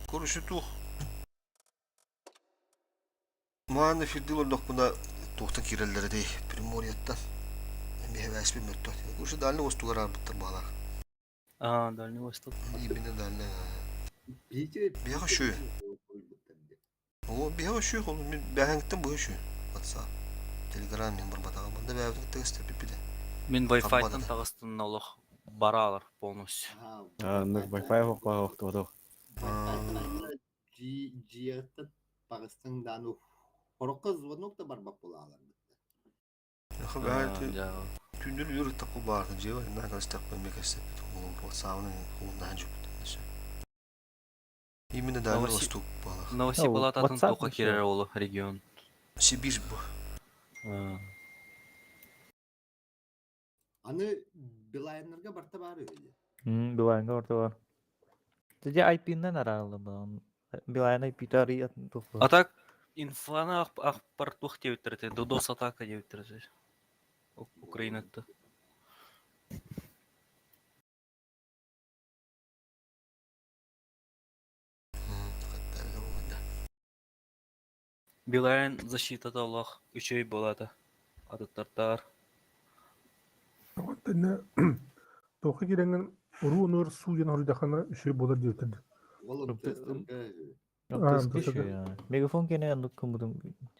Короче, туох Мааны эфирдии олордохпуна туохтан киирэллэр этэй Приморьеттан эмиэ эбээспин мөлтөх Короче, Дальний Востогар аарбыттар баалаах. А, Дальний Восток. Именно Дальний. Биһиэхэ үчүгэй. Оо, биһиэхэ үчүгэй, ол мин бээһэҥиттэн быһа үчүгэй. WhatsApp, Telegram мин барбатаҕым. Манна бэйэбитин кытта кэпсэппиппит. Мин Wi-Fi-тан таҕыстынна олох бараалар полностью. Оннук Wi-Fi оһох Дьиэттэн таҕыстыҥ даҕаны хороххо звонок да барбат буолаалар Түүннэр үөр ыттахпы баарты дьиэбэр иннаа кэлстэхпин эмиэ кэпсэппит WhatsApp-ын ууннаһан дьүппүт Именно Дальний Восток буолар. Новосиб атын туохха киирэр ол регион? Сибирь бу. Аны Билайннарга барта баар үһү дии. Билайнга барта бар. Дьэ IP-нан араарыллар Билайн IP-та арый А так инфланы ахпар туох диэбиттэр этэ, DDoS атака диэбиттэр этэ. Украинатта. Билайн защитата олох үчүгэй буолаата атыттартаар. Онтон туохха киирэҥҥин уруу онугар суу диэн хоруйдаххына үчүгэй буолар диэбиттэр. Мегафон кэнэ оннук гыммытым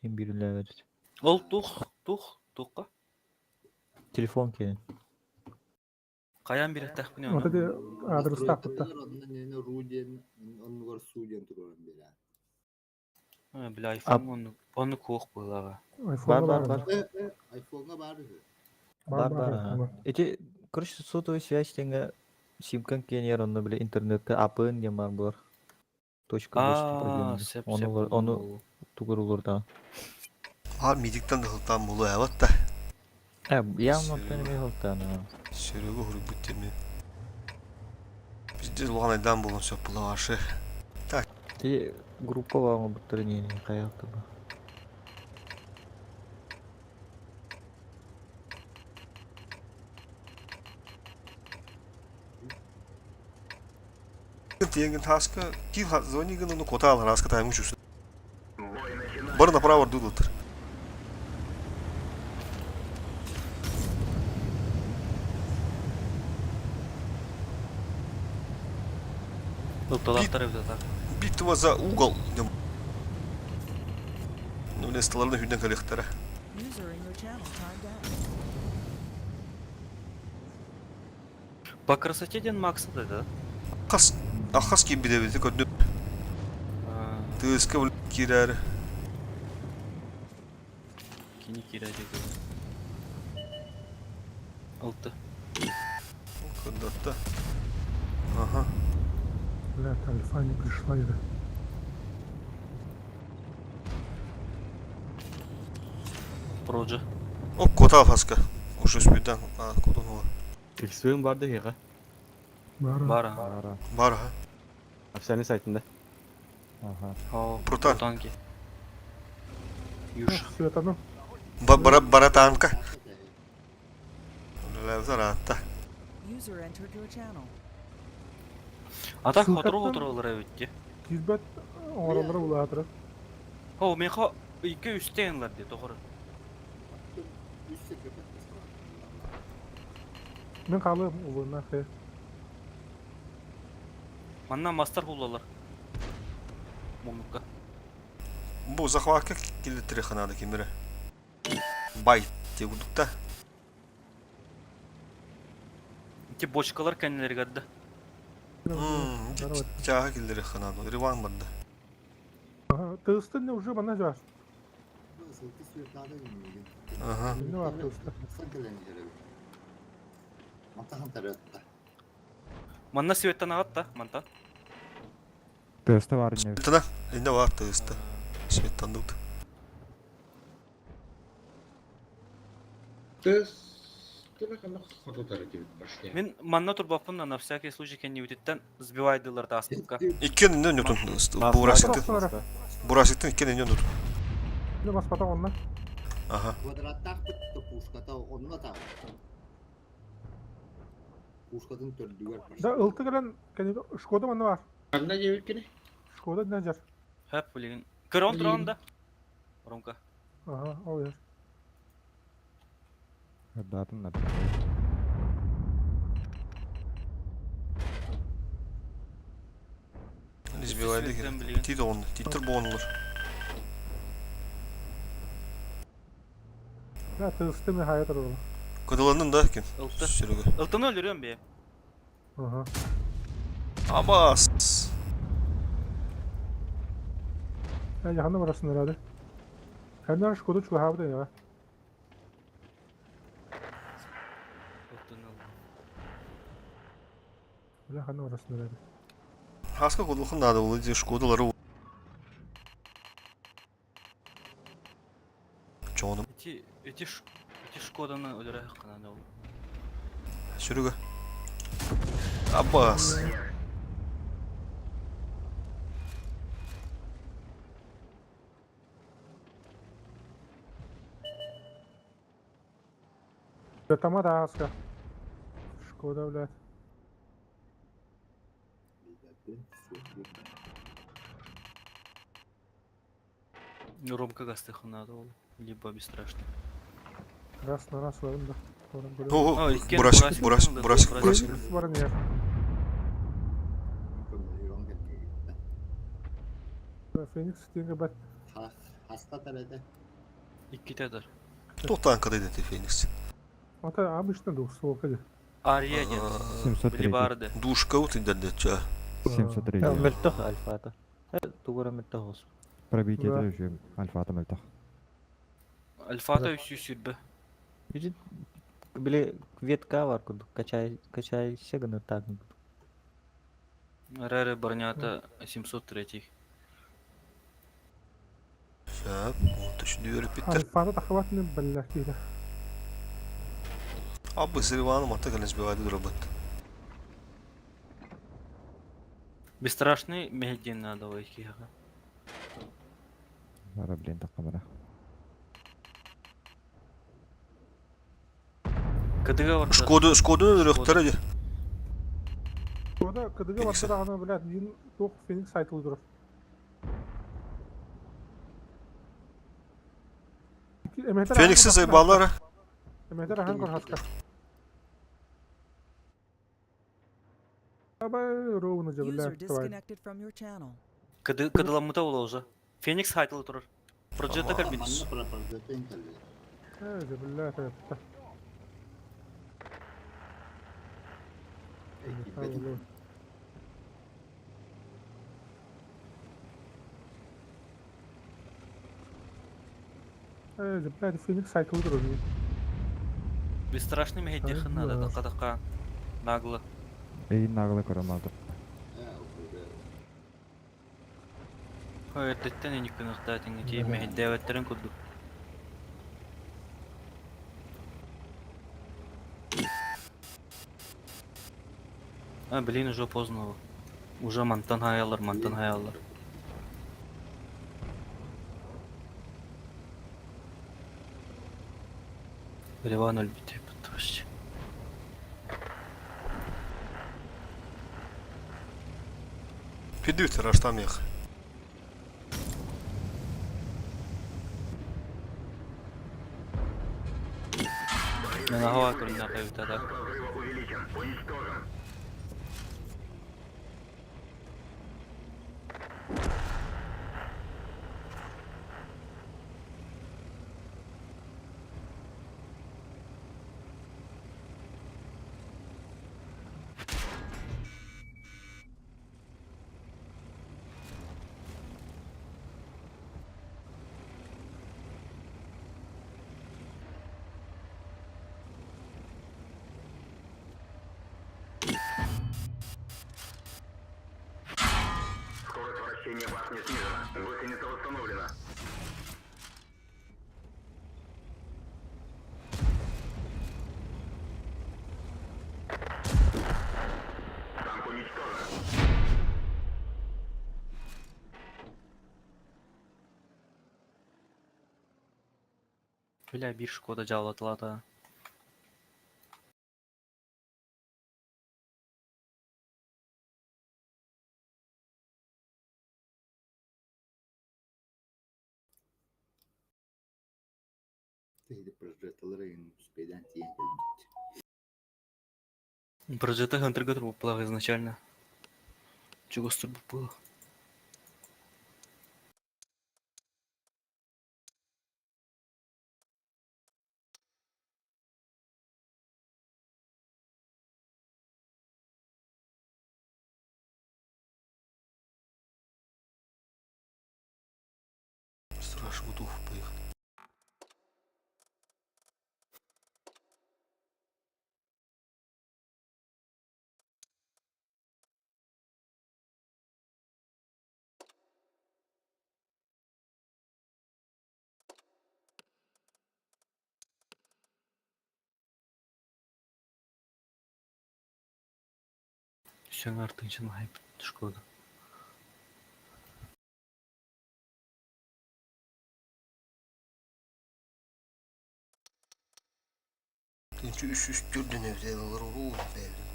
син биир үлэлээбэт. Ол тух тух туохха? Телефон кэнэ. Хайаан бириэхтээхпиний Ото ону? де аадырыстаахпытта. Онно руу диэн оннугар суу диэн туруоран биэрээ. Бля, айфон оннук оннук суох быһыылааҕа. Бар Айфоҥҥа бар баар бар. Айфоҥҥа баар үһү. Бар Бар бар бар аха. Ити короче сотовая связь тэҥэ симкаҥ киэнигэр онно били интернеккэ АПН диэн баар буолар. Точка доступа Аа, диэн. сөп Ону сөп ону тугурулурдаан. Аар мидиктан да сылтаан буолуо эбит да. Э, явно оттон эмиэ сылтаан. Серега хуруйбут диэми. Пиздец улахан айдаан буолуон сөп буолар Так. Ти группа оҥорбуттар ини хайаахта ба. Тиэнгин тааска киил звони гын ону кота алар аска тайым учусы. Бар направо дудутар. Ылталаахтар эбит так. Битва за угол. Ну, местоларына хүннен калихтара. По красоте диэн Макса да? Хас хас киирбит көрдүм. Тыаска киирэр. Кини киирэр Алты. Кырдатта. Ага. Бля, альфа не пришла это. Проджа. О, кота хаска. Уже спидан. А, куда он? Иксүөн бар да хига. Бара. Бара. Бара. Бар, ха. Официальный сайтында. Ага. О, Протан. Протанки. Юша. Светану. Бара баратанка. Левзаратта. User entered your channel. А так Ссылкаттан- хотору хоторулар эбит дии. Киирбэт оҥороллоро улаатара. О, миэхэ икки үстэ ынлар дии тоҕор. Мин хаалыам улууннаах э. Манна мастар буллалар. Муннукка. Бу захватка киллэртириэххэ наада кимирэ. Бай диye курдукта. Ити бочкалар кэннилэригэр да. Чааһы киллэриэххэ наада. Риван барда. Тыыстын уже манна жаас. Ага. Инне бар тыыста. Манна светтан аҕатта, мантан. Тыаста бар инне. Светана, инне бар тыыста. Светтандыбыт. Мин манна турбаппын на всякий случай кэннибититтэн сбивайдылар тааспыкка. Иккен инне нютун. Бурасиктын. Бурасиктын иккен инне нютун. Не баспата онна. Ага. Квадраттаахпыт пушката онно таах. Пушкатын төрдүгэр Да ылты кэлэн кэннигэ Шкода манна бар. Ханна диэбиккини? Шкода нәҗәр. Хөп билигин. Көрөн туран да. Ромка. Ага, ол ер. Датын да. Избивайды Светтен билигин. Тит оғын, титтер боғынлар. Я тысты мен хаят орла. Кыдыландın да ким? Ылты. Сүрүгө. Ылтыны өлөрөм бе. Ага. Абас. Я яхана барасың herhalde. Хәннәр Шкода чуһабы да я. Ылтыны ылды. Бля, ханна барасың herhalde. Хаска кудулхын да ол ди Шкодалары. Чоғыным. Эти эти ш- эти Шкоданы өлөрө хакына ол. Сүрүгө. Абас. Да тама да аска. Шкода, блядь. Ромка гастыхына ол. Либо бесстрашный. Раз на раз ларым да. Орын көрөм. О, Ой, иккен Бурасик, Бурасик Бурасик, да, Бурасик, Бурасик. Бурасик. Феникс бар не. Көмөлөрөн келген. Феникс тенге бат. Хаста тарада. Иккитедер. Тоқтан кадайды те Феникс. Ата обычно двухстволка ди. Ария дед. 703. Били барды. Душка утыдарды ча. 703. Мөлтөх альфата. Тугура мөлтөх ос. Пробитие Да. еще альфа там альтах. Альфата үсүү сүрбе. Видит, били ветка бар курдук качай качайся гына так. Раре бронята 703. Шап, точно дүйөрүп биттер. Альфата тахватны баллах диде. Абы сырваны мата калес бивайды дурабат. Бесстрашный мехден надо войти. Бара, блин, так камера. Кадыга бар. Шкода, Шкода өрөктөр ди. Шкода кыдыга Феникс. барса да ана, блядь, дин тох Феникс айтылы турар. Феникси зайбалары. Эметер ахан кор хаска. Абай ровно же, User блядь, давай. disconnected from your channel. Кады кадыламыта ола уже. Феникс хайтылы турар. Проджета Ама. кабин. Манна пропрожетен келди. Э, же, блядь, это. Э, же, блядь, Феникс айтылы турар. Бесстрашный мехден надо да. така нагло. Эй, наглый коромалды. Ой, эни кынықтатын ити мехдебеттерин курдук. А, блин, уже поздно. Уже мантан хаялар, мантан хаялар. Ливан өлбүтэ вообще. Пидүт раштам ях. Мен ага көрүнө кайбыта да. Бля, бир Шкода жаалатылат. Ити прожекталар эҥин успейдаан тиийэн кэлбит. Прожекта Хантерга турбуппалаах изначально. Чугас турбуппалаах. Страж Гудух поехали. Все артынчын хайп шкода. Тынчы үс үс түрден эбитэ олор уруу бэйэбитин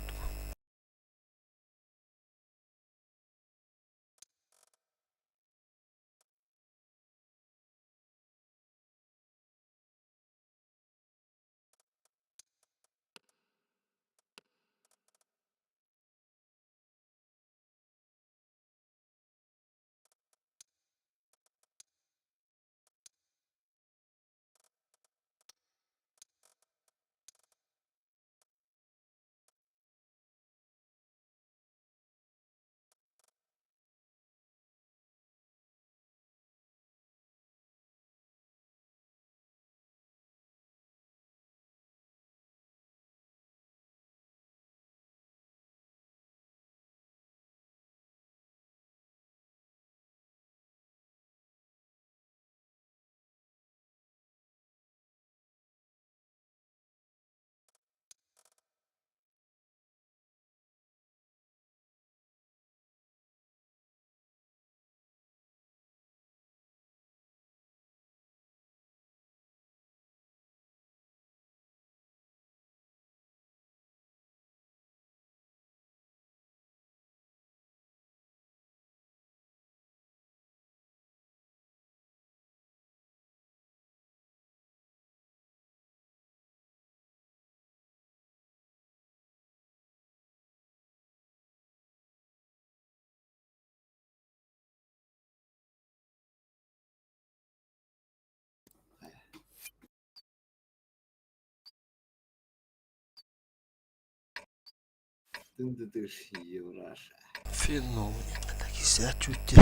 Тын-ты-тыш, Евраша. Феномен. Такие чуть.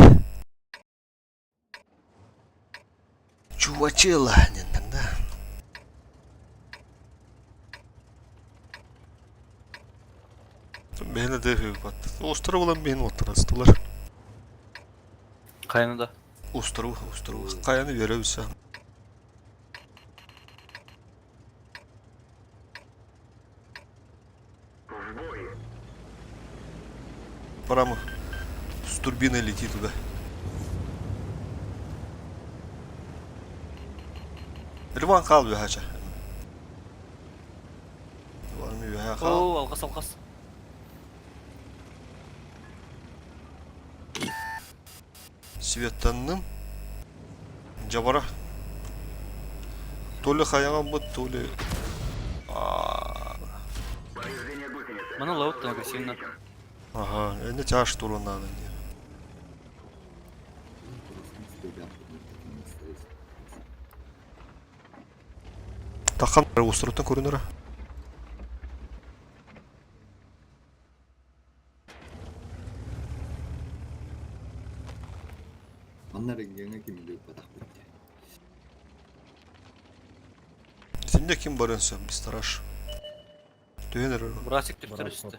Чувачела, не тогда. Бэйне де бат. Остров olan бэйне оттырастылар. Хайны да. Остров, остров. Каяны беребиз. Прямо с турбиной лети туда. Ливан кал бөхача. Ливан ми бөхә кал. О, алгас алгас. Светтанным. Жабара. То ли хаяган бут, то ли... Мана лаут агрессивно. Ага, это тяж туру надо. Тахан уструттан көрүнөр. Манна регионҥа ким үлү батах бүттэ. Сенде ким барынса, бистараш. Түйенер. Брасик түптөр үстü.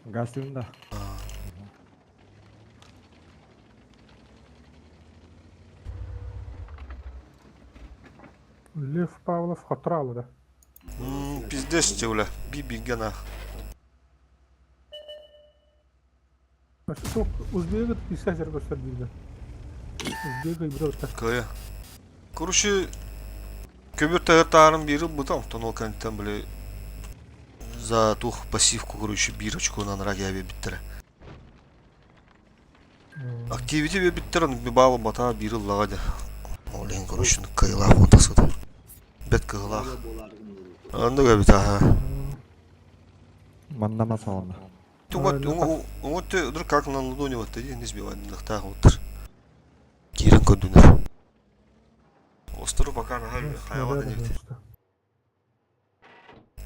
Газ да. Лев Павлов хотуралы да. Пиздец те, Би гена. Çok Узбегы писатель gösterdi. Узбега и брата. Кая. Короче, көбір тағыртарын бири бутам, тон ол кәнттен біле за тух пассивку, короче, бирочку на нраге биттері. Активити биэрбиттэр аны баал батаа биир ыллаҕа дьэ. Ол иһин короче кыайыылаах буолан тахсыбыта. Бэт кыһылаах. Оннук эбит аха. Манна мас оҕоно. Уҥут вдруг как на ладони вот не сбивать нахтаах оттар. Киирэн көрдүнэр. Остру пока наһаа хайалаатын эбит.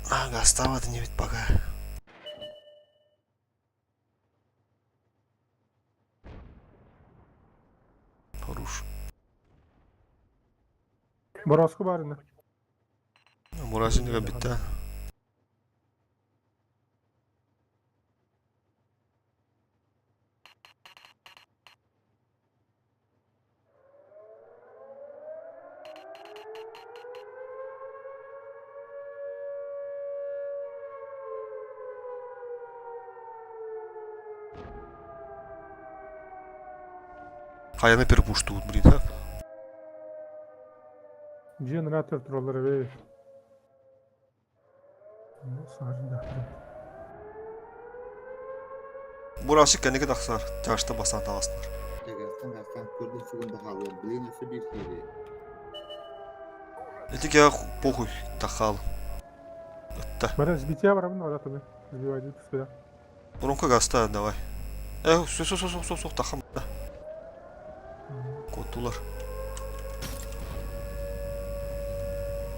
Аа, гастаабатын эбит пока. Хорош. Борооску баар ини. Мурасин бүттэ. Хайаны перепуштуут, блин, а? Генератор тураллар эбит. Бурасик кэнники тахсар, чаашта бастаан таҕыстылар. Дагастан гастан көрдүн сүгүн баһаалыа блин өссө биир киһи. Ити киһи похуй тахаал. Ытта. Бара сбития барабын ола тумы. Сбивайды түспүдэ. Урунка гаста давай. Э, су су су су су тахам да. Куоттулар.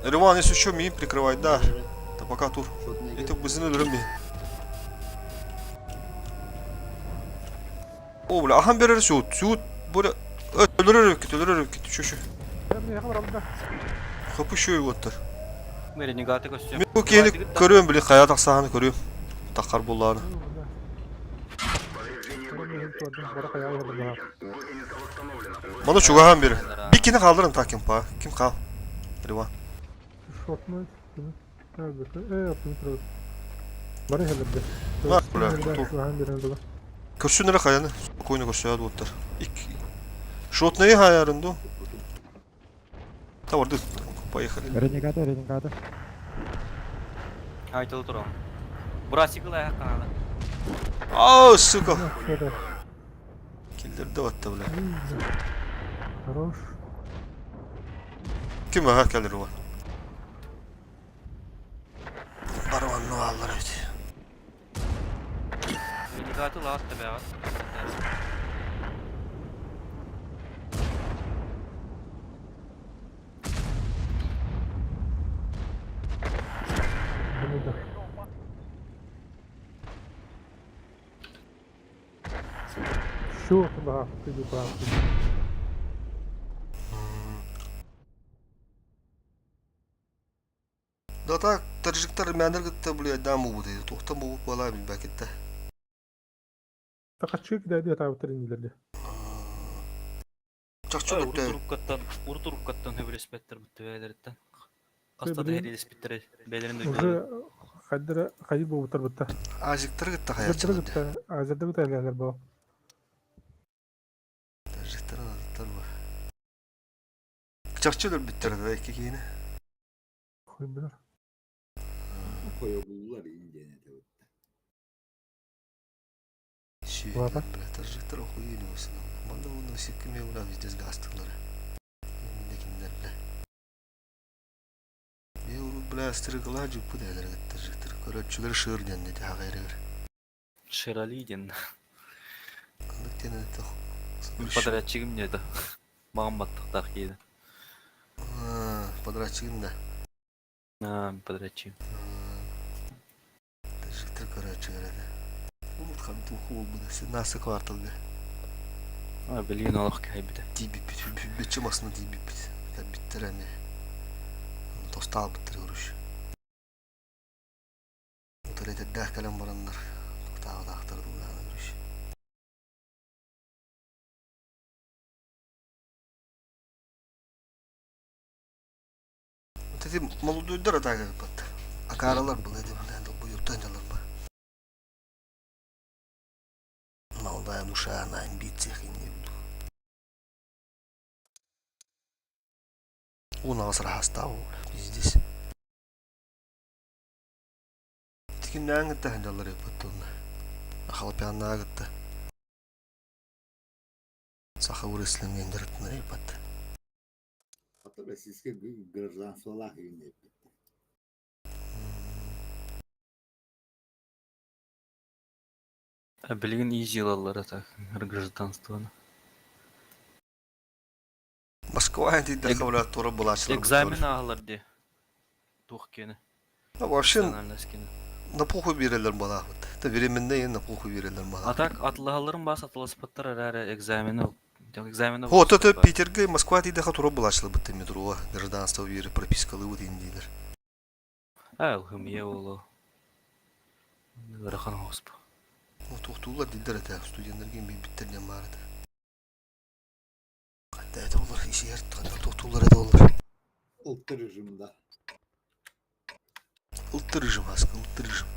Риван, если что, мин прикрывай, да. Да пока тур. Это бызын өлөрөм мин. О, бля, ахан берер сют, сют, бля. Өлөрөр кит, өлөрөр кит, şu şu. Хапы şu оттар. Ренегаты көстүм. Мин бу киһини көрүөм били хайа тахсаһаны көрүөм. Таххар буллааны. Маны чугаһан бери. Bir кини хаалларын та ким па. Ким хаал? Риван. Көрсүн эрэ хайаны. Спокойно көрсөөт буоттар. Ик. Шотные хаярын ду. Та Поехали. Ренегата, ренегата. Айтылы турам. Бурасикл аяқ канады. Ау, сука. Киллерде батта, бля. Хорош. Ким аха кэлэр уа? Барванны аллар эбит. Ренегаты лаат табаҕат. Счет, да, ты прав. Да так, таджиктар мэнэр кытта блядь, дам буут туохтан буут буолаа билбэкиттэ. Такачык да диэт аабыттар иннилэрде. Чахчы бүттэ. Урутуруккаттан, урутуруккаттан хөбүлэспэттэр бүттэ бэйэлэриттэн. Хаста да хэриэлэспиттэрэ бэйэлэрин Уже хайдара хайы буолбуттар бытта. Азиктар кытта Азердары хайаччылар. кытта азердары кытта элээлэр боо. Таджиктар азиктар бар. Чахчы өлөрбүттэр да икки киһини. Хуй билэр. Хойобуллар индиэн этэ бытта. Сүйүтүн бля, таджиктар охуели в основном. Манна уонна сиккиме бля везде сгастылар. Иннекиннер бля. Бе урут бля стрыгла жуппут элер таджиктар. Көрөччүлэр шыр диэн дии хаҕайрыгар. Шерали диэн. Андык диэн это Подрядчигым не это. Маған баттықтақ кейді. Подрядчигин да. Подрядчик. Таджиктар көрөөччүлэр этэ. Урут хантууху буолбута. Сенасы кварталга. А, блин, олох кайбыта. Тиийбиппит, бүччү масына тиийбиппит. Кэлбиттэр эмиэ. Тостаабыттар көрүш. Утары этэрдээх кэлэн бараннар тохтооботахтар дуулаана көрүш. Ити молодуйдар атаага ыппат. Акааралар был эти долбоёбтан дьаллар ба. Молодая душа на амбициях и не буду. У нас растау, пиздец. Тикиннээн кытта дьаллар ыппат туонна. Халапяаннаа кытта. Саха рестлингин дьарыктанар ипат. Ото российскай гражданстволаах иһин эппит. Билигин изи ылаллара так гражданствоны. Москва тиийдэххэ бля туора былааччылар Экзамен ааһаллар дии. Туох киэнэ? Вообще на похуй биэрэллэр балаахпыт. Это временные на похуй биэрэллэр А так атылаһалларын баас атыласпаттар эрээри экзамены экзамены Вот это Питерге Москва тиийдэххэ тура былааччыларбыт метроға гражданство биэри пропискалыыбыт индиилэр. Аа ылһымыйа буолуо. Ыарахан оҕуспу. Туохтууллар дииллэр этэ студеннарга биэрбиттэр диэн баар этэ. Ханна это олор исиһэр ханна туохтууллар это олор. Ылтыр режимда. Ылтыр режим аска ылтыр режим.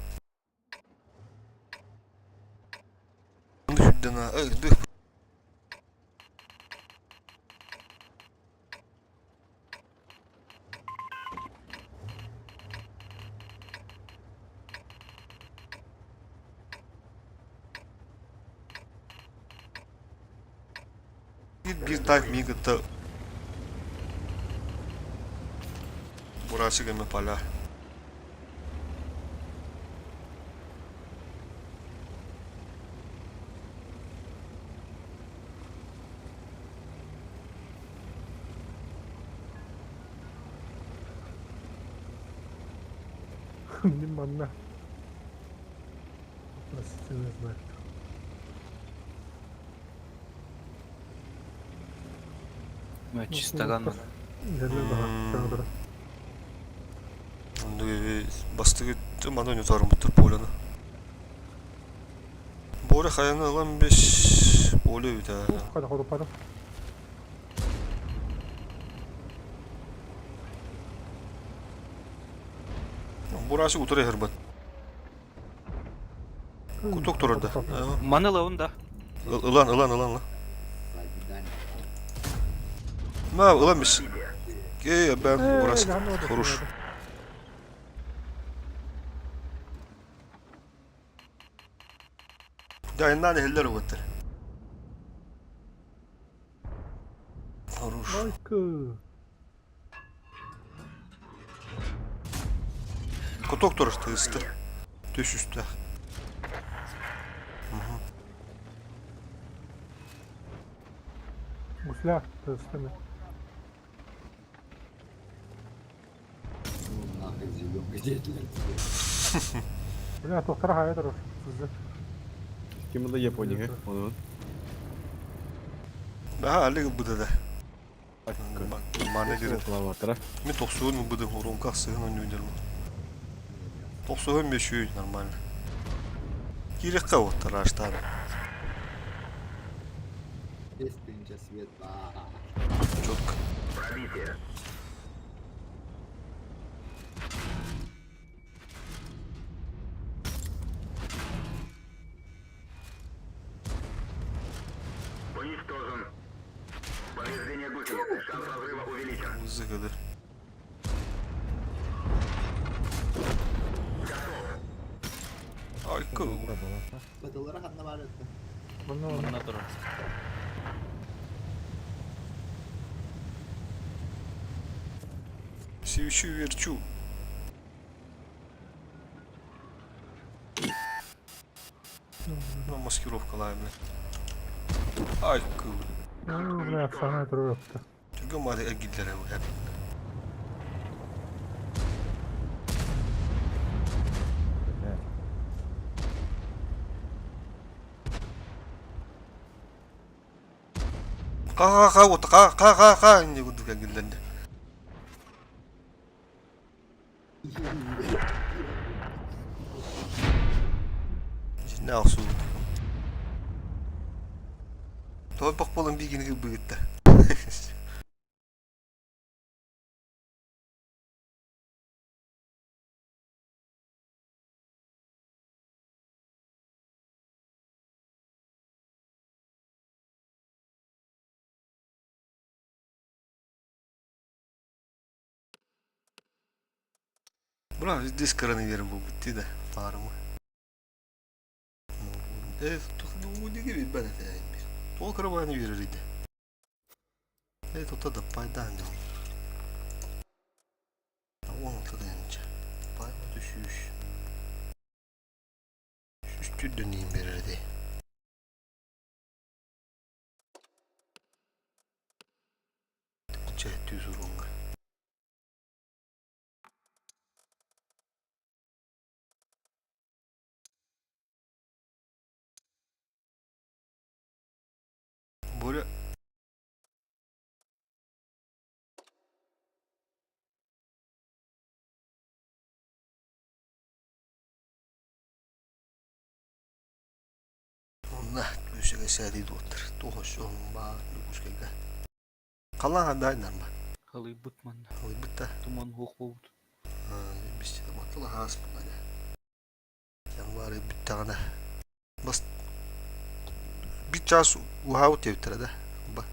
Сүрдена Биир танк миин кытта Бурасик эмэ поля. Мин манна. Простите, знает. Чистоган. Бастыгы маны ойнотооруммуттар Поляны. Боря хайаны ылан бес Поля үтэ. Хада ходу Бурасы утары хырбат. Куток турар да. Маны ылабын да. Ылан, ылан, ылан, ылан. Ма, ылан бис. Эй, бен, бурасы. Хорош. Дайыннан иһиллэр угуттар. Хорош. Куток турар тыыста. Түс үстээх. Гусля, тыыстыны. Нахуй зеленка диэтилэр. Бля, тохтара хайа турар. Сызды. Ким да Япония, онон. Баха аллы гыбыда да. Маны кирен. Клаватора. Мен тохсуун ылбыдым, уромка ахсыһын ойнуйдарым. Тохсуһун бешүй нормально. Киирекка оттар аштаан. Без тысяча свет баар. Четко. Музыка, да. Айка. Батылара ханна баар этэ? Манна манна. Манна турар. Свечу верчу. Ну, маскировка лайм. Айка. Бля, сана турар өттө. Түргөн маады эргиллere bu hep. Qa qa qa qa qa qa qa инни курдук эргиллэнде. Дьиннээх охсуубут. Тойбох буолан биигини кырбыгытта. Бра, здесь коронавирус был бутти да, паарымы. Э, тух ну диги бит бана фәйм. Тол карабаны берер иде. Э, тута да пайдаан дьон. 16 тыһыынча. Пай 33. 3 иин биэрэр дии. Чэ, түс уруҥҥа. Боря Онно үсүгэ сэрии дуоттар. Туох өссө баар Дьокуускайга. Халаан хандаай нарма. Халыйбыт манна. Халыйбыт да. Туман суох буолбут. Бистэ хаас буолла. Январь бүттэҕинэ бас биир чаас уһаабыт диэбиттэрэ да. Ба.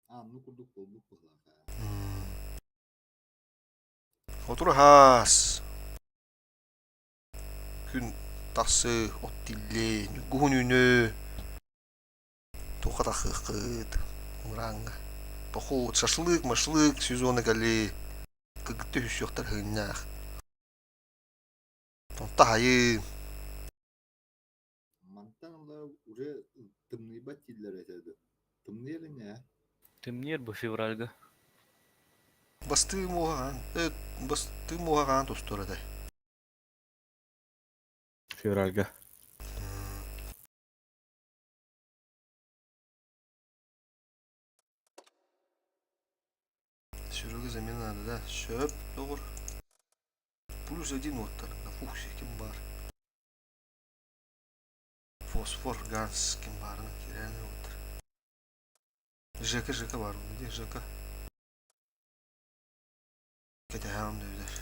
Аанны курдук буолбут быһыылаах. Отур хаас. Күн тахсы от тиллээ, ньургуһун үүнөө. Туохха тахыаххыт, мырааҥҥа. Поход, шашлык, машлык сезона кэлии. Кыргыттар үһүсүөхтэр һыынньаах. Онто аһайыы. Мантан ыла уже тымныйбат дииллэр этэ дуо? Тымныйар ини ээ? Тымныйар бу февральга. Бастыы муоһаҕаан, бастыы муоһаҕаан тустар этэ. Февральга. Серега замена надо, да? Сөп, доҕор. Плюс один уоттар. Фуксия ким баар? Фосфор, Ганс ким баарынан киирэн уоттар. Жека, Жека баар. Где Жека? Кэтэһэҕин дөөдэр.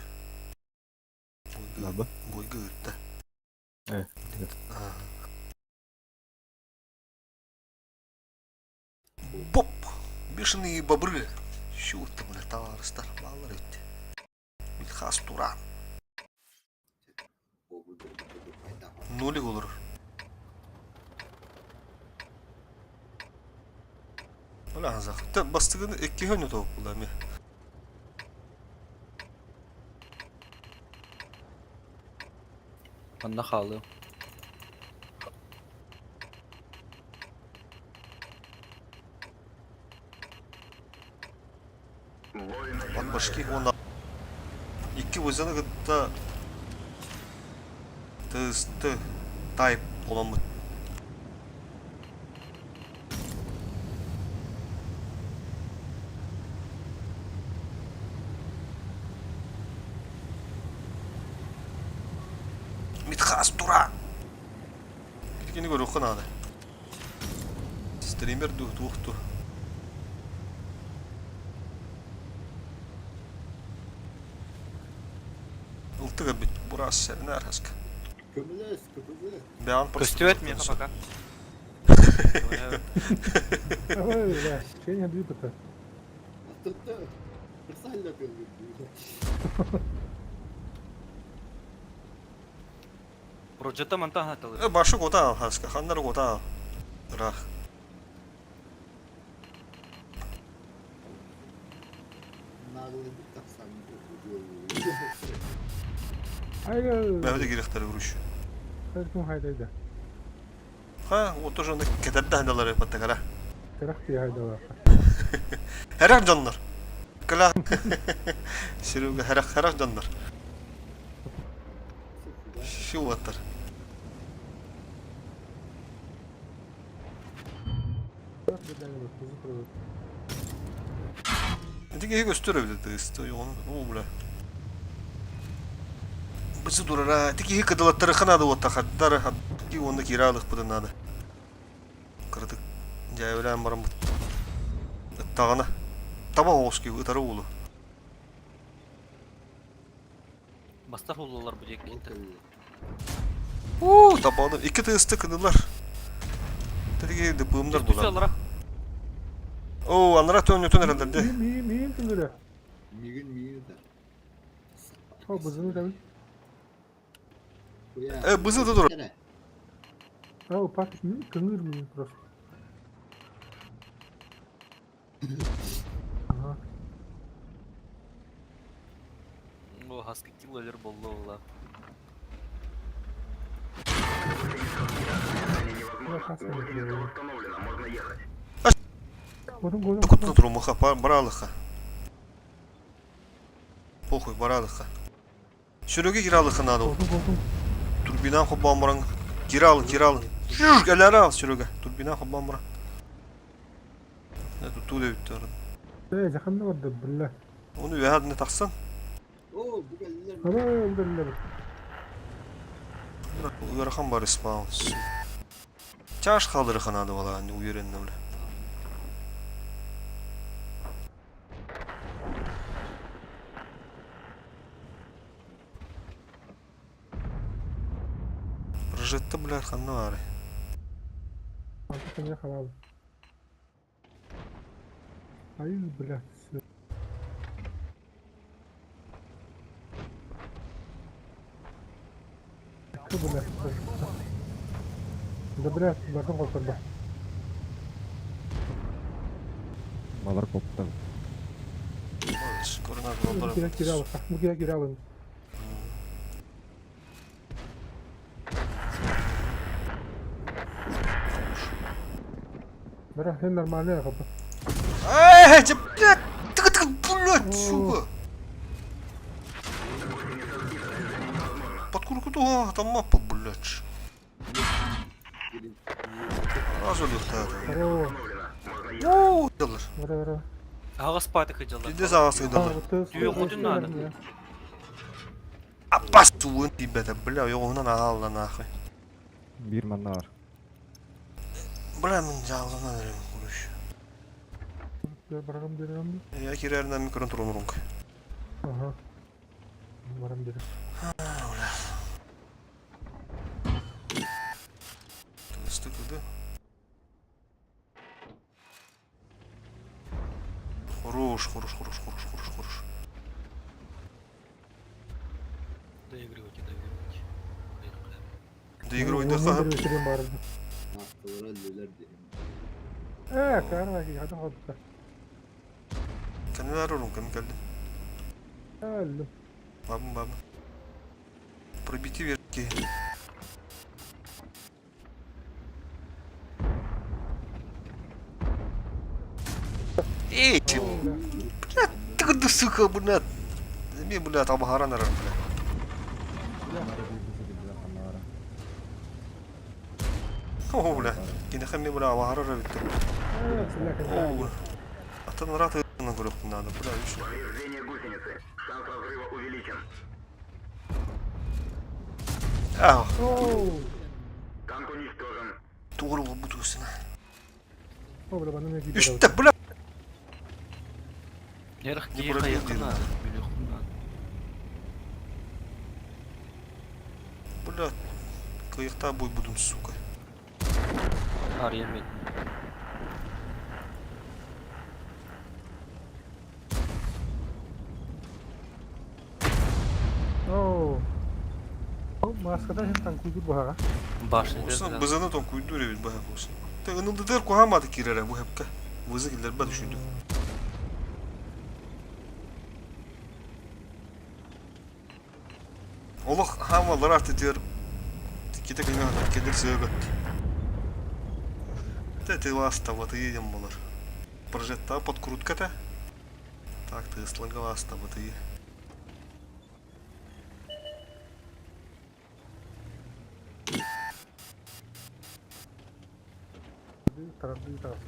Лаба. Бойга ыытта. Э. Боп! Бешеные бобры! Чего там, бля, товарыстар баалар эбит. Михас Туран. Нолик олорор. Оля хазах. Бастыгын икки хөнү топ була эми. Манна хаалыам. От башки уонна икки вызаны кытта тысты тайп буоламмыт. Митхас тура! Итини көрүөххэ наада. Стример дуу, туох дуу. Ылтык эбит, бураас сэринэ архаска. Көмөлөс, көмөлөс. Бэҕэн Көстүбэт миэхэ пока. Ой, бля, Женя двипата. Специально кэлбит. Прожета мантан хатылы. Башы кота хаска, ханнар кота. Рах. Наглый тахсан Айга. Бэбде кирехтер уруш. Ким хайдайда. Ха, вот тоже оны кетерде хайдалар паттагара. Терах ти хайдалар. Хэрэх дьоннор. Кыла. Серега хэрэх хэрэх дьоннор. Шуаттар. Ити киһи көстөр эбит тыысты ойоҕун оо бля. Бысы турара ити киһи кыдылаттарыха наада уотта хаддары ки уонна киирэ алыхпытын наада. Кыратык дьээбэлээн бараммыт. Ыттаҕына таба оҕус киһи ытара уолу. Бастар уллалар бу диэки. Уу, табаны икки тыысты кынылар. Тэтиги дыпыымдар булар. Оо, анара төннөтөн эрэллэр де. Миин, миин түngүрэ. Мигин миин да. О, бызыны табы. Э, бызы да тур. О, пак, кыңыр миин просто. Ага. О, хаска килл өлөр болла була. Я хаска делаю. Годун годун Кутна годун. турумуха, баралыха. Похуй, баралыха. Сереге киралыха надо. Годун годун. Турбинан хоббан баран. Киралы, киралы. Жуж, эләре ал, Серега. Турбинан хоббан баран. Это ту деп битте. Э, жакында барды, бля. Оны үһәдіне тақсан. Оо, бу кэллилэр. Ана, бля. Ыарахан бар спаун. Чаш қалдырыха надо была, не уверен, бля. Прожитты, бля, ханна бары. Антон меня халал. Ай, бля, всё. Бля, да, бля, бардым колторда. Балар koptu. Корона Бу кирәк кире алык. Бу кирәк кире алын. Бара, сен нормальный агапа. Эй, че, блядь, ты, ты, блядь, сука. Подкурку туга, там мапа, блядь. Раз өлүктады. О, Оо, дылыр. бара, бара. Ага спаты хотел. Биде сагасы дылыр. Түйе кутун надо. Апас суын тибете, бля, йогунан алла нахуй. Bir manna var. Бля, мен жалгана дерем куруш. Барам дерем. Я кирерден микрон турумрунг. Ага. Барам дерем. Стыкыды. Хорош, хорош, хорош, хорош, хорош, хорош. Доигрывайте, доигрывайте. Доигрывать да. Барам. Аттылар өллүлэр диэн. Э, карма ки, хатын хотта. Кенелер урун кем келди. Әллүм. Бабым, бабым. Пробити верки. Эй, ты, блядь, ты, ты, сука, блядь. Мен, блядь, абахаран арар, блядь. О, бля. Кинеха мен, бля, абахарар битти. Э, силәк. О, бля. Атын рат на көрөк надо, бля, еще. А, Оу. тугры бу тугысына. О, бля, бана не Үстә, бля. Нерх Не кие пробил каякына. Билехуна. Бля, кыякта бой будем, сука. Арья мед. Оу. О, маскада хем танкуйдур баха. Башня. Осын бызаны тон куйдур бит баһа болсын. Те ынылдыдыр кухамады кирәре бу хепкә. Вызы килдер ба төшүдү. Олох хамалар арты дер. Ките кыйга кедер сөөгөт. Те те ласта вот едем булар. Прожекта подкрутка-то. Так, ты слагаласта вот и. Тарады тарасы.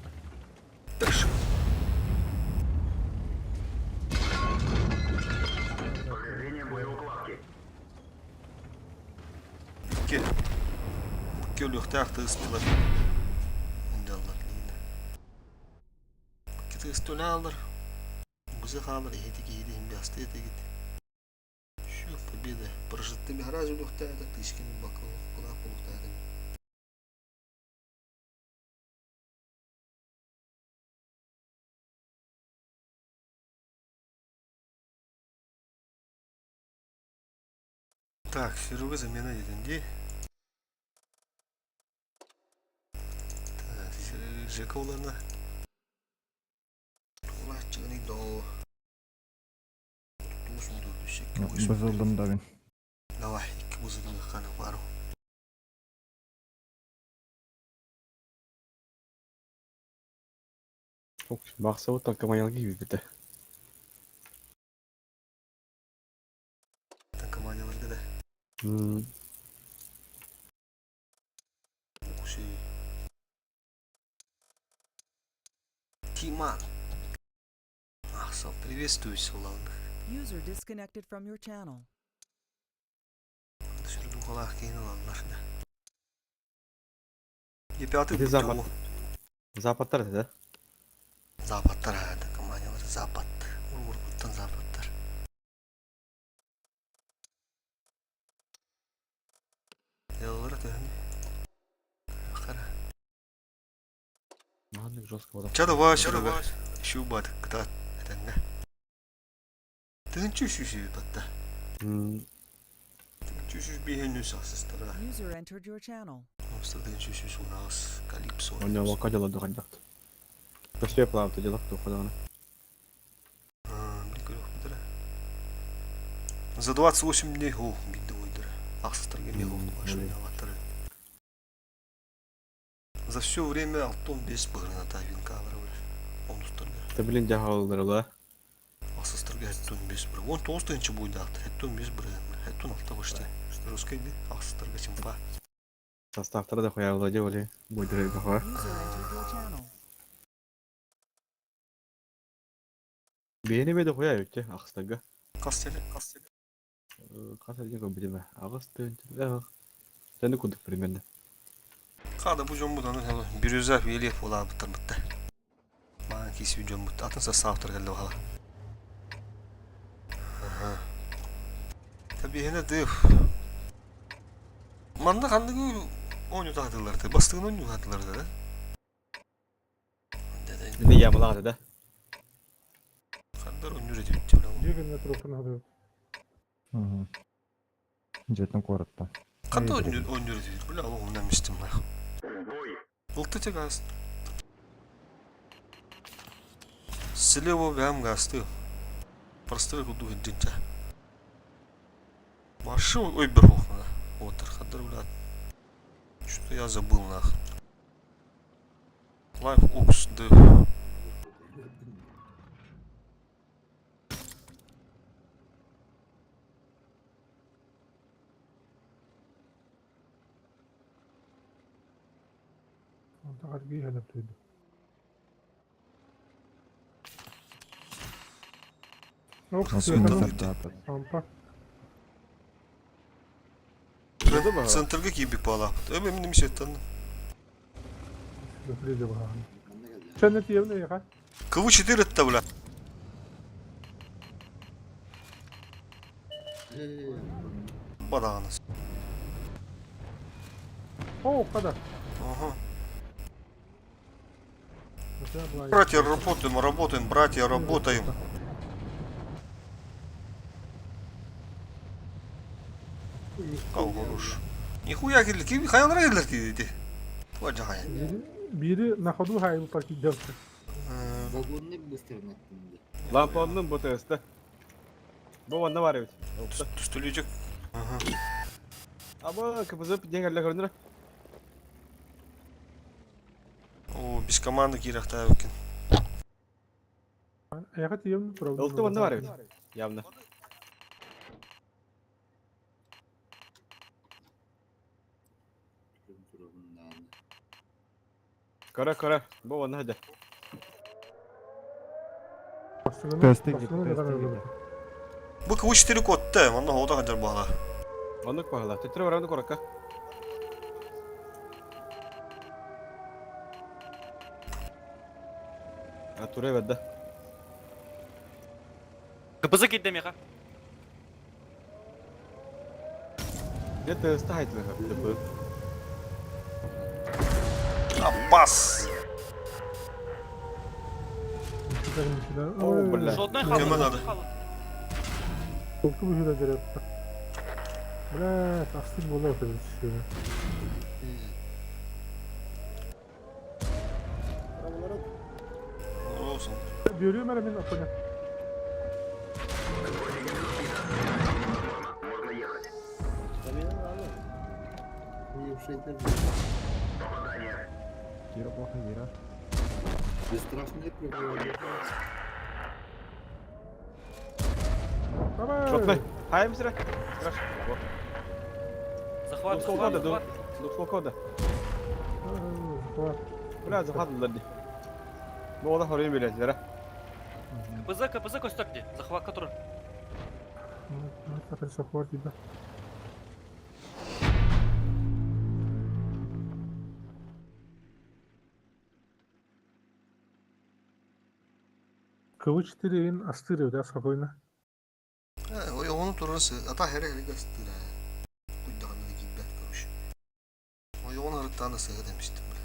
Дальше. Ке. Көлөхтәк тыстылар. Индаллар. Ки тыстылар алыр. Бузе халыр, ети киди имбясты ети гит. Şu победа. Прожитты михраз үлөхтәк тышкин бакыл кулак булуктәк. Так, Серега замена деденди. Так, Жека уларна. Бызылдым да мин. Давай, икки бузылыахханы пару. Бахсабыт танкоманиялар киирбитэ. Танкоманияларга да. Укси. Тиман. Ахсал, приветствую главных. User disconnected from your channel. Сүрдүн халаах киһини ылаллар да. И пятый Ити запад. Западтар этэ да? Западтар аата командалар Запад. Ургуттан Западтар. Яллара төһөн. Хара. Маннык жестко бодох. Ча давай, Серега. Şu бат кытаат этэннэ. Тыһынчы үс батта. Тыһынчы үс биһин үс асыстара. User entered your channel. Оста тыһынчы үс унаас Калипсо. Онно вака дела доханьдахт. Көстүө плавта делах тухадана. За 28 дней, о, бидде ойдыра. Ахсыстарга мен машиналаттары. За все время алтон бес бырыната винка Онустарга. Та блин дяхалларыла. Ахсыстарга хеттон бес быр. Он тоғыз тыгынчы буйдақты. Хеттон бес быр. Хеттон алта башты. Жесткий Ахсыстарга чимпа. Составтара да хуя делали. Бойдыры баха. User entered your channel. Бейни беде хуя өтте ахстарга. Кастеле, кастеле. Каса деген билеме. Агыс тын. Сени кудук примерно. Када бу жон будан бирюза велеп ола буттар бутта. Маған кисіп жон бутта. Атын составтар келді бала. Ага. Tabii yine de Манна ханныгы оонньуу таһатыллар бастыгын оонньуу таһатылар да. Мин ямалаҕа да. Хандар оонньуур этибит Дьиэ гэннэ туруохтан аһатыбыт. Дьиэтин куоратта. Хандар оонньуур этибит бля ол оннан мистим нах. Ылты те газ. Слева бям гасты. Простой куду хиджинча. Машу ой бирхухна. Отыр хандар бля. Что я забыл нах. Лайф Ops Dev. Онтон аргыый ханап түйдү. Ок, Ампа. Центрга киби палапыт. Öbür minим сеттан. Чэнэ тиевне яха. КВ-4 это бля. Баданас. О, када. Ага. Братья, работаем, работаем, братья, работаем. Калгоруш. Нихуя кирли, ким хаялар кирлер ки деди. Туа жахая. Бири на ходу хайыл парки делся. Вагонны быстро наттынды. Лампанның бу тесте. Бу ванна бар бит. Түстүлүжек. Ага. Аба КПЗ деңгәлләр көрүнөр. О, без команды кирахта өкен. Аяга тиевне тура. Ылты ванна бар бит. Явно. Кара кара. Бу ванна хәдә. Тесте кип, тесте кип. Бу КВ-4 котты, манна хода хаджар бала. Оннук баһала. Төттөрө бараны коракка. А тура бәдә. КПЗ китте меха. Не тесте хайтлы. Апас. О, бля. Жодной Кеме халы. надо. Толку бу хүлә керек. Бля, астын болар өтө. Olsun. Görüyorum hele ben apone. Уехавший Кира плохо, Кира. Бесстрашные прибывали. Шотный. Хайм сире. Захват, Двухстволка захват, да, захват. двухстволка да. Захват. Бля, захват булар ди. Бу ода хорыйын билетилere. КПЗ, КПЗ көстөр ди. Захват который. Захват да. КВ-4 ин астыры, да, спокойно. Ойоҕону турар ата хэрэ хэрэг астыыр ээ. Куйдаҕына да киирбэт короче. Ойоҕун арыттаан да сыһа дэмистим бля.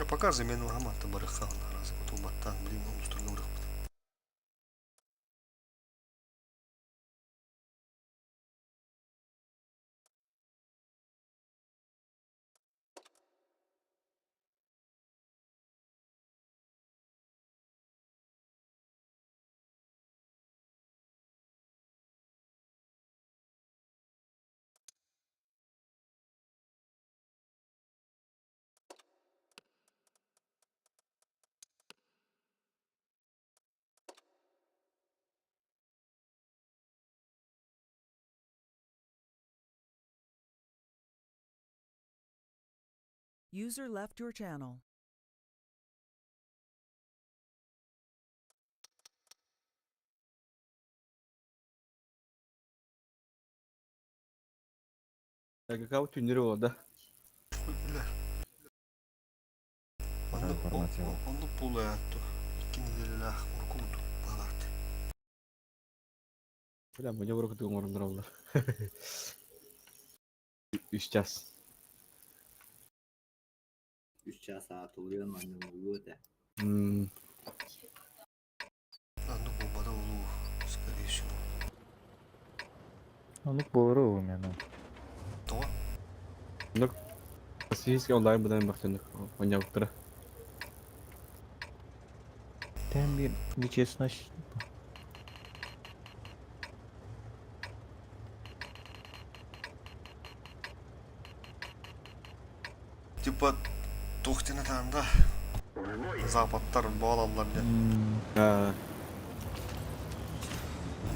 Я пока замену гамата барыха разы тулбаттан блин он устурга урахпыт. User left your channel. ГК түннері болады. Хуй бля. Оннук Информация. оннук буолуо икки нэдиэлэлээх урукку курдук баҕалаат. Бля, мне в руку ты оҥорон Үс час. Үс час атылыан аннылуу этэ. М, Оннук буолбата буолуо, скорее всего. Оннук буолара у меня. Тоҕо? Российский онлайн будан бахтаннык оñабыттара. Там bir нечестность. Типа туох диэн да западтар буолаллар диэн. Аа,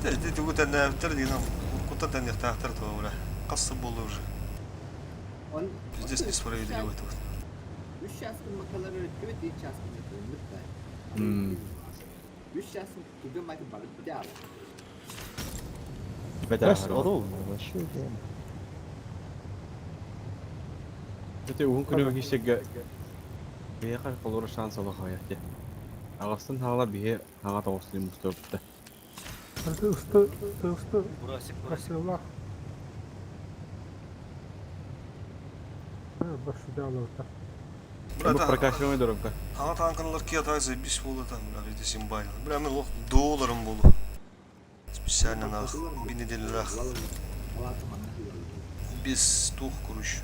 Ити тугу тэннээбиттэр диэн уруккуттан тэнниэхтээхтэр туга бля. Хас сыл буолла уже. Он Пиздец несправедливо это. Үс часын макалар өткөбөт, үч часын өтөмүт да. М. Үс часын түгэн майты барып бите ала. бэтэ Раз, ахара. орол, вообще идеально. Бэтэ уһун күнү кишеге бэйэ холоро шанс алах те. Агастын хаала бие хага тоҕустун мустуопта. Ысты, ысты, Бурасик, бурасик. красивлах. Баш идеалы. Бля, Бу та- прокачиваемый дорога. Ана танканалар кия заебись буолла там, бля, везде симбайна. Бля, мен лох долларым буолу. Специально нах, би нэдиэлэлээх без тух, короче.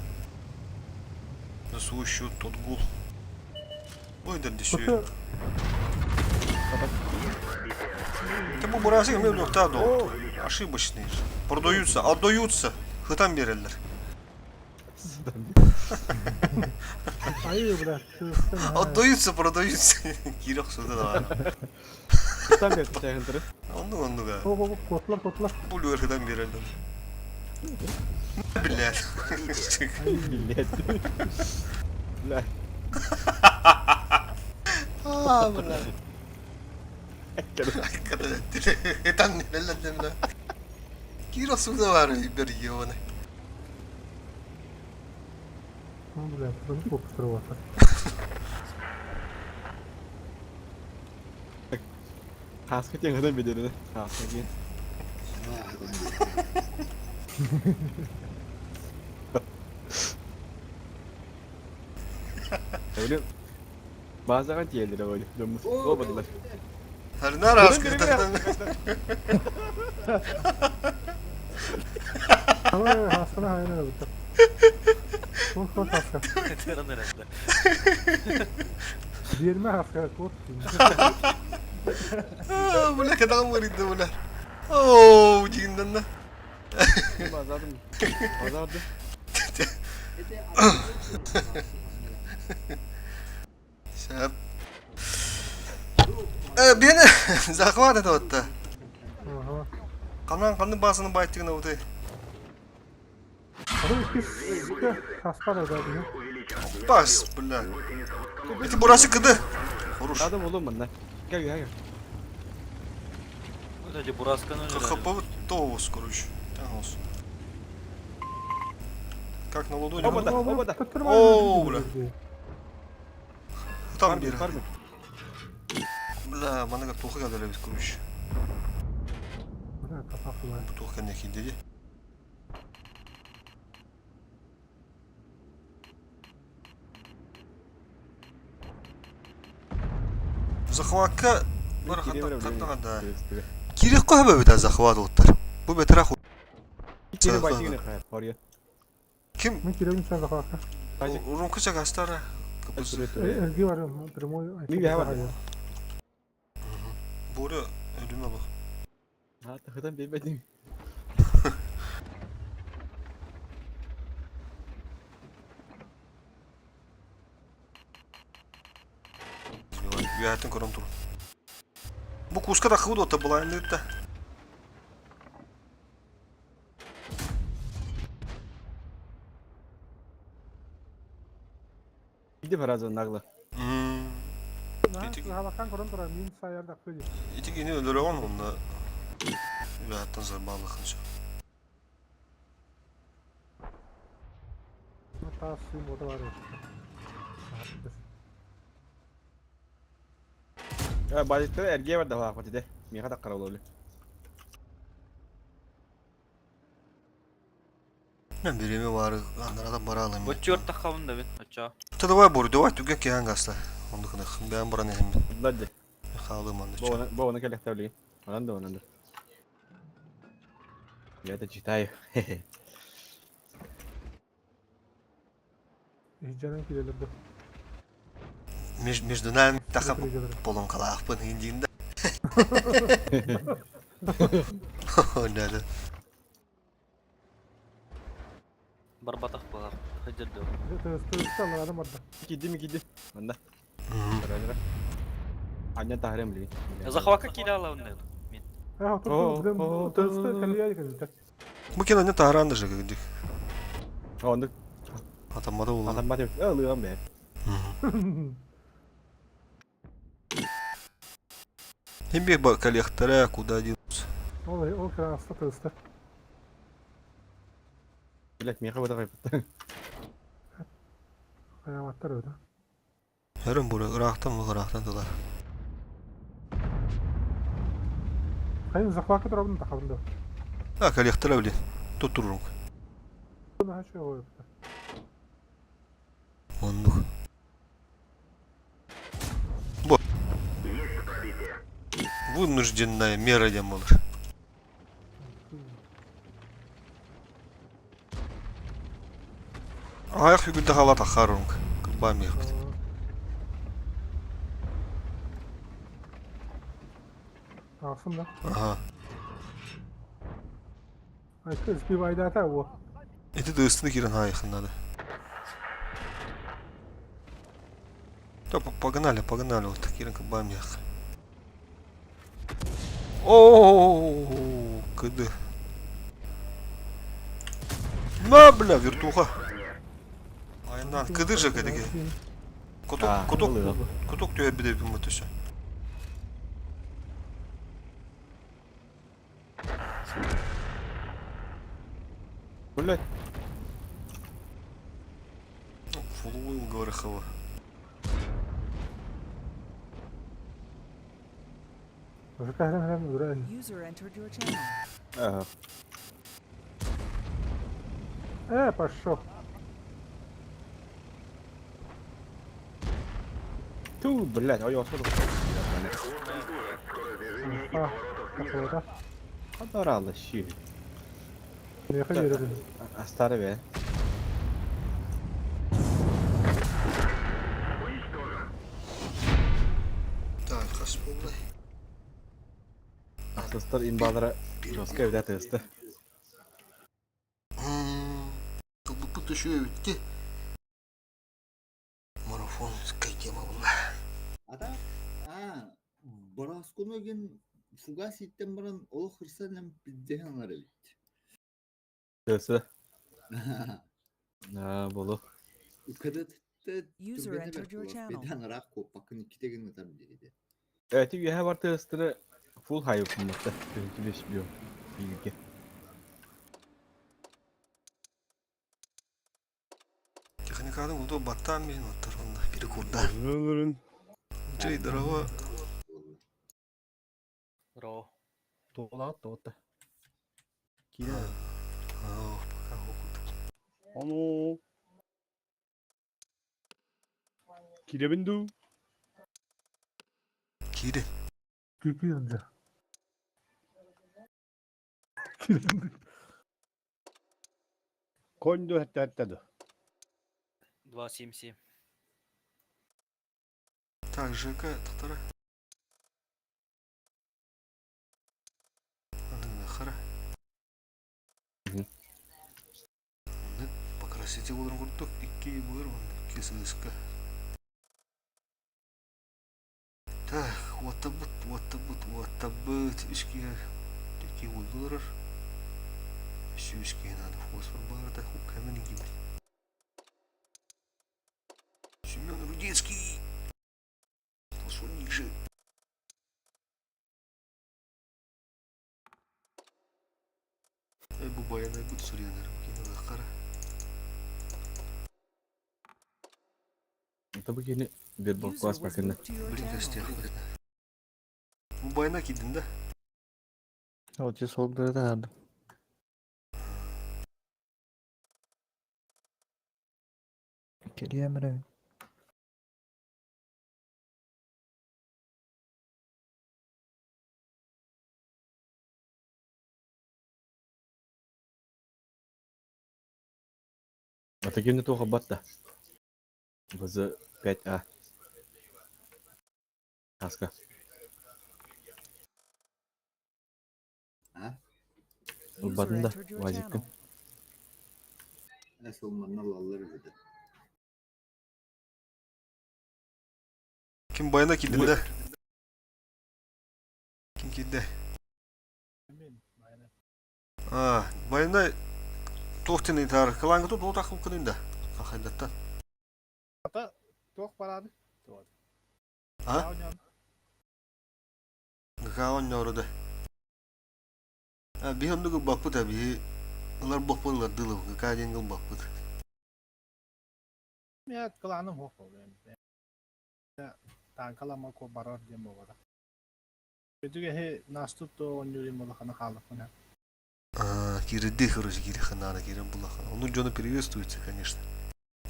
За свой счет тот гул. Ой, да дешевле. Ты бу бурасик мен нокта до. Ошибочные же. Продаются, отдаются. Хытан береллер. Ай, бля, ысты. Отдаются, продаются. Кирок сюда да. Там бер чайгындыры. Оннук оннук а. О, котлар, котлар. Бу хытан береллер. Блядь. Билет. Бля. А, бля. Хытан береллер бля. Кирок сюда бар бер ебаный. Ну, бля, bunu kopuşturuyorlar. Хаска теңгеден бедерdi. Хаска кен. Öyle Bazen diğerleri böyle. Dönmüş. Olmadılar. Her ne arası Ama haskana hayran oldu. Kort kort haska. Тыран эрэллэр. Diğerine haska kort. Бля, когда он говорит, да, бля. Оу, дигиннэннэ. Базардым. Базарды. Это арыгы Сөп. Биһиэнэ захват это вот Ага. Ханан ханнык баасаны баайтыгына уты. Ары иккис хаспар да дии. Бас, бля. Эти бурасы кыды. Хорош. Надо булу манна. Gel gel gel. Вот эти бурасканы ХХП тоус, короче. Таус. Как на ладони. Оба да, оба да. О, бля. Там Фарминг, бир. фарминг. Бля, мана как плохо гадали, короче. Бля, капак була. Туох кэннэ киирдэ Захватка бар ханна да. Кирих коһа бөбүтэ захват уттар. Бу бетрах Кири байтигин хай. Хорья. ким Мин киребин сен захватка. урунку чагастара. Эрги бар прямой. Ми бия бар. Боря ölüme bak. Ha takıdan bilmedim. Үөһэттэн көрөн тур. Бу куска да худо та была инде. Gidip herhalde nagla. Захваткан көрөн турар, мин саяр да көйдү. Ити кини өлөрөҕүн онно үөһэттэн зарбаалыхын сөп. Таас сым ота бар. Ya bajıkta ergeğe var da bak dedi. Miha da kara olabilir. Мен биреме бары андарадан бара алайм. Вот черт тахабын да бин. Ача. Та давай Боря, давай түгә киһән гаста. Ондукны бән баран эһем. Hadi. Хаалым анда. Bu ona bu ona kelek tavli. Onan da onan da. Я это читаю. Жанан кирелер да. Между нами таха полон калаахпын индиинде. Да. Барбатах была. Хаджадо. Тысталар барда. Киди ми киди. Манда. Аня тахрем ли. Захватка кидала он. А, тут тысты калия кэлдэ. Бу кино не тахаран же гдик. Онды Атаммада улан. адам бат. Ылыган бе. Химби ба коллектора куда денутся. Ол ол краста тысты. Блять, миха бата кайпты. Аяматтар өтө. Хөрөн бура ырахтан ырахтан дылар. Хайын захватка турабын тахабын да. А коллектора блин. Тут турунг. Наха чөй Ондук. Бо. Вынужденная мера демалар. Аяқ үгүлдэ хала тахарунг. Кылбаам яхпыт. Алсын да. Ага. Айты сбивайдата о. Эти дыстыны кирен хайхын надо. Да, погнали, погнали, вот кирен кылбаам ях. О, кд. На, бля, вертуха. Айнан, кыды же кыдыге. Куток, куток, куток түйе биде бимөтөсө. Блять. Фулуил Горохова. User entered your channel. Ага. Пошел. Ту, блять, ой, особо. А, какого-то. Адаралы щи. Ехали, ехали. Астары бе. Так, хас болды. Астар имбалара. Жестко эбит тыаста. Ылбыппыт үчүгэй эбит Марафонскай тема буолла. Ата аа Борооскуну игин фугас ииттэн баран олох ырсан пиздэһэн ылар эбит. Тыаста. Аа, болу. Кыдытты User түргэнэ entered бэрт your буолар. channel. Бедан ыраах куоппаккын иккитэ гын ытар диэбитэ. Эти үөһэ бар тыастары фул хайы кумматта. Төһүтү бес био. Бииргэ. Техниканы уду баттаан мин оттор онно перекурда. Джей, здорово. Здорово. Туолаат туотта. Киирэ. Ох, пока хокут. Ону киирэбин дуу? Киири. Киирдэ. Киирдэ. Конь дуу хэттэ дуу? 277. Так, ЖК, тахтара. Аны хара. По красоте боларын курдук икки быыр уонна икки сыыска. Так, уоттабыт, уоттабыт, уоттабыт. Үс киһи икки уоллурар. Сүүс киһи надо фосфор баарата хуккамын игибит. Семен Рудецкий! Толсун ниже. Бу баянай бут суруйанарым кинилэр хара. Это бу кини бир User боккуас was бакынна. moved to your Блин, channel. көстүөхпүт. Бу баяна киирдин да? Отче солдары таһаардым. Кэлиэм эрэ. А таким не туха батта. ВЗ 5А. Каска. А? User Ылбатын да, entered your УАЗиккын. channel. Эс ол манна ылаллар эбит. Ким баяна киирдин да? Ким киирдэ? А, баяна туох диэн ыйытаар, кылааҥҥыта туох таххыккыный да? Хахайдаттан. Ата туох бараады? А? Гаон оонньоору да. А, биһи оннук ылбаппыт а, биһи ылар буохпут ылардыы ГК диэн ылбаппыт. Мен кылааным суох буолла. Таанкалама ко барар диэн буолбата. Өтүгэһи наступ то оонньуур буоллахына хааллахпына. А, киирдии, короче, киириэххэ наада, киирэн буллахха. Ону дьону приветствуется, конечно.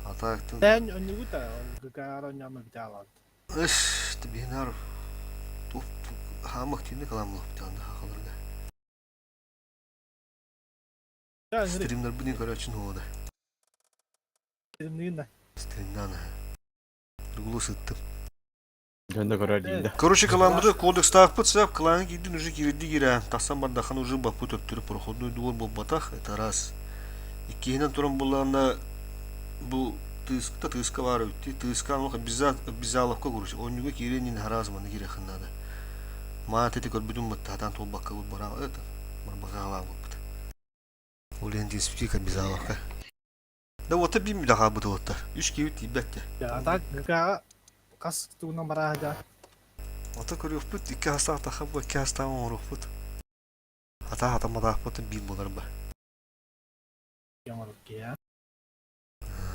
А так ты... Тэн онньугута ГК оонньомо бүтэ алаат. Эш, ты бинар туох хаамах тиинэ калаам булуохтаан хахаларга. Стримнербин короче нуода. Стримнигин да. Стримнан. Другулу сыттым. Дьон да көрөр диин да. Короче, кылааммыты кодекстаахпыт сап, кылааҥҥа киирдин уже киирдии киирэ. Тахсан бардахан уже баппыт өттүрү проходной двор буолбатах, это раз. Иккиһинэн туран буллаҕына бу тыыска тыыска баар эбит тыыска онуоха обязаловка короче онньуга киириэн иһин араас манна киириэххин наада. Маат ити көрбүтүм баттаатаан туолбакка бараа это барбакаалаабыппыт. Ол иһин диспутик обязаловка. Да вот бим билэ хаалбыт уолаттар. Үс киһи тиийбэт де. А так ГК хас тугунан бараа да. Ото көрүөхпүт, икки хастаах тахха бу икки хастаах оҥоруохпут. Хата хатамматаахпытын биир буолар ба.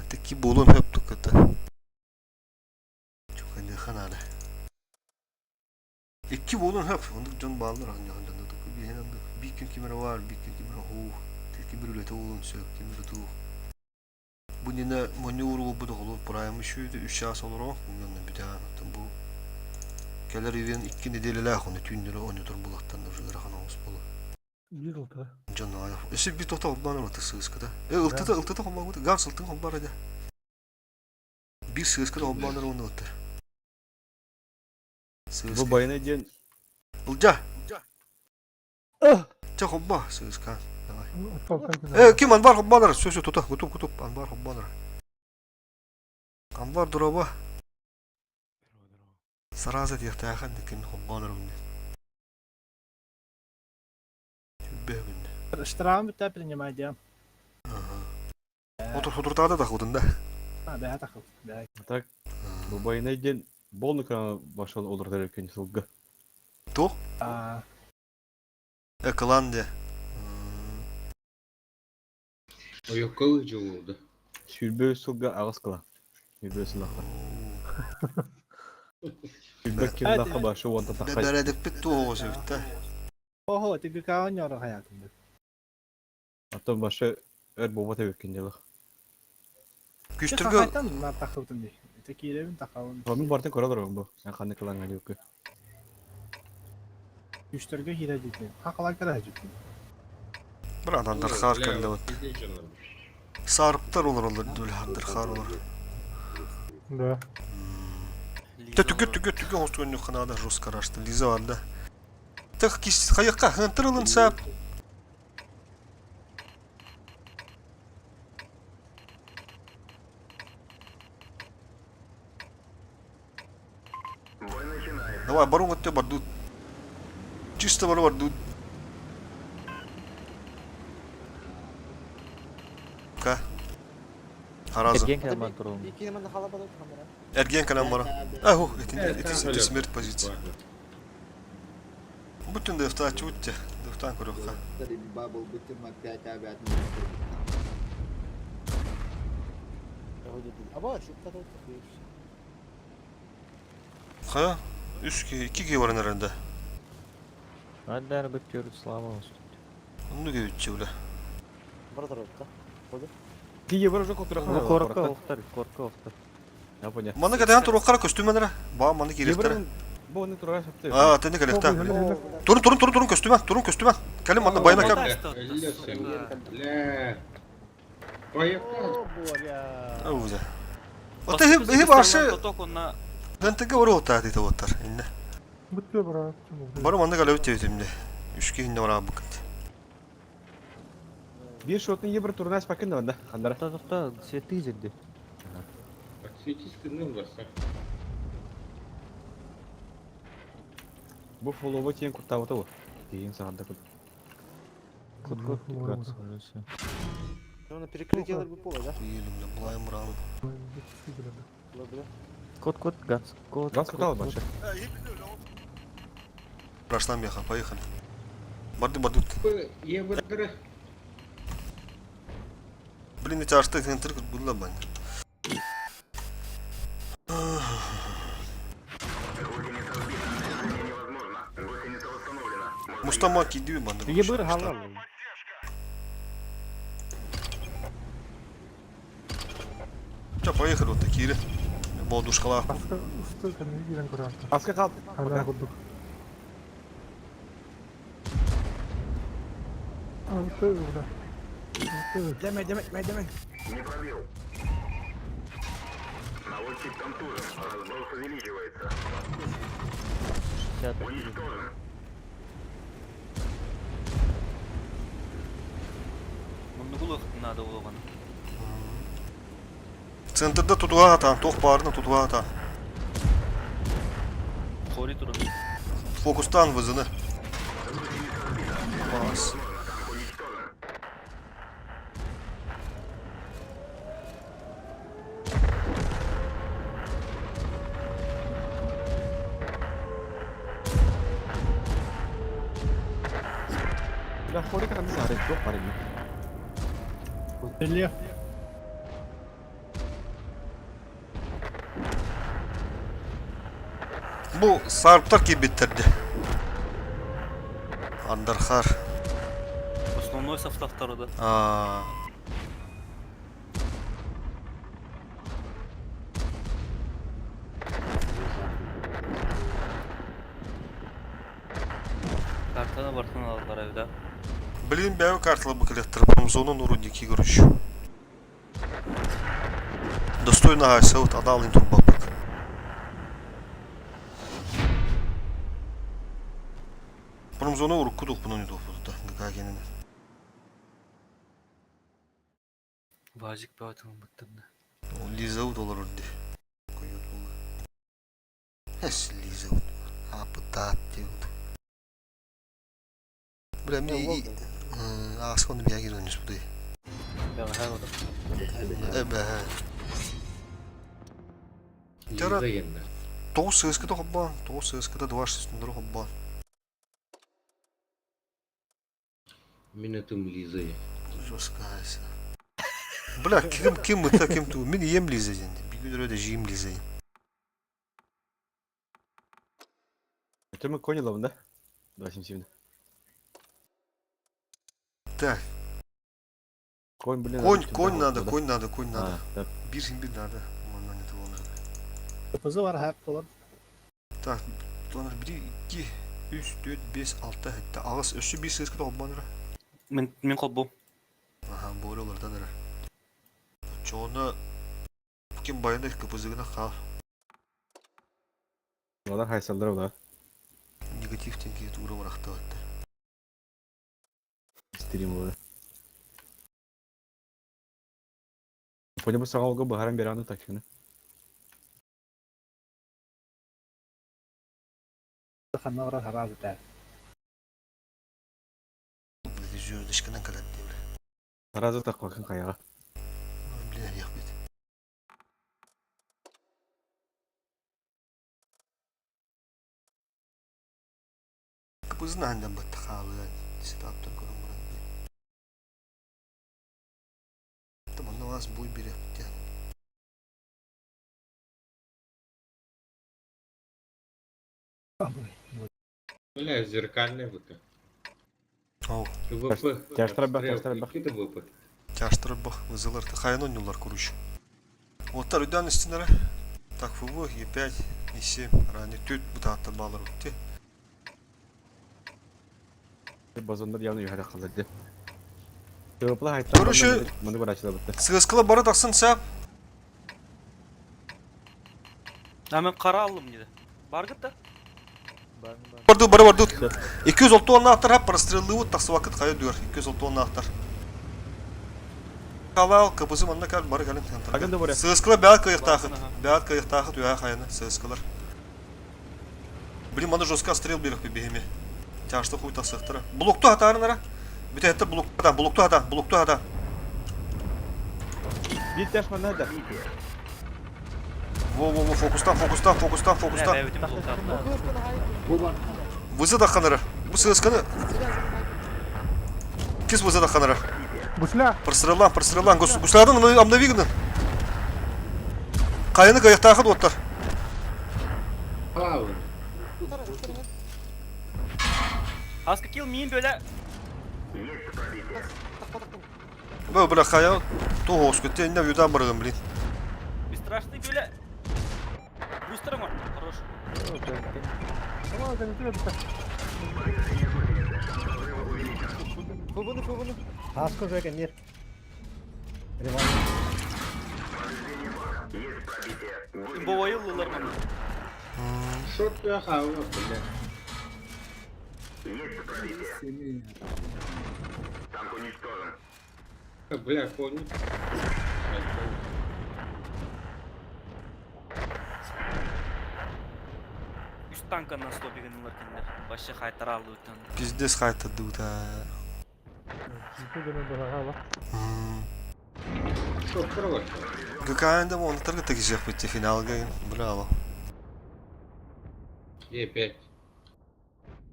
Тикки буолуон сөп тукката. Чукайныха наада. Икки буолуон сөп. Оннук дьон бааллар оонньоон дьонно тукку биэһин оннук. Биир күн ким эрэ баар, биир күн ким эрэ хуу. Ким эрэ үлэтэ буолуон сөп, ким эрэ туох. Бу иннинэ монньу уругулбут оҕолор прайм үшүйдү үс чаас олорон онно бүтээн оттон бу кэлэр ивен икки нэдиэлэлээх ону түүннэри оонньотор булаттан уже ыарахан оҕус буолар. Биир ылтыга. Дьон өссө биир тоҕо холбоон ылата сыыската. Э ылтата ылтата холбообут ганс ылтын холбоор этэ. Биир сыыската холбоон эрэ уонна ылтар. Бу Сыыска. байына диэн Ылдьа! Чэ хобба сыыска. Давай. Э, ким Анвар хоббалар? Все, все, тута, кутуп, кутуп, Анвар хоббалар. Анвар дороба. Сразу диэхтээхэн ким хоббалар үнне. Түббэ күнне. Штраф бүтэ принимай диэн. Отур худурдаада да худун да. Бэһэ тахыл. Бэһэ. Так, бу байынай диэн болну крана башал олордар экен сылга. Туох? Аа. Клан де. Ойоккол дьулууда. Сүүрбэ сылга аҕыс кыла. Сүүрбэ сыллаахха. Сүүрбэ киллаахха башы уонта таххай. Бэрэдикпит туох сөптө. Охо, тигикаан ньоро хаятын. Оттон башы өр буолбат эбиккин дьылах. Күстүргө Хайтан на тахылтын ди. Ите кииребин тахалын. Мин бартын көрө олоробун бу. Сен ханнык кылаҥҥа диэбиккин. Күстөргө киирэ дитин. Хакалар кара дитин. Брат андархар кэллэбит. Сарыптар олороллор дүл андархар олор. Да. Тэ түгө түгө түгө оҥостугун ханада жестко рашты. Лиза бар да. Тых кис хайыкка хантырылын сап. Давай, барон өттө бардут. Чисто бару бардут. Ка. Хараза. Эрген кэлэн турун. Эрген кэлэн бара. Аху, это смерть позиция. Бүтүн дефтачы утте. Дефтан көрөккө. Бабл бүтүн опять опять. Ха, үс ки, iki ки бар herhalde. Hadi бөттөрү слава olsun. Онну кебитчи биле. Кие бар жок отура Ну корка охтар, корка охтар. Я понял. Маны кадaan туруққара көстүмәнера. Ба маны кирехтер. Бу оны тура сапты. А, тенде келехта. Турун турун турун турун көстүмән, турун көстүмән. Кэлим манна байына кэм. Бля. Поехали. Ауза. Ота хи хи башы Тоток онна гантыга бару ота дейт оттар. Инне. Бүтпе брат. Бару манна галабит тебитимде. Үч кихинне бара букт. Бир шотны ебір турнас пакын да хандара. Та тохта светы зерди. Отсветись кынным барса. Бу фоллово тиен куртабыта бу. Тиен саганда кут. Кут кут кут. Елимде булайым бұрам. Кот кот гац. Кот. Газ кутал башы. Прошла меха, поехали. Барды бардут. Ебір Блин, эти арты центр было бан. Мустама кидүү банды. Ебір халал. Ча, поехали вот такие. Болдушкала. Аска усты кәдімгі кирен көрө. Аска кал. Ана курдук. Алты бра. Алты. Деме, деме, деме, деме. муннугул надо болгон. Центрда тутуга атан, тох барына тутуга атан. Хори турун. Фокустан вызыны. Бас. Бля, хорик ханды сары жок бар эми. Рельеф. Бу сарптар кибиттерди. Андархар. Основной составтары да. А. Картаны бартын алалар эбит да. Блин, бәйі карталы букелеттер. Промзонун урудники, короче. Достойно айсаут адалын турбапык. Промзону урукку тух буну не тух. болута ГК кенен. Вазик бөҕөтүн ылбыттар да. Лиза олорор дии. Койот буолла. Эс Лиза Апытаат диэбит. Бля, мен ааскан биягир ойнус будай. Бэҕэһээ оту. Эбэһээ. Тара Лиза генна. тоҕус сыаскыта хоббоон, тоҕус сыаскыта два шестундары хоббоон. Мин атым Лиза. Жесткая. Бля, ким ким это ким ту? Мин ем Лиза ден. Бигүдөрө да жиим Лиза. Это мы конь ловим, да? 277. Так, Конь, блин, конь, надо конь сюда надо, вот, да? конь надо, конь надо. А, так. Бир бир надо. Манна не того надо. Кыпызы бар хап болар. Так, тонар 1 2 3 4 5 6 7 8 өссө бир сыскыта хоббоонура. Мин мин холбу. Аха, буоле олордан эрэ. Оччоҕуна ким байына кыпызыгына хаал. Олар хайсаллар олар. Негатив тенки туура барахтабатта. Стрим олар. Поня бу саҕалга быһаран бераны такшыны. Ханна барар хараазы тää. Блин, звездочканан кэлэр диэбит. Таразы тақпақын қаяға. Блин, эриэхпит. Кыпызын аһандан батта хаалыан сетаптан көрөн баран дии. Манна аас буй бириэхпит диэн. Бля, зеркальная ВК. Ол ВП. Тяжтар бах, Обстрел. тяжтар бах. Икки ВП. тяжтар бах вызылар хайан онньулар куруш. Оттар үйден истинere. Так ФВ, Е5, Е7, рани түт бутааттар баалар утти. Базондар явно юхара қалды. Төвпла хайттар. Көрүшү- Маны барачыла бітті. Сыгыскыла бары тахсын сәп. А мен қара алдым деді. Баргыт да. Барды бары барды. 206 аттар хап простреллы тахсы вакыт кая дүр. 206 аттар. Калал кыбызы манна кал бары калын. Агын да баря. Сыгыскыла бәт кайыктахыт. Бәт кайыктахыт уя хайны сыгыскылар. Блин, маны жестко стрел берек бихеме. Тяжты хуй тасыктыра. Блокту хатарын ара. Бүтәтте блокту хата, блокту хата, блокту хата. Bir тяж мана да. Во, во, во, фокустан, фокустан, фокустан, фокустан. Бә, өтім блокта. Вызы да ханара. Бу сыгысканы. Кис вызы да ханара. Гусля! Простреллан, простреллан. Гусладын обновигны. Кайны кайыктахыт оттар. Пауэр. Аска кил мин бөлә. Бу бля хая то хоскөттө инне юдан барган блин. Бесстрашный бөлә. Бустер бар. Хорош. Tamam, sen bitirmedik. Фубыны, фубыны. Хаска жека нет. Имбовой ыллылар маны. Шот я хаула, бля. Seni Бля, конь. Үс танканан стопигін ылар кендер. Вообще хайтар алды өтен. Пиздец хайтады да. Бүйтіп баҕаҕа Шот провод. ГКНда оны тарга тегизек битти финалга. Браво. Е5.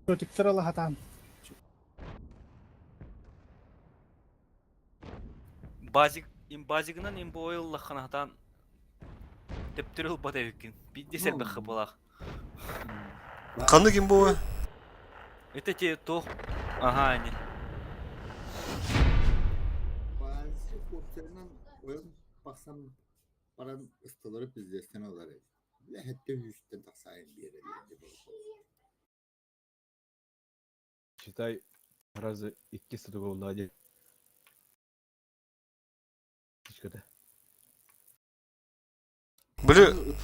Көтүктөр ала хатан. Базик имбазигынан имбовой ыллаханатан тептер ылбат эбиккин. Бидде Ну. бэхэ хыпалах. Каны ким бу? Это те тох. Ага, они. Bazı kortlarından oyun baksam baran ıstaları bizdesten alır. Ve hatta üstten taksayın bir yere. Считай, разы икки сытыгы oldu hadi. Hiç Били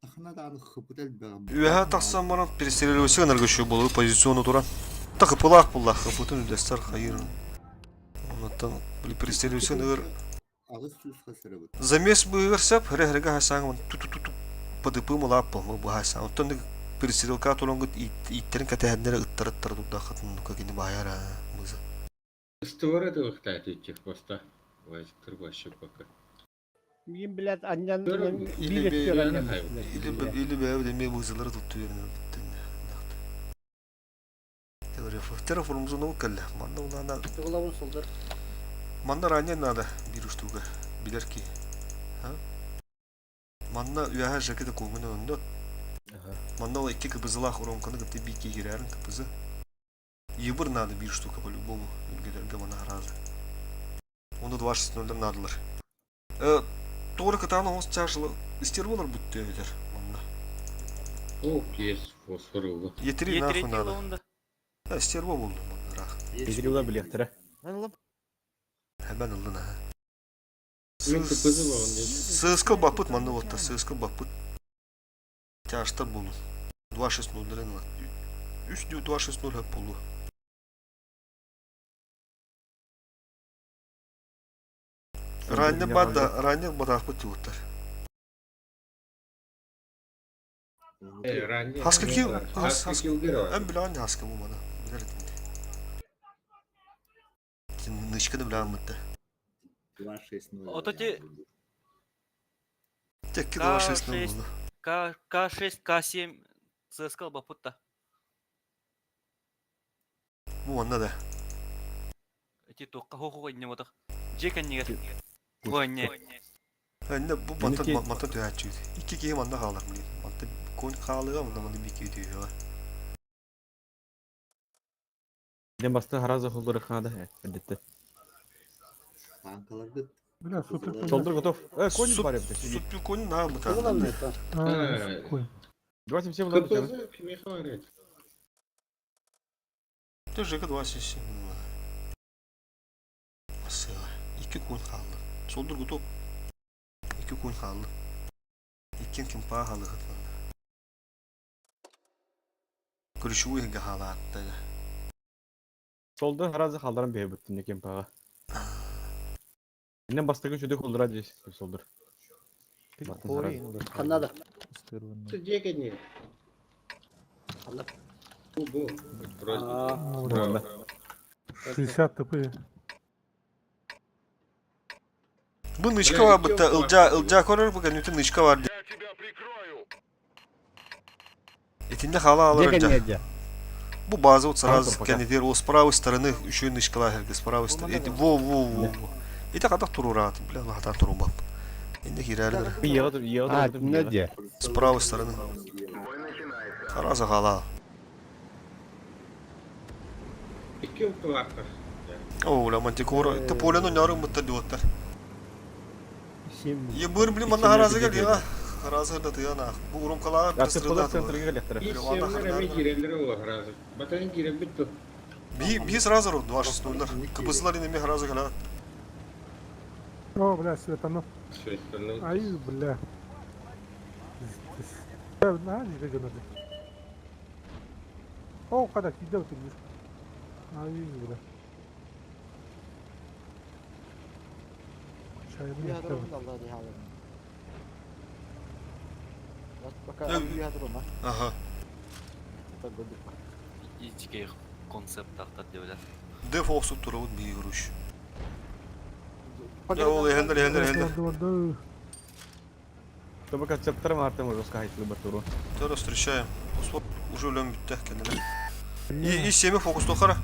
Тахына да хыпытал бәгам. үһә тахсан баран перестреливайся наргышы болу позициону тура. Та хыпылаах булла, хыпытын үллэстэр хайыр. Оннуттан били перестрелюсен ыр 800 хасырабыт. Замес быһыгар сөп, хыры-хырыга хасааҥ ту-ту-ту-ту ПДП мылаап буолма быһаасан. Оттон перестрелка туронгут ииттерин кэтэһэннэрэ ыттар-ыттар турдаххытын нука кини баайара мыза. Створы тылыктаатиччи поста. Вазиктыр вообще пока. Мин блядь анньан биир өттүгэр анньан Или бэйэ эмиэ быызалары тутту үөрэнэр Терраформузунугу кэллэ. Манна улаана Тугулабын сылдыр. Манна ранее надо биир штука. Билэр киһи. Манна үөһэ жаки да куҥун онно. Манна ол икки кыбызылаах уронканы кытта биир киһирээрин кыбызы. Ебыр надо биир штука по-любому. Үлгелерге мана харазы. Оны 2.6.0 надылар. Туора кытаан оҕус чаашылы истер болар бүттү эбитер манна. О, есть фосфор ылла. Етери нахуй надо. Стерва булду манна рах. Етери ула билиэхтэрэ. Hemen ыллын аха. Мен кыпызы болон Сыскыл баппыт манна вот сыскыл баппыт. Тяжтар болу. 2.6.0 ылат. 3 2.6.0 хөп болу. Ранне бада, ранне бадахпыт тиуттар. Хаска ки, хас хас. Эн билан хаска бу мана. Билер этим. Нычканы билан мытта. 2.6.0. Ото ти Текки 2.6.0 булду. К К6, К7 ЦСКА бапытта. Бу манна да. Эти туохха хо-хо инне ботах. Дьиэ кэннигэр. Туонне. Энне бу мантан мантан түһээччү. Икки киһи манна хаалар блин. Мантан конь хаалыга, манна манна бики түһүөҕэ. Ден басты хараза холдуры хада эдетте. Танкаларгыт. Бля, супер. Солдур готов. Конь бар эбит. Супер конь на быта. Конь. 27 КПЗ кимиэхэ барыт? Ты ЖК 27. Асыла. Икки күн хаалла. Солдур готов. Икки күн хаалла. Иккин кимпаа хаалыхыт манна. Ключевой иһингэ хаалаатта. Солдур хараза халдаран бэйэ бүттүн кемпаға. Инен бастакы чүдүк холдура дес солдур. Ханнада. Дьиэ кэннигэр. Бу бу. Вроде. 60 ТП. Бу нычка бар бытта ылдьаа ылдьаа көрөр бу кэннитин нычка бар Итиннэ хаала алар ылдьаа. Бу база вот сразу кэннитигэр о с правой стороны еще нычкалаах эргэ с правой стороны. Во во во во. Ити хатах турураат бля хатан турубап. Инде киирээлер. С правой стороны. Хараза хаала. Икки укулаахтар. О, бля, мантикора. Ты поляну нярым бытта диоттар. Ебыр, блин, манна хараза кел, я. Хараза да тыяна. Бу урумкалаға Аттыппалар центрге келектер. Исемнер эми киирэллэр ол хараза. Батайын киирэн бүттү. Би, би сразу ру, 2-6-0. КБСлар инеме хараза кела. О, бля, светану. Светану. Ай, бля. Бля, на, не гонады. О, когда кидал ты Ай, бля. Ага. Ичикей концепт тахтар деп Деф оқсып турабыт бии күрүш. Ол эхендер, эхендер, эхендер. Тобы концепттар мартым жестко хайтлы батуру. Тора встречаем. Уже өлөм бүтті кәнділер. И, и семі фокус тохара.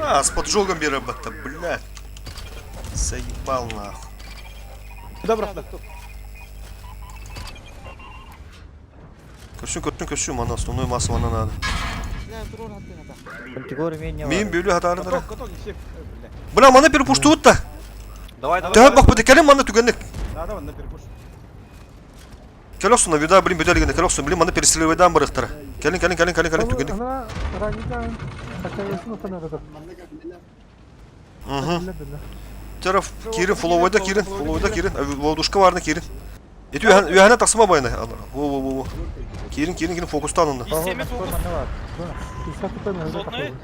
А, с поджогом беріп батта, блядь. Заебал нахуй. Куда брат? Көрсүн, көрсүн, көрсүн, мана основной масса мана надо. Мен бөлі хатарыдыра. Бля, мана перепуштуут та. Давай, давай. Төһө бакпыты, кэлин мана түгэнник. Да, давай, на перепуш. Кэл охсун, вида, блин, бүтэлигинэ, кэл охсун, блин, мана перестреливайдан барыхтара. Кэлин, кэлин, кэлин, кэлин, кэлин, түгэнник. Угу. Теров, кирин, фуловойда кирин, фуловойда кирин, лодушка барны кирин. Ити үөһэнэ тахсыма байына. Во во во во. Киирин киирин киирин фокустаан онно. Истеми фокус. Сотный.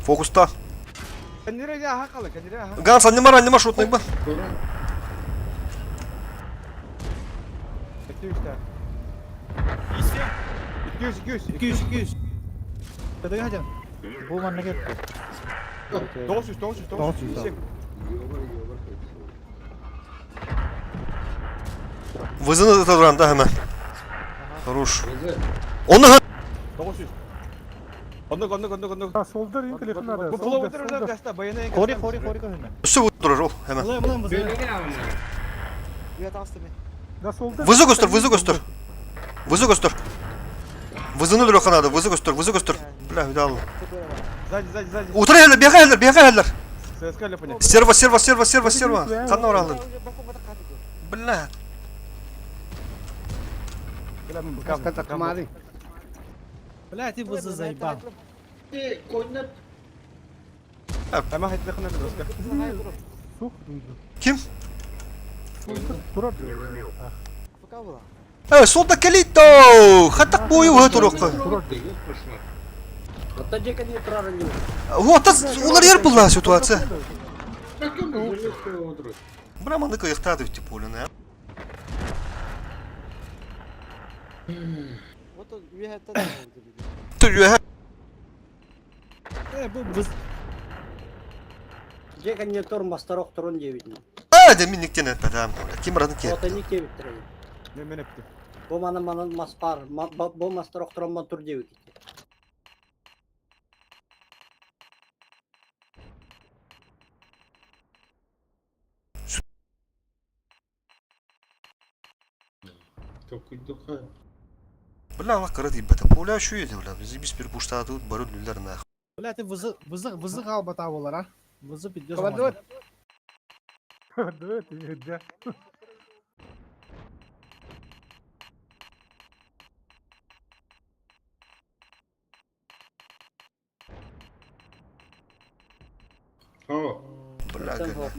Фокуста. Ганс, аннемар, аннемар, шотный ба. Истем. 200, 200, 200. Кытыга хадьан. Бу манна кетти. 900, 900, 900. Вызыны да да hemen. Хорош. Onu 900. Оннук, оннук, оннук, оннук. Solda ring telefon nerede? Bu pula oturur gazda, bayana Хори, хори, хори көһүнэ. Üstü vurdur ol hemen. Мылай, мылай, мылай. Да solda. Vızı göster, vızı göster. Vızı göster. Vızını öldür Okan vızı göster, vızı göster. Бля, видал. Сзади, сзади, сзади. Утра хеллер, бега хеллер, бега хеллер. ССК ляпани. Серва, серва, серва, серва, серва. Ханна оралын. Бля. Бля, ты вызы заебал. Ama хитлекне доска. Kim? Durar. Evet, solda Kelito. Hatak boyu var orada. Вот, улар ер была ситуация. Бра маны кыйыктады тип поле, Түгө. Э, бу выз... А, де мен никтен этпедем. Ким радын ки? Мен мен эпти. Бля, Аллах кырат иббете. Поля şu yedi бля. Bizi biz bir puştadı barı lüller на. Бля, ты вызы, вызы, вызы қалбата болар, а? Вызы пидёс. Evet, evet. Бля, гад.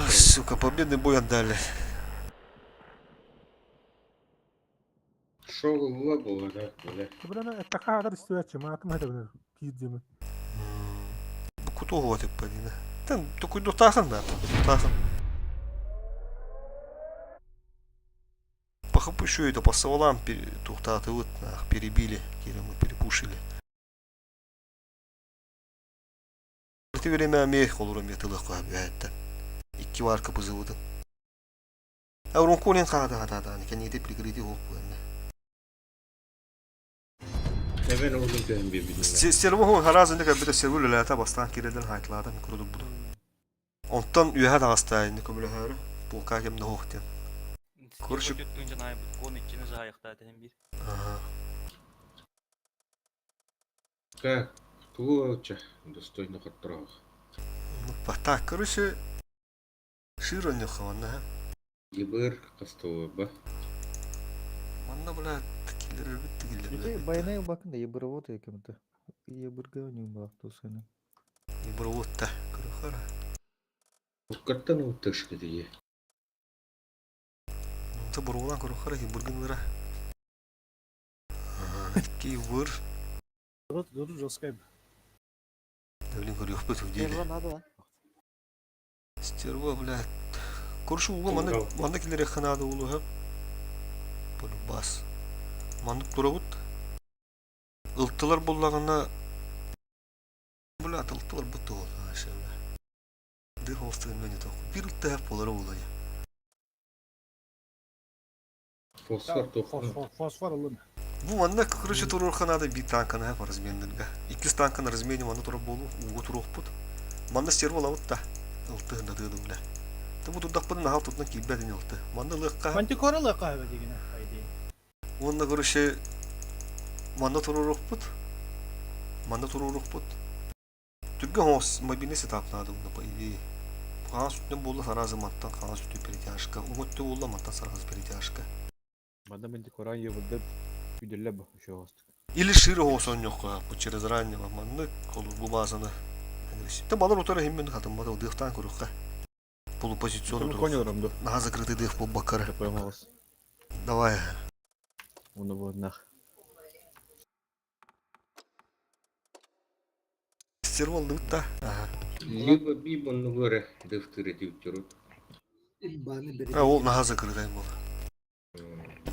Сука, победный бой отдали. Шоу было, да, бля. Бля, такая адар istiyor Матым hadi bunu. Gideceğim. Куту вот подина. Там такой дутахан, да, дутахан. Похапущу это по стволам тухтаты вот нах, перебили, или мы перепушили. Ты время мех олурум ятылық қойып Икки варка бузывыдын. А урункунин қағады қағады, кәнеде прикрыти оқ бұлында. Hemen oğlum dön birbirine. Серво харазын дека бите серво лелата бастан киреден хайтлада микродук буду. Онтон үһә тагастайын көмөлөһөрү полка кемде хохтен. Короче- Önce naybut konu içini zayıkta dedim bir. Ага. Так, туоча, достойно хоттрох. Ну, так, короче, широ нехона. Гибыр, кастова, Манна, бля, тикилер бит Ити тикилер. байнай бакын да ебыр вот кем-то. Ебырга не бар тусыны. Ебыр вот та, короче. Уккаттан утышка дие. Та бурулан короче, ебыргынлара. Ага, ки выр. Тут, тут жестко. Да, блин, говорю, в деле. Стерва, бля. Короче, ула манда манда килер ханады улу хап. Бас. Маннык турабыт. Ылттылар буллагына бля, ылттылар бутты ол. Дых олстын мени ток. Бир ылтты хап болар улай. Фосфор тохну. Фосфор олун. Бу манна короче турур ханады бир танканы хап размендерге. Икки танканы размене манна турап болу, угу турук бут. Манна стерва лавыт та. Ылтты хында бля. Та бу тудак бун нахал тутна киббәдин ылтты. Манна лыкка Мантикора лыка дегене, по идее. Онна короче манна турурукпут. Манна турурукпут. Түргө хос мобильный сетап надо унда по идее. Хаан сүттен болла сразу маттан хаан сүтү перетяжка. Уңөттө болла маттан сразу перетяжка. Мада мен Коран ебылды күдүлле бу шоғыстык. Или шире хос оньок бу через раннего манны колу бу базаны. Агрессив. Балар утары химмин хатыммата удыахтаан көрүөххэ. Полупозиционно Конь олором ду. Наһаа закрытый дых буолбаккара. Поймалыс. Давай. Уну буоднах. Стерволдубут да. Ага. Либо би оннугу эрэ дыхтыр этиүттерут. А ол наһаа закрытай буолла.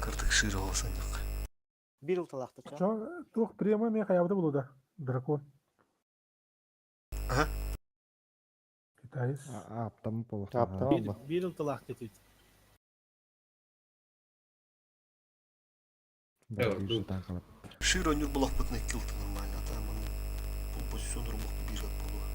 Кыртык шире олсанньык. Бир ылталаахтар. Чо, туох према мен хаябыта булу да. Дракон. Ага. Китаец. Ааптам полох. Биир биир ылталаах тетит. Шире онньур булахпытына икки ылты нормально. А там полупозиционно рубахпы биир от буолуо.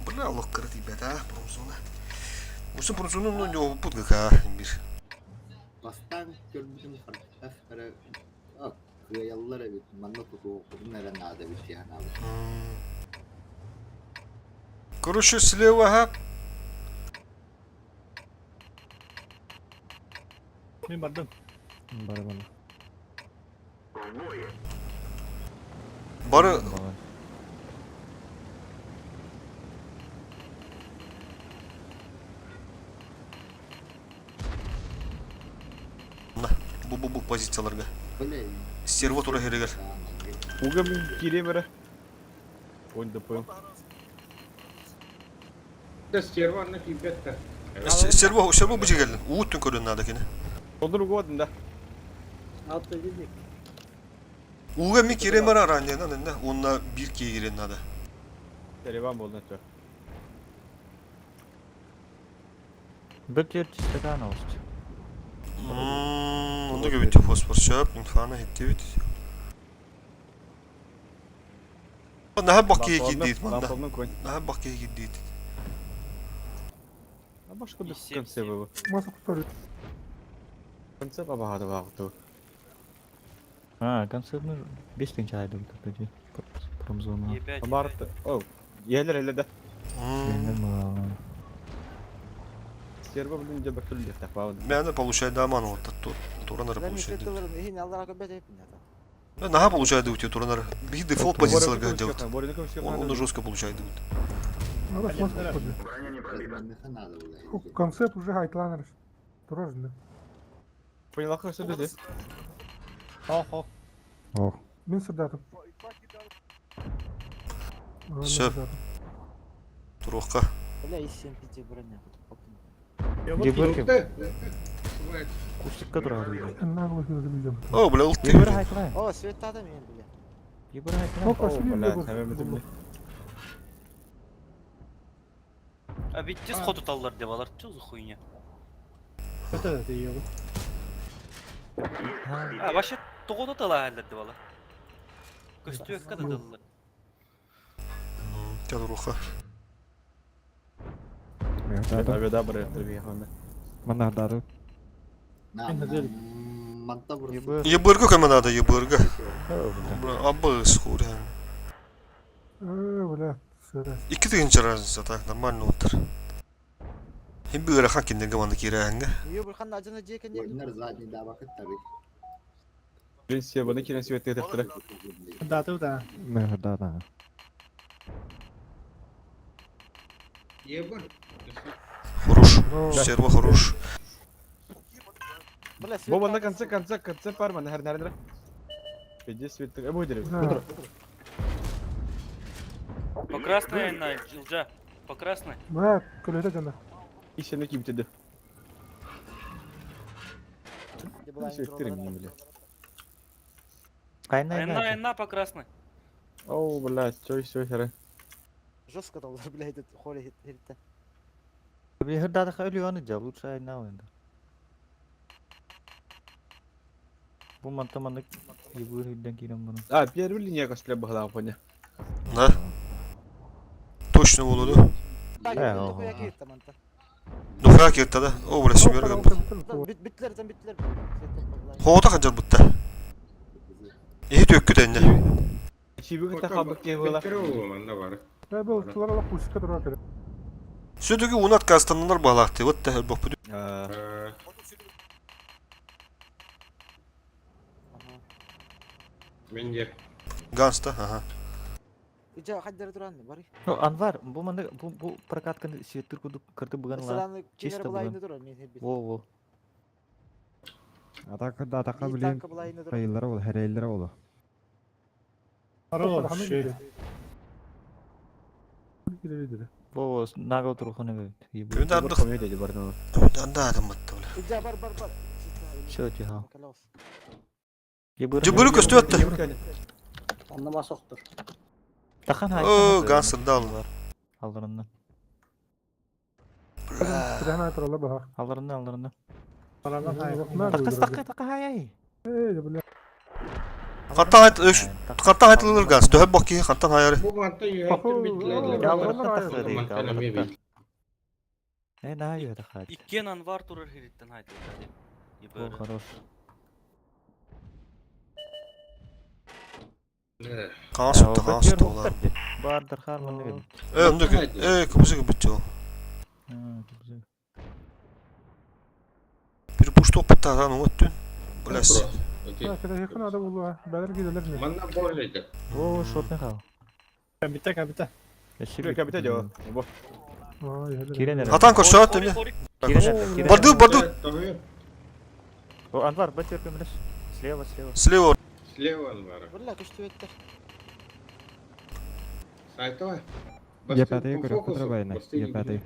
Бля, олох кыра тиийбэт аа, промзона. Усын промзонун ньуоппут ГК бир. Бастаан көрбүтүм харахтах эрэ кыайаллар эбит, манна тутуохпутун эрэ наада эбит дии санаабытым. Короче, слева, ага. Мин бардым. Бары бары. Бары бу бу бу позицияларга. Стерво тура хэригэр. Уга мин киирем эрэ. Ой, да понял. Да стерва анна киирбэт да. Стерво, стерво бу жигерлин. Ууттун көрөн надо кини. Олдур угодын да. Алта дедик. Ууга ми кирем ара раннена нэннэ. Онна бир киирен надо. Теребан болду өтө. Бір тер чистакан алышты. Онда көбүттү фосфор чөп, инфана хиттибит. Наһа бак киһи киирдиит манда. Лампалның конь. Наһа бак киһи киирдиит. А башка И без семь, конце семь. было. Маса кутары. Конце бабагады багыты. А, концертный бес тысяч айдым тут промзона. Е5. Март. О, елер эле да. Стерва блин де бакыл деп тапабы. Мени получай даман вот туранары Мен получай. светлерин ихин аллара көбөт эпин. Наһа получай дут туранары. Би дефолт позицияларга делать. Он жестко получает дут. Арас маса кутары. Надо было. Концепт уже хайтланер. Турожны. Поняла, как все dedi. Хо-хо. Ох. Мен сырдатым. Всё. Турохка. Бля, исем пизде броня. Ебырки. Кустикка турар. Нагло хилдим. О, бля, ылты. Ебыр хайтлайн. О, свет адам мен бля. Ебыр хайтлайн. Опа, Бля, А ведь те сходу таллар деп алар, что за хуйня? Это это ее. А вообще тоҕо талаһаллар деп алар. Көстүөккэ да таллар. Туруха. Аведа бары требияхана. Манардары. Манта Ебырга көмө надо, ебырга. Абы схуря. Бля, сыра. Икки тыгынча разница, так, нормально утыр. Хим бир хаки нерге маны кирәңге. Ее бір ханна ажына жекен Ойнар задний да бакыттары. Блин, себаны кирен светте тектire. Даты да. Мехда да. Ебан. Хорош. Стерва хорош. Бля, свет. Бу манда конце конце конце бар манда her nerede? Пиде светте. Бу дерев. По красной на Джилджа. По красной. Бля, көлөтө жана. Ишене киптеди. Светтерим не бля. Айна Айна, айна. айна по красной. Оу, блядь, чё всё хера. Жестко таллар, бля, этот холи херте. Bir hırdadık ölüyor onu ca. Лучше айна ойында. Бу мантаманнык ебыр хырдан кирем bunu. А, первый линия коспле бахла поня. Да. Точно болду. Так, Э, дохуя ого. кирт манта. Ну хак да. О, бля, сүмөр Битлерден битлер. Хота ханжар бутта. Эһи төккү тэнне. Чибик тахабык киһи буола. Беттере ол манна бар. Да был тулар ала пуска турар керек. Все-таки уну отказтаннар баалаахты. Вот та боппут. Мен де. Ганста, ага. Ижа хаддара туран бары. Ну, Анвар, бу манны бу бу прокатканы светтыр кудук кырты буган ла. Сыраны Чисто кенер буган. булайны турар мен хебит. Во во. Атака да атака Биир билин танка булайны турар. хайыллара ол, хәрәйләре ол. Хороший. Во во, нагыл туруханы бит. Ебу. Күн ардык. Комедия бар ну. Анда адам атты бля. Ижа бар бар бар. Всё, тихо. Ебу. Жыбыры көстү атты. Аннама соқтыр. Тахан хай. О, Ганс дал. Алдарынан. Бля. Тирана турала баха. Алдарынан, алдарынан. Баранан хай. Такас така така хай ай. Эй, бля. Хаттан айт, хаттан айтылыр Ганс. Төһөп бак ки хаттан хайары. Бу манта юһәттен битләр. Э, на ю это хат. Иккен Анвар турар хириттен хайтылар. О, хорош. Кан сутта, кан сутта олар. Бардыр харман бит. Э, онда э, кыбызы битти ол. Bir пуш топ битти адан өттүн. Бляс. Кете хана да булу. Бәлер киделер не. Манна борлейді. О, шотный хал. Кабита кабита. Кабита дё. Бу. Кирен Хатан көрсө атты эмне? Барды, барды. О, Анвар, бәтер көмрес. Слева, слева. Слева. Слева Анвар. Бұрла күшті өттір. Сайтова. Е5 көрөк турабайна. Е5.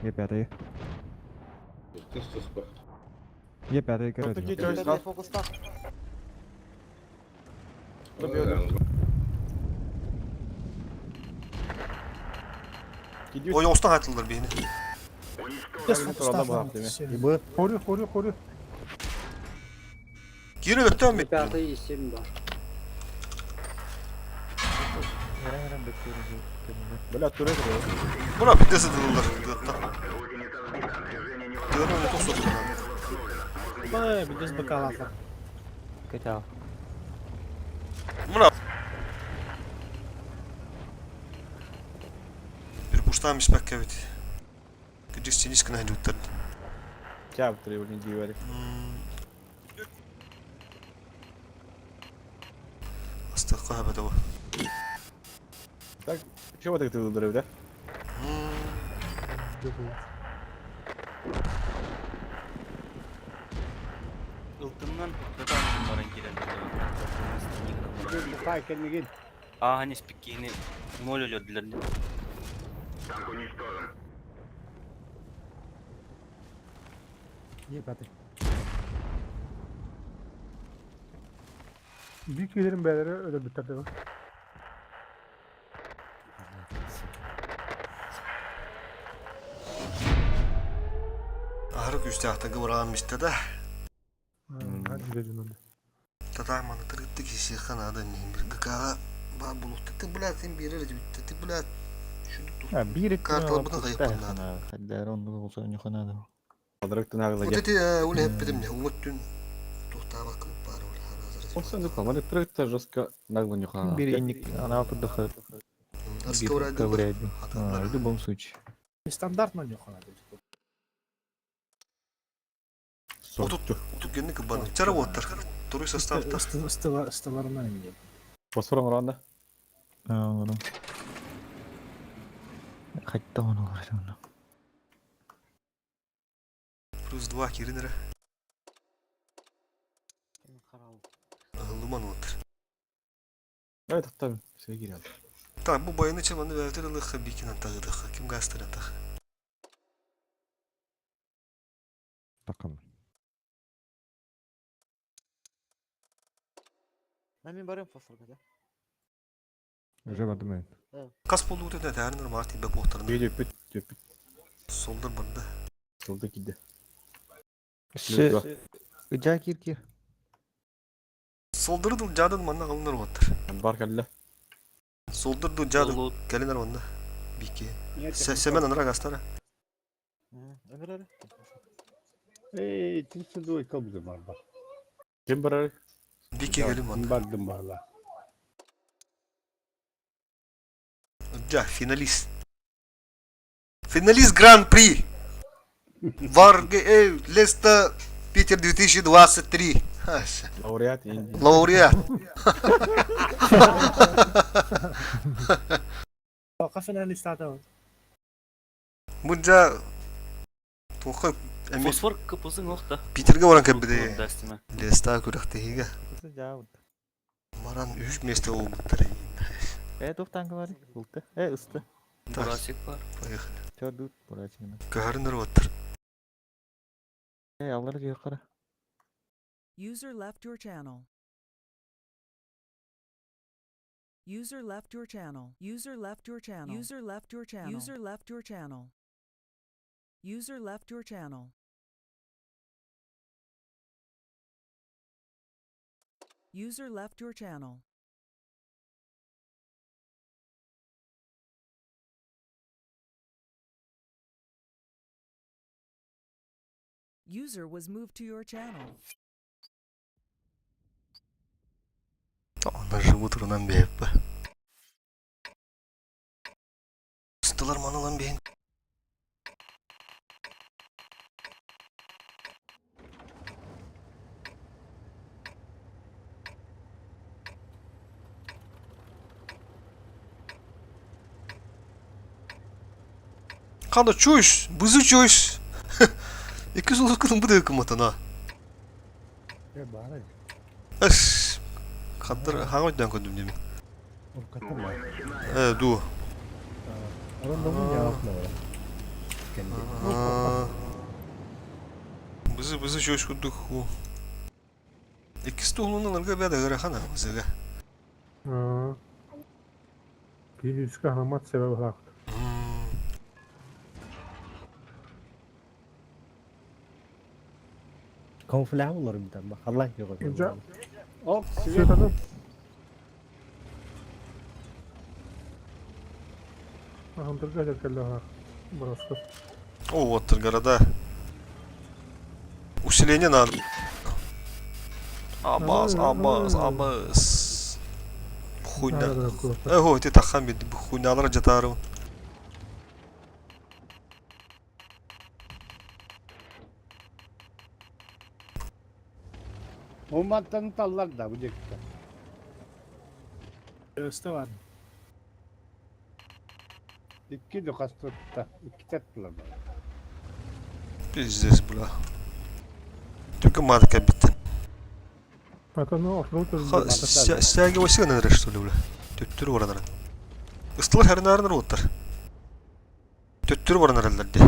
Е5. Тус тус ба. Е5 көрөк. Фокуста. Ой, оңстан айтылдыр бейні. Ебу. Хоры, хоры, хоры. Кире өттен бит. Пятый семь бар. Бля, туры туры. Бура бидесе дылдыр. Дөрөм тосу. Бай, бидес бакалата. Кетал. Мына Bir пуштан миспек кебит. Кыжык синис кына жуттар. Чап туры не дивари. Астыкка хабада бу. Так, чего так ты дуры, да? Ылтымнан татан баран кирен. Бухай келмеген. А, не спиккини. Ноль өлөрдүлөр. Е5. Bir килерин бәлері öyle битер деп. Ахыры күстә ата гыбыраган мисте да. Hadi gidelim hadi. Татар маны тырытты киси ханада не бир ГКга ба булукты. Ты блядь, сен берер битте. Ты блядь. А, бир Картал буны кайыппын Хаддар он болса не ханада. Калдырык тынагыла. Вот эти уле хеппедим не умуттун тухтаба кылып бар ул ханазыр. Осы ну камары тракта жестко нагло не хана. Бир инник ана турдыхы. Расковырять. В любом случае. Стандартно не хана. Отут генник баны. Чара боттар. Туруй составта. Стыларынан эмне. Фосфор ранда. А, ладно. Хатта оны олар. Плюс 2 киринere. Луман отыр. Давай тоқтам, все кирел. Так, бу байыны чаманы бәвтер лыхы бикин антагыдыхы. Ким гастыр атах. Такым. Мен барым фосфорга да. Уже бардым мен. Кас болду өтө дәрнер марти бе боқтырны. Видео пүт, пүт. Солдыр барды. Солды киде. Ше, Жа кир кир. Солдырды жадын манна кылыныр оттыр. Бар калла. Солдырды жадын келинер онда. Бики. Семен анра гастара. Өмір әрі. Эй, тинсин дуй кобзы бар бар. Ким барар? Бики келин манда. Бардым барла. Дьэ, финалист. Финалист Гран-при! Варг Леста Питер 2023. Лауреат Индии. Лауреат. Тоққа финалист ата Бу дьэ туохха эми Фосфор кыпызың охта. Питерге баран кэлбитэ. Дастима. Леста күрэхтэһиигэ. Кысы жаабыт. Баран үһүс миэстэ буолбуттар. Э, туох танка бар? Булты. Э, ысты. Бурасик бар. Поехали. Чордут бурачыгына. Көһөрүнөр уоттар. Э, аллара жүйө кара. User left your channel. User left your channel. User left your channel. User left your channel. User left your channel. User left your channel. User left your channel. User was moved to your channel. Онно живут урунан биэппэ. Ыстылар манылан биһин. Хана чуешь, бызы чуешь. Икки сулуккутун бу дыыкымматана. Э, бары. Эс. Хаддар хаҥа өйдөөн көрдүм дии. Уркаттар бар. Э, дуу. Орон домун яапна бар. Бызы бызы чуешь курдук ху. Иккис туһунун ыларга бэдэ ыарахана бызыга. Киһи үскэ хаамат себеп быһаахыт. Камуфляж олорум там. Аллах yok. Önce Ок, Светаны. Ахантырга дәркәлләһә. Боросков. О, вот города. Усиление надо. Абаз, абаз, абаз. Хуйня. Эго, ты тахан бит, хуйнялар жатарым. Уматтан таллар да бу жекте. Өстө бар. Икки дукас тутта, икки таттылар. Пиздец, бля. Только матка бит. Атаны ортолук Стяги васиган что ли, бля? Төттүрү баранар. Ыстылар хэрнаарнар уоттар. Төттүрү баранар эллерди.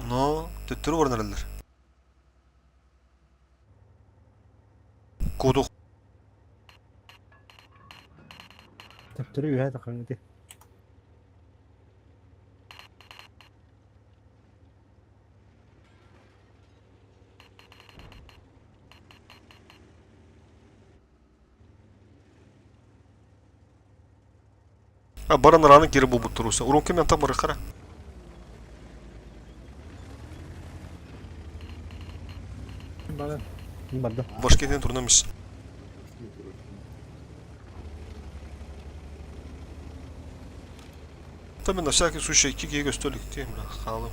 Но төттүрү баранар эллер. Коду Төптөрү үһә тахаңды. А баранар аны кири бу буттуруса. Урун кем янта барыхара. Бары. Барды. Башкентен турнамис. Tabi на всякий случай икки көстөлүк дейм бля, хаалым.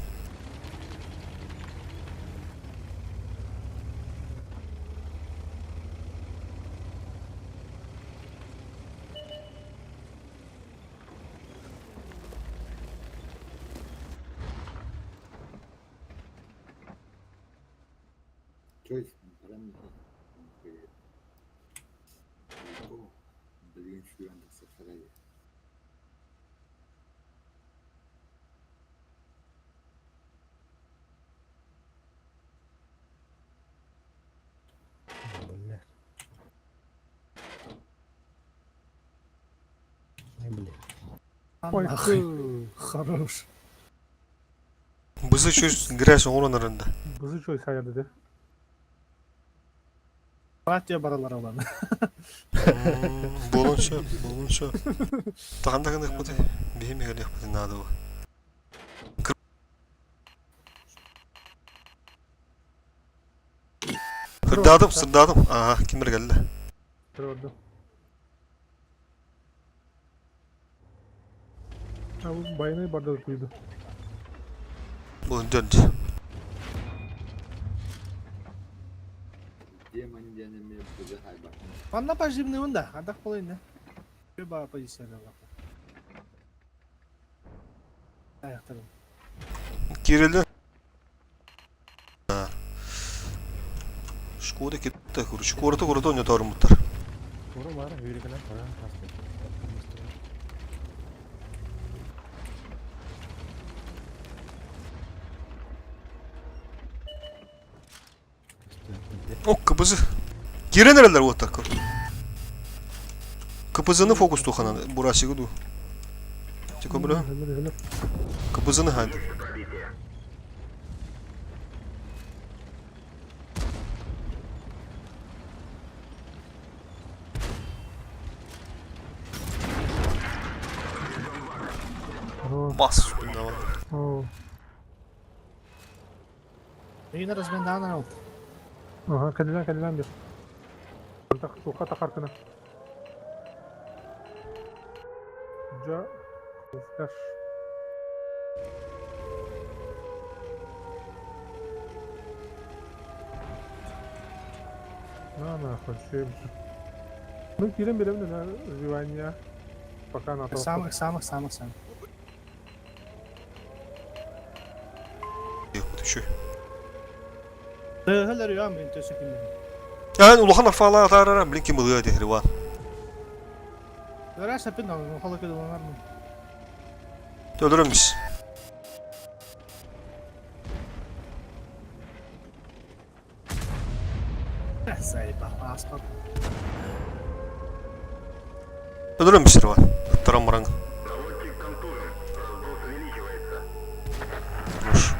Choice баран Блин, сүүрэн тахсахтара дии. Бля. Ай, бля. Ой, Хорош. Бызы чөс грязь оңоронарында. Бызы чөй саяды де. Братья баралар олан. Болончо, болончо. Таханда гына куды. Бихим эгелех бути надо. Сырдадым, сырдадым. Ага, кимдер келди. Көрдүм. Байанай барда күйді. Бұл дөн. Демон диэн эмиэ быдьа хайбатын. Манна поживныйбын да, ардах буолайын да. Баа позицияда бар. Аяқтарым. Кирилли. Шкода кетті, короче. Короты короты ойнатар мұттар. Куру бар, үйрекелер қойған тасты. О, КПЗ. Кирен эрелер вот так. КПЗ-ны фокус туханан бурасигы ду. Тико бля. КПЗ-ны хайды. Бас үстінде бар. Мейін размендан алды. Ага, кәділен кәділен бер. Суқа тақаркына. Жа, фляш. На, нахуй, шөй. Ну, кирен беремін на развивание. Пока на Самых, самых, самых, самых. Еще. Тыһылар уям мен төсө кимден. Ян улахан афала тарара блин ким ылыа дехриван. Өрә сәпин ал, холы көдө олар. Төлөрөмүс. Сайба, аспап. Төлөрөмүс риван. Тарам маранг. Хорош.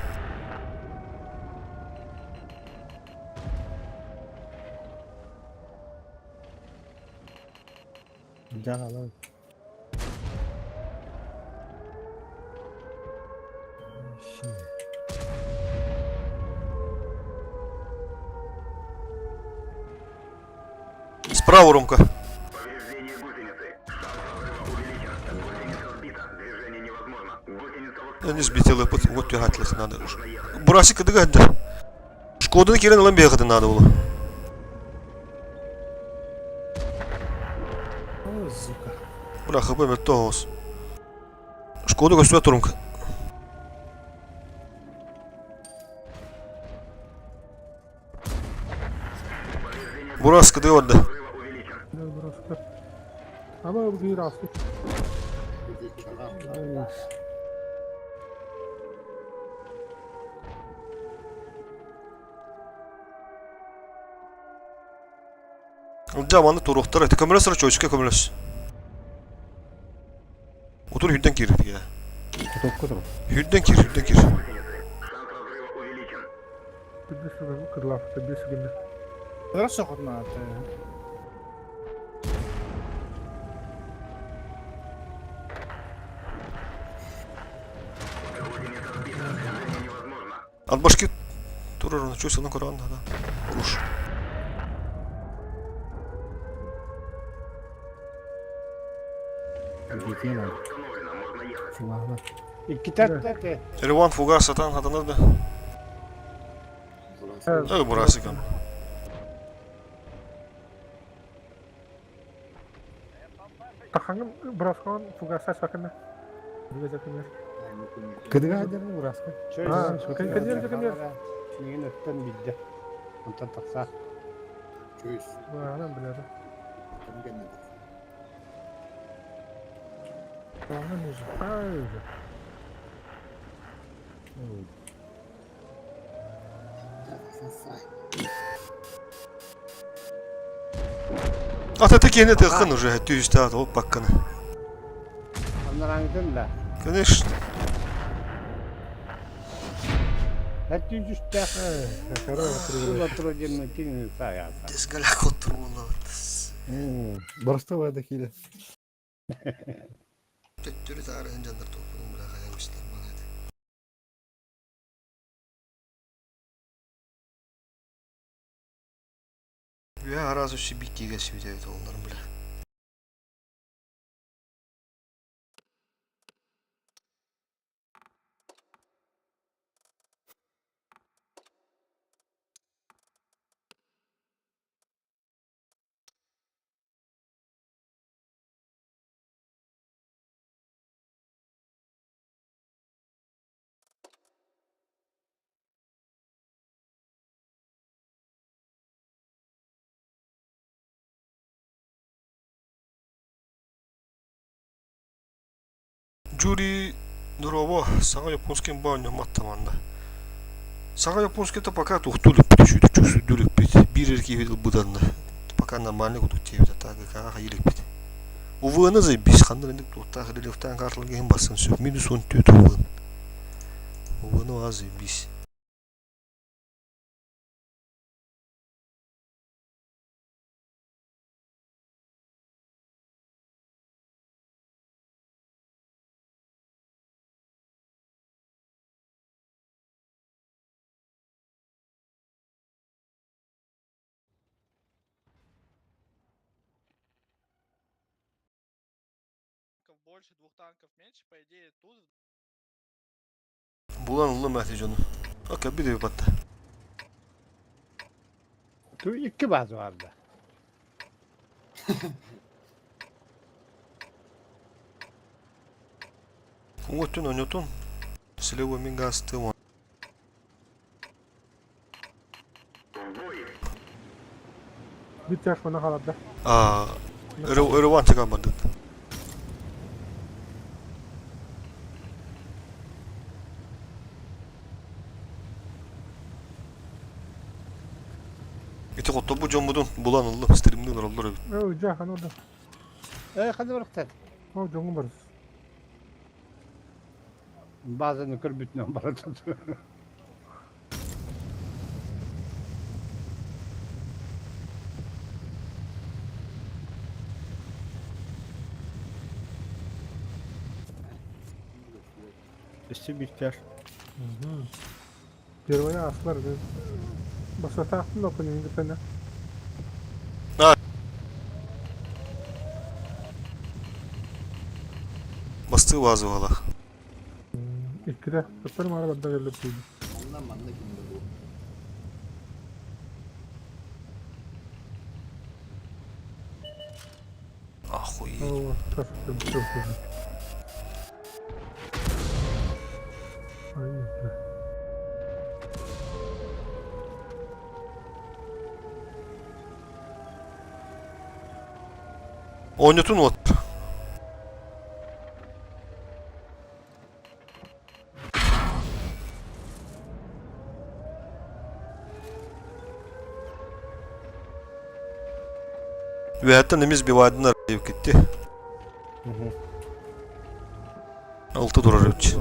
Жағалы. Справа, Ромка. Не сбител, вот тягать надо уже. Бурасик дыгать. Шкоданы кирен алан бегады надо было. О, сука. Бля, хп мертвого. Шкоду гостю Ромка. Бураска дыгады. Ама bir aslı. Ити чаҕа. Жаманы туруқтар. Это көмөлөс ара чойчука көмөлөс. Отур хүрден кир я. Кутокку тұр. Хүрден кир, хүрден кир. Bir sürü kırlafta bir sürü. Өрә соқытма. От башки турар, чойсаны коран да. Уж. Икки тәттә. Риван фугас сатан хатанар да. Эй, бурасикам. Тахаңым бұрасқан фугаса сакына. Биле закына. Кыдыга айдарын ураска. А, кәдер кәдер. Мигин өттен бидде. Онтан тақса. Чөйс. Анам билер. Ким кэннэ Анам уже. Ай. Сай. Ата текене тыкын уже түйістә ол пакканы. Анараңдын да. Конечно. Әттүн жүстә. Улатыр демне кин сая. Десгаля котур Барыста барды киле. Төттөрү таарыһын жандар топпунун била каямыштар манайды. Я разу себе киге сүйдейді олар бля. Джури дорообо, саҥа японский оонньоммот манна. Саҥа японскайта пока туохтуу иликпит, үчүгэй иликпит, биир эрэ киһи ылбытанна пока нормальный курдук диэбит, а так ГК-ҕа хайыы иликпит. УВН заебись, ханна инник туохтаах рельефтаан карталарга иһин барсан сөп, минус 14 УВН. УВН а заебись. Больше, двух танков меньше, по идее, тут Булан ыллым эти дьону. Окей, bir батта. Ту икки база vardı. Уҥа өттүн оонньотун, слева мин гаастыым. Bir тяж мана халарда. Аа, өрө чыган бардыт. Ити хоттобу дьоммутун булан ыллым, стримни олороллор эбит. Ö, жа хан orada. Э, ханна барахтар. О, жоңун барыс. Базаны көрбүтүнэн баратат. Өссө бииртэр. Первая аслар. Басатаахтын опын ингитene. Бастыы базы балах. Иккиде. Көптөр мара барда келип дейdi. Манна манна кимде bu? Охуеть. О, трафик çok çok. Ай, бля. Оонньотун уот. Үөһэттэн эмис бивайдынар диэбит китти. Алты турар үч.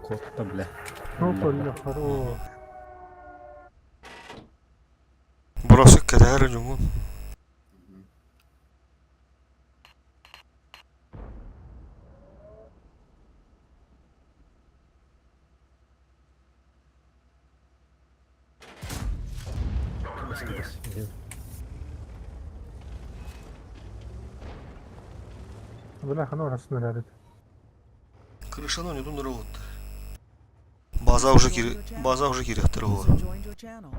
Котта бля. О, хорош. Burası кэтэһэр дьоҥҥун. Бля, хан orasını herhalde. Крышаны оонньотун уот. База уже кири база уже кириэхтэр User оҕо. joined your channel.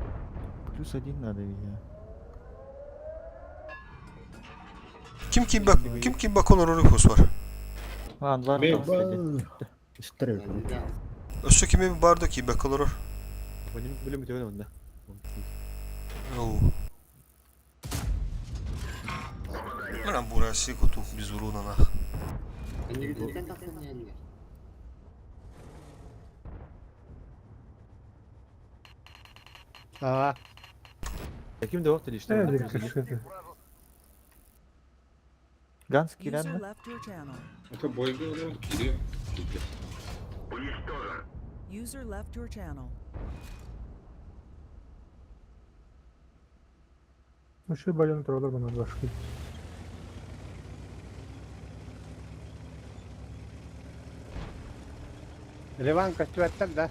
Плюс один надо, видимо. Ким кимбак ким кимбак олорор хос бар. А, анлар Бей, там, кстати. Үстер. Өссө кими бар да кимбак олорор. Билим бүтөбүн онда. Оу. Мына бурасы куту безурунана. Энергетиктен тахсан yerler. Аа, Ким да вакыт лишь. Evet, kırşıdı. Ганс User кирен left your channel. Это бойга олорор кириэ. Киирдэ. User left your channel. Şu bayan turalар bana başka. Ливан көстүбэттэр да.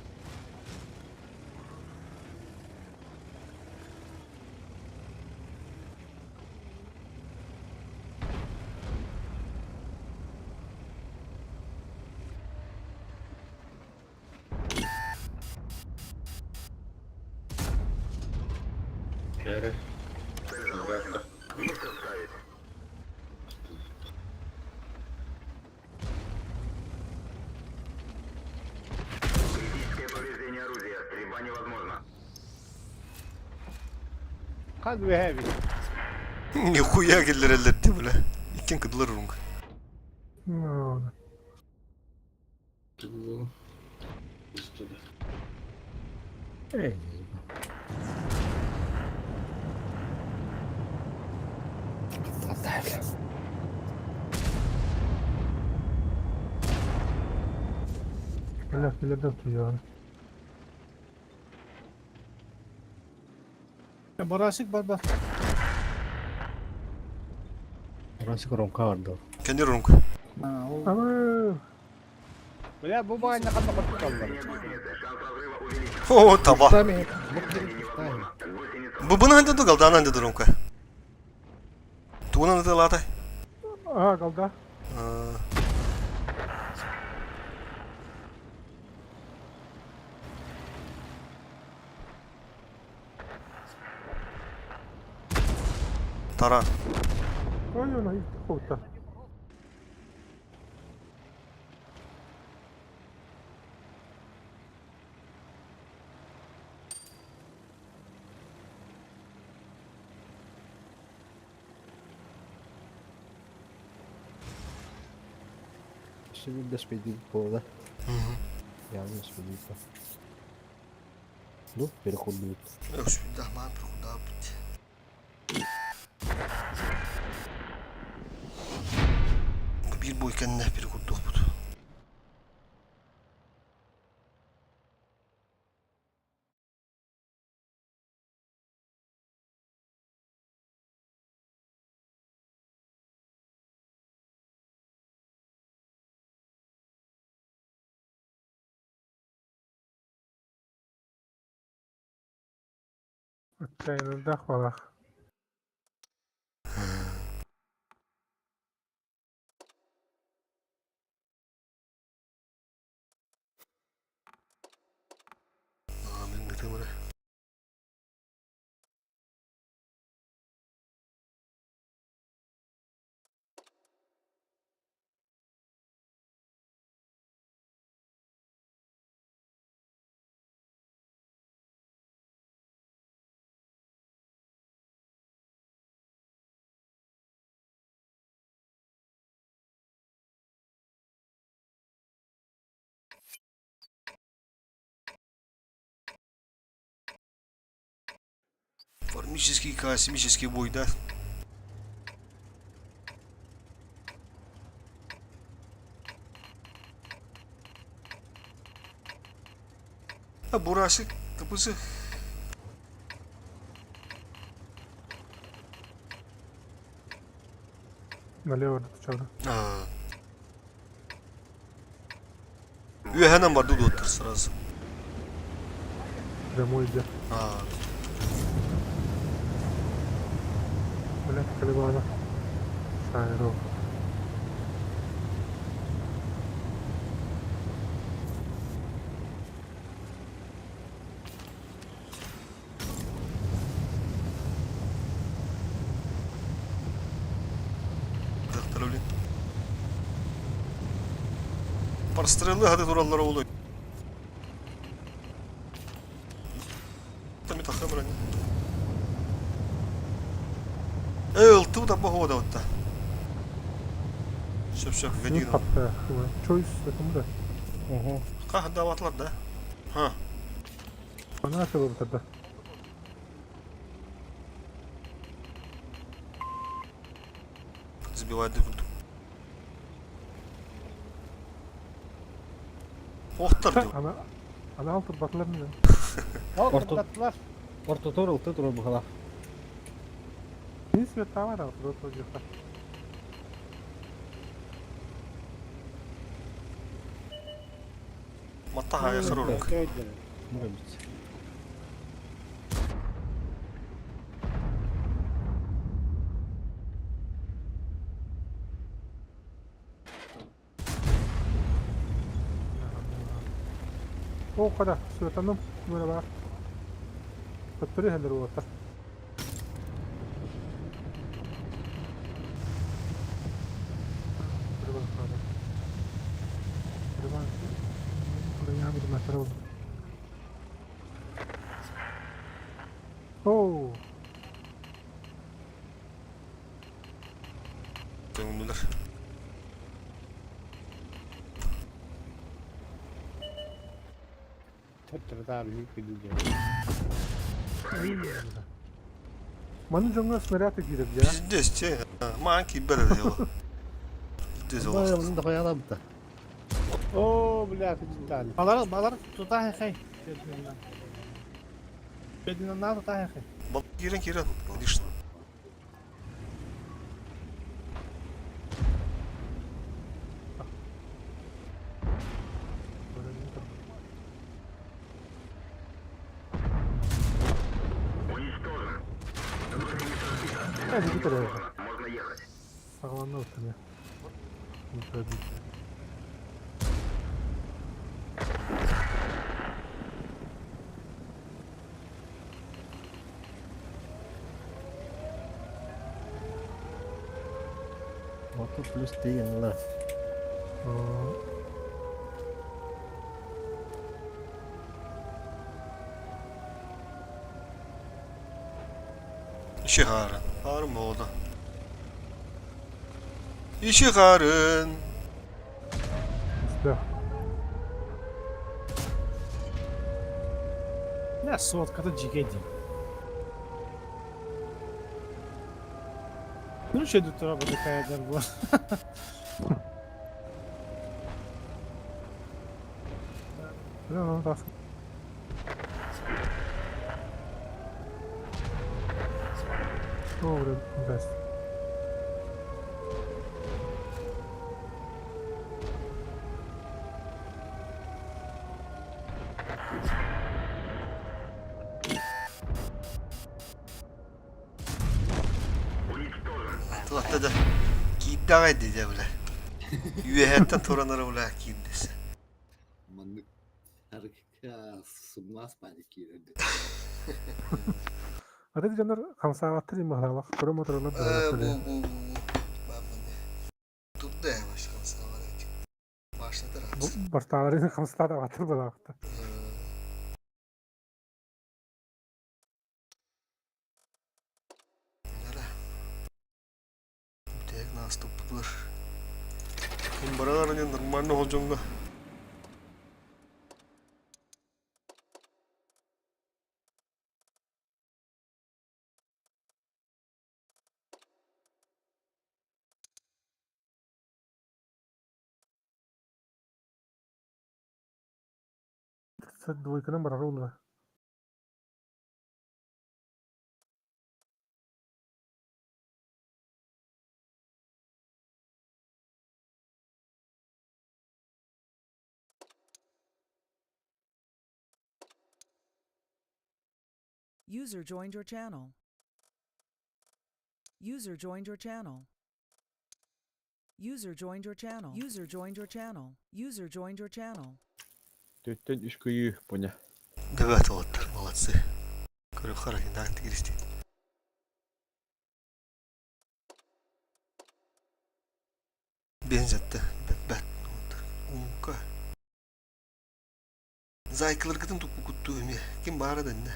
Кэрэ. Ыраатта. Хал үөһэ эбит. Нихуя киллэрэллэр дии бля. Иккиэн кыдылар урунг. Бля, киллэрдэн туйаҕын. Барасик бар бар. Бурасик ромка бар Кэннир урунг. Ама Бля, бу баҕайны ханна хотуталлар. О, таба. Кустами, кустами. Бу буну ханды ду галдан ханды дурунка. Тугунан ытылаата. А, голда. Таран. Ой, он их хута. Şimdi de speedi буолла. Явно speedi. Ну, переходит. Өксүдэ маан прокуда бит. Бу биир бой кэннэ бир курдук бут. Отчаянно хвалах. Аа, мен гытымыра. Формический космический бой, да? А бурасик, тапысы. Налево чавра. А. Үөһэнэн бар дуоттар сразу. Прямой идет. А. Бля, колебана. Сайров. Доктор, блин. Парстрелы хады тураллара олой. Там это хамран. Эл, тут або года вот. Шөп шөп Не ведин. хапта. Чойс, это муда. Угу. Ках даватлар да. Ха. Она это тогда. Сбивает дыкурду. Охтар диyor. Она она алты батлар мı? Ол Орто- кырдаттылар. Ортотор ылты тура бухала. Не свет там ара, вот вот. Матта хая хырурuk. Может быть. О, када, светаным, böyle var. Töttörü heller uotta. Oh. Төттөрү-таары күүрдүллэр. Маны дьоҥҥо снаряд киирэр дьэ. Пиздец, че. Маан киирбэт этэ ол. Пиздец ол. Бай, да хуялабыта. Оо, бля, кытытаан. Балар, балар тутаа хэй. Бединанна тутаа хэй. Бал киирэн киирэн. Конечно. Hadi git oraya. Sağlanma olsun ya. Ото плюс тиийэн ыла. İşi harın. Harın mı oldu? İşi harın. Да. Бля, сотката дьиикэй дии. Ну что тут работа такая была? Ну, ну, Добре, дасть. Туохта да киирдэҕэй дии дьэ бля. Үөһэттэн туран эрэ бля киирдэс. Маннык сымнаас баайы киирэрди. Аты дьоннор хамсаабаттар иммахалах көрө моторолор Э, бу бу бу Турда я баш хамсаабат Башнатар Бастааларын хамсаата батыр балаахта. Бүтэһик нааступпутугар ким барар нормально ол дьоҥҥо Двойканан барар улла. User joined your channel. User joined your channel. User joined your channel. User joined your channel. User joined your channel. Төттөн үс кыйыы поня. Девять уолаттар, молодцы. Көрүк харахиндаан тигиристи. Бензетте, бэт умка. Зайкаларгытын туппукуттуу эмиэ. Ким баара дэннэ?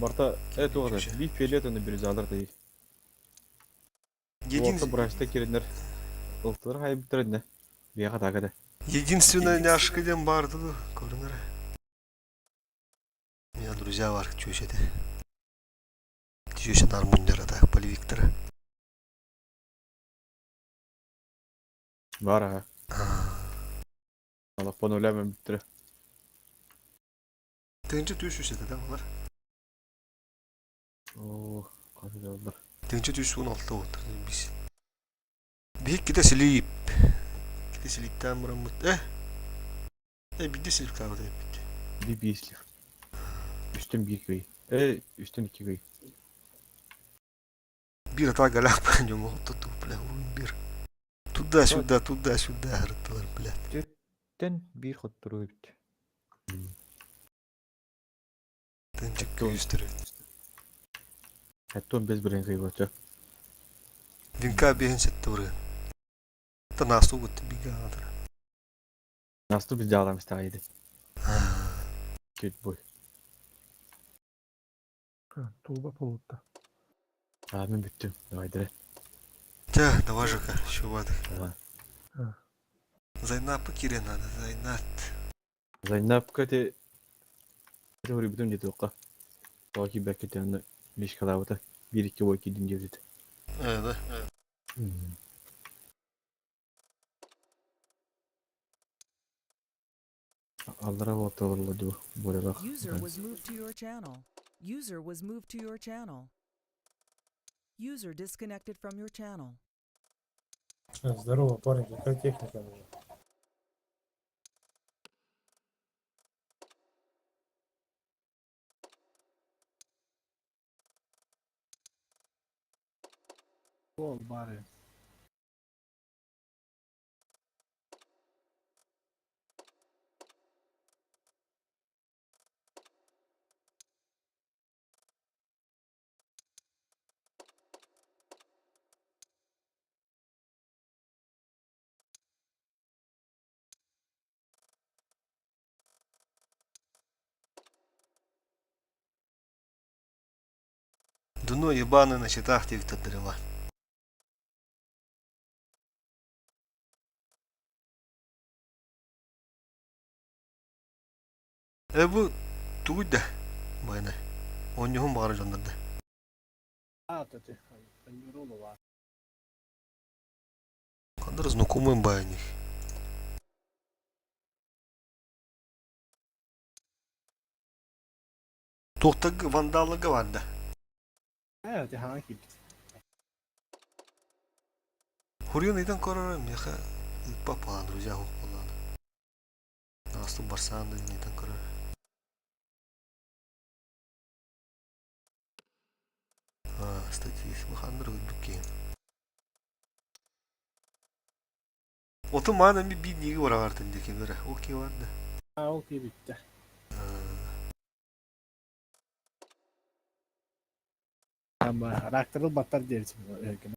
Барта э туох это биир фиолет уонна бирюзалар дии. Един... Уолта бырааста кириннэр ылтылар хайбыттар иннэ. Биэхэ таага да. Единственная няшка диэн баар ду көрүнэр. У меня друзья бар чүөчэтэ. Чүөчэ наар мунньара так полевиктара. Бар аха. Алаппан өлөмөм бүттүрэ. Тыынча түс үс этэ да олар. Оо, хаты да Тыынча түс уон алта уоттар бис. Биһик ките слип. Ките слиптаан бараммыт. Э? Э, бидди слиптаабыт эбит. Би биэслих. Үстэн биир кый. Э, үстэн икки кый. Биир атаа галах бан туту, бля, бир. Туда-сюда, туда-сюда, ырыттылар, бля. Тэн биир хотторуу эбит. Тынчык күүстэр. Хэттон без бірін кый болчу. Винка биһин сетте уры. Та насту гут бига атыр. Насту biz жаалам истагайды. Күт бой. Тулба полутта. А, мен бүттүм. Давай дре. Тя, давай жака, шубады. Ага. Зайнапы кире надо, Зайнат. Зайнапка те Хоруйбутум дии туохха. Тоҕо киирбэккэ онно мишкалаабыта. Биир-икки уой киирдим диэбит. Ээ да. Аллара уотталылла дуу, буолалах. User was moved to your channel. User was moved to your channel. User disconnected from your channel. Здорово, парень, какая техника нужна? Ол бары. Дно ебаное на счетах диэбиттэр Ээ бу тугуй да байанай оонньуһун баҕара дьоннор да Ханна знакомый баайник. Туохтарга вандалларга бар да? Хуруйан ыйтан көрөрө миэхэ ыыппат буолан друзья суох буоллаҕына. Астык барсаан да ыйтан көрөр. А, статистика ханнар үрдүк киһи. Оту маан эми биир ниги бараҕартын диэки бэрэ. Ол киһи бар да. Ол киһи бүттэ. Ракторыл баттар диэбитим.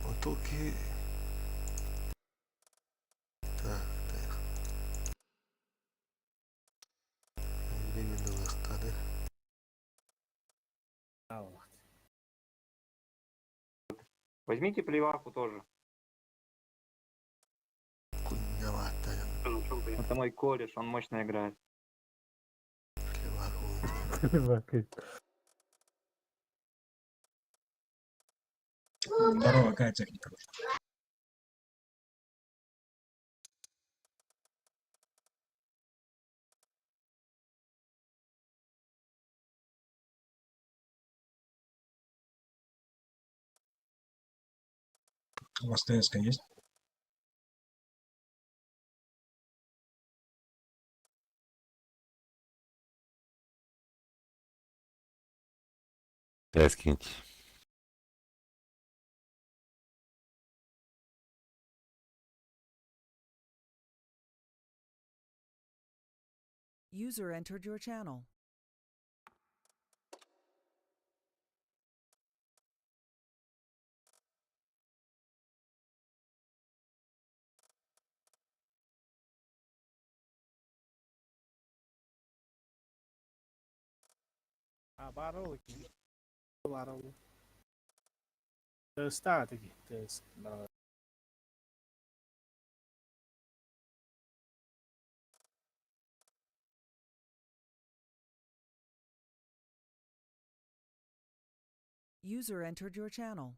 Оту киһи Так, так. Временно ылыахха да. Возьмите плеваку тоже. Это мой кореш, он мощно играет. Плеваку. Здорово, какая техника нужна? У вас ТСК есть? Скиньте. User entered your channel. Баар ол. Баар ол. Тыстаа таки. Тыс. User entered your channel.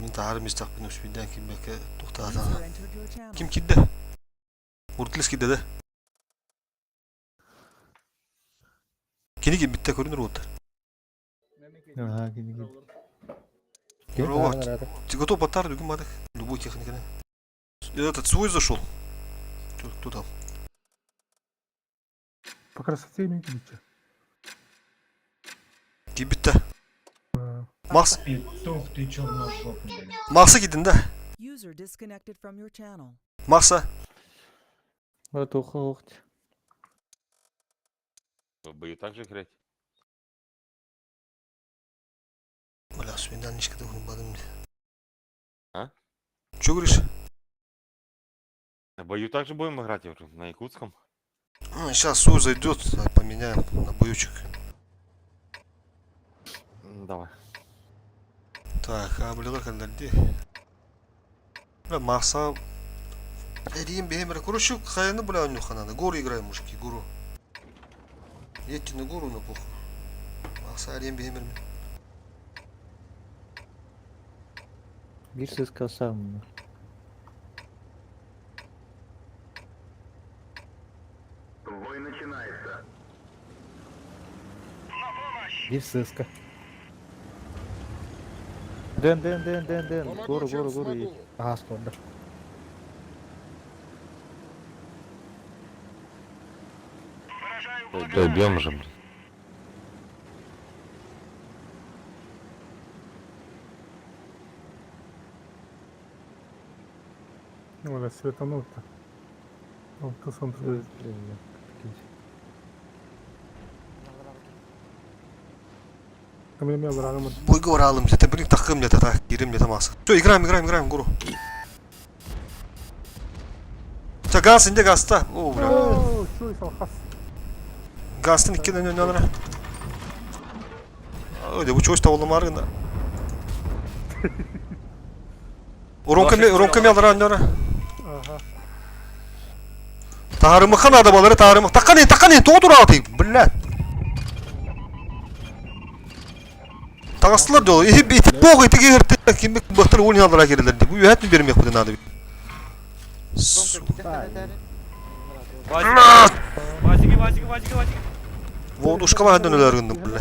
Мин таһаар мистахпын үспүйдээн киирбэккэ User туохтаатаҕына. entered your channel. Ким киирдэ? Урдулес киирдэ да? Кини киирбиттэ көрүнэр уоттар. Ага, кини киирдэ. Здорово. Ты готов батар бүгүн бадык? Любой техниканы. Этот свой зашел. Кто, кто там? По красоте имеете бича. Киирбиттэ. Макс, Петух ты черножопый, блядь. Макса киирдин да? User disconnected from your channel. Макса. Туха уохт. В бою так же играть? Бля, свинальничка уһунбадым. А? Чё говоришь? В бою также будем играть, я говорю, на якутском? Сейчас Су зайдет, поменяем на боючек. Давай. Так, а блин, каллерди. Бля, Маса. Эрим бехемер. Короче, хайны, бля, нюха надо. Гору играем, мужики, гору. Едьте на гору, на похуй. Маса, Эрим бехемер. Биир сыска сам. Биир сыска. Дэн, дэн, дэн, дэн, дэн. Гору, гору, гору едь. Ага, скорда. Дойдем же, блин. Оля, светанул-то. Алты сон. Бойга баралым, где-то, блин, тахым где-то так, кирим где-то масса. Все, играем, играем, играем, гору. Ча, газ, инде газта. О, бля. О, чуй, алхас. Газтын икки нөнө. Ой, да бу чош тавылы маргында. Уронка мелдара нөнө. Ага. Тарымыхан ада балары тарымых. Таккан таккан тоғыр аты, блядь. Тағыстылар дол. И бит бог итиге херте ким бахтар улин алдыра келдер. Бу юхат бермек бу надо. Вазики, вазики, вазики, вазики. Водушкала дөнөлөр гынды, бля.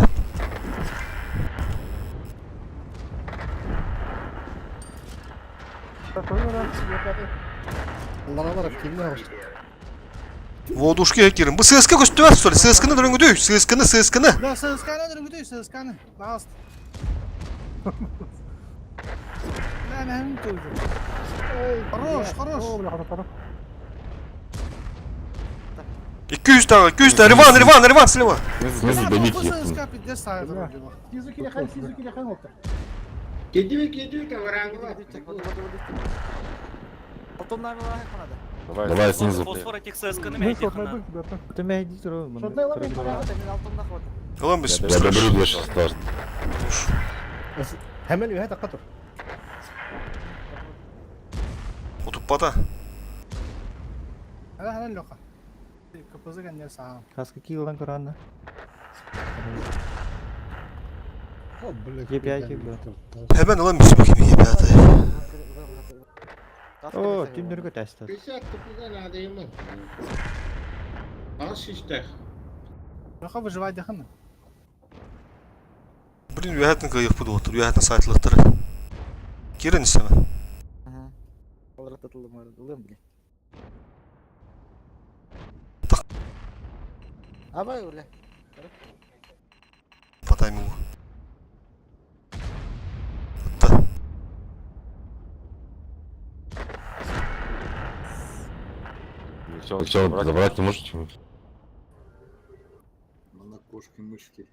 Водушка кирин. Бу ССК көстүбәт сол. ССКны дөрөнгөдүй. ССКны, ССКны. Да, сысканы дөрөнгөдүй, сысканы. Пожалуйста. Да, мен тоже. Хорош, хорош. О, бля, хорош. 200 тагы, 200 та. Риван, Риван, Риван слева. Снизу добить Бу их. сыска пиздец сайды. Снизу килехан, снизу килехан oldu. Кедиби, кедиби, таварангыла. Давай снизу. Фосфор этих ССК на Ну, меня шотный ребята. Ты меня иди туру. Ылам без. Я доберу две сейчас тоже. Hemen ühe dakika dur. Утуппата. Хана хана лока. Капызы гәннәр саа. Хаска килдан көрәнне. О, бля. Е5 бля. Hemen ылам без баким Е5. О, түндөргө тәстә. 50 купуга надо ему. Ас иштех. Лока выживать дахын. Блин, юхатын кыйык буду отыр. Юхатын сайтлыктыр. Кирин istemem. Так. Абай öyle. По таймингу. Да. Все, все, забрать не можете? На кошки-мышки.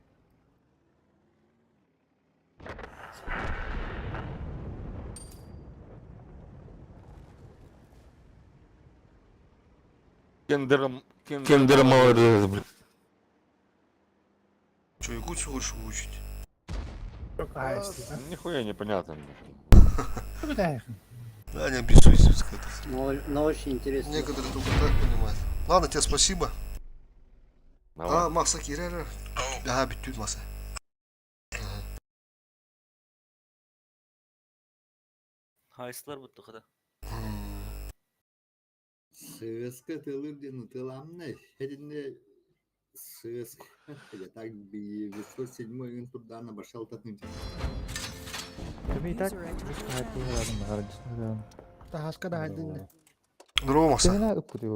Кендером, кендером молодец, блин. Че, якутсу хочешь выучить? Нихуя непонятно. Да. Да, не обессудь, сказать. Но очень интересно. Некоторые только так понимают. Ладно, тебе спасибо. Давай. А, Макса кирер. Ага, бүттүт Макса. Хайсылар бутты кыда. ССК тылыр ден тыламны. Хединде ССК. Я так би 907 турдана башал татны. Ты и так User entered your хатты channel. харадым, харадым. Таһаска да хайдын. Здорово, Макса. Ты на ыппыты.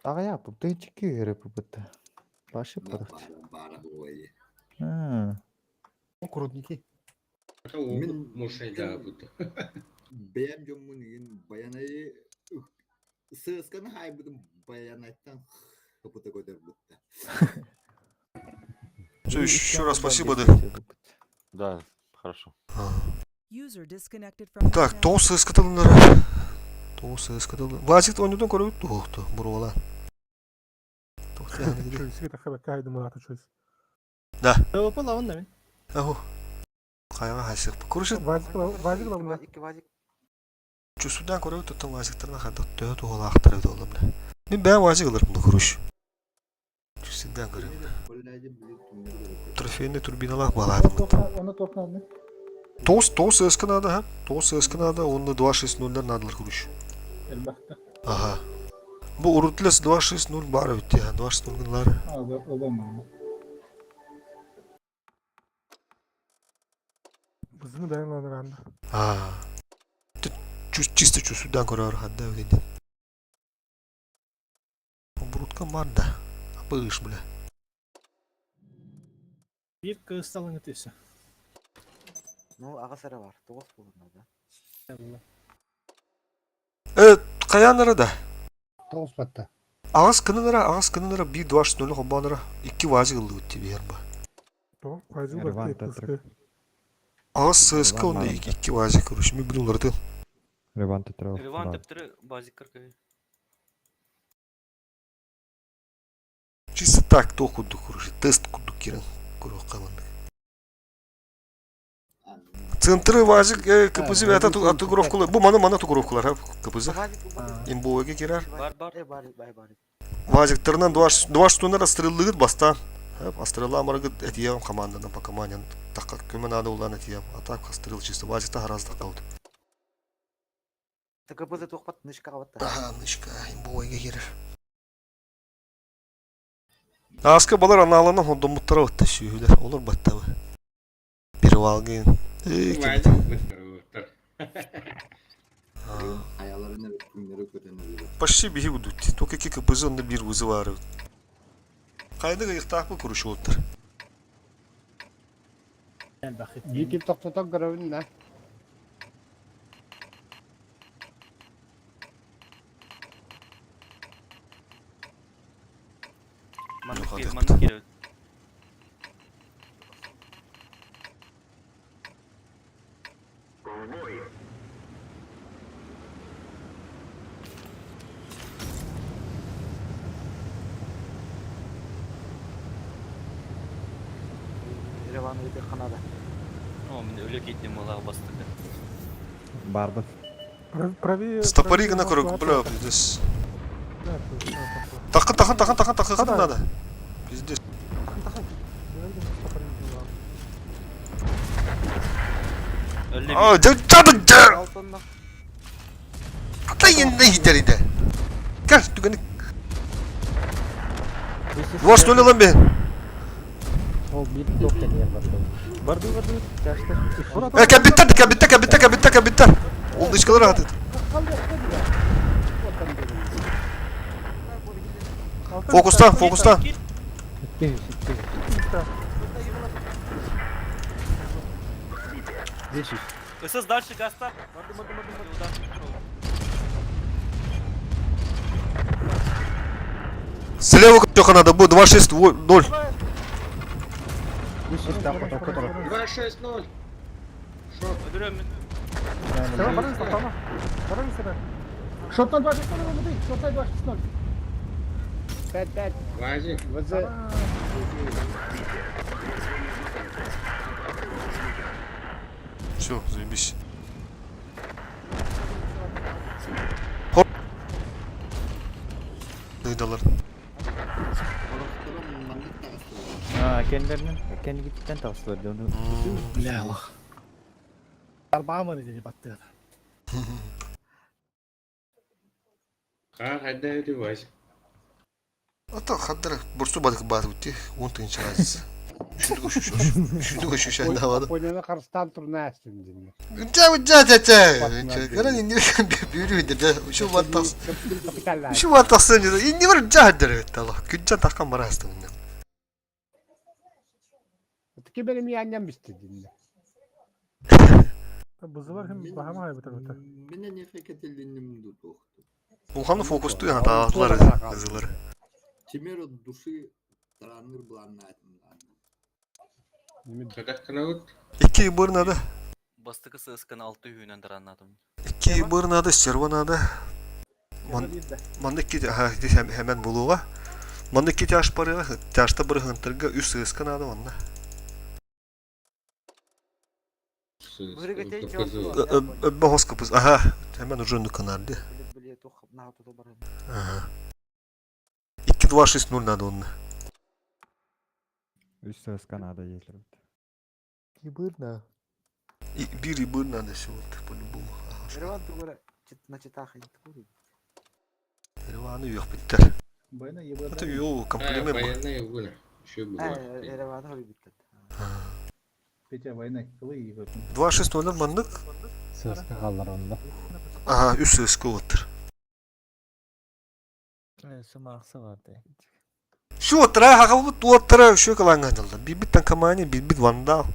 Ага я, ты чики репы бытты. Башы падат. Бара ой. А, Крутники. Мен Мушай да буду. Бэм жоммун ген баянай ССКны хайбыдым баянайттан. Капыта көтөрбүттэ. Все, еще раз спасибо, да. Да, хорошо. User disconnected from your Так, channel. тоҕус сыыскатылыннара. Тоҕус сыыскатылын. Васик оонньуутун көрөбүт туохту, буруолаан. Чуйсик тахха хайдым улаата чуйс. Да. ПВП лавын да мин. Аху. Хайаҕа хайсык. Короче, Вазик вазик лавына. Икки вазик. Чусудан көрөбүт оттон вазиктарынан хайдах төһө туһалаахтар эбит олом да. Мин бэйэм вазик ыларым да короче. Чусудан көрөбүт. Трофейный турбиналаах балаатым. Оны тоқнады. Тоғыз, тоғыз СК надо, ха? Тоғыз СК надо, онда 2.6.0-лер надалар, короче. Элбэхтэ. Ага. Бу урутлес 2.6.0 бар бит, 2.6.0 гынлар. Оламын. Бызыны бэйэн анда. А. Чисто чусудан көрөр ханда өйден. Брутка бар да. Апыш, бля. Биир кыысталыҥы түсэ. Ну, аҕыс эрэ бар. Тоҕус буолунна да. Э, хайааннара да? Тоҕус батта. Аҕыс кынынара, аҕыс кынынара, биир 2.6.0 холбоонара, икки вазик ыллыбыт тибиэр ба. То, вазик Рван бар. Аҕыс ССК онно икки вазик, короче, мен билин уларытын. Реван төттөрү Риван төптөрү базик кыркы. Чисто так, то курдук, короче, тест курдук кирен көрүөх Центры вазик, КПЗ это татуировкалар. Бу мана мана татуировкалар, ха, КПЗ. Имбовеге кирер. Бар бар. Бар бар бар. Вазиктарынан два штунара стреллыгыт бастан. Астрелла амарыгыт этием командадан по команде. Такка көмө надо улан этием. А так астрел чисто вазикта харазда калды. ТКБ туохпат нышка батта. Ага, нышка имбовеге кирер. Аска балар аналана хондомуттара отта сүйүлер. Олар баттабы. Перевалгын. Хаяларын күннері көтөнөр. Почти биһи будут. Только ки КПЗ онда бир вызывары. Кайдыга ыктаакпы курушуоттар. Биир тохтотон көрөбүн да. Маннык маннык киирэ. Реван өтө ханада. О, мен өлө кеттим олар бастык. Барбын. Правее. Стопори гына көрөк, бля, пиздец. Тахын, тахын, тахын, тахын, тахын, тахын надо. Пиздец. А, жа, жа, жа. Ата енді хидер Кел, түгені. Ваш что ли ламбе? Ол бир тоқ кәнер барды. Барды барды. Чашты. Э, кабиттер, кабиттер, кабиттер, кабиттер, кабиттер. Ол дышкалар атыт. Фокуста, фокуста. СС дальше гаста. Слева только надо будет 2 6 0. 2-6-0. Шот. Шоттан 2-6-0 olmadı. Шоттан 2-6-0. 5-5. Вазик. ВЗ. Все, заебись. Хоп. Дыйдалар. А, kendilerinin kendi gittikten tavsiye onu. Бля, Аллах. Арбаамын dedi батты. А, хайда это Вазик. Ата хаддар бурсу бадык бар бутти. Он тынча азиз. Шүндүг ошушан давады. Ойнана Карстан турна астын дин. Жа жа жа жа. Каран инни бүүрү де ушу баттас. Ушу баттас инни бар жа дер тала. Күнча таккан барастын. Таки benim yanям бисти дин. Бызылар хем бахама хайбытыр быта. Менен не хекетелдиним дутохту. Улханы фокусту яна таалар кызылар. Тимир от души тараанныыр былааннаатым даҕаны. Кадах кынабыт. Икки ыбыр надо. Бастакы сыасканы алты үһүнэн тарааннаатым. Икки ыбыр надо, стерва надо. Манна икки хэмэн булуоҕа. Манна икки тяж барыаҕа, тяжта барыһынтарга үс сыаска надо манна. Өббө хос Аха, хэмэн уже нуканарды. Ага. 2-2-6-0 надо онно. Үс сыаска надо диэтилэр. Кибырна. И бир и быр надо все вот по-любому. Ереван тугура на читах Ереваны үөхпүттэр. Байна Это юу комплимент. Военная вына. Еще бывает. Ереваны хоббиттер. Петя война кылы ебетин. 2-6-0 маннык. Сыаска хааллар онно. Ага, үс сыаска оттыр. Сымаахса бар де. Все, тра хагылбыт туоттара үшө кылаҥҥа дьалла. Билбит танкомания, билбит вандал.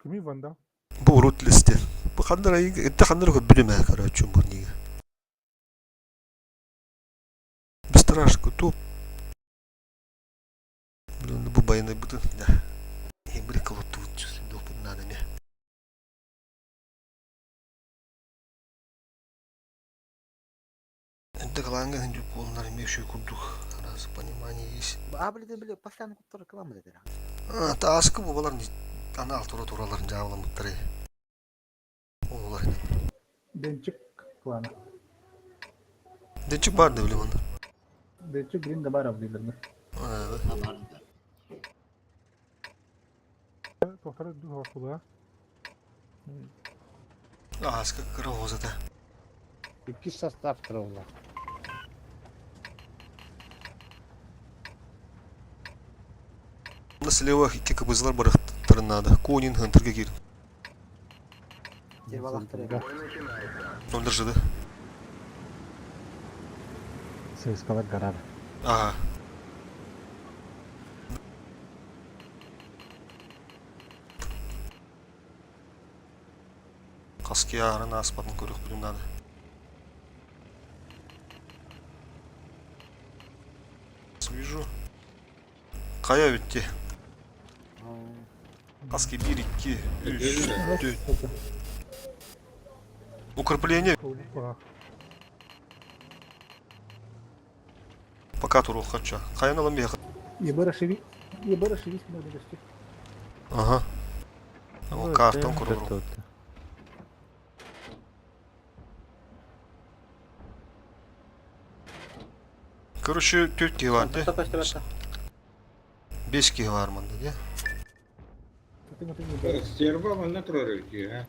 Кими вандал? Бу урут листе. Бу ханнар айы, это ханнар көрбүтүм ээ, короче, бу нига. Бестрашку туп. Блин, бу байыны бутын, да. Эмри колотуут чувствую, надо мне. Это кылаанга хүндүк буолунар эмиэ үчүгэй курдук араас понимание есть. А блин, били постоянно куттар реклама дедер. А, тааскы бубалар анаал тура тураларын жаабыламмыттары. Олар. Денчик клана. Денчик бар да билем оны. Денчик блин да бар абдилерне. Тохтара дух хулаа. Ааска кыра озата. Икки состав тураллар. На слева икки кыбызлар барахтарын надо. Конин хынтырга кир. Ондыржыды. Сыаскалар гарар. Ага. Хаски арын аспатын көрөх бүтүн надо. Вижу. Кая битти. Хаски 1, 2, 3, 4. Укрепление. Пока туру хочу. Каян алам бияха. Ебара шиви. Ебара шиви надо вести. Ага. О, картон куруру. Короче, төрт киһи бар де. Бес киһи бар манда де. Стерва манна турар ha.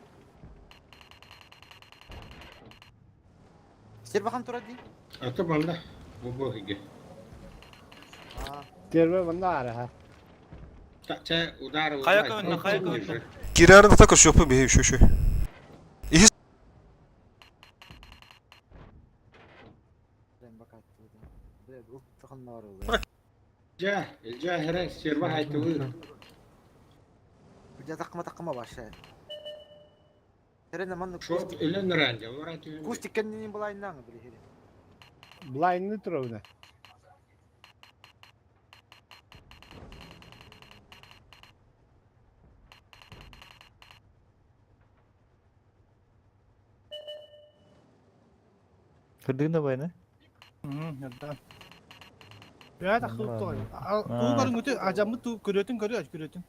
Стерва хан турар ди? Ата манна. Бу бу хиге. Стерва манна ара ха. Ча удар Хайа көөннө, хайа көөннө. Кирәрді так өшөпі бейі үшөші. Ихи Жа, жа хера стерва хайтыбы. Бля такма такма баша. Херен манны Шот элен ранжа, ора Кустик кеннин булайнан били хере. Блайнны туровна. Кырдыгына байна? Да. Я так той. Туу көрүн өтө ажамы туу көрөтүн көрө көрөтүн.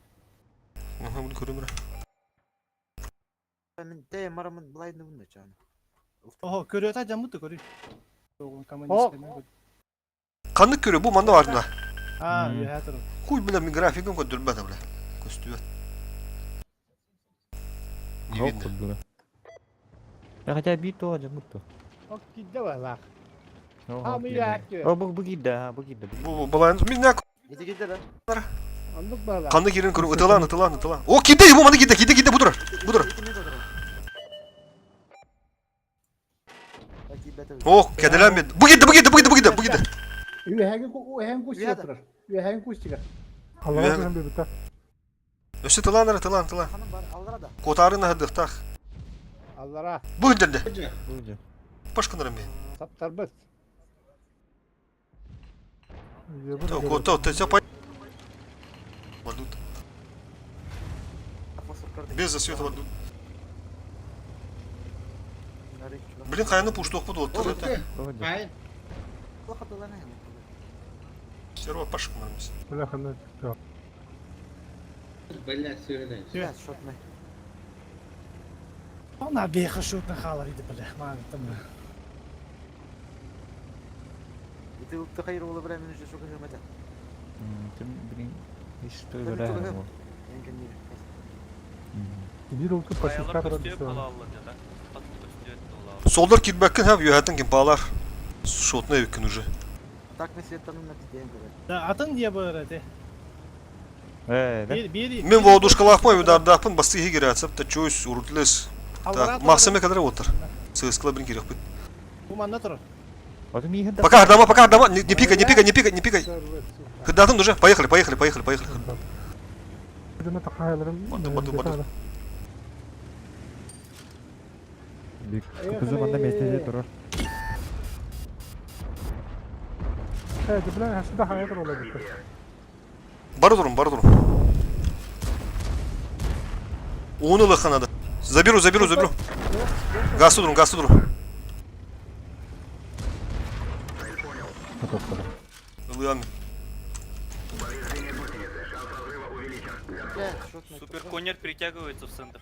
Аха, буну көрөм Мен те марамын булайны бунда чан. Охо көрөт ажамы туу көрү. Командир. Канны көрө бу манда бар мына. А, я тур. Хуй бля мен графигым көдүрбөт бля. Көстүбөт. Не видно. Я хотя би то ажамы ту. Ок кидде бар. О, А, мы яки. О, бу бу кидде, а, бу кидде. Бу балайын мен не Эти кидде да? Оннук бар. Канны кирин көрү ытылан ытылан ытылан. О, кидде бу манда кидде кидде кидде бу турар. Бу турар. О, кеделен мен. Бу кидде бу кидде бу кидде бу кидде бу кидде. Үһәген үһәген кустига турар. Үһәген кустига. Аллаға түһэн бебиттэ. Өссө тылан ара тылан тылан. Котарын хадыхтах. Аллара. Бу кидде. Башканар мен. Саптарбыт. Так, вот так, ты все Валют. Без засвета валют. Блин, хайаны пуштуох буду вот это. Хай. Серва пашка нормис. Бляха, Бля, сырный. Она беха шутна халар иди бля, ман там. Ты, блин, и что играем? Bir oltu Kayalar pasifka көстüyor kola да. Пат көстüyor dola. Солдар кирбәккин һәм юһәтен ким палар. Шотны эвиккин уже. Да, атын дие бар эти. Э, да? Bir bir Мен воодушкалаахпын, удардаахпын, басты иһи кирээтсэп, та чуйс, урутлес. Так, Максиме кадыр отыр. Сыскла блин кирек бит. Бу манна турар. Вот ми хда. Пока дома, пока дома, не, не пикай, не пикай, не пикай, не пикай. Хыдатын уже, поехали, поехали, поехали, поехали. Барды, барды, барды. Кызым анда месте турар. Evet, бля, хасыда хаятыр олады. Бары дурум, бары дурум. Уну лыха надо. Заберу, заберу, заберу. Газ дурум, газ дурум. Ылыями. Суперконер перетягивается в центр.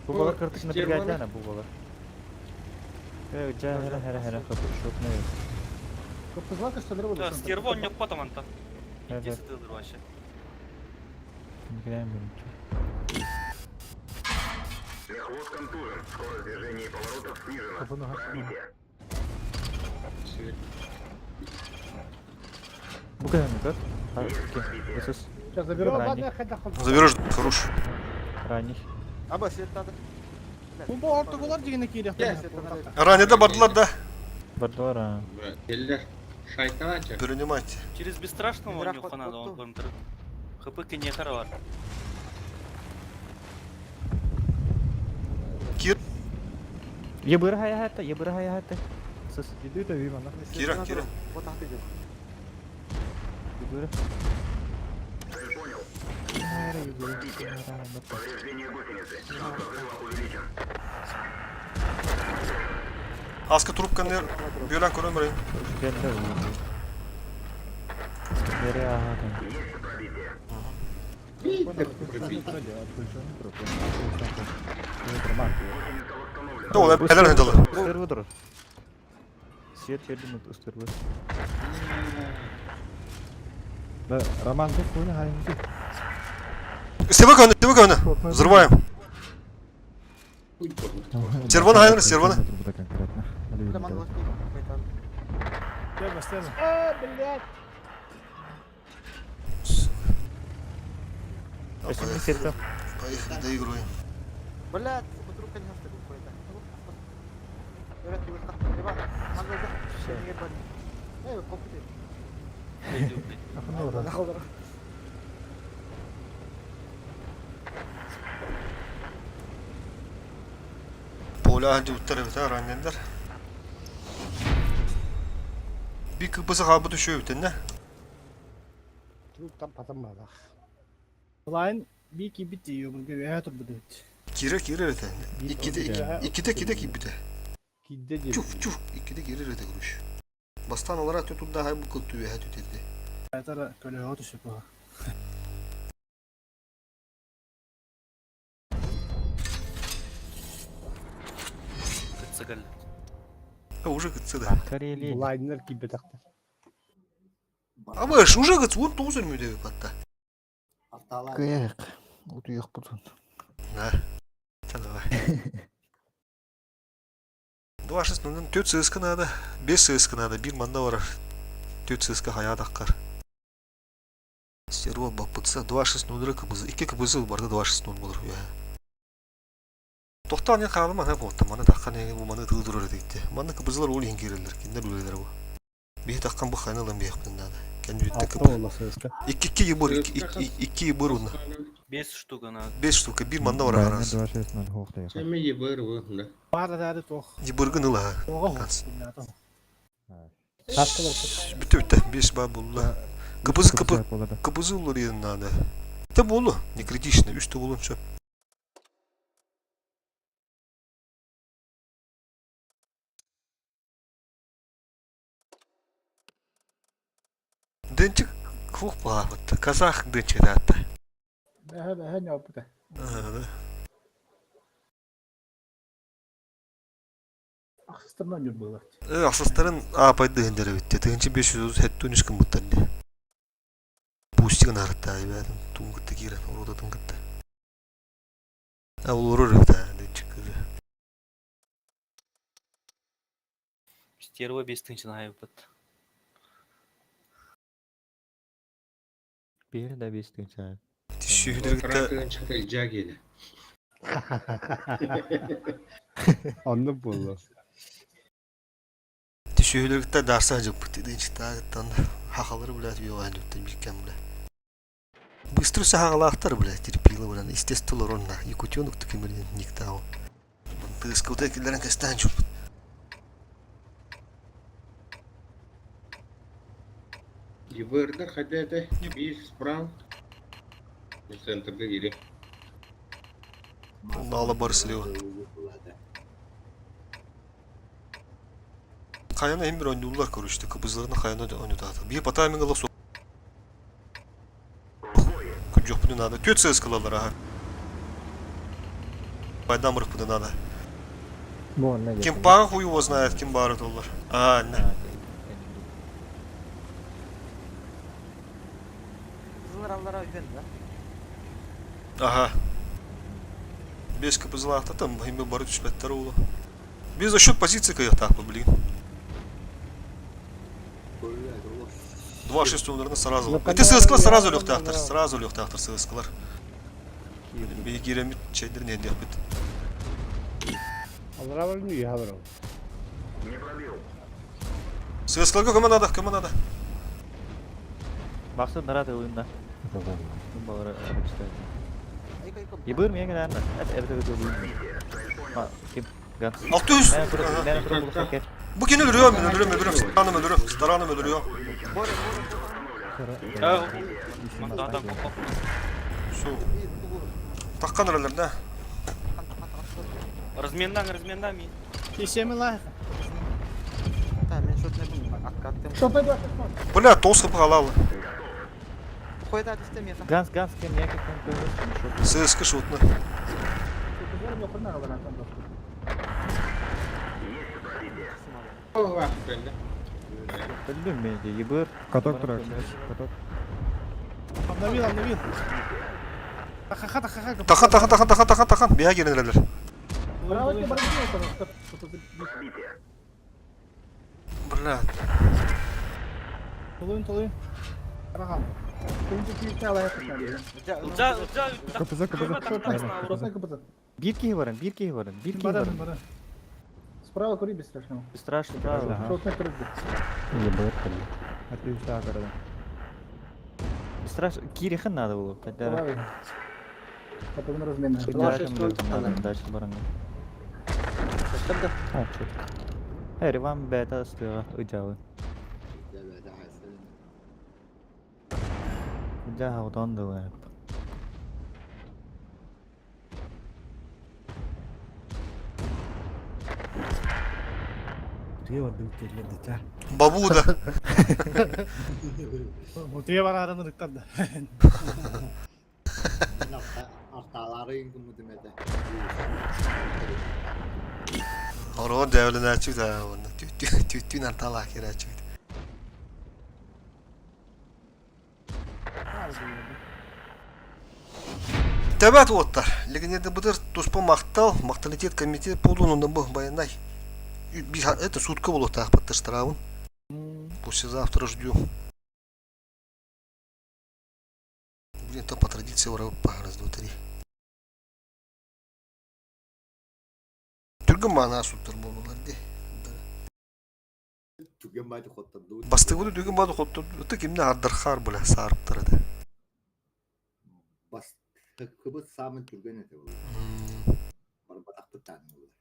Бу балар кыртык напрягать бу балар. Э, жа хера хера хера хап шотны. Кызлар көстөлөр болду. Да, стервон не потом анта. Evet. Иди сюда, вообще. Никогда не Бу кадar mı? Окей. Исус. Сейчас заберу. Ранний. Заберешь, хорош. Ранний. Бу бу ортоголар дигәне кирәк. Ранее да бардылар да. Бардылар. а. Келлер. Шайталача. Принимайте. Через бесстрашного у него надо, он контр. ХП не бар. Кир, Ебыр хая хата, ебыр хая хата. Сыс. Иди да вимана. Кира, Кира. Ебыр. Хайра, ебыр. Хайра, Аска трубканы бөлән көрөн барайын. Бері ага. Да, ол әлер хыдалы. Устырвы дур. Свет жерден устырвы. Да, Роман тут хуйня хайнди. Севак оны, севак оны. Взрываем. Серваны хайныр, серваны. конкретно. Я бастер. А, блядь. Поехали, Поехали, доигрываем. Поля ханди уттар бит раннендер. Би кыбысы хабы түшө битен, не? Там потом мала. Лайн би ки бит ее бу гә тур бу дит. Кире кире битен. Иккиде иккиде киде ки бите. Кидде диye. Чуф чуф иккиде кире рете kuruş. Бастан olarak tutun daha bu kıltı ve hatü dedi. Айтара көлө төшөп бу. Кытсыгал. А уже кытсы да. Карели. Лайнер кибе такты. Ama уже кытсы он тоғыз ölmüyor hatta. Арталар. Кыяк. Утуяк бутун. На. Давай. 2 6 0 4 ЦСК надо. 5 ЦСК надо. Bir манда бар. 4 ЦСК хая даққар. Стерва бапытса 2 6 0 кыбызы. 2 кыбызы барды 2 6 0 болur ya. Тоқтан не қалым ана болты. Маны таққан егін bu маны тылдырыр deydi. Маны кыбызылар ол ең керелер. Киндер өлелер bu. Bir таққан bu хайналан bir яқпын надо. Кән бүтті Алта кыбы. ола ССК. 2 2 ебор 2 2 ебор оны. Без штука надо. 5 штука, биир манна барар Байыаннай араас. 2-6-0 хуох тайха. Сэмэ ебыр вы, да. Бар эрээри туох. Ебыргын ыла. Туоҕа Ганс. суох. Бүтэ бүтэ, 5 ба булла. Кыпызы кыпы Кыпызы буолла да. кыпызы уларыйын надо. Те болу, не критично, үс болун сөп. Дэнчик хух баабыт. Казах дэнчик даатта. Бэһэ бэһэ ньоппута. Ахсыстарынан ньур буолар. Ахсыстарын аапайдыһын дэребитте. Тыһынчы 533 гыммыттар дии. Пустигын арыттаа ибээтин туун кытта киирэн, урутатын кытта. А олорор эбит аа дэнчик кызы. Стерва 5000 айбыт. Биир да 5 тыһыынча. Сүүһүлэргитэ Тыынчыка илдьаа киэлэ. Оннук буолла. Түсүүһүлэргитэ даарса дьыппыт дынчыктаагыттан хахалары блядь үөҕээн дьуттан бииркэм бля. Быстро саһаҕалаахтар блядь терпила блядь естественно олоронна якутенок таким никтау. Тыаскаута киллэрэн кэстээн чуппут. ЕБР-дар хайда этэ? Биир справ. Центрга киири. Наала бар слева. Хайана hem bir oynuyorlar короче, кыбызларына хайана ойнатады. Bir по тайминга лосу. Күнжок надо. Төт сыз кылалар аха. Пайдам ырык надо. Бу онно Ким паға хуй его знает, ким бары толлар. А, не. Кызылар өйдөн да. Ага. Бес кыбызлаахта там химме бары түспэттэр улу. Без за счет позиции кыйахтаахпы, блин. 2-6 наверное, сразу. Это ССК сразу легтахтар, сразу легтахтар ССКлар. Бей киремит чайдыр не дехпит. Аллара бар үйе хабар. ССКларга көмө надо, көмө надо. Бақсы нарат ылында. Балары Ебыр мен генә. Эт эт эт эт. Ким? Ганс. 600. Мен туруп, мен туруп булса кет. Бу кини өлөрүөм, мен өлөрүөм, өлөрүөм, стараным өлөрүөм, стараным өлөрүөм. Мантадан коп. Су. Таккан өлөр да. Размендан, размендан ми. Кешеме лайық. Та мен шот не билмейм. Откаттым. Шотай 2-6-0. Бля, тос кып халалы. Койда дистем я. Ганс, Ганс кем яки кем көмөс. ССК шутны. Билдим мен де ебыр. Каток турар. Каток. Обновил, обновил. Тахаха, тахаха. Тахан, тахан, тахан, тахан, тахан, тахан. Бия келенелер. Бля. Толуйун, толуйун. Рахам. Ылжа, ылжа. КПЗ, КПЗ. Бир киһи баран, бир киһи баран, бир киһи Баран, баран. баран. Справа кури без страшного. Страшно, право. Ага. Шотный крык. Ебыр. Отлично, города. Страшно, кирихин надо было. Хотя Правый. Потом размена. Дальше баран. А, чё? Эй, вам бета стоила, уйдялы. Уйдя, аудон дылы. Бабуда. Мутуя бар араны рыктар да. Арталары кыммытым этэ. Ороо дәвленәчү да, оны түттүн артала керәчү. Тәбәт оттар. Легенерді бұдыр туспа мақтал, мақталитет комитет полун онда бұл баянай. Это сутка было так, подташтравын. Послезавтра ждем. Блин, то по традиции ура, раз, два, три. Түргін мана суттар болулар де. Түген байды хоттарды. Бастығы дүгін бады хоттар. Өті кімді ардырхар бұла сарып тұрады. Бас. Кыбыт саамай түргэн этэ буолла. Барбатахпыт даҕаны буолла.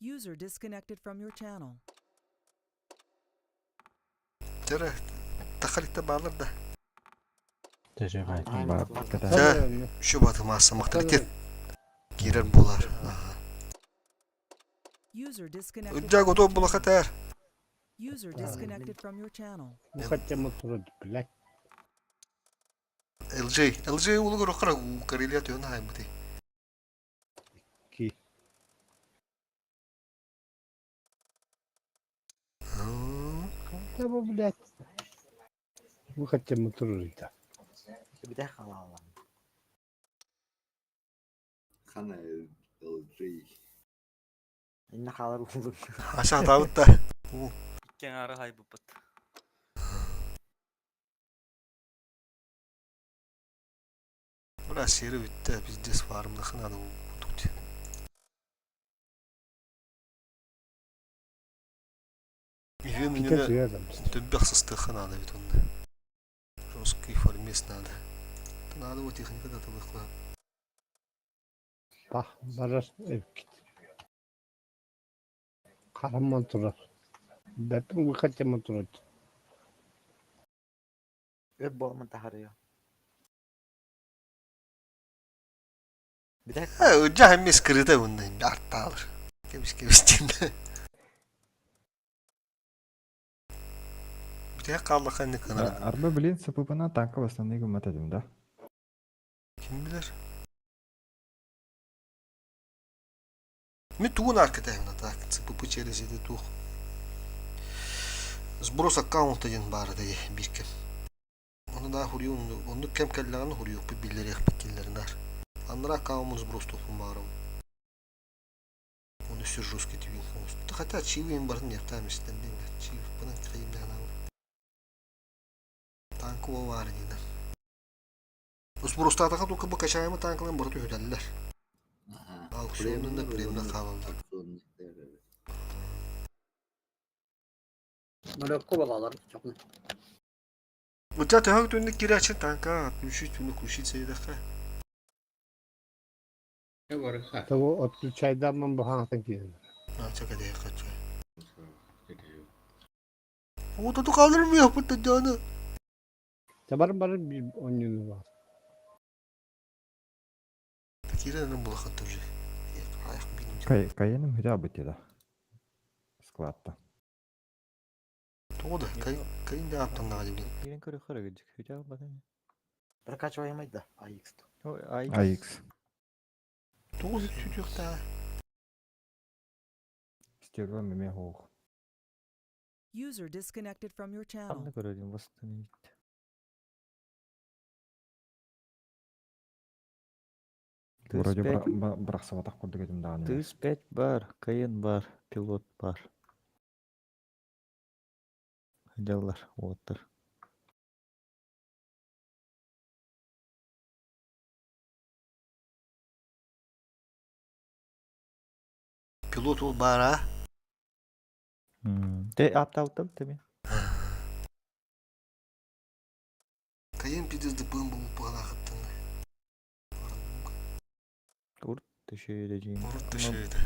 User disconnected from your channel. Дьэ, тахаликта баалар да. Дьэ, Şu батымаса махталитет киирэр буолар. User disconnected. Ыдьа готов булаха тээр. User disconnected from your channel. Блядь. LJ, LJ улугар охара Карелия түйөн хайбыты. Ки. Да бу, блядь. Выход тематуры-то. Битэ халаалан. Хана LJ. Инна хаалар уулун. Аша атаабыт да. Икки аҥаары хайбыппыт. Бля, сири бүттэ, пиздец фармдахын аны курдук. Үйүм иннинэ төббөх сыстыахха наада эбит онно. Жесткий формист надо. Надо вот техника да тылыхла. Пах, барар эбиккит. Харамман турар. Бэппин выхатеман турар. Өп буоламмын таһарыа. Битэ Ыдьа эмиэ скрыта bundan артаалар. Кэбис кэбис диэн. Бүтэ хааллаха инник гынар. Арба блин СПП-на танка восстанови гыммат этим да? Ким билэр? Ми тугун аркытайм так ЦПП через иди тух. Сброс аккаунта диэн баара да биир кэм. Ону да хуруйу оннук кэм кэллэҕинэ хуруйуохпут биллэриэхпит дииллэринээр. Анараа аккауммун сбростуохпун баҕарабын. Оны сүр жесткий түйүн оҥосту. Хотя чиибин барын нефтаам истэн диэн чиибпынан кыйымнаһанаабын. Танка ол баар диинэ. Сбростаатаха только бу качаемы танкаларын бары түһүтэллэр. Аукционунна премна хаалаллар. Морокко балалар чокна. Ыча төһө түннүк киирээччи танка отключить, уну включить сэйдэххэ. Того отключайдаммын бухаҥтан киирэн. Ача кэдэйэххэ чэ. Ототу хаалырмыйахпыт Татьяна. Табар бар bir оонньууну бар. Киирэн булахан тоже. Аяқ Кайеным хотя бы да. Складта. Тоҕо да, кайын да аптаннаҕа дибин. Киирэн көрүөххэ эрэ кырдьык. Хотя бы Прокачиваемый да AX. Ой, AX. Тоҕо сүтүөхтээ. Стерва меме хоох. User disconnected from your channel. Ханна көрөдүм восстановить. Вроде бырахсыбатах курдук этим даҕаны. Тыс 5 бар, Каен бар, пилот бар. Дьаллар, уоттар. Пилот ол баар а? Те аптаалтым теме. Кайын пиздец дыппын булуп быһалаахыттан. Урт төшөйдө жин. Урут төшөйдө.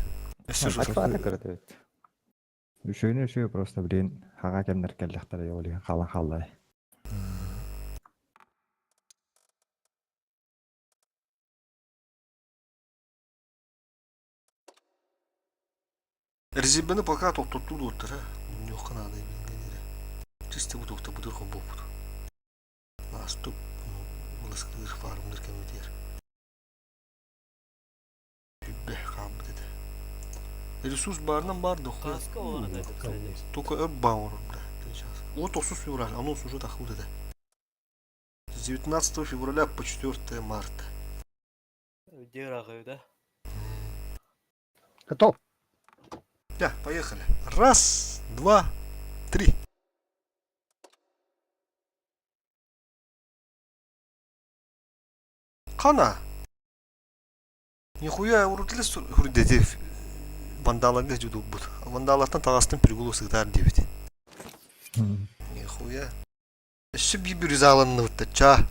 Өссө Атпаата кырат эбит. Үчүгүнү үчүгэй просто блин хаҕа кэмнэр кэллэхтэрэ ол иһин халан хааллай. Резибени пока тохтоттуу дуоттара. Мунньуохха наада билиҥҥэ Чисто бутуохта бутур хомбуоппут. Наступ быласкыыр фармныр кэмитиэр. Хүббэ хааммыт этэ. Ресурс баарынан баар да Кааска олорон это, кстати. Только өр баар да. Вот 30 февраля, анонс уже тахыбыт этэ. С 19 февраля по 4 марта. Дерагы, да? Готов. Да, поехали. Раз, два, три. Хана. Нихуя урут хүрдети вандаларга жудулбут. Вандалартан таҕастын пригулу сытар диэбит. Нихуя. Өссө биир бирюзаланныбыт чаа.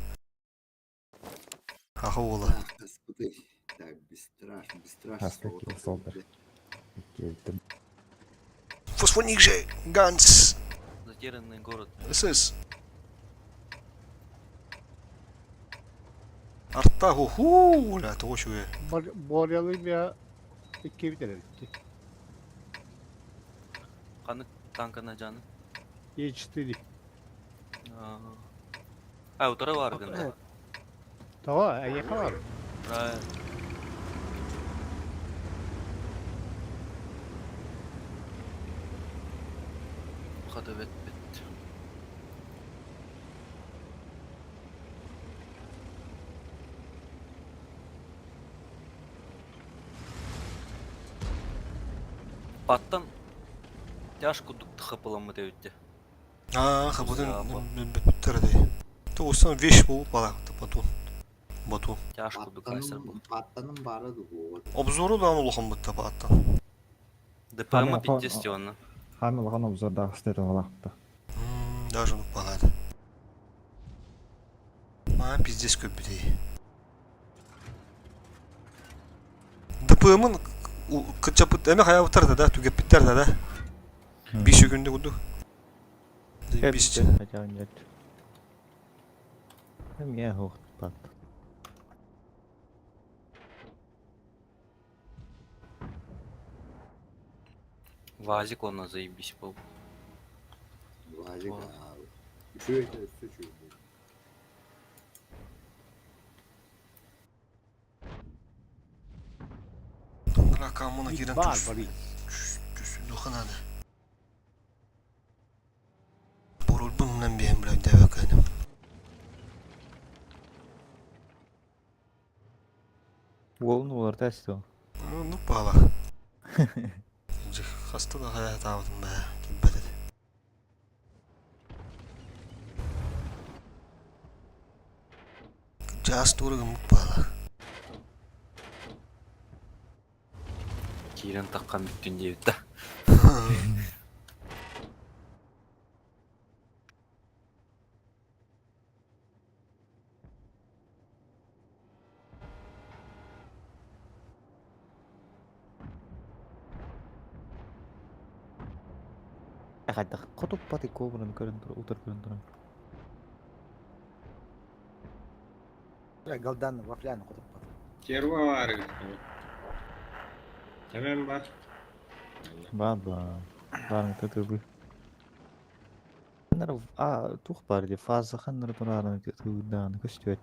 Аха уола. Хаспытый. Так, бесстрашно, бесстрашно. Хаска киһи солдар. Иккиэйтим. Фосфоник же Ганс Затерянный город. СС. Арта ху ля того чуе. Борялы я икки битер эбитти. Ханнык танкана жаны. Е4. А, утары бар гында. Того, эйиэхэ бар. Правильно. Хата бет бет. Баттан тяж курдук тхапыламмыт эбит дии. Аа, хабытын бүттэр дии. Тугусан вещь буолуп бала батун. Батун. Тяж курдук айсар бу. Паттаным бары дугуот. Обзору даан улахан бытта бааттан. ДПМ пиздец онно. Хаан улахан обзордаах истэр олаахта. Даже ну балады. Маа пиздец көппүтей. ДПМын кычапыт эме хаябыттар да да түгэппиттэр да да. Биш күндө курдук. Биш. Хотя нет. Эмиэ хуохпат. Вазик онно заебись был. Вазик, үчүгэй өссө үчүгэй. Ракамына кирен Бар, Борис. Духанады. Борулбуннан биһим билэн дэбэкэним. Уолун уларта эстэ. Ну пала. Хаста да хаятаабытым бээ кимбэт этэ. Жаас тура гыммыт баала. Киирэн таххан бүттүн диэбит да. Хайдах хотуппат кобраны көрөн тур, утар көрөн туран. Галдан вафляны хотуппат. Черва бар. Hemen бар. Бар ба. Барын тытыбы. Ханнар а тух бар ди фаза ханнар турарын тыгыдааны көстүөт.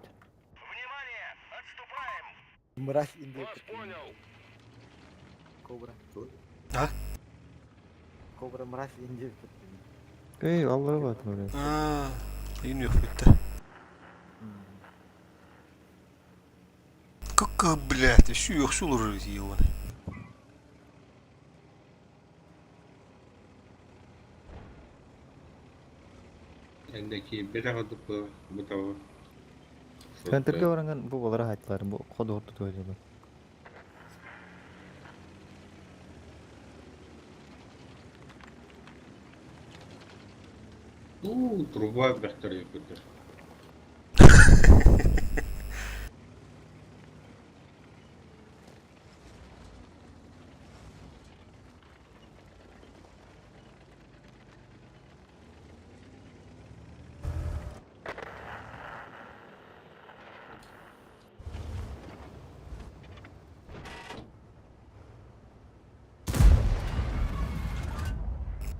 Мразь индия. Кобра. А? Кобра мразь индия. Эй, аллара бар турар. Аа, энэ yok bitti. Как, блядь, еще yok olur его. Эндeki bir adıp bu da Центрге баранган бу балара хаттылар, бу код орту туйдылар. У, труба бехтер yapıyor.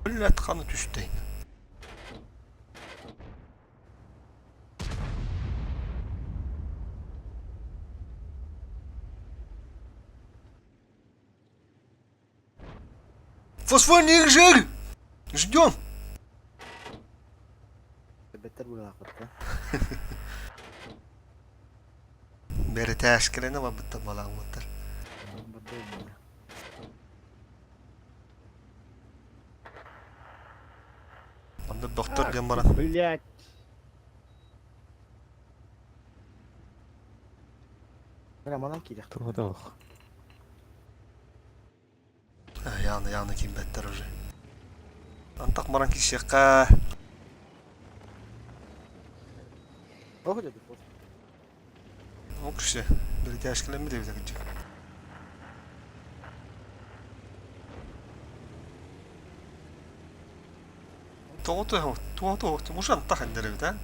Блядь, ханы түстейн. Фосфорный жир! Ждем! Беттер булаакытта. Бәрі бар бітті балаңмыттар. Анда доктор дем баран. Блять. Мына манан киирэх. Тугадах. Яғны, яғны кимбәттер уже. Антақ баран кишеққа. Ох деді просто. Ол кіші. Билетяшкалар деп кырдьык. Тоҕо туох мушан тахан деребит а?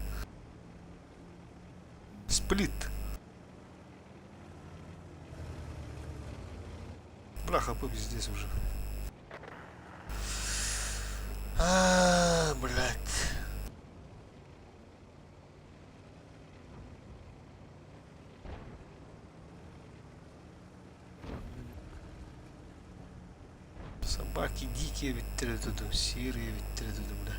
Сплит. Бля, хп пиздец уже. А, блядь. Собаки дикие ведь тут, серые ведь тут, бля.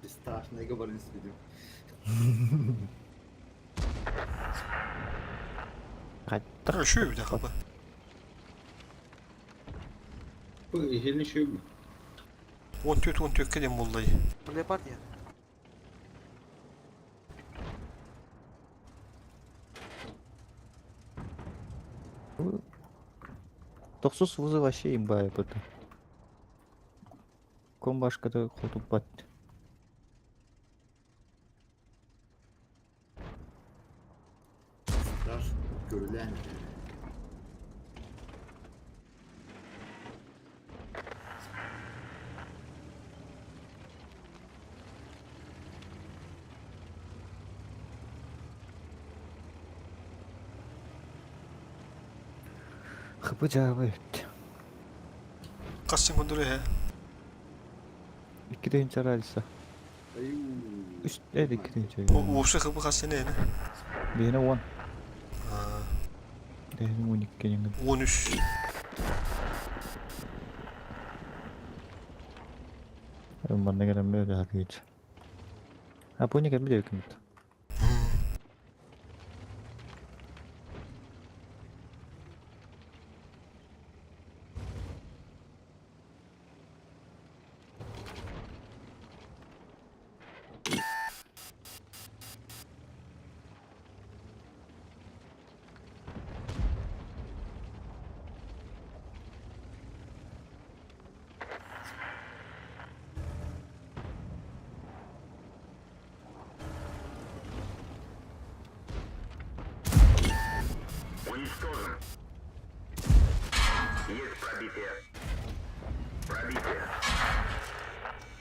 Бесстрашный говорим с людьми. Короче, бля, хп. Бу иһини шөбү. 14 14 кеден болдай. Леопард я. Тохсус вузы вообще имба это. Комбашкада хотуппат. Страш görülen. Хпы жабы өттü. Касын көндөрө хэ. 2 ден чаралса. Үс эд 2 ден чаралса. Вообще хп касын не? Бейне 10. А, Бейне 12 кенен. 13. Манна келен бөөлө хакыйч. А бу не келбит өкүмөт.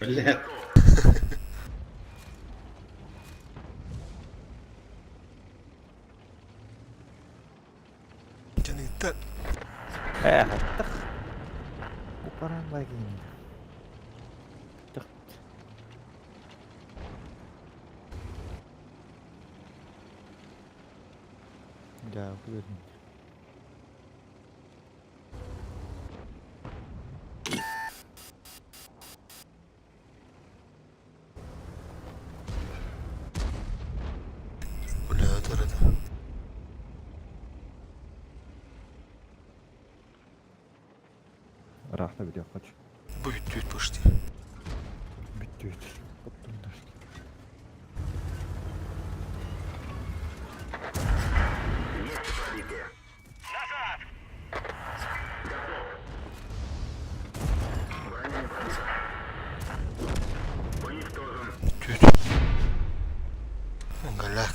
Бля. Жаныгыттар. Э. Упаран багин. Тых. Да, көрдүм. Бля, это. Рахта видео хочу. Бүт почти. Бүттүт. Бүт. Галак.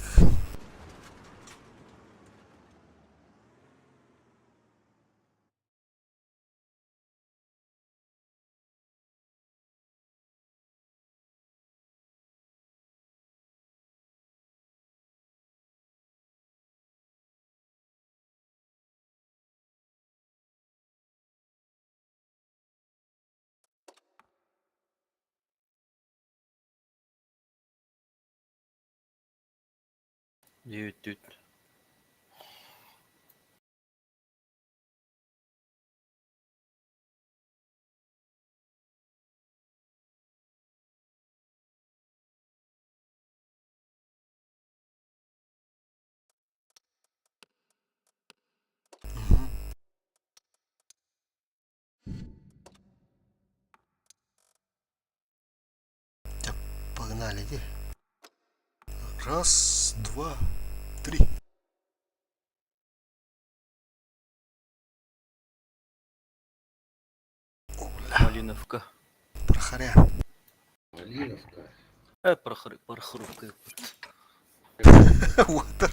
Девять. Погнали, иди. Раз, два, три. О, бля, Малиновка. прохоря. Малиновка. Э, прохрупка. Уотар.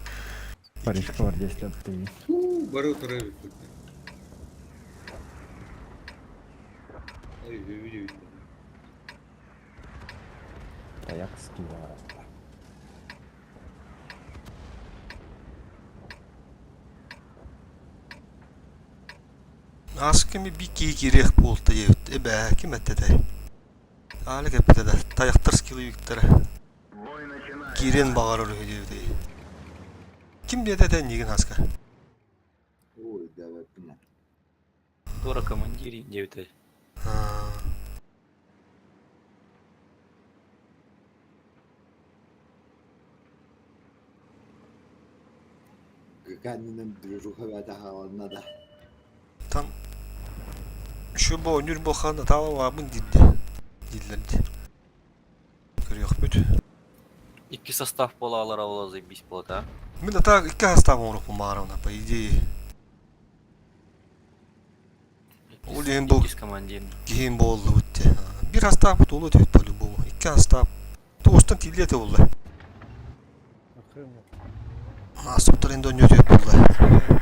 Парижка бар если ты. Бары утары эбиппит. Ой, видео. Таяк скилла. Асками бики кирех буолта диэбит. Эбээ, ким эттэ Аалык эппитэ да, тайахтар скилловиктара. Киирэн баҕарар үһү диэбитэ. Ким диэтэ этэ иннигин хаска? Ой, давай пина. Тура командири диэбитэ. Гаганинын движуха бата хааланна да. Там еще бу ойнуур буолхан атаалаабын диирдэ дииллэр дии. Көрүөхпүт. Икки состав буолаалар ол заебись буолта. Мин атаак икки хастаах оҥоруохпун баҕарабын по идее. Ол иһин бу Иккис командир. киһим буоллубут дии. Биир хастаахпыт уолу этибит по-любому. Икки хастаах. Тугустан тииллиэ этэ буолла. Ааспыттар енді ойнуо буолла.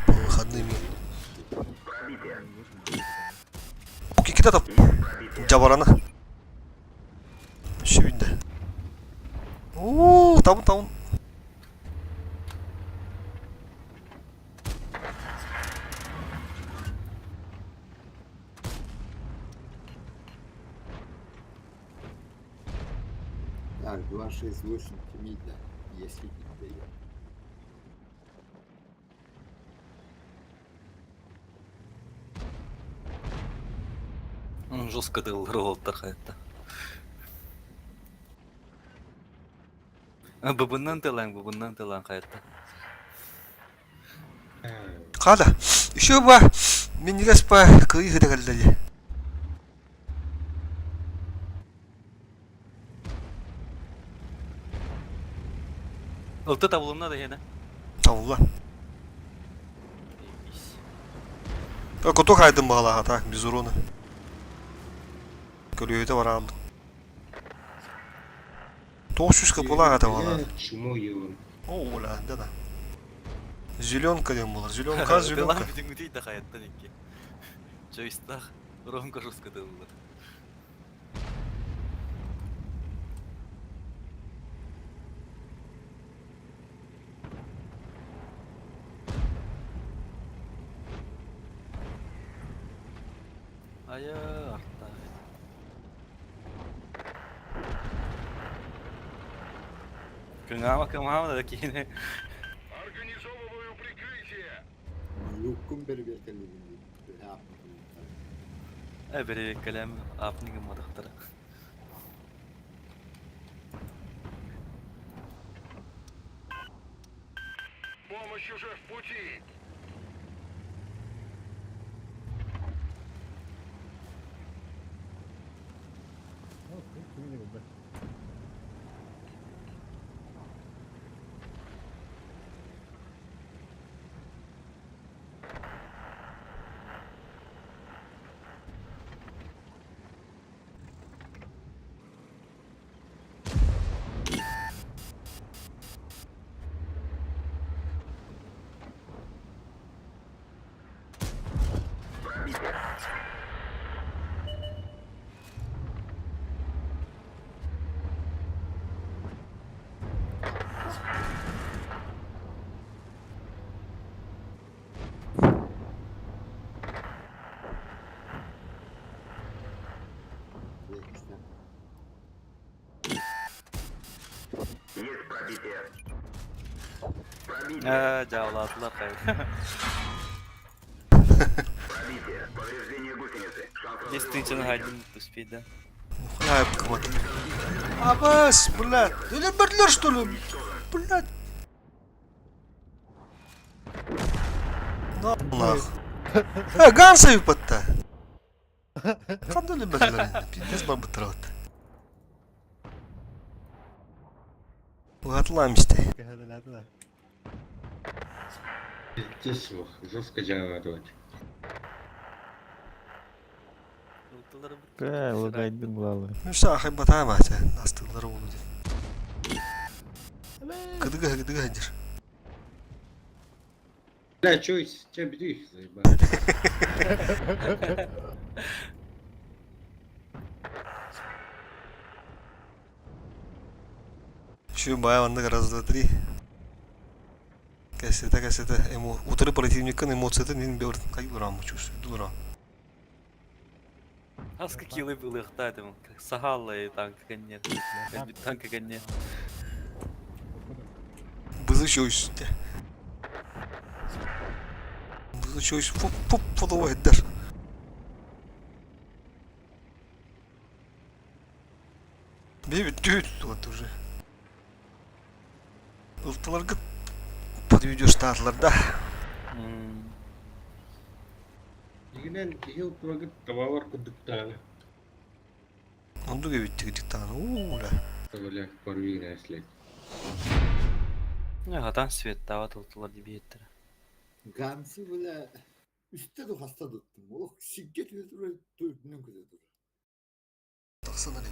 По выходным. Киките топ. Жабарана. Шүбүндэ. Оо, табын табын. Так, 2, 6, 8, тимида. Если не дает. Он жестко дал ролл тархайта. Бабынан тылан хайта. Қада. Еще ба. Мен негес па кыйы хыдыгаллали. Ылты табылымна да хена. Табылла. Коту хайдын бағалаға так, без урона. Көрөйті барамын. 900 кыпылаға табалар. Чмо ебан. О, оля, да да. Зеленка дем болар. Зеленка, зеленка. Тылан бүтүн да хайаттан икки. Чойстах ромка жестко дылды. Ая, арта. Кыңама кыңама да кийин. Юккун бер беркелигин. Э, бере калем апнигым мадахтара. Э, жабылатылар кайда. Действительно один успеть, да. Хуя кымат. Абас, блядь. Или бірлер, что ли? Блядь. На нах. Э, ганса юпатта. Қандай бірлер енді? Пиздец бар бытырат. Уғатылам істе. Пиздец, жестко жабадывать. Ылтылар Э, лагайдын булалы. Мүсі ахай батама, астылары болу деп. Кыдыга кыдыга сылдьар. Бля, чуйс, че бдюй, заебал. Şu бая маннык раз, два, три. Кэсэтэ кэсэтэ эмо утары противникын эмоциятын мин бэбэртин кай барам чувствую дура. Ас какие было там, как сагала и танка нет. Танка нет. Бызы чуйсте. Бызы чуйс фуп фуп фудуайдар. Бэби түт вот уже. Ылтыларгыт подведешь да. Дигинен киһи утурагыт табалар курдуктааны. Онду кебиттик диктан. Уу, Бля, порви след. Не, хатан свет тава тылтылар дебиеттер. Gamsi böyle üstte de hasta tuttum. Oh şiddet ve dördünün kızı dur. Тахсан эле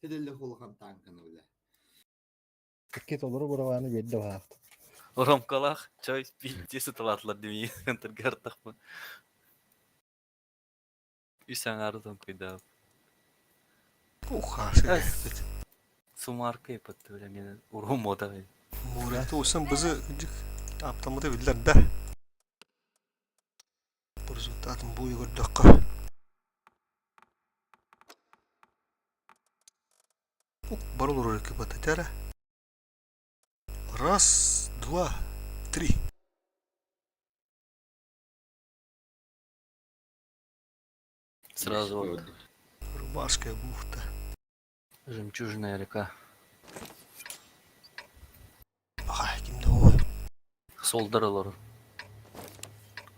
Hedelle holhan tankını bile. Икки толору бураваны берді бақты. Ромкалах чай пиздец сытылатлар демей антаргартахпы. Үс аңардын кыйда. Уха, Сумарка епатты бля мен урум мода. Мураты осан бызы аптамыда биллер да. Бу результатын бу көрдөккө. Бар olur öyle бататара. Раз, два, три. Сразу вот. Рубашка бухта. Жемчужная река. Ай, кимде ой. Солдар олар.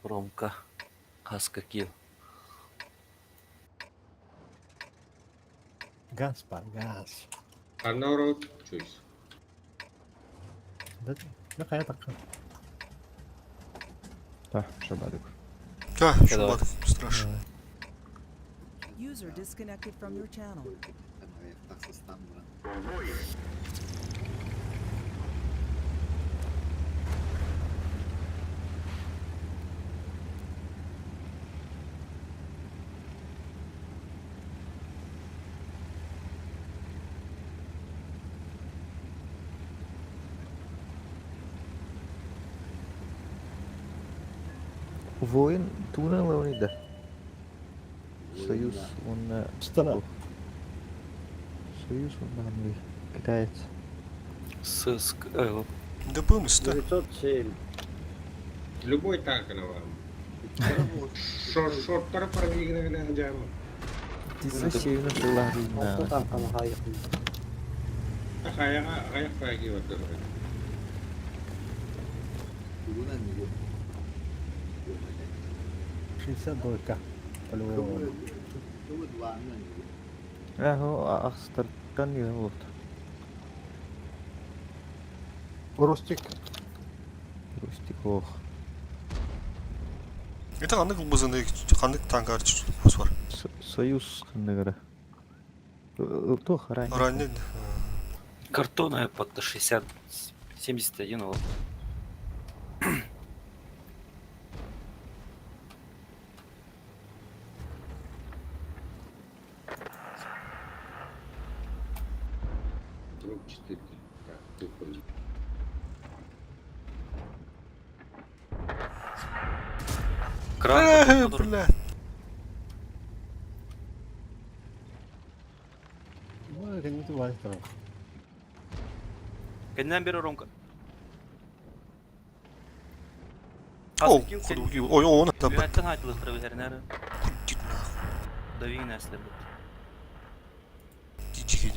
Ромка. Хаска кил. Газ бар, газ. Анна чуйс. Да, да кая такка. Да, шабадык. Да, шабадык, страшно. User disconnected from your channel. Воин туна Леонида. Союз он Страна. Союз он Англии. Китаец. С, с, Да бымыс да. 907. Любой танк на вам. Шорттар парвигна жама. Северно Алты танканы хайықын. Хаяга аяк фаги вот. Тугунан 62. По-любому. Ага, ахстартан не вот. Ростик. Рустик ох. Это кандык бызыны кандык танкар чус бар. Союз кандыгара. Тух ранее. Ранее. Картонная под 60 71 вот. Друг 4. Так, ты Кран. Бля. Ну, кәнеті бар. Кеннен бері Ромка. О, худу Ой, он да. Үһәттен айтылықтыры бізерінәрі. Давин нәрселер бит. Дичи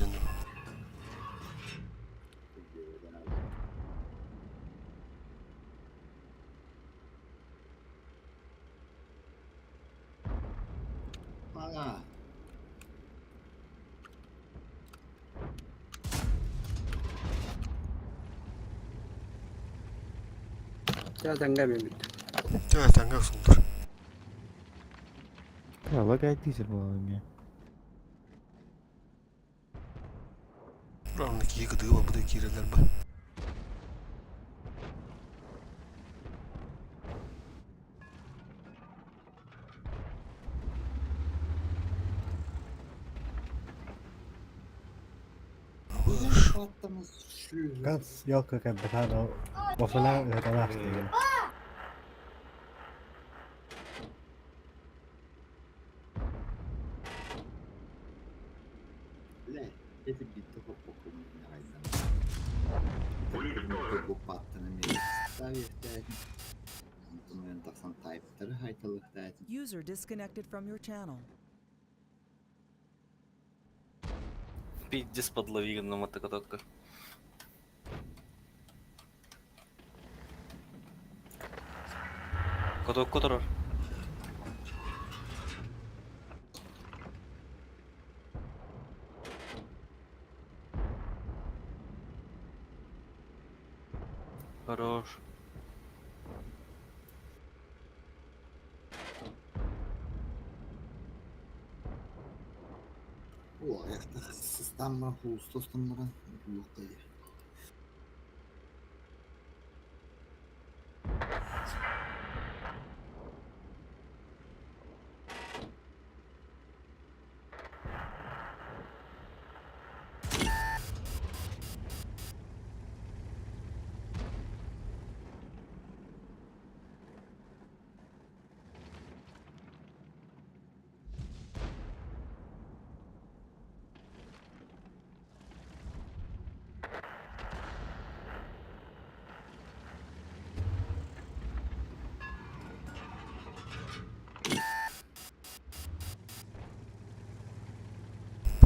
Aa. Тәңгә мен бит. Да, таңга сулдар. Да, лагает дизель был у меня. Равно киһи кытыы барбыта киирэллэр ба. Ганс ялка капитана Вафала ыһыталаах диэн. Бля, это битва по User disconnected from your channel. Пиздец подлови на мотокататка. Каток которор. Хорош. О, ayakta husustan yok değil.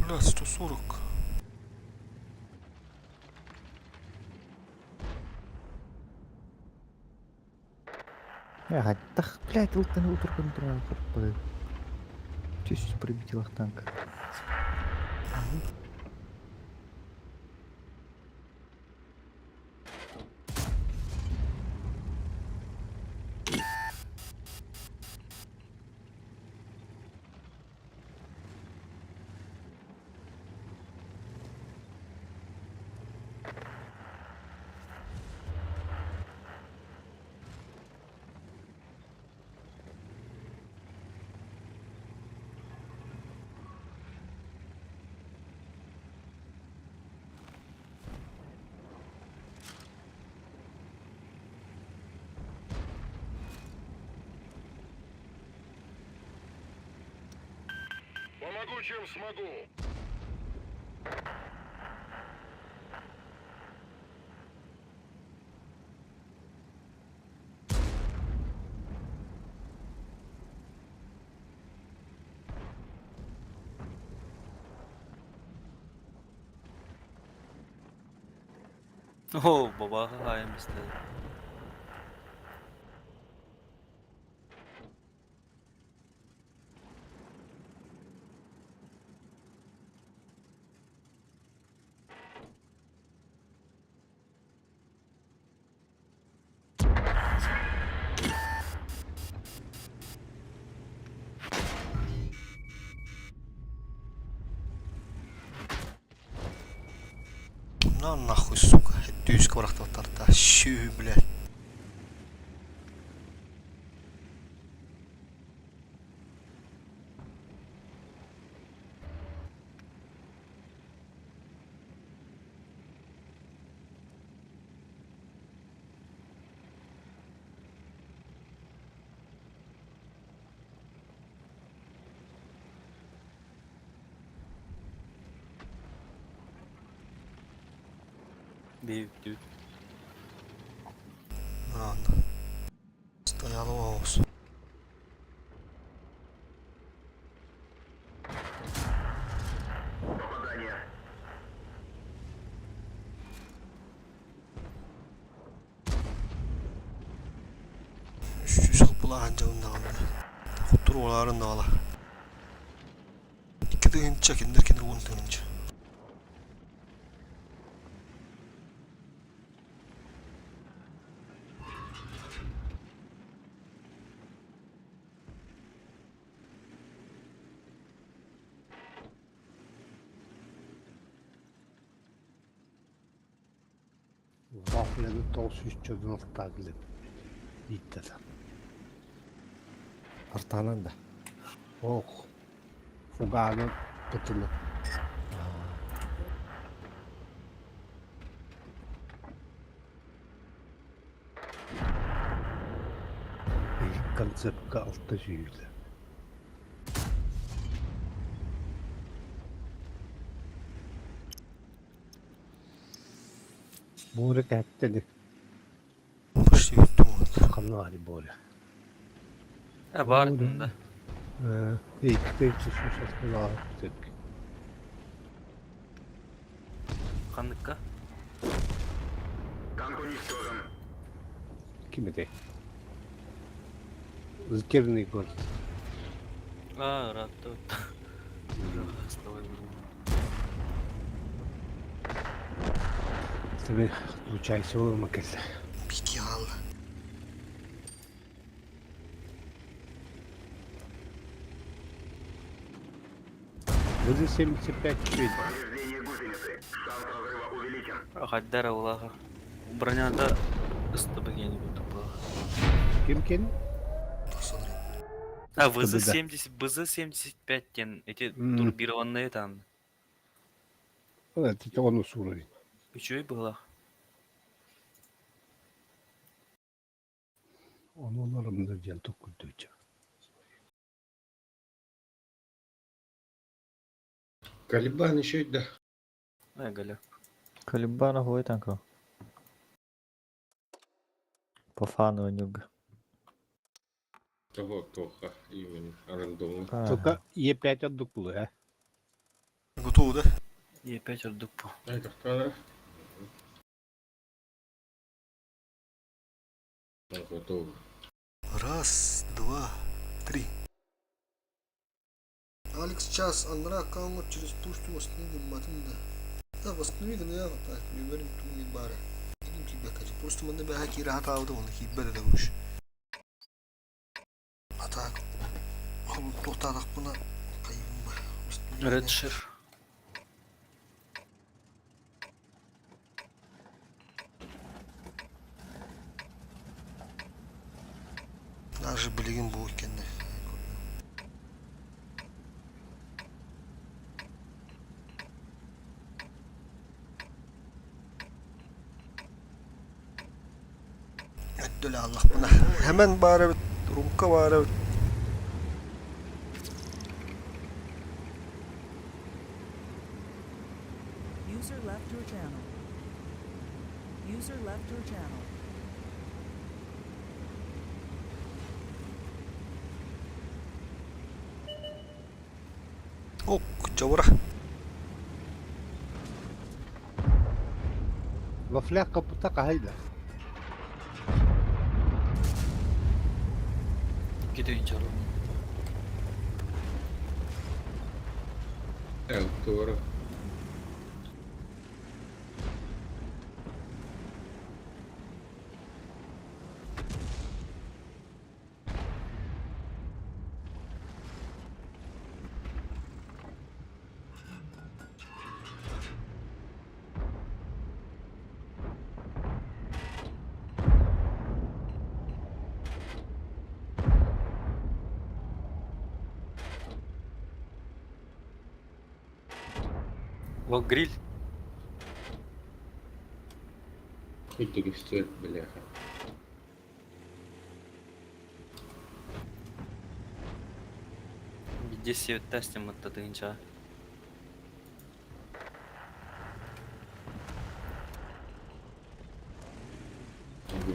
Бля, 140. Я так, блядь, ылтан утуркан туран кырпы. Чуть пробитил танк. Помогу, чем смогу. О, бабаха хаем На нахуй, сука. Дүүс барахтаттарта. Шүү, блядь. Бейб дүүд. Ладно. Стоял оус. Үс хылпылаан дьылыннаҕына Хотур уолаарын даҕала 2 000 киндер киндер 10 000. Вафляны 900 чодун алтаагылым. Биитте. Артаанан да. Ох. Фуганы тутулу. Концепка алта сүүрдэ. Буора кээттели. Почти бүттүм вот. Ханна Боря. А бар да. Икки түшү Ханныкка? Ким этэй? Затерянный город. А, рад тут. Тебе включайся макет. Идеал. ВЗ 75 чуть. Хаддара улаха. Броняда СТБГ не буду Ким кин? А, ВЗ-70, БЗ-75, тен, эти турбированные там. Это он уровень. Еще и было. Onu onlarımda diyen tokkurdu. Калибан еще да. Ай, Галя. Калибана хуй танка. По фану нюг. Того тоха именно рандомно. Только Е5 отдукулу, а? Готово, да? Е5 отдукпу. Это кадр. Готово. Раз, два, три. Алекс час, аннара аккаунт через почту восстанови матын да. Да, восстанови да я так, уверен, ту не бара. Идем тебе кажи. Просто мы на хакера хата он хиббе да уж. А так, тоқтадық бұны. Редшир. Даже билигин бу икенне. Öttül Allah buna. Hemen bari rumka bari. User left your channel. User left your channel. Ok, çavura. Вафляка путака хайда. Gidiyor çarım. Элтора. Лок гриль. Хоть таки бляха. Где севет тестим от тынча.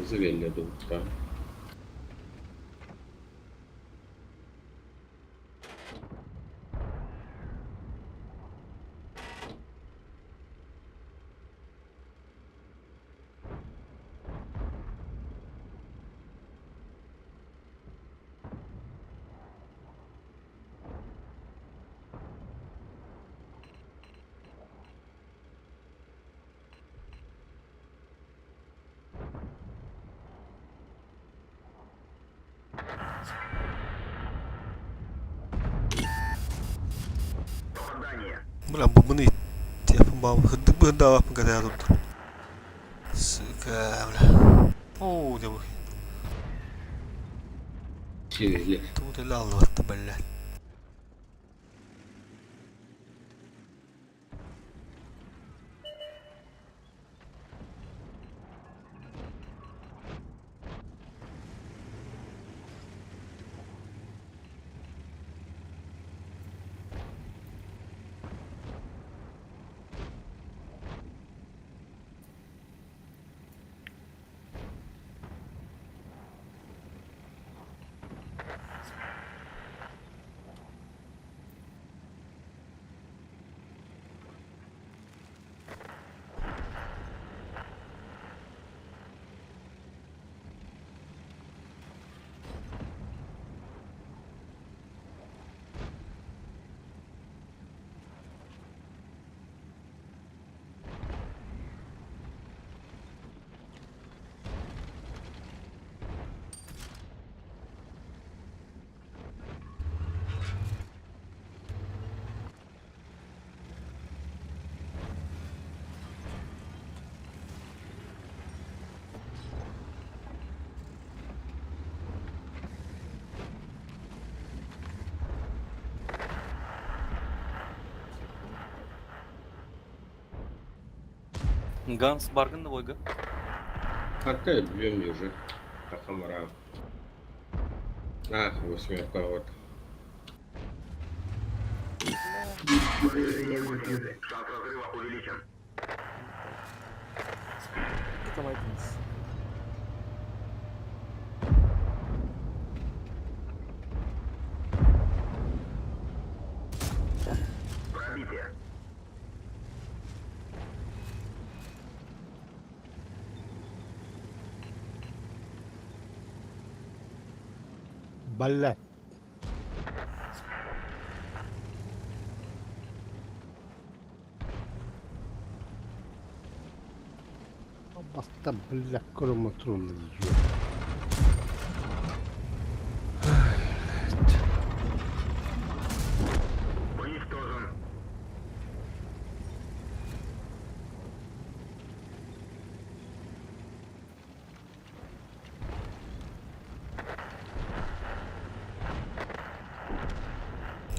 Завели, я думаю, да. Бля, бубны. Телефон бабы. Хыдды быдава погода тут. Сука. Сука, бля. Оо, дьэ бу. Сиэли. Тут эле аллыбатта, блядь. Ганс баргын да бойга. Арка бьем уже. Тахамара. А, восьмерка вот. Кытамайдыңыз. Балла. Баста бля кромотрон ее.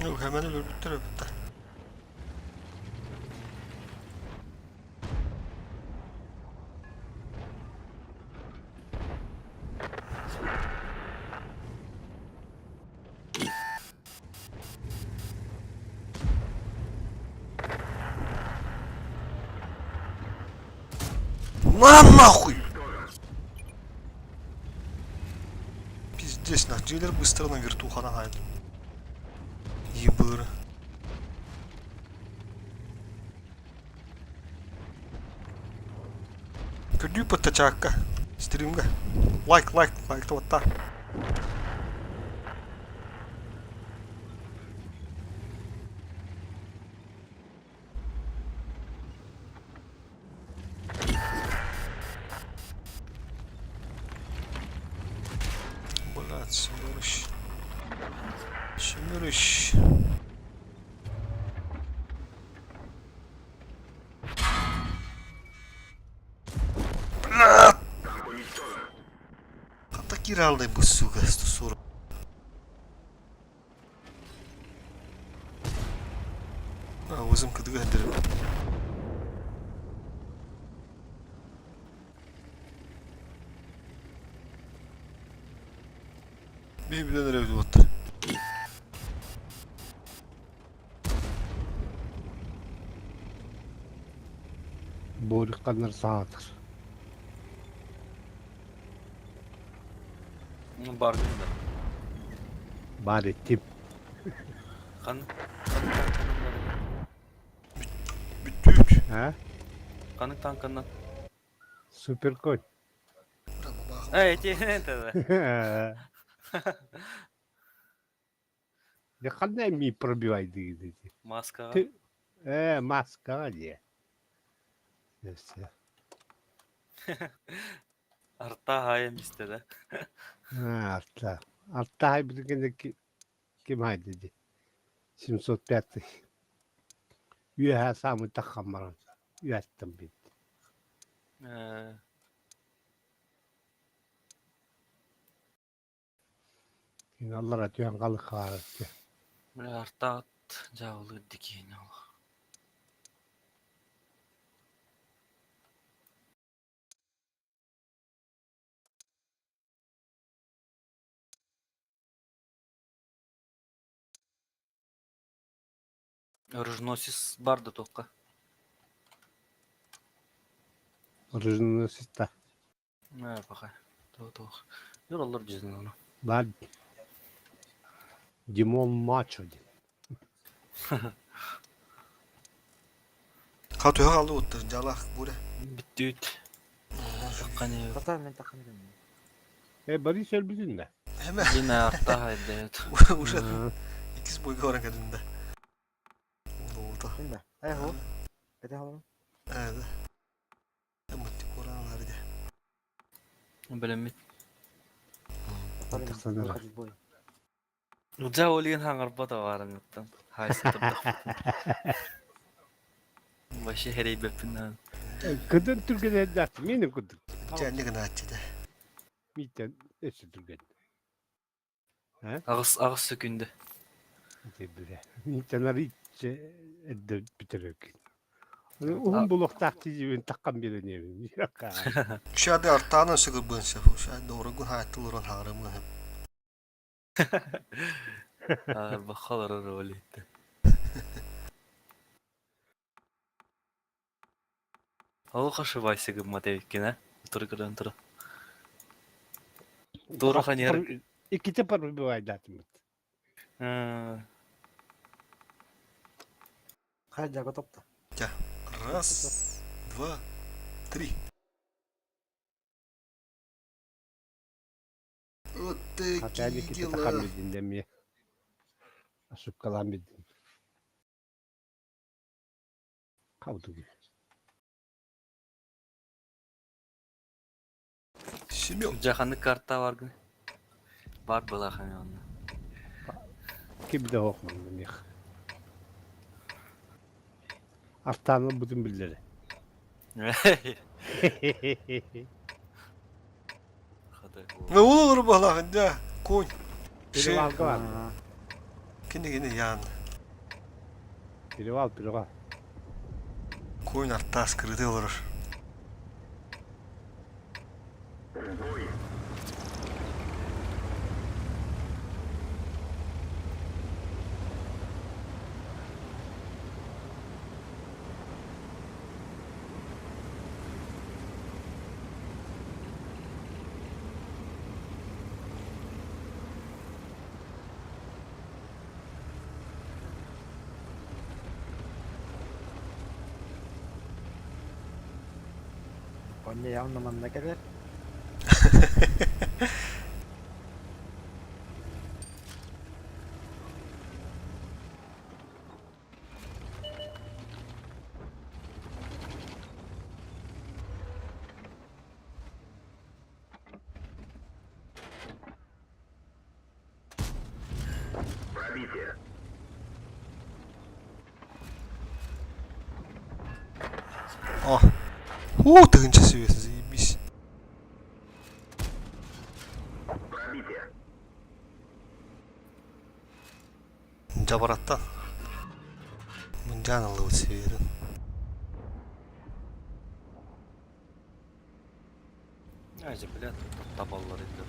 Yok hemen өлөрбүттэр эбит. На нахуй! Пиздец, нах, дилер быстро на вертуха нагает. Ебыр. Көрдүү паттачаакка. Стримга. Лайк, лайк, лайк туотта. Блядь, семерыш. Семерыш. Блядь! Хата киралдай бу сука, 140. А, өзім кідігі әндіріп. Мен білен әрәуді оттыр. Бориканнар саатыр. Баргын да. Бар тип. Қан қан танканан бар. Бүттүүт. А? Қаның танканан. Супер конь. Эй, эти это да. Я қандай ми пробивай деген эти. Маскаға. Ты- Э, маска не. Все. Арта хайым исте да. Арта. Арта хай бізгенде ким хай dedi. 705. Үйе самый таққан баран. Үйәттім бит. Э, Аллара түһэн халык хаалар. Бля, артаат дьаабылыыр дикиһини олох. Оруженосец бар да туохха? Оруженосец да. Ээ, пока. Туох. Юр олор дьиэтин ону. Бар Димон Мачо диэн. Ха төһө хаалды уттар дьалаах буре. Бүттүүт. Тахханы. Тата мен тахханы Э, Борис өлбүтүн да. Эме. Дина артаха эддээт. Уже иккис бойга баран кэлинде. Улуута. Да. Ай хо. Это халым. Э, да. Мутти кураанлар де. Билэммит. Тахсанара. Удьа олиын хаҥарбат аваарыҥыттан. Хайса турдахпытын. Вообще хэрийбэппин Кыдын түргэн эрдээт миэнин курдук. Дьэ, гынааччы да. Миитэн өссө түргэн. Аҕыс аҕыс сөкүндэ. Билэ. Миитэн арыйчы эрдэ бүтэрэргин. Уһун булуохтаах тиийбин таххан биэрэниэбин. Ушады артаанан сыгырбын сөп. Ушады орогун хааттыл уран хаҥарымын сөп. Бахалар ролитте. Олох ошибайся гыммат эбиккин э? Утары көрөн тура. Туора ханьяр. Икките пробивайдатымыт. Хай жага топта. Раз, два, три. Вот Хотя такие икките тахан дела. бидин демие. Ошибкалаан бидин. Кабдуги. Семен. Жаханы карта баргын. Бар была хамионна. Ким да хоқман мех. Артаны бүтүн биллери. Ну olur балагын да. Конь. Перевалга бар. Кини кини ян. Перевал, перевал. Конь артаас кырыты олорор. Онне явно манна кэлэр. О. О, тыгынча себесин заебись. Жабараттан. Мынжан алып себерин. Ажы бля табаллар инде.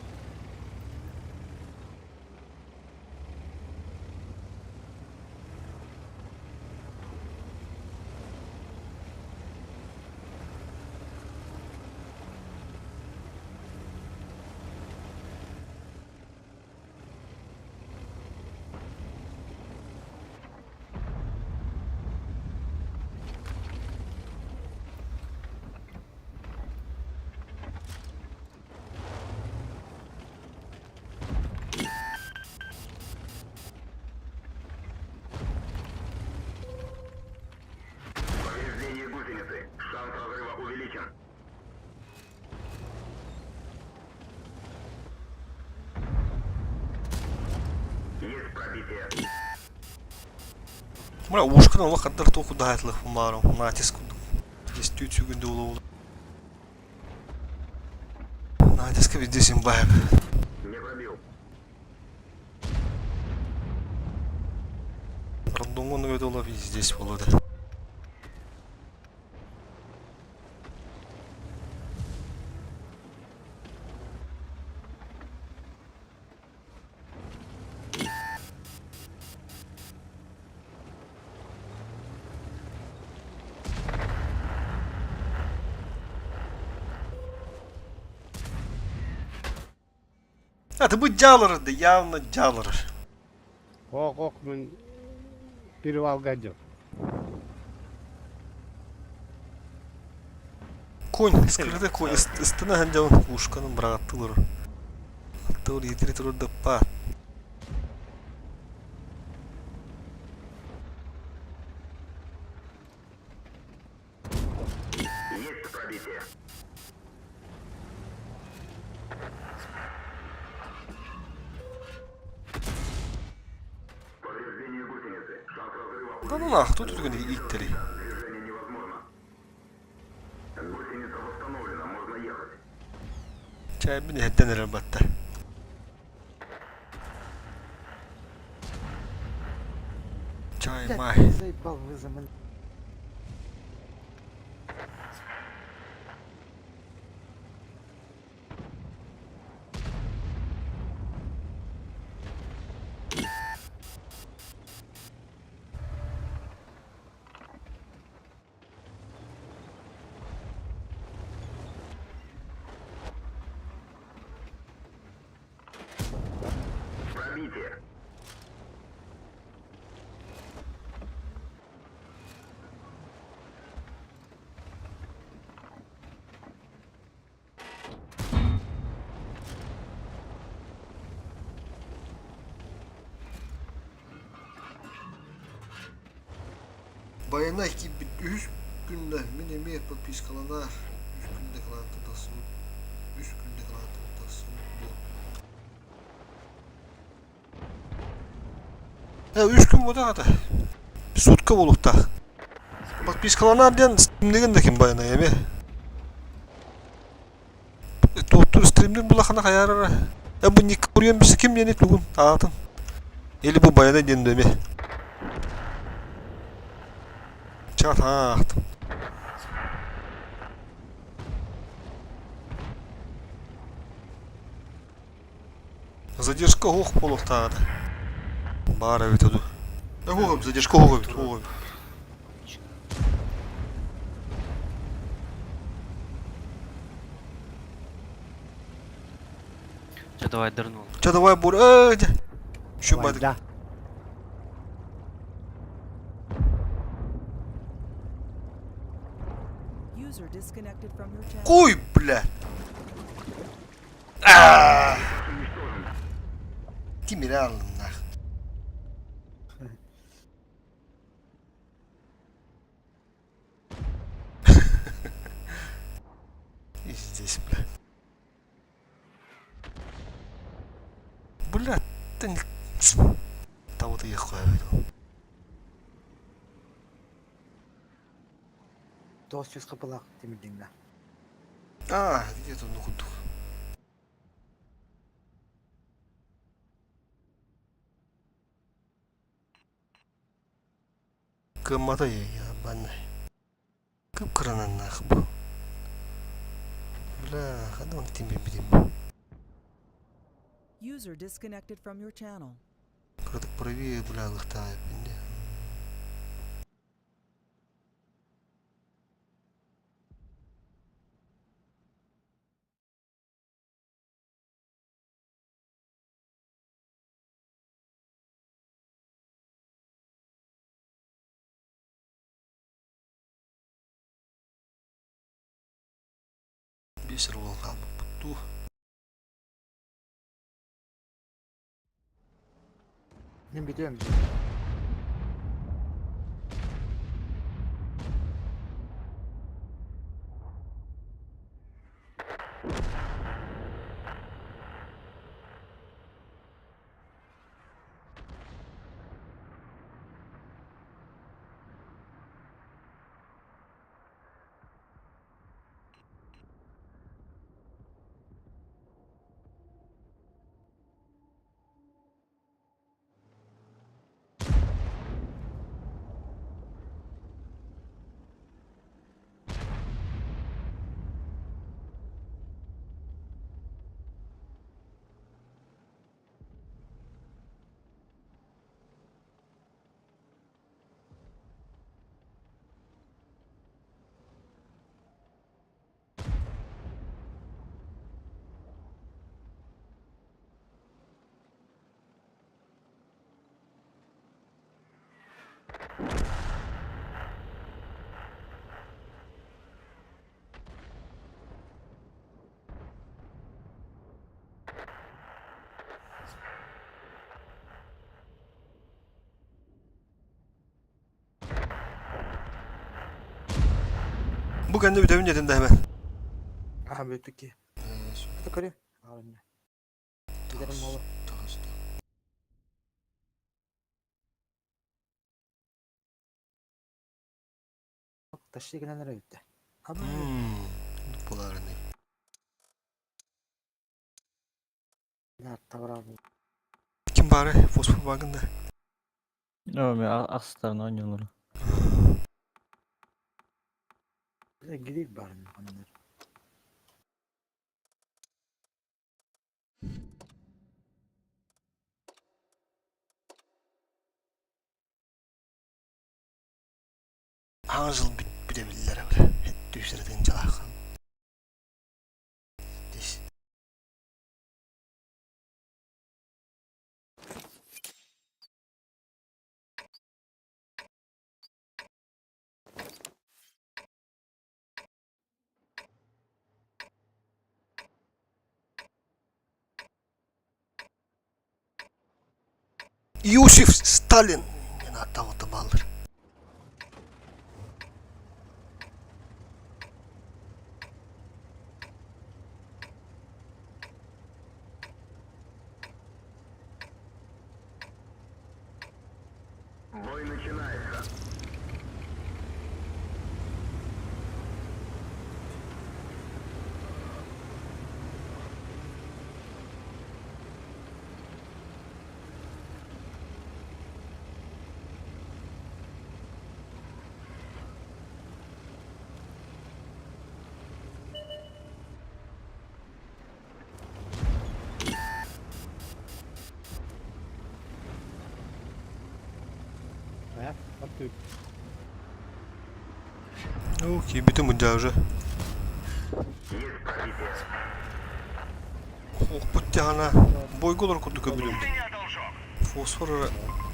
Мына ушкын ола каддар току дайтлых баарым. Натиск Здесь түгүндө болобу. Натиска везде симбайып. Рандомҥа оннук эбитэ буолла здесь буолуо этэ. Это будет дьаалырар да, явно дьаалырар. Ох, ох, мин перевалга идем. Конь, скрытый конь, ыстына сылдьабын пушканы быраҕаттылар. Аттыбар иитири турар даппа. Да ну нах, тут түгэн ииттэрий. Чайбын иһэрдэн эрэр батта. Чай Блядь, май. ты заебал, вы за мной. Байанай киирбит үһүс күннэ мин эмиэ подпискаланаар үс күндэ кылаантан тахсыбыт үс күндэ кылаантан тахсыбыт буо. Э, үс күн буолуох ата. Сутка буолуохтаах. Подпискаланаар диэн стримнигин да ким байанай эмиэ. Туохтуур стримнин булахана хайаарара. Э бу ник куруйан бisi ким диэни тугун аатын. Или бу байанай диэн да эмиэ. Чат аахтым. Задержка уох буолуохтаах этэ. Баар эбит дуу. Э уох задержка уох эбит уох эбит. Че, давай дырнул. Че давай бур э дьэ. Şu Давай, бадык. да. User disconnected from your channel. Куй, бля. Аа. Тимир алыннах. И здесь, бля. Бля, ты не... Того ты ехал, я видел. Тоғыз жүз қыпылақ темірдеңді. А, где-то ну кудух. Кыммата я банна. Кып кыранан нах бу. Бля, хада он тимби бидим. User disconnected from your channel. Кырдык правее, бля, лыхтаев. Бисер болған қалбы бұтту. Мен бүтөм. Бу кэннэ бүтэбин диэтим да эбэ. Аха бүттүк ки. Это көрү. Аҕалынна. Бүтэрим буолуо. Тащи гынан эрэ бүттэ. Буларыны. Ким бары? Фосфор багында. О, мен ахсыстарын ойнолор. Грик барын ханнар. Аҥа жыл бүтэбиллэр бile. Түйсіретін жалақан. Дес. Иосиф Сталин. Мен аттап балдыр. Ha, bak Окей, бүтүн мунжа уже. Охпут тяна. Бойголор курдук көбүлүм. Фосфор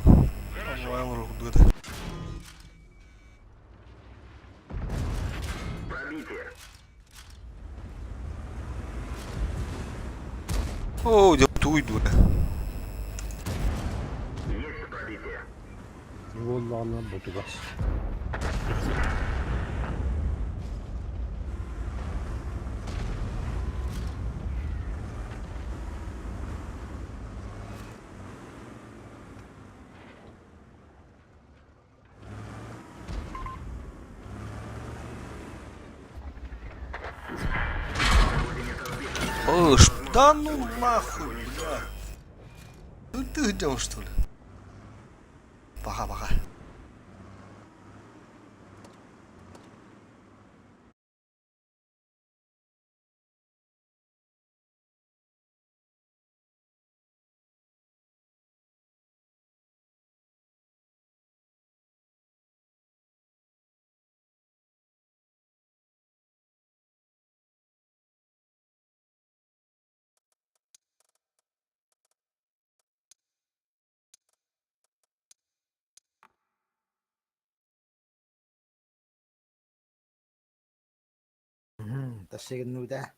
Аңлар курдук это. О, деп туйду. Vallahi бутугас. О, да ну нахуй, бля. Ну ты где он, что ли? Пока, пока. Тащи гыннуда.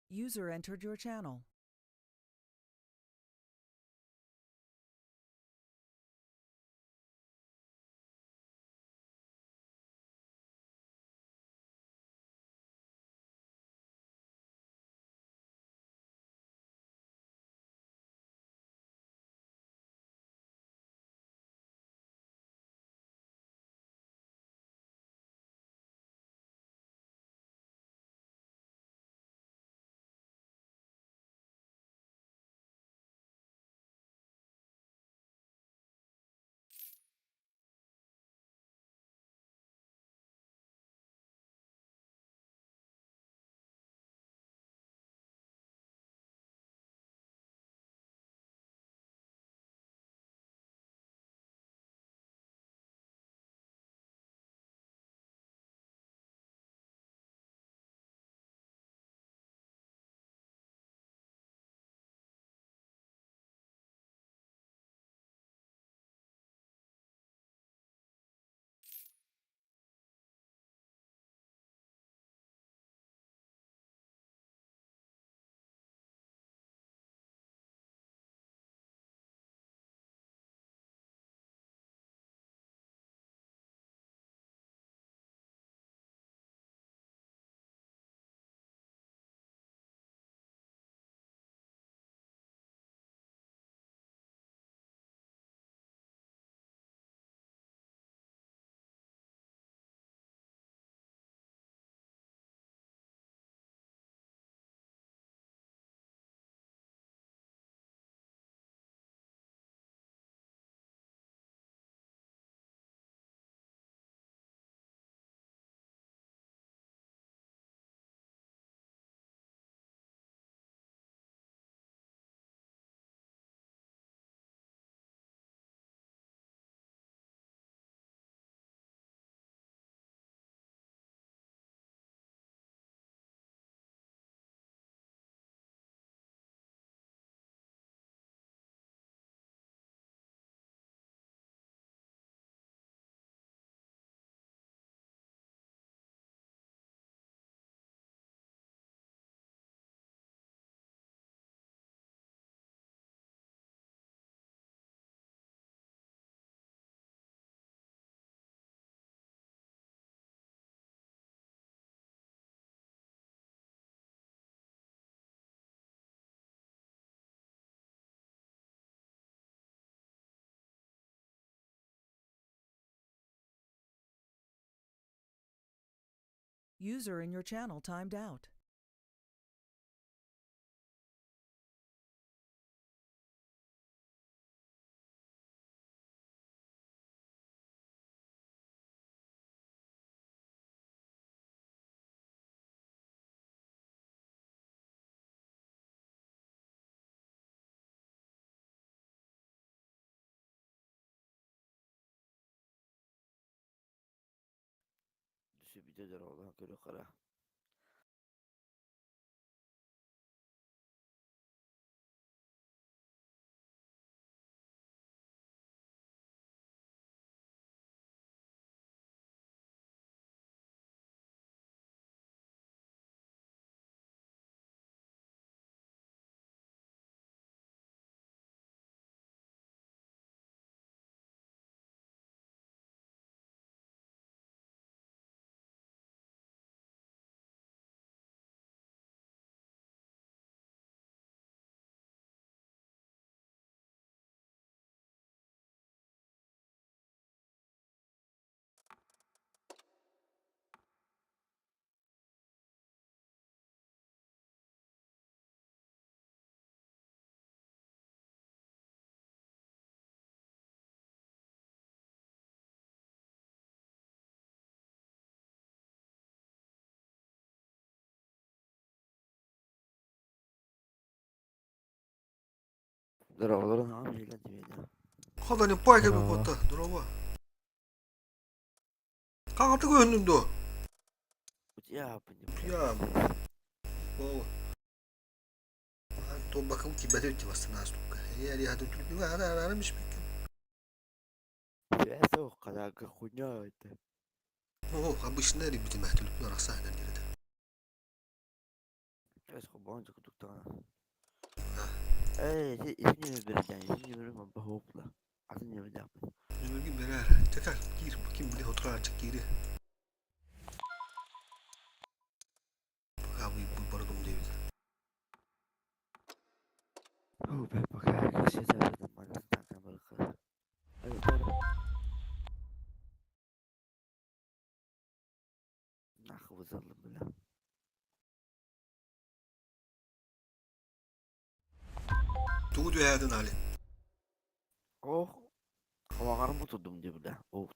User entered your channel. User in your channel timed out. Түсүбүтэ дороолоон көрө хара. Дороолорун аҕам иһиллэн тимиэдэ. Хадани пай кэлбит куотта, дороба. Хаҥатык өһүннүн дуо? Утуйааппын. Утуйаам. Оо. Туолбаккым киирбэтэ үтти бастан аас тукка. Эйэ түлпүҥ аара араарым испиккин. Связь суох хадаакы хуйня это. О, обычно эрийбитим ээ түлпүн арахса иһинэн диэри. Өс хобоон кутуктаҕына. Эй, ити нөмер берден, ити нөмерим онба хоопла. Атын нөмердээхпин. Нөмергин берээр. Чакар, киир, ким биле отурааччы киири. Пока вы барадым диэбит. Оо, бэ, пока кэксэтэ нормально так барыха. Нахуй залым, бля. Тугу түһээтин Али? Ох, хаваҕарым утурдум дии бля. Ох,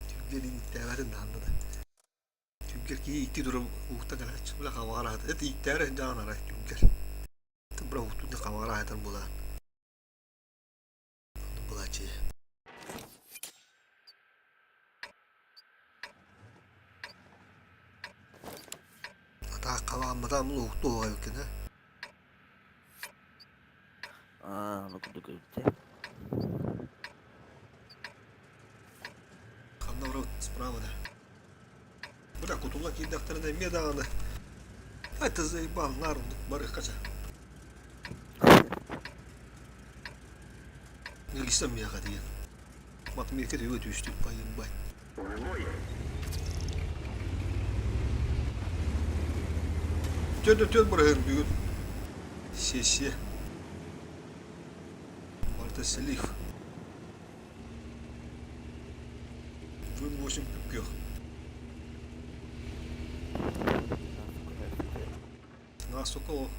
Түггэр ииттээбэтин даанна да. Түггэр киһи икки туран уһукта кэлээччи. Бля хаваҕар аһат. Это ииттээри сылдьаҕын арай түггэр. Бра уһуктун хаваҕар аһатар буолаан. Булааччы. Атаах хаваамматаам уһукту уһуга эбиккин ээ. Аа, ну курдук эбит Ханна барабыт справа да. Бля, кутулла киирдэхтэринэ эмиэ даҕаны. Ай, ты заебал, наар оннук барыахха ча. Илгистэн миэхэ диэн. Матмиэкэ түгэ түстүк байымбай. Түөрт түөрт бырыһын бүгүн. Сессия. Марта слив. Вын 8 күөх. Нас около.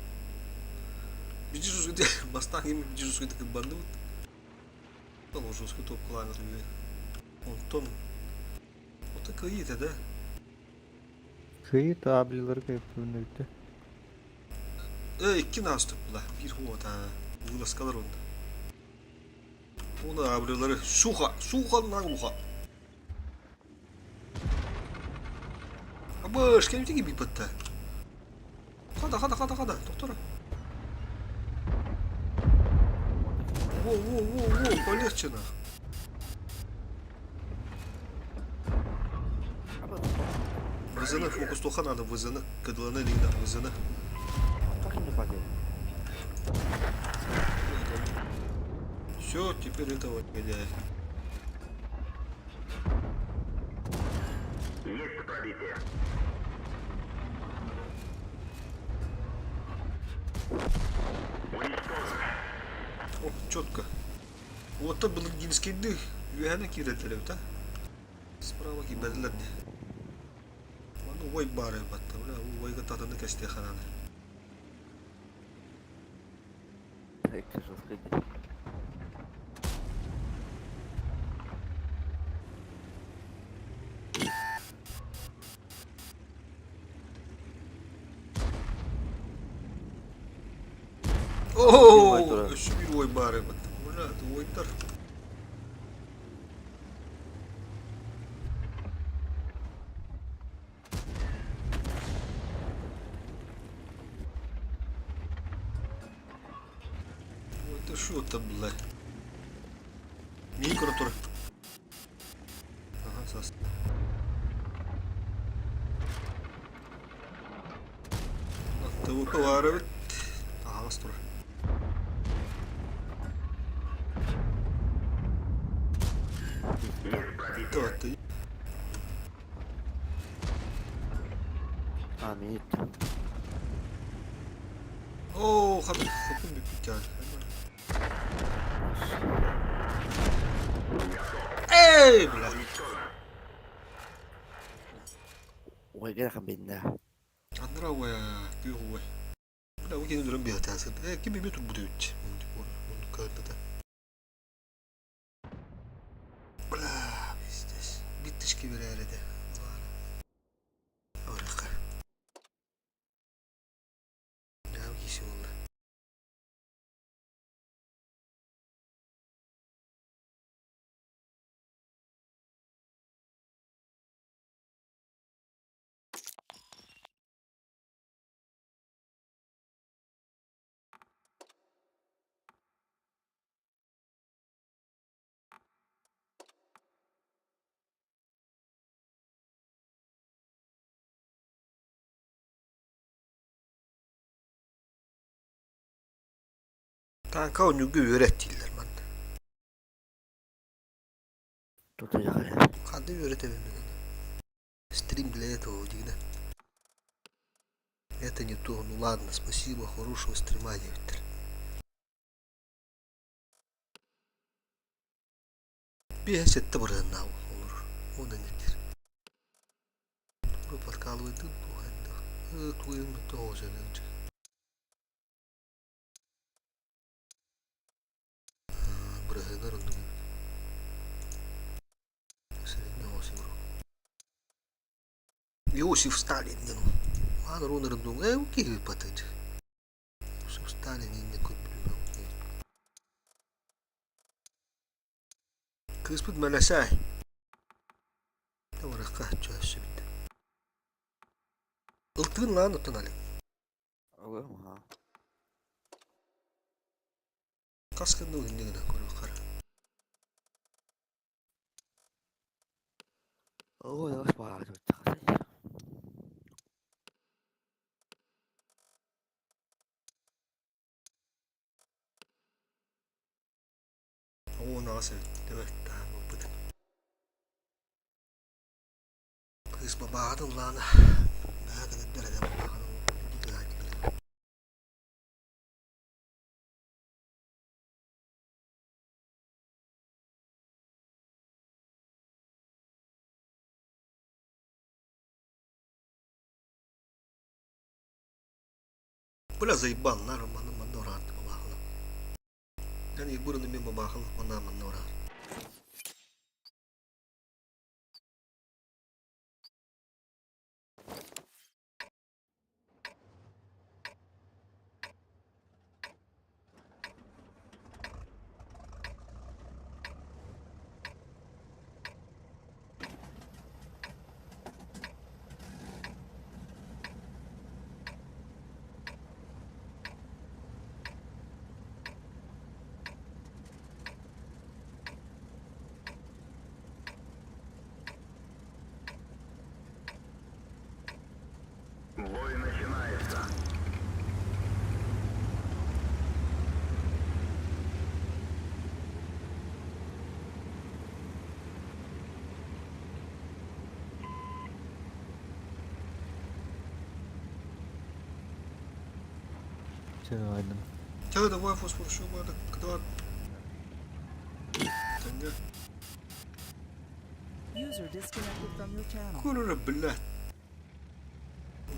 Бижи бастаан ким бижи кыббанныбыт. Положился топкалаан үһү. Онтон ото кыйыта да. Кыйы таблилары кайыптырын бүттү. Э, икки наастык була. Биир хуота. Вылазкалар онда. Оны абрылары суха, суха наглуха. Абыш, кем тиги бипатта. Хада, хада, хада, хада, доктора. Во, во, во, во, полегче на. ВЗН фокус тоха надо, ВЗН, кдлн лина, ВЗН. Все, теперь этого негодяя. Есть пробитие. О, четко. Вот это был гинский дых. Юхана кирделер, да? Справа киберлер. Уой баар батта, бля, уойга татаны кэстиэхэ наада. Оо, өссө биир уой баар эбит. Бля, уойдар. Это что это, блядь? Микро тур. Ага, сас. ТВП баар эбит. Аһаҕас турар. Ты Амит. Оо, хабын, хабын бүппүт Эй, бля! Уойга хабинна. Аннара уой, күөх уой. Бля, у кини дөрөн биһатаасы. Э, ким эми турбут эбит. Мундук каартата. Бля, пиздец. Биттишки берер эде. Оракка. Даа киси болла. Танка онньуга үөрэт дииллэр манна. Тутуйаҕай. Ханна үөрэтэбин мин ону? Стрим для этого дигинэ. Это не то, ну ладно, спасибо, хорошего стрима диэбиттэр. Биэс сэттэ бырыһыаннаах олорор. Уонна нэтир. Тугу подкалывайдыыр дуу хайдах? Тугуйун тоҕо Бырыһыаннар оннук эбит. Средний Иосиф Сталин диэн хаан уруунарын дуу ээ киһи ыппатыт. Иосиф Сталин иннэ көрбүтүм Кыыспыт Мэлэсээй. Барахха чөөссүбүт. Ылтыын лаан оттон Алик. Ылым ha. Хас гынна иннэ гына көрүөххэ. Ой, баар Уон аҕыс эбит. Төбөт таһаарбыппыт. Кыыс бабааҕын ыллаана. Наһаа гынардар эрэ бабааҕын Бля, заебал, нары манна манна ураатты бабааҕына. Yani burunu мен бабааҕын манна манна ураат. Бой начинается. Все, айдым. Чэ, давай фосфор, что надо, когда... Тэнгэ. User disconnected from your channel. Курра, блядь.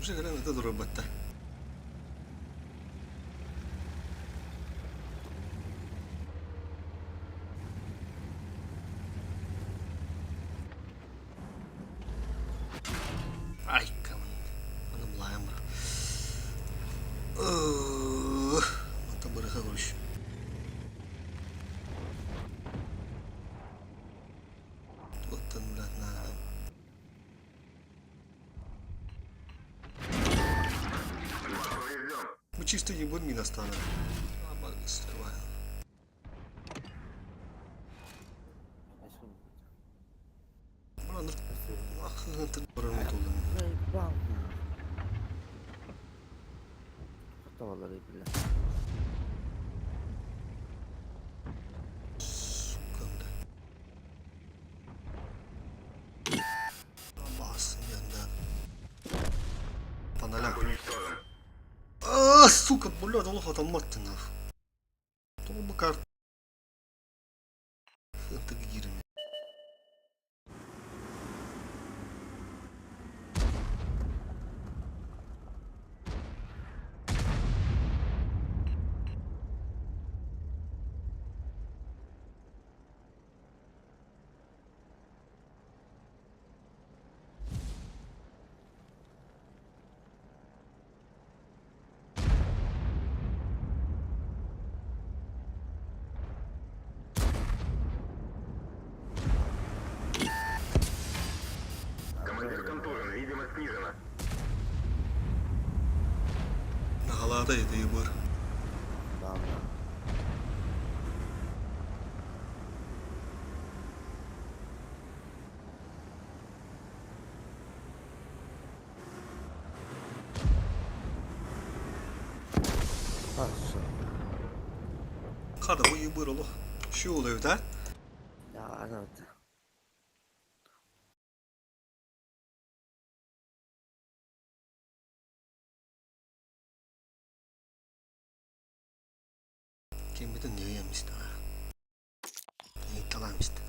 Уже кэлэн ыта турарбатта. Ай, аны булаайан бар. Мата бырыха көрүш. Туоттан блядь, на. Мы чисто ебун мина стану. А, сука, блядь, олох атамматтын нах. Тоҕо бу карта киирими. Командир контужен, видимость снижена. Наhalada ебыр. Хада бу ебыр олох. Şu oluyor da. Кембитин нейемисте. Нейталамисте.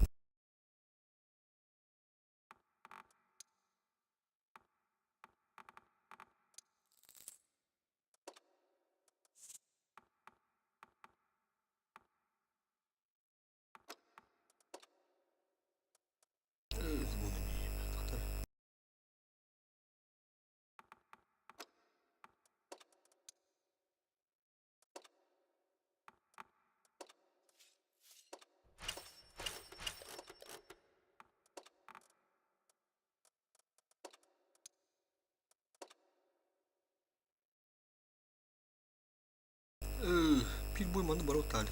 Пил буйманы бару тали.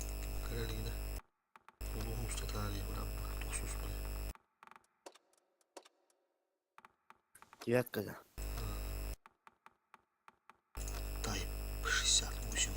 Каралина. Улуһун тали тохсус Девятка, да. Тайп 68.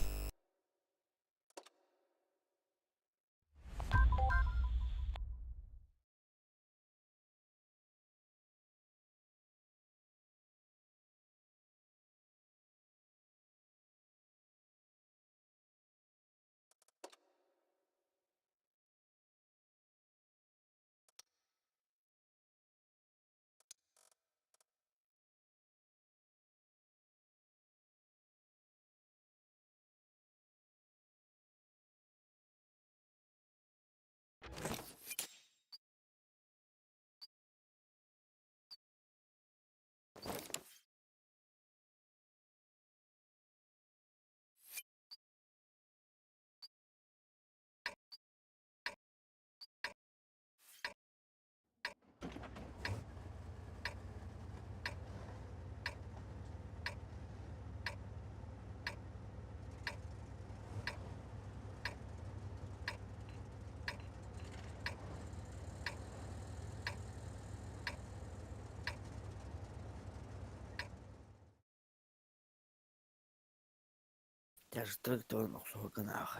Тяжелый тон охсугунах.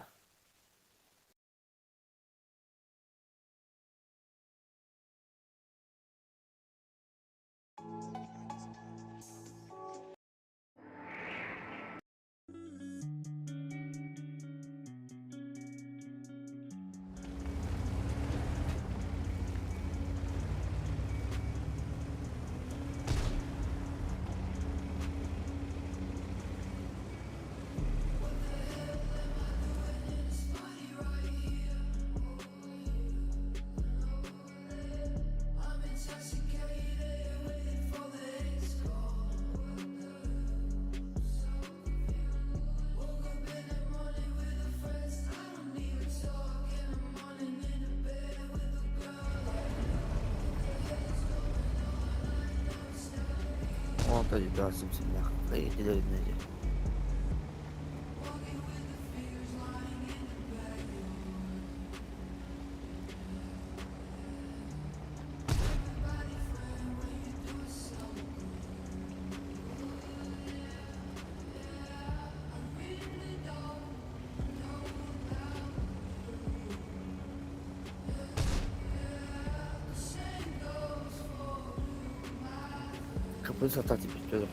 Оҕото дьүдьэҕэ симсиннэх, итилэринэ дьэ. Kapıyı satar tipi çocuk.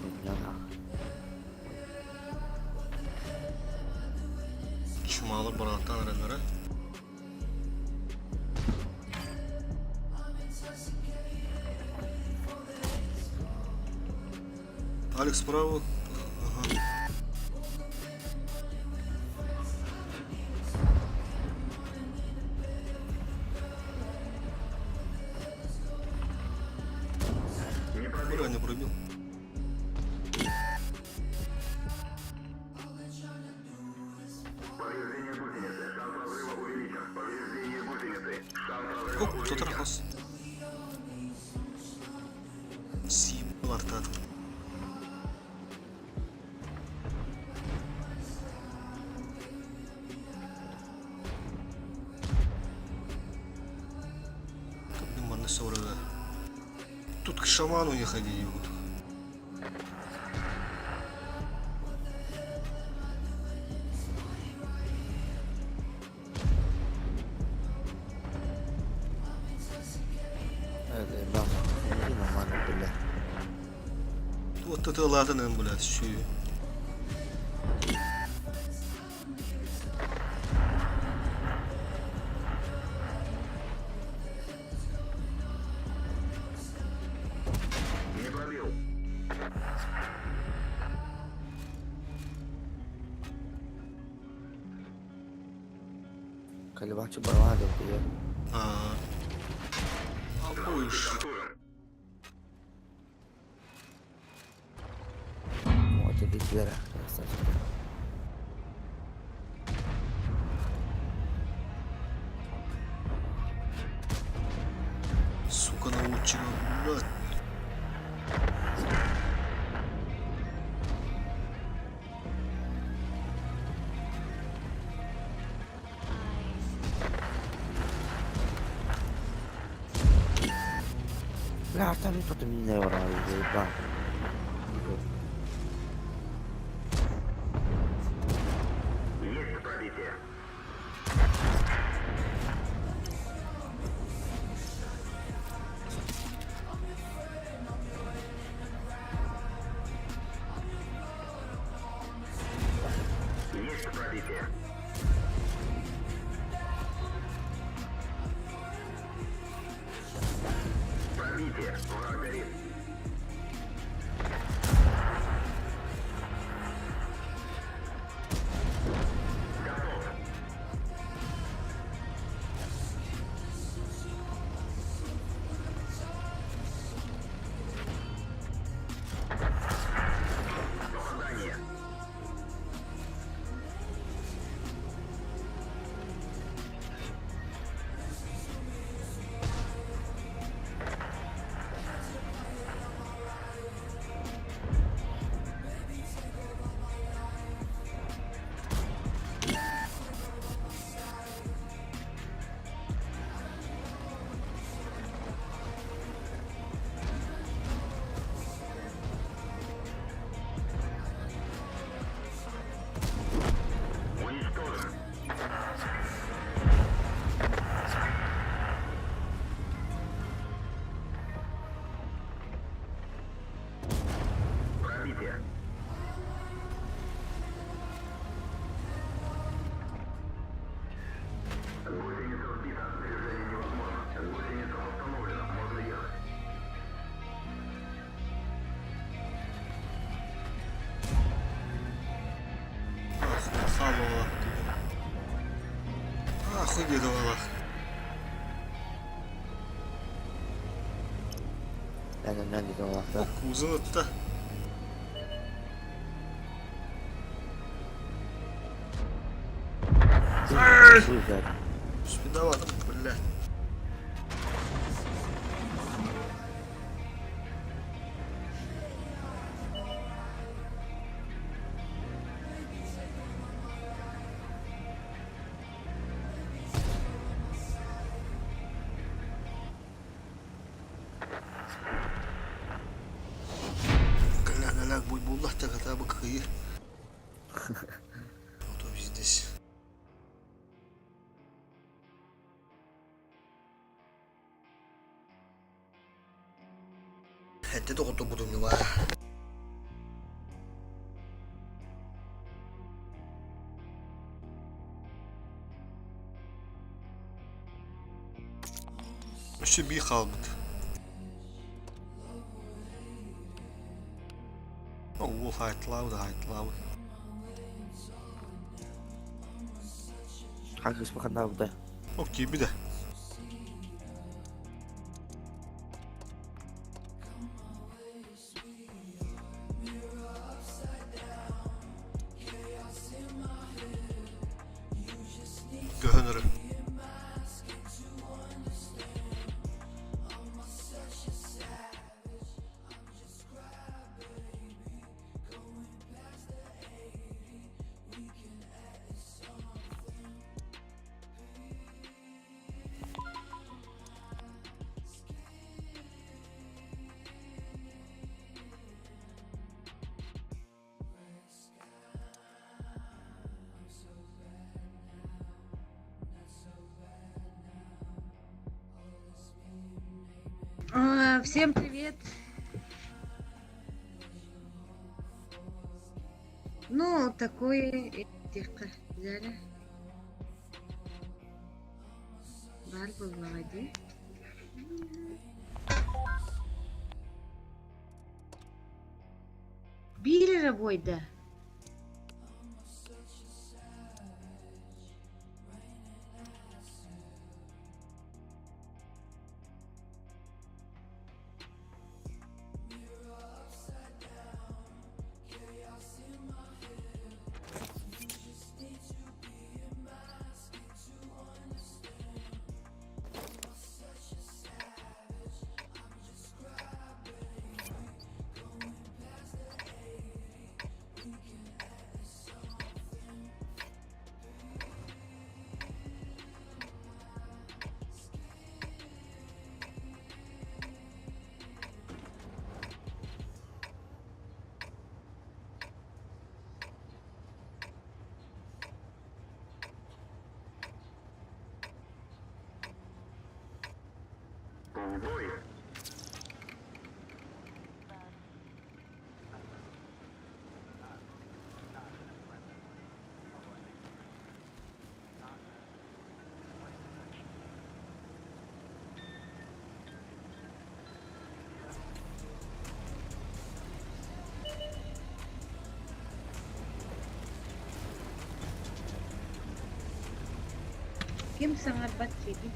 Чумалы барааттан эрэллэрэ. Алекс справа. Ага. Бля, не пробил. Оп, кто трахался? Съебал арта. Тут к шаману не ходи, вот. Evet, ben нормально, бля. Вот это ладно, блядь, щу. Не пробил. Калибачы барвана деп я. А, а будешь. Вот это дверь, кстати. Сука, наводчика, блядь. Бля, там не тут меня ворвали, заебал. Есть пробитие. Есть пробитие. Пробитие. Враг горит. Готов. Попадание. Уничтожен. Пробитие. Гусеница сбита. Движение невозможно. Гусеница восстановлена. Можно ехать. Ах, хавала. Ах, убедовала. Да. Кузова-то. Спидовато, бля. ис. Этте доҕотторбутун Өссө биир хаалбыт. Уол хаайтылаабыт, хаайтылаабыт. Хагыс баханнаабыта. Ок киирбитэ. Көһөн өрө. Всем привет. Ну, такой тихо взяли. Бар буоллаҕа дии. Биир эрэ буойда. Ким саҥарбат сири?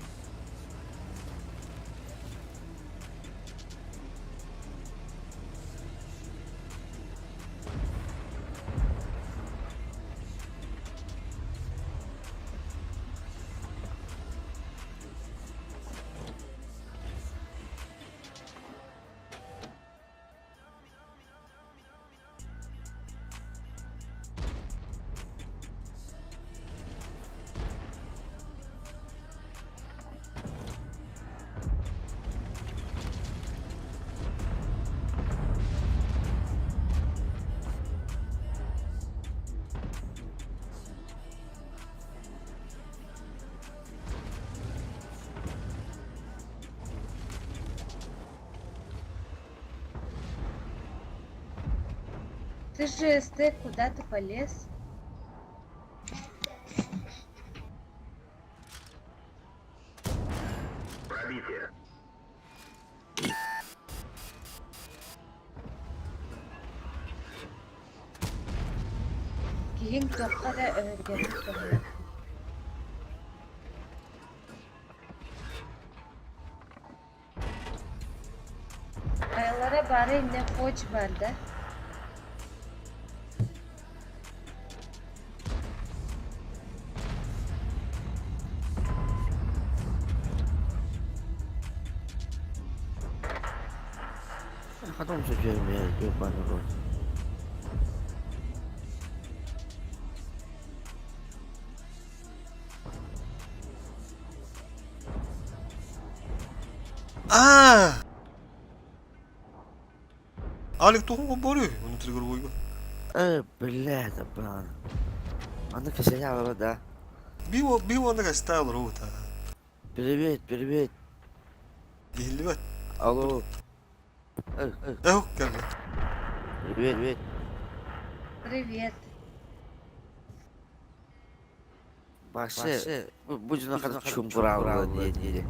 Ты же СТ куда ты полез? Пробитие. Киһиҥ туохха да өһүргэммит туһунан. Хайалара бары иннэ коч бар да? Потом же ебаный рот. А! Алик тугу борю, внутригровой. Бля, это бан. Аны кэсэни да. Би уонна кэстэй олору та. Привет, привет. Иһиллибэт. Алло. Эһ, кэллэ. Привет, привет. Привет. Баше, будь на чумбурала диye.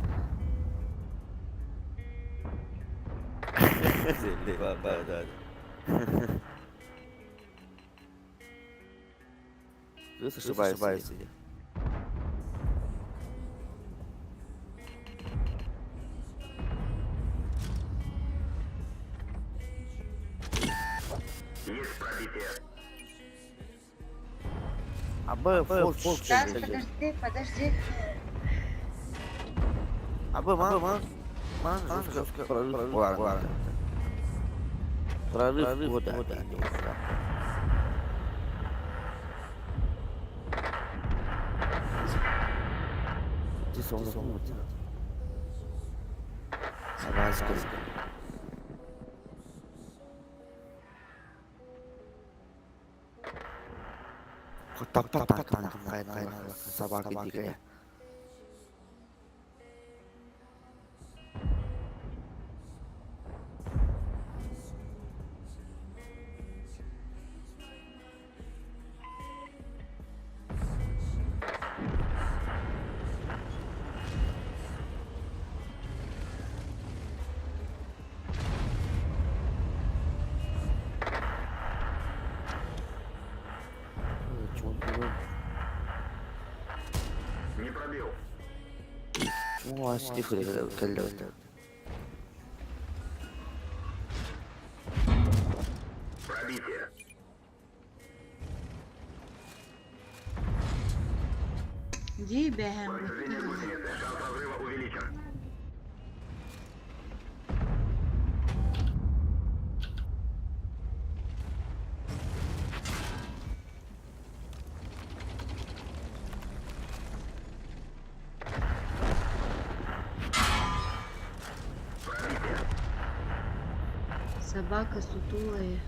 Кыз ошибается. Есть пробитие. А Б, фол, фол, Сейчас, подожди, подожди. А Б, ман, ман, ман, жестко, прорыв, прорыв, прорыв, вот, вот, Ты сон, сон, Собака дикая. Не пробил. Пробитие. Ди бэхэм. Повреждение гусеницы. Шанс разрыва увеличен. Собака сутулая.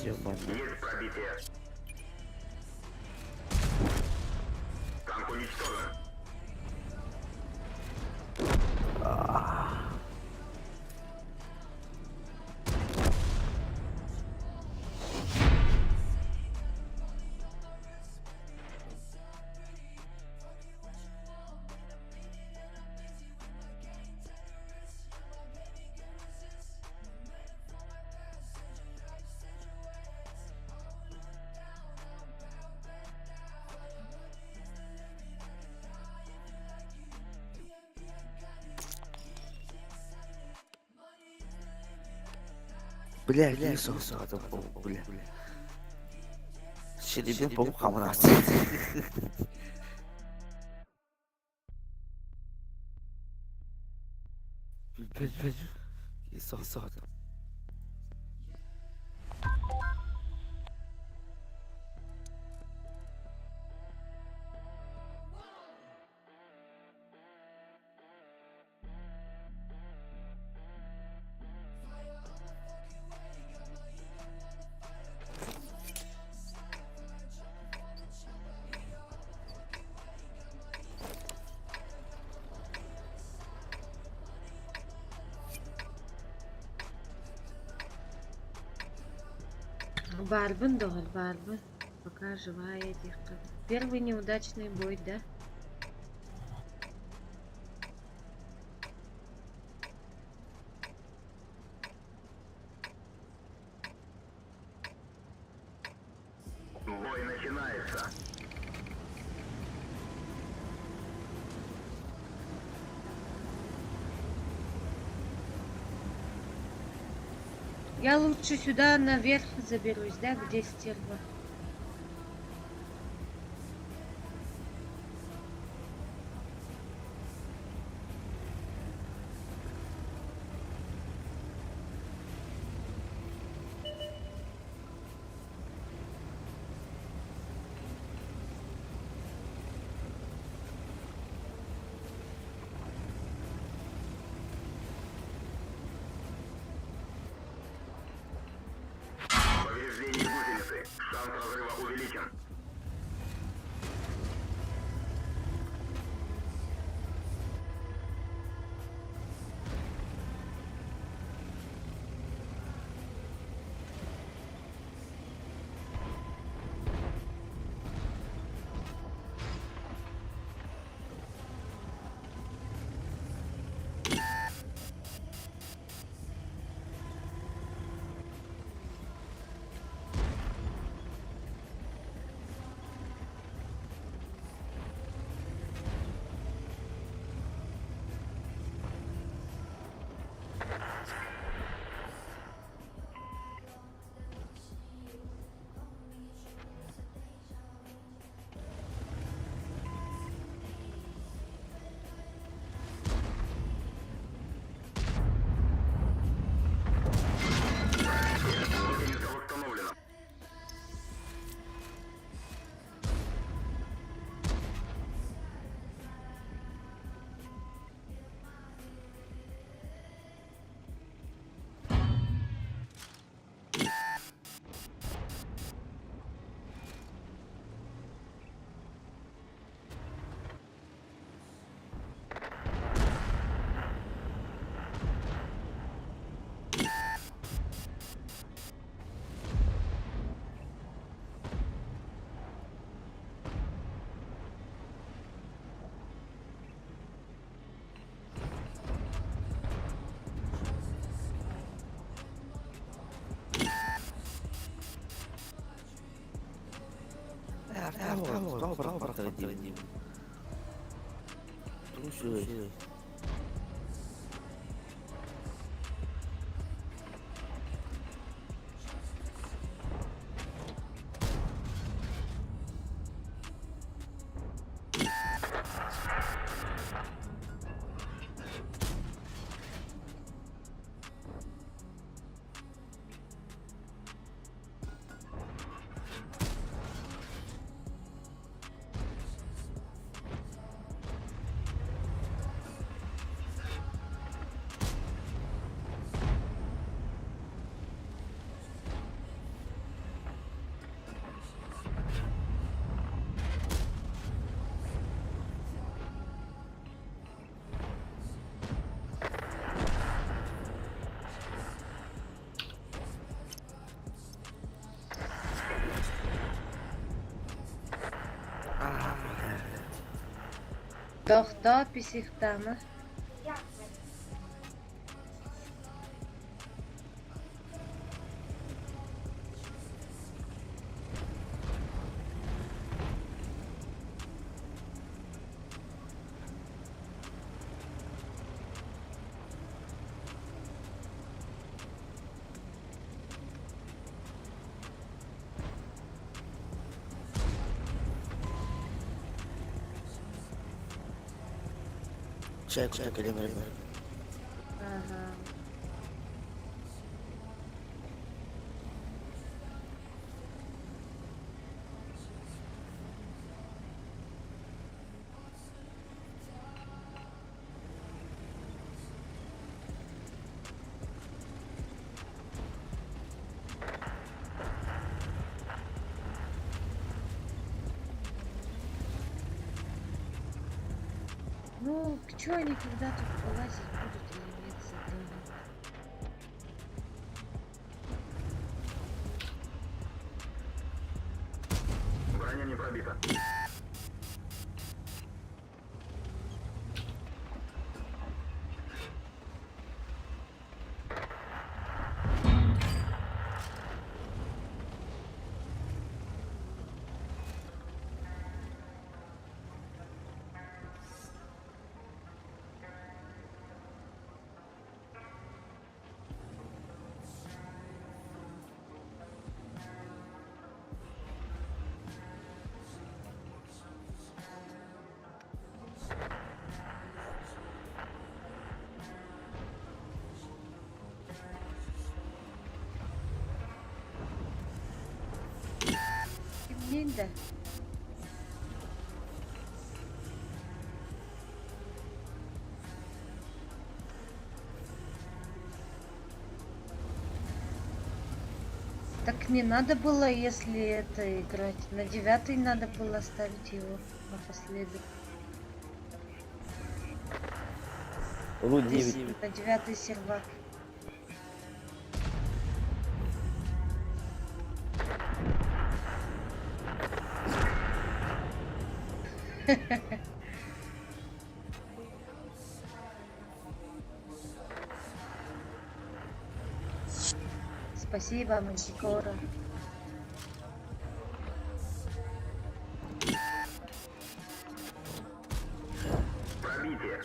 Есть пробитие. Танк уничтожен. Бля, бля, бля. Şerif'in pamuk amına. Барбын, доҕор, барбын. Пока живая этих. Первый неудачный бой, да? Бой начинается. Я лучше сюда наверх заберусь, да, где стерва? Тоҕо бырахтара диибин. Тугу үчүгэй. Тохтоо писихтама. Чай кута кэлэн эрэр. Ага. Ну, чё они когда тут вылазить будут или нет, задание? Броня не пробита. Кимниин да? Так не надо было, если это играть. На девятый надо было ставить его напоследок. Ру Здесь 9. на девятый сервак. Спасибо, Мантикора. Пробитие.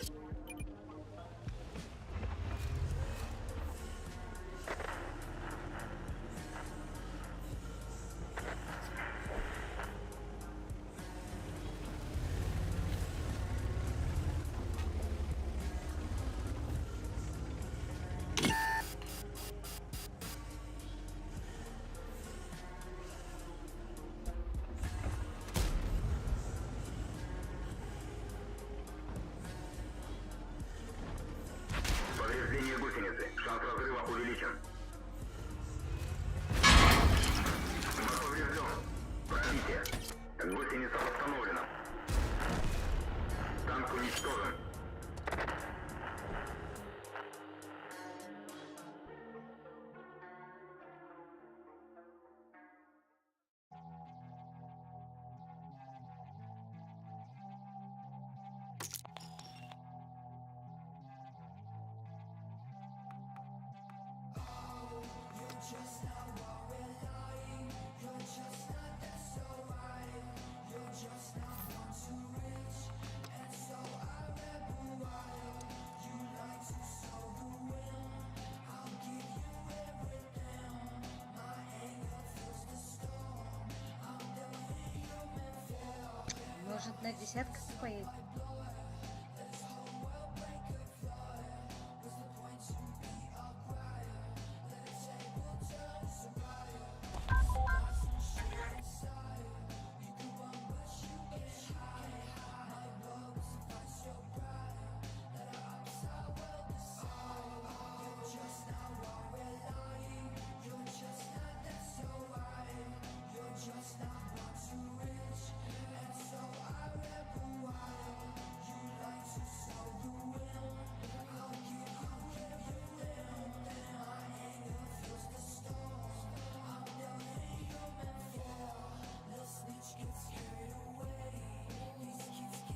Повреждение гусеницы. Шанс разрыва увеличен. Борт поврежден. Пробитие. Гусеница восстановлена. Танк уничтожен. You're just not what we're lying. You're just not, that's alright. You're just На десятках поедем.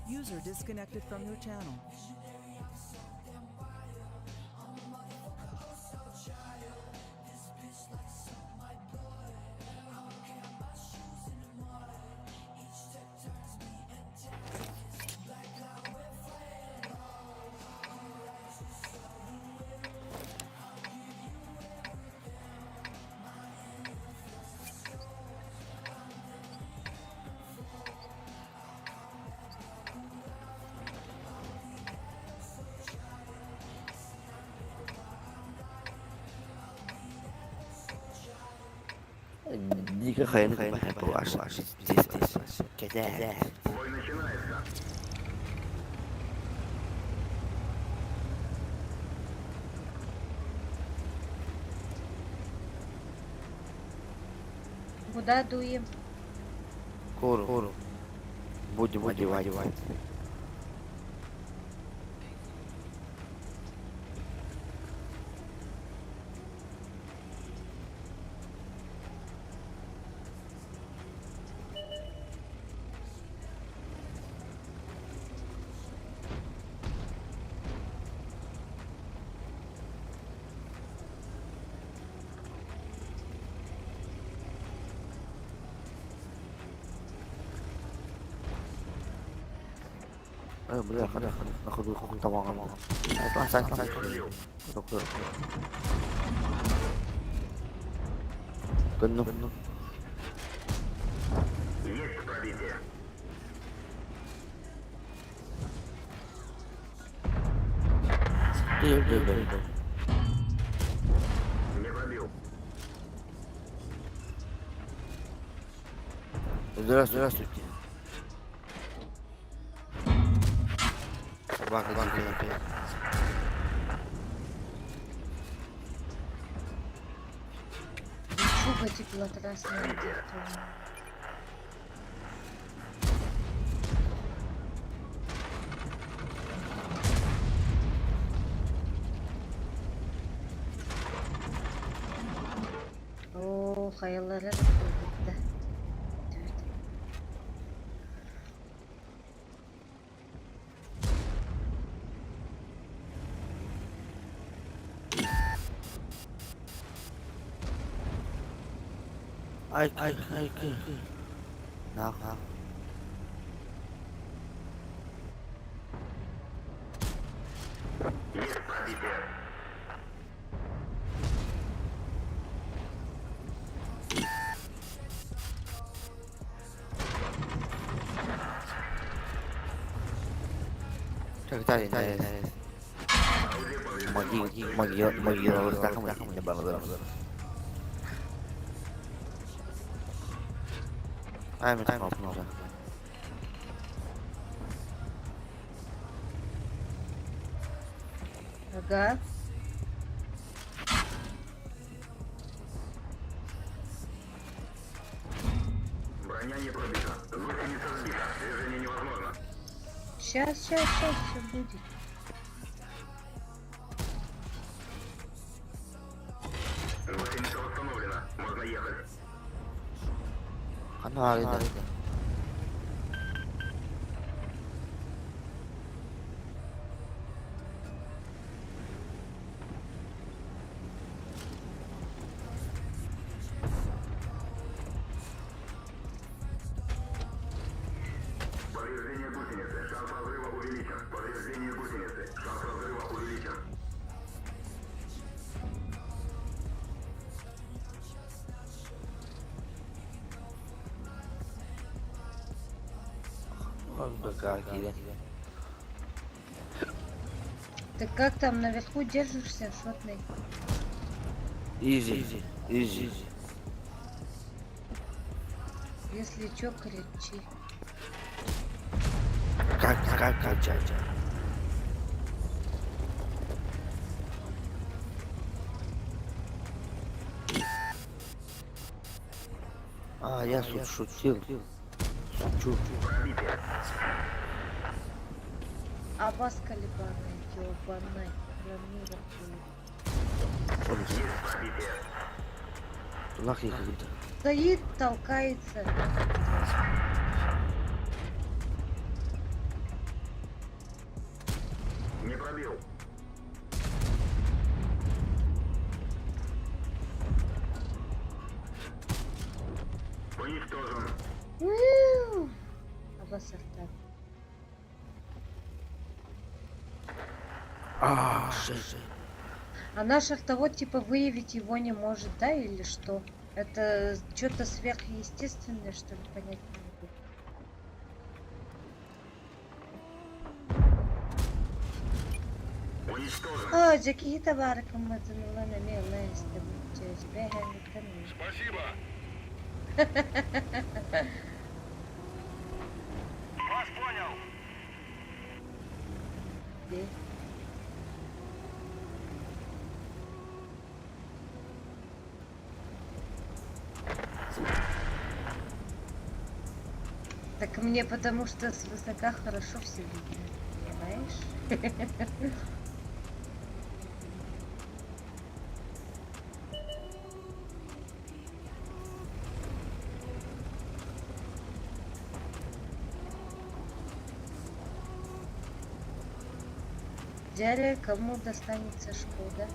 User disconnected from your channel. Дико хайын хайын здесь кэдэ. Бой начинается. Куда дуем? Куру. Куру. Будем одевать. Бля, на ходу Кынну. Есть пробитие. Не пробил. Здравствуйте. Собака, дикая. Чуга теплотрасса. О, хаяллара да. Ай, ай, ай, ай. На, на. Есть пробитие. Так, дай, дай, дай. Помоги, помоги, помоги, Ай, мне так много. Ага. Броня не пробита. Гусеница сбита. Движение невозможно. Сейчас, сейчас, сейчас все будет. Гусеница восстановлена. Можно ехать. Она арыда. Повреждение гусеницы. Шанс разрыва увеличен. Повреждение гусеницы. Шанс разрыва увеличен. БК киирэн. Ты как там наверху держишься, шотный? Easy. Easy. Если чё, кричи. Как, как, как, ча, ча. А, я тут шутил. Шучу. Абас колебанный, ёбаный. Прям не Лахи какой-то. Стоит, толкается. Не пробил. Уничтожен. Ууу. Абас артан. А, шесть. А наш артовод типа выявить его не может, да, или что? Это что-то сверхъестественное, что ли, понять не могу. Уничтожен. А, Джеки баракам это ну ладно, Спасибо. Вас понял. Так мне потому что с высока хорошо все видно, понимаешь? Дядя, кому достанется Шкода?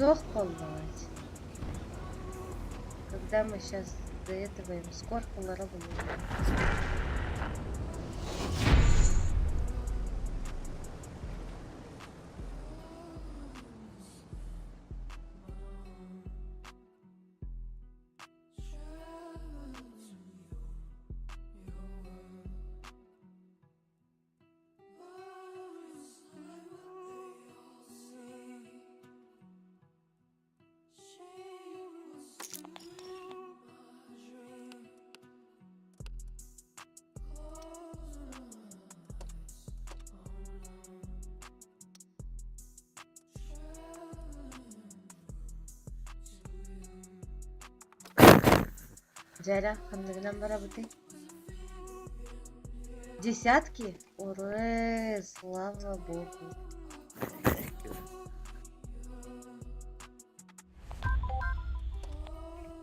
Сох полночь. Когда мы сейчас до этого им скорку Дядя, ханныгынан барабыты. Десятки? Ура, слава богу.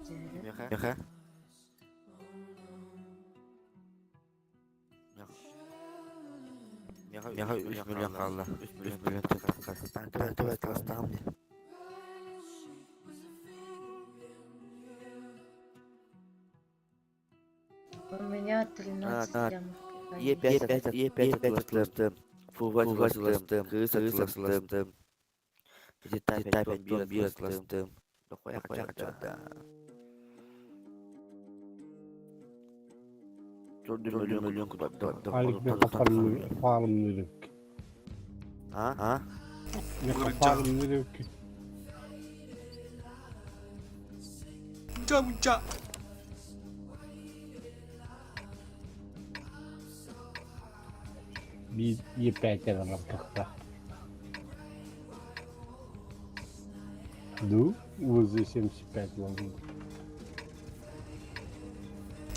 Дядя. Меха. Меха, меха, 3 миллион қалды. 3 миллион тәбе, тәбе, тастағым де. У меня 13 А, лямов. Е5, Е5 атластым. Фугас атластым. Кырыс атластым. Зета 5 бомбир атластым. Дохуя хотя Алик мен фармлырык. А? А? Мен фармлырык. Мча, мча. Би Е5 рамкахта. Ду, УЗ-75 ловил.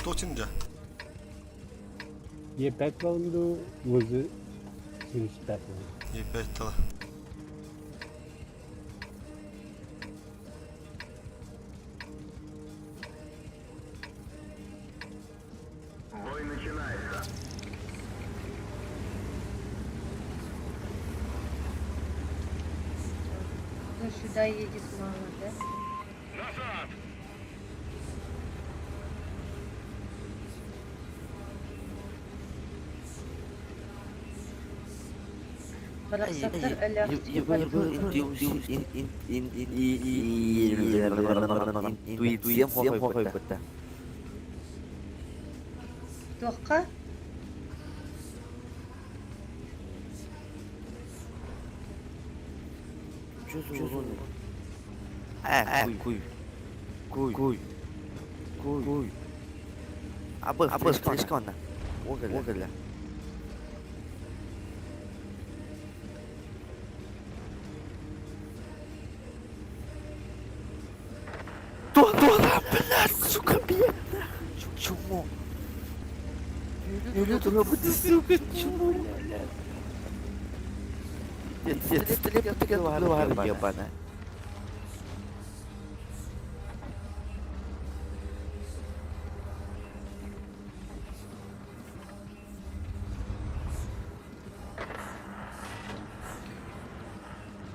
Точно да. Е5 ловил, УЗ-75 ловил. Е5 тала. Бой начинается. Кто сюда едет мало, да? Назад! Барахсаттар өлөөхтүү бардылар. Туохха?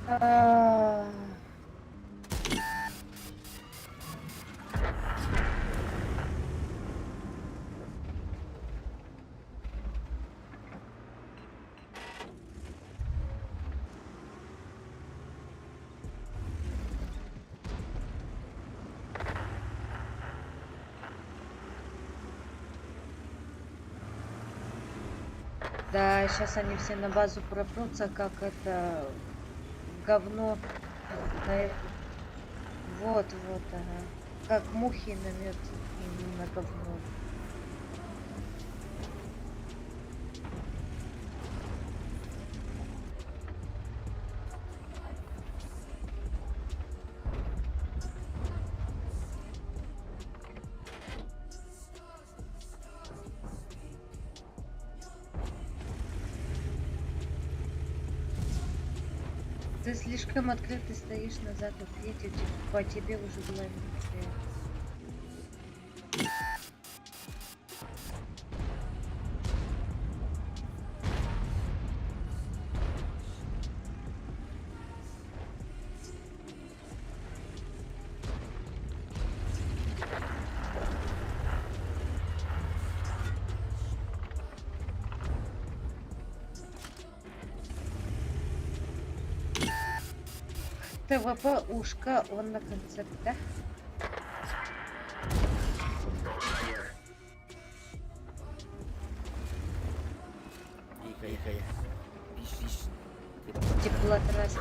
А. Да, сейчас они все на базу пропрутся, как это говно на это. Вот, вот, ага. Как мухи на мед, на говно. Ты слишком открыто стоишь назад отъедет, по тебе уже была милиция. ТВП ушка, он на концерт, да? Теплотрасса.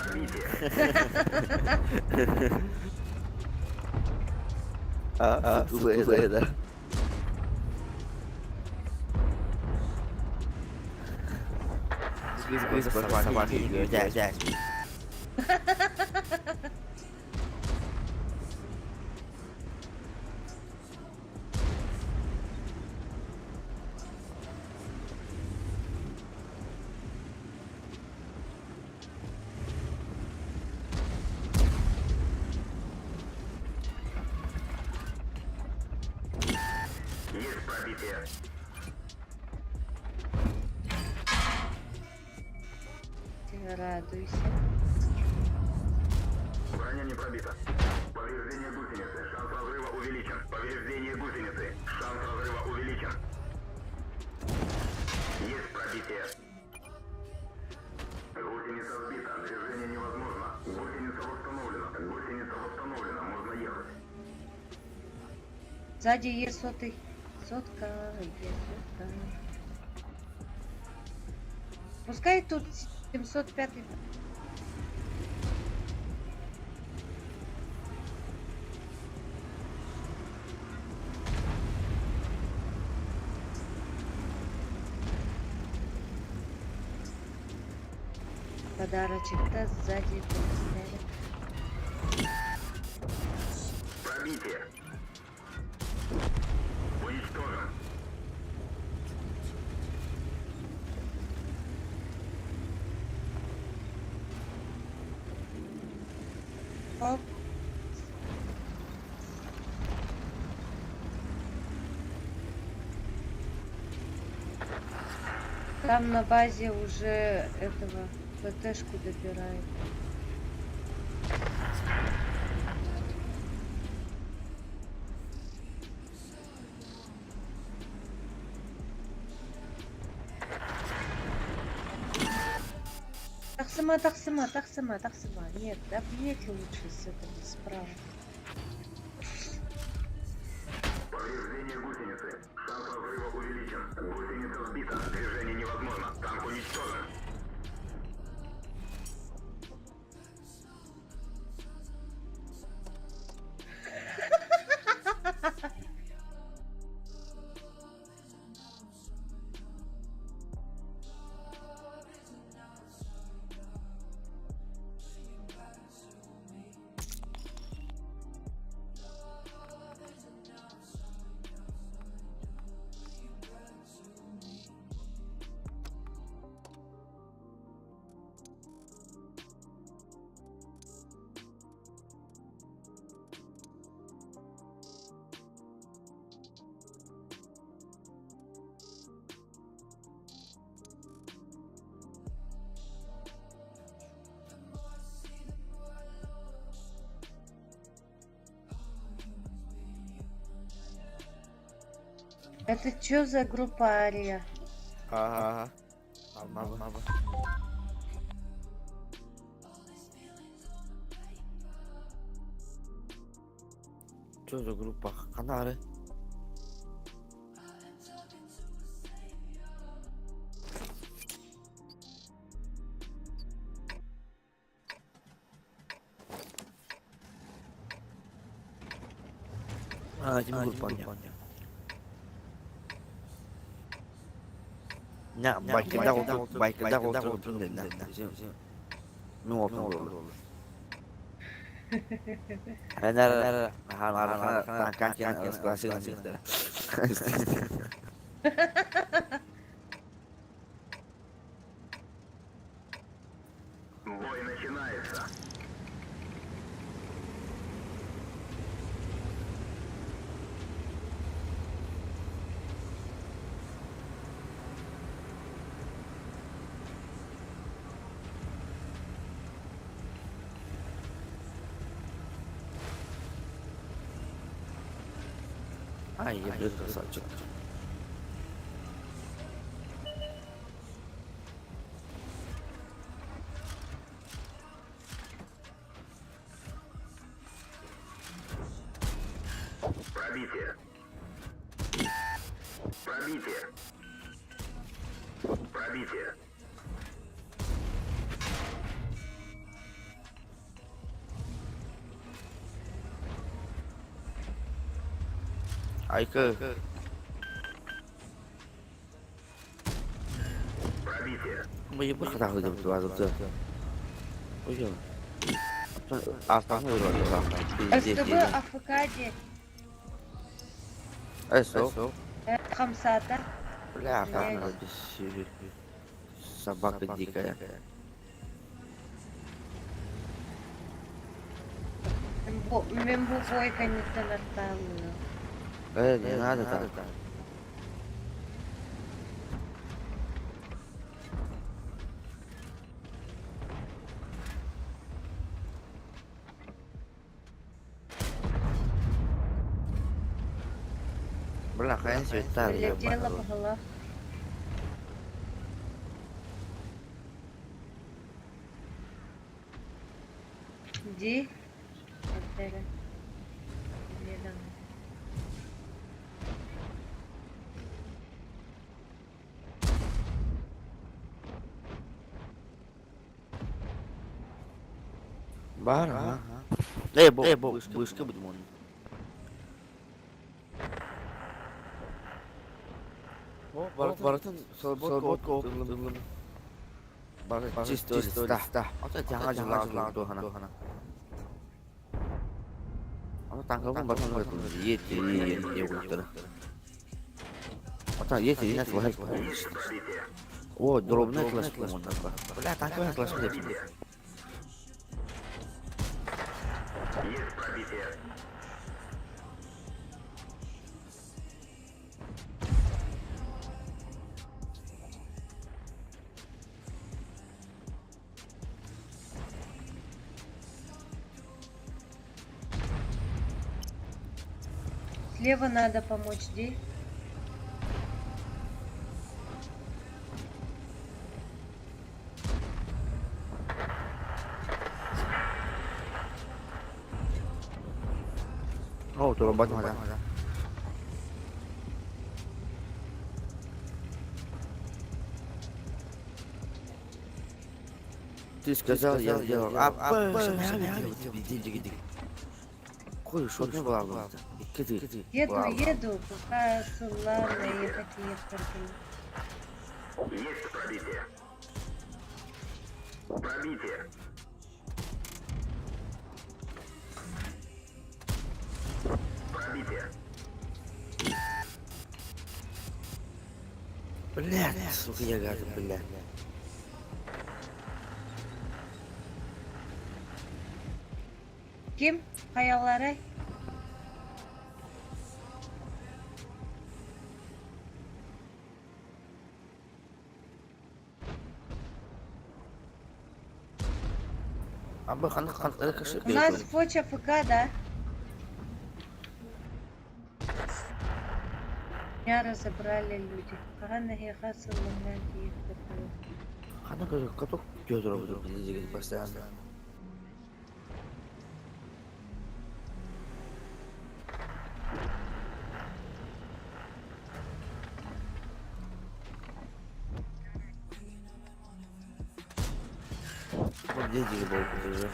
Есть пробитие. Ты радуйся. Броня не пробита. Повреждение гусеницы. Шанс разрыва увеличен. Повреждение гусеницы. Шанс разрыва увеличен. Есть пробитие. Гусеница сбита. Движение невозможно. Гусеница восстановлена. Гусеница восстановлена. Можно ехать. Сзади есть сотый. Сотка, есть сотка. Пускай тут 705. Подарочек-то сзади поставили. Пробитие. Уничтожен. Оп. Там на базе уже этого ПТшку добирают. Тахсыма, тахсыма, тахсыма, тахсыма. Нет, объедь лучше с этого справа. Повреждение гусеницы. Шанс разрыва увеличен. Гусеница сбита. Движение невозможно. Танк уничтожен. Это чё за группа Ария? Ага. Алмабы. Что за группа? Канары. А, это группа, не. Не, байкада oldu, байкада oldu, ne, Ne oldu, oldu. Бой начинается. Ай, я блин, красавчик. Пробитие. Пробитие. Пробитие. Айка. Пробитие. Мы не будем так выйдем, два зубца. Ой, СТБ АФК Эсо. Хамсата. Бля, как собака дикая. Мен бу бойка не тонарталую. Не надо так. Бля, конечно, Прилетела по голове. Ди. Отели. Не дам. Бар, ага. Эй, бо, эй, бо, вышка будем он. О, баратын, свободка, опылым. Бар, чисто, чисто, да. А то жаңа жыла, дохана. Аны таңқабын барсан ет, ет, ет, ет, Ата, ет, ет, ет, О, дробная класс, Бля, танковая класс, Есть пробитие. Слева надо помочь, Ди. О, турбат мада. Ты сказал, я сделал. А, Кой, что не было? Киты. Еду, еду, пока сыллаан ехать ехать. Есть пробитие. Пробитие. Пробитие. Блядь, сука, я гад, блядь. Ким? Хайалары? Абы хан хан У нас Фоча ФК, да? Меня разобрали люди. Хана каток көтөрө постоянно. Вот деньги был уже.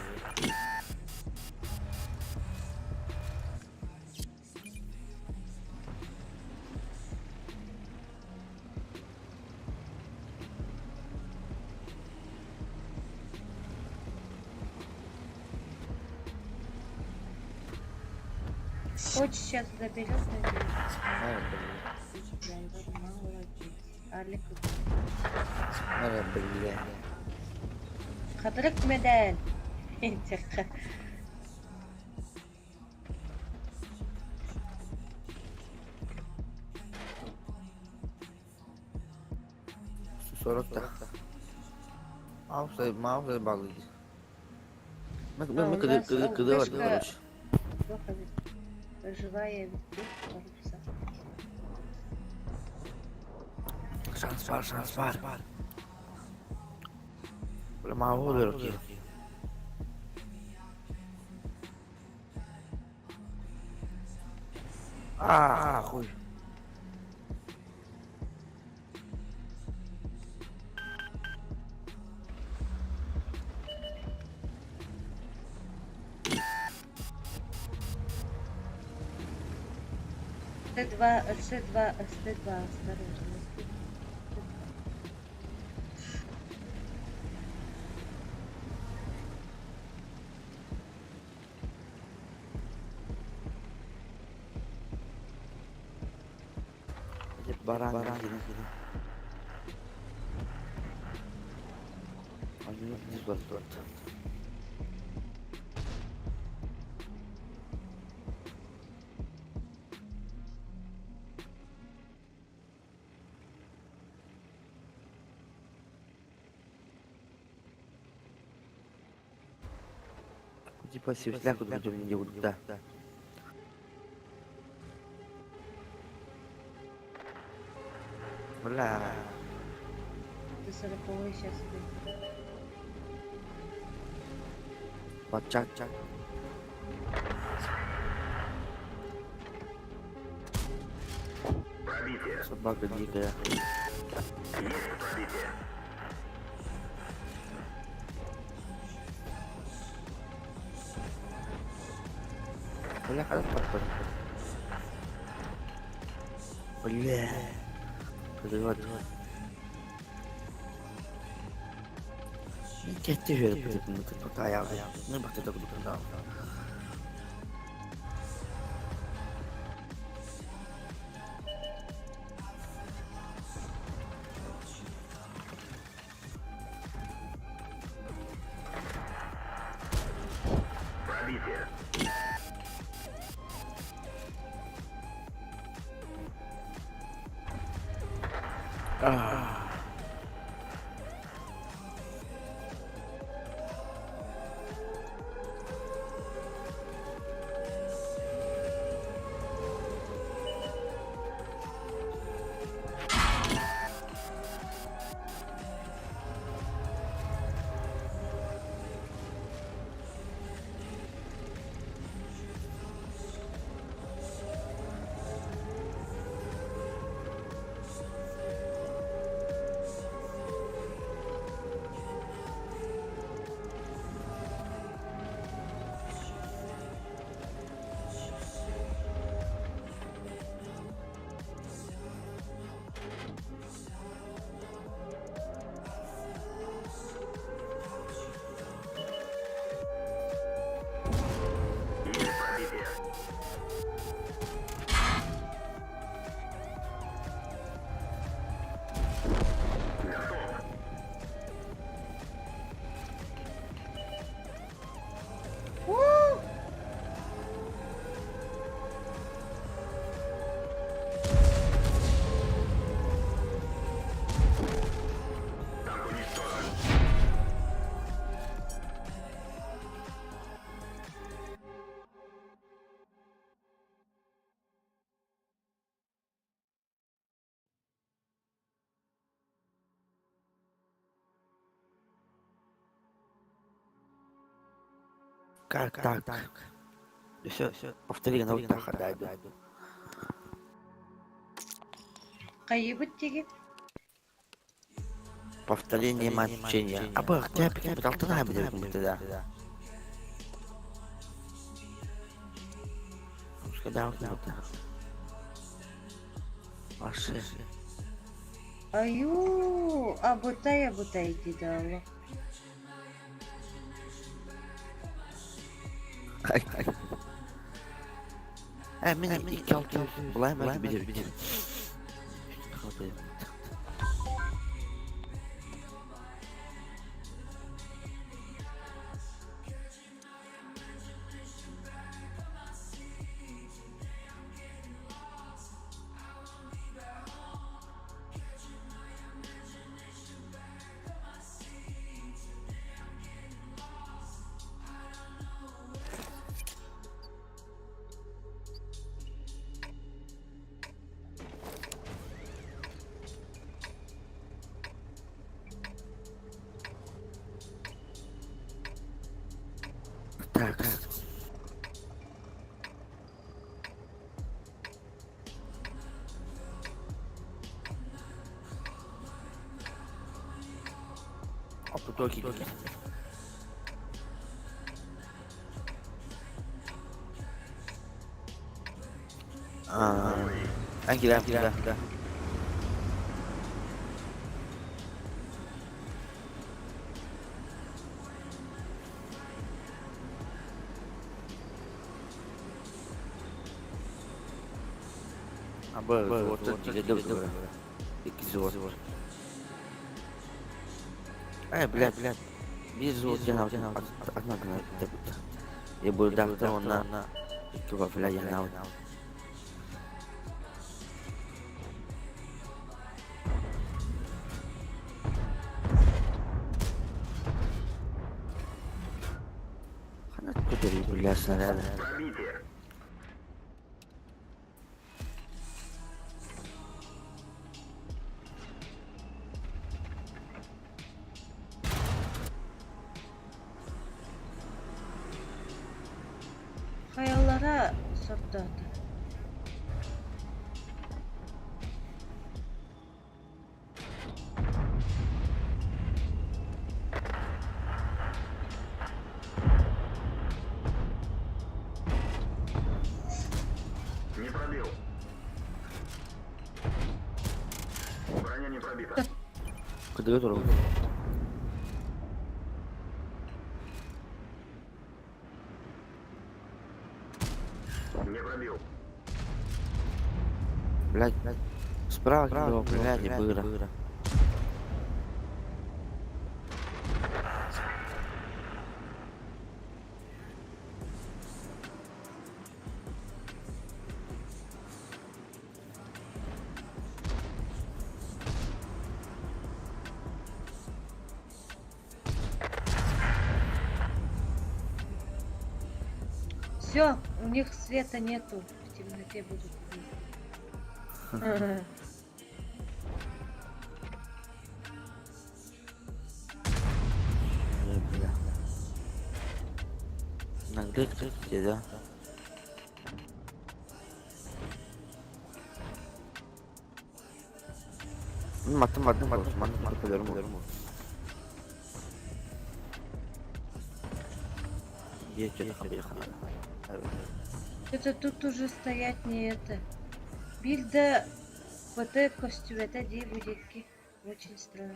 Фоч сейчас заберет, надеюсь. Молодец. Алик. Бля. Хатырык медаль. Сорок так. Маусай, маусай балый. Мы мы когда когда короче. Живая Шанс бар, шанс бар. Бля, мало руки. А, хуй. Т2, С2, С2, осторожно. Баран, баран, не Типа севсляку не будут, да. Бля. Ты сороковой сейчас идет. Чак, чак. Пробитие. Собака дикая. Есть пробитие. Бля, когда подходит? Бля. Подожди, Кетти жер таяғы. Не бақта да күтіп Пробитие. Ah. Как так? Все, все, повтори, на вот так, да, да. Хайыбыт диги. Повторение мать учения. А бы, тебя пяталтына будет, да. Когда вот Ваши. Аю, абытай абытай диди Allah. Мен 2 600 булай ма бир бир. Так. Опа, токи. А, Ангела, да, да. Абы, вот тут Икки золото. Эй, блядь, блядь. Bir золото одна Я буду дактар на икки вафля я Хана көтөрү бля снаряд. Пробитие. Хаяллара сордоото. Не пробил. Броня не пробита. Куда туру? Не пробил. Блядь, блядь. Справа, блядь, быра. Все, у них света нету. В темноте будут видеть. Бля. Наглец, да? Матым, матым, матым, матым, матым, Это тут уже стоять не это. Бильда ПТ костюмета ди будетки. Очень странно.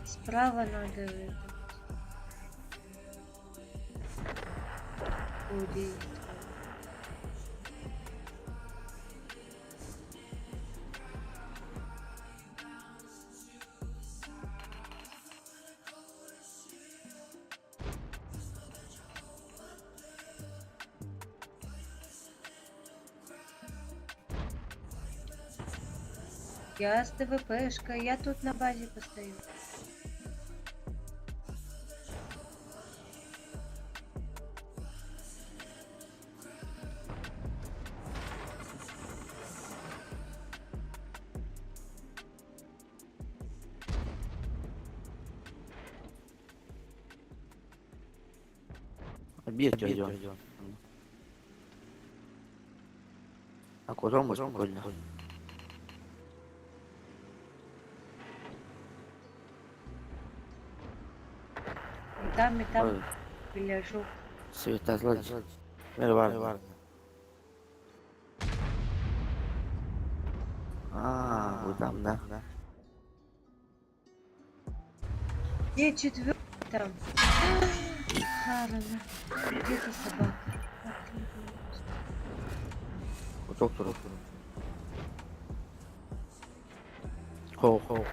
Справа надо это. Будет. Я с ТВПшкой, я тут на базе постою. Bir diyor. А куда мы спокойно? И там гляжу. Света злодей. Мерварна. А, вот там, да? Где четвертый там? Харана. Где ты, собака? Доктор. Хо, хо.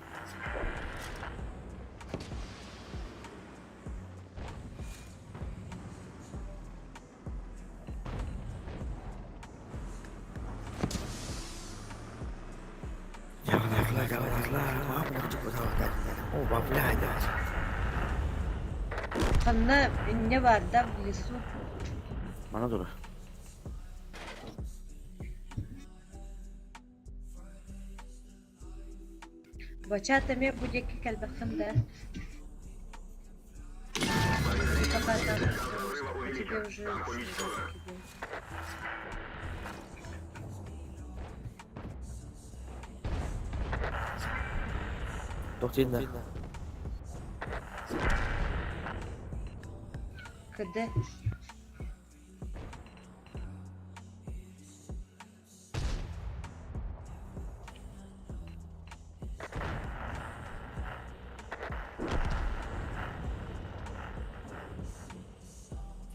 Ханна не бар, да, в лесу. Мана дура. Бачата ме будет кальбахан, да. Пока там, тебе уже Доктор, КД.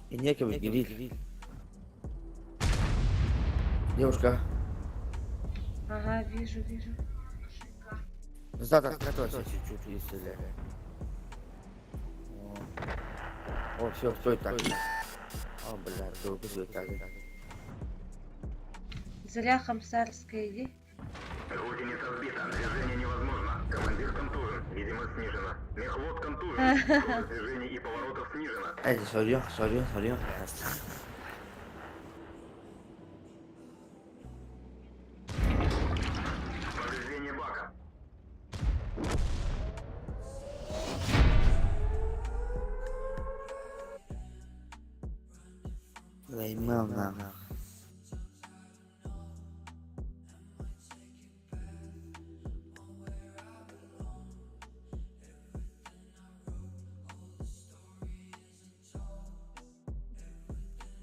И некого гриль. Девушка. Ага, вижу, вижу. Назад откатывайся чуть-чуть, если... О, все, стой так. О, бля, долго стой так. Зря хамсарская, иди. Гусеница сбита, движение невозможно. Командир контужен, видимо снижена. Мехвод контужен, скорость движений и поворотов снижена. Эй, сори, сори, сори. Повреждение бака. Лаймал на.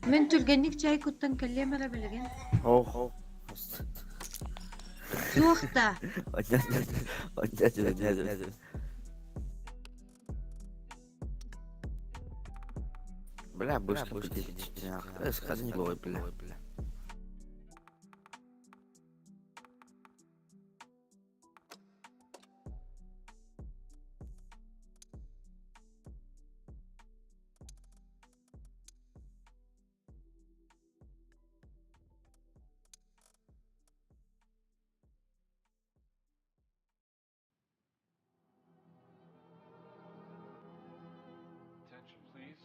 Мен түргенник чай куттан кэллиэм эрэ билигин. Хо, хо. Туох да. Бля, быстро, быстро. Сказать не было, бля. Attention, please.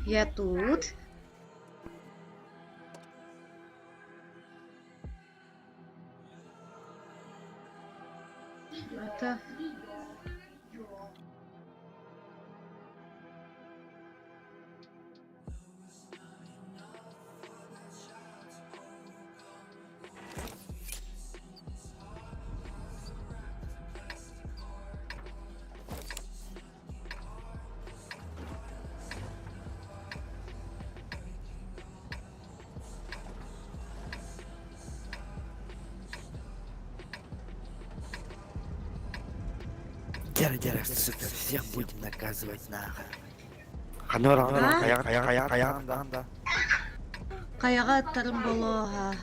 Я тут. Это... Дяра, дяра, сука, всех будем наказывать нахуй. Ханора, А? хаяр, хаяр, хаяр, хаяр, да, да. Хайаҕа аттарым болооһа.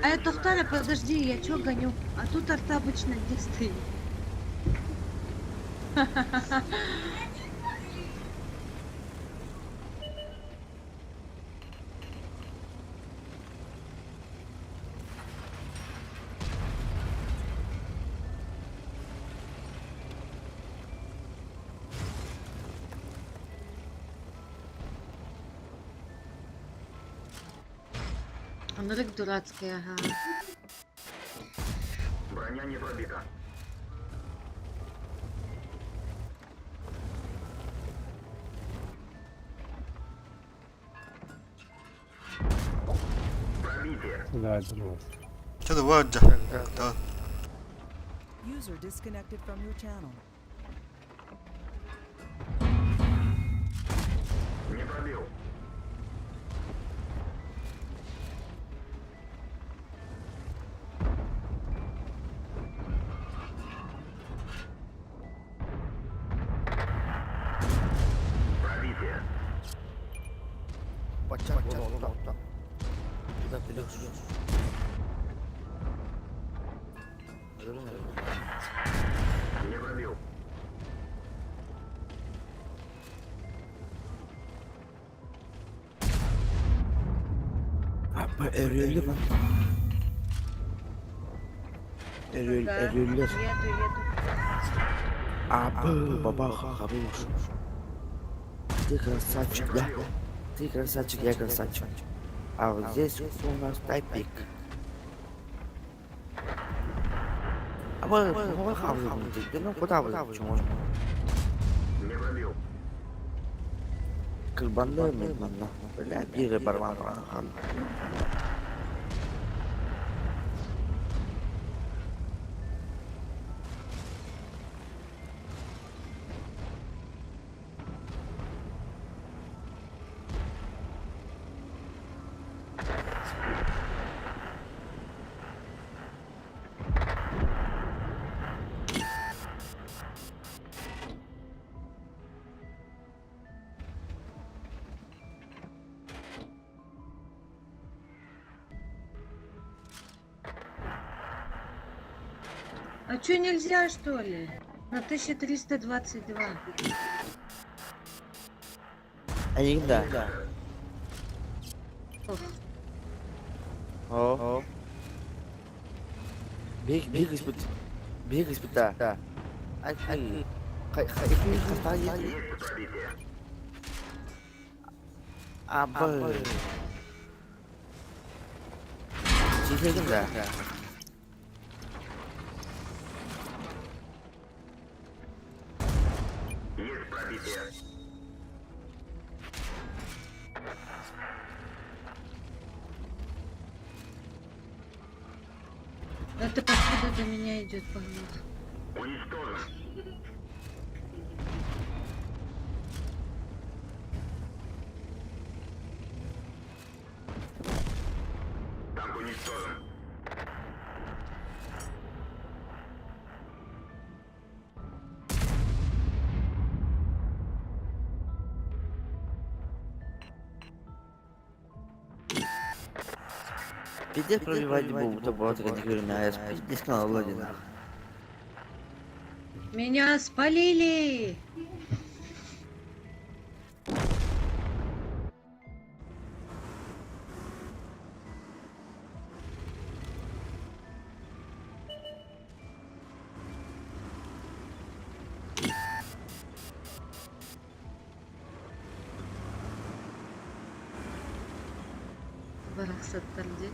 Э, Тохтара, подожди, я чё гоню? А тут арта обычно где стоит? Онорик дурацкий, ага. Броня не пробита. Пробитие. Да, здорово. Чэ давай дьэ. Да. User disconnected from your channel. Не пробил. Пробитие. Бачат, бачат, Куда ты лёг? Не пробил. Апа, эрүллү бан. Эрүл, Да. эрүллэр. Еду, еду. Апа, баба, хорош. Ты красавчик, да? Ты красавчик, я красавчик. А вот здесь у нас тайпик. А вот, вот, ну куда вы? Чего? Не пробил. Кырбанды мен манна. Бля, бире барман баран. А чё нельзя, что ли? На 1322. Они да. Ох. О. Бег, бег из пут. Бег из пута. Да. Ай, ай. Хай, хай, хай, хай. Есть пробитие. Абы. Чехилдим да. Есть пробитие. Это походу до меня идет погнут. Уничтожен. Танк уничтожен. Пиздец пробивать бу, то была такая дегюрная, пиздец канал Владина. Меня спалили! Барахсаттар дии.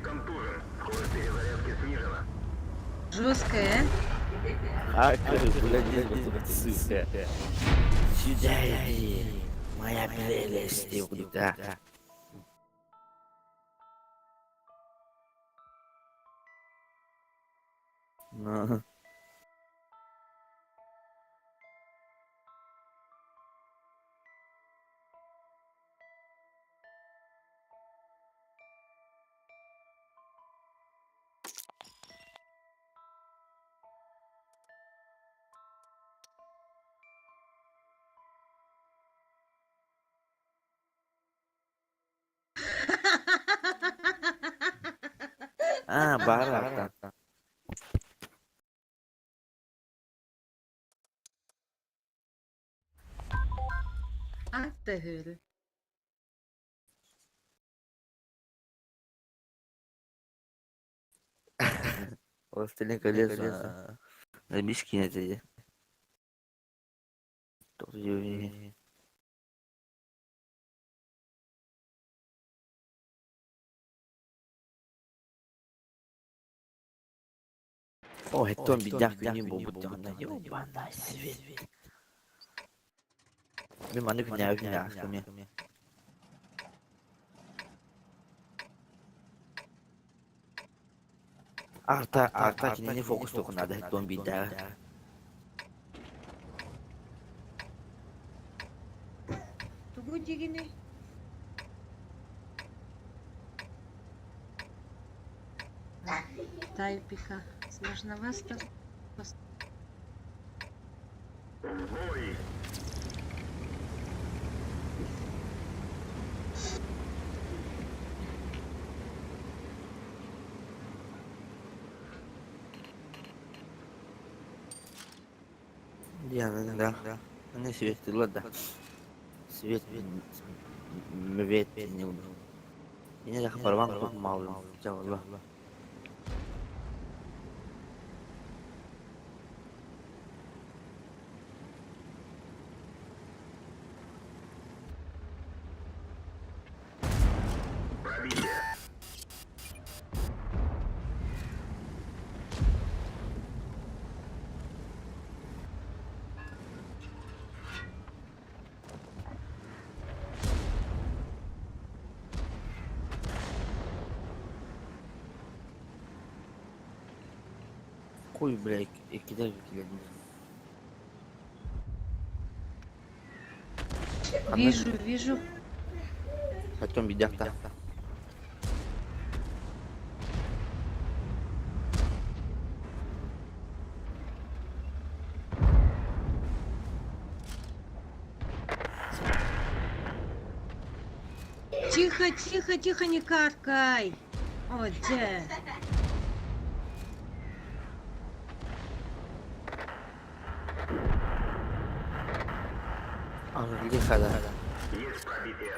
Контужен. Скорость перезарядки снижена. Жесткая, А, блядь, сука. Сюда иди, моя прелесть, ты куда? Ну. а? А, барак. А, ты Властелин колец. На мишки это. О, это он бедняк, не был будто ёбаный свет. Мен маны күнә күнә астым. Арта, арта кинини фокус токунады, хеттон бидә. Тугу дигини. Тайпика. Сложновато. Бой! Диана, да. Аны свет да. Свет, мвет не убил. Меня за барбан тут мало. Жабла. Пробитие. Хуй, блядь, и кидай, кидай. Вижу, вижу. Потом бедяк-то. Тихо, тихо, тихо, не каркай. О, де. А, лихо, да. Есть пробитие.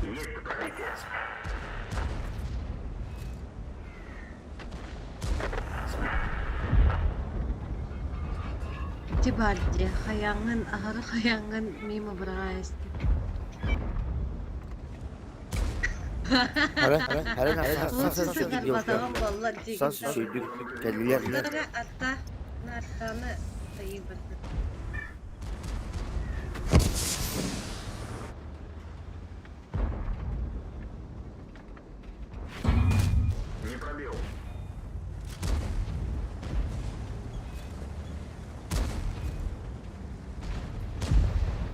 Есть пробитие. Тибальди, хаяңын, ахары хаяңын мимо брайсты. Хара, хара, хара, Лучше сан сыгар сөйдүк батаган баллар Сан дигин. сөйдүк кәлилер. Нара атта, нартаны тайыбыр. Не пробил.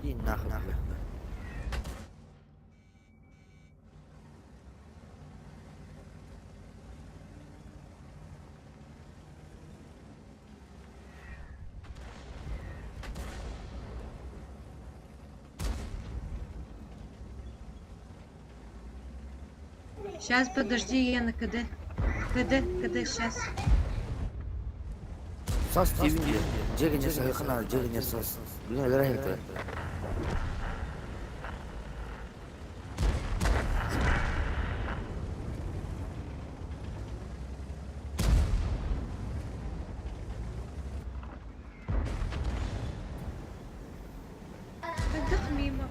И нахуй. бля. Сейчас, подожди, я на КД. КД, КД, сейчас. Сас тивин жегене сахына жегене сас. Бүгүн эле рахмет.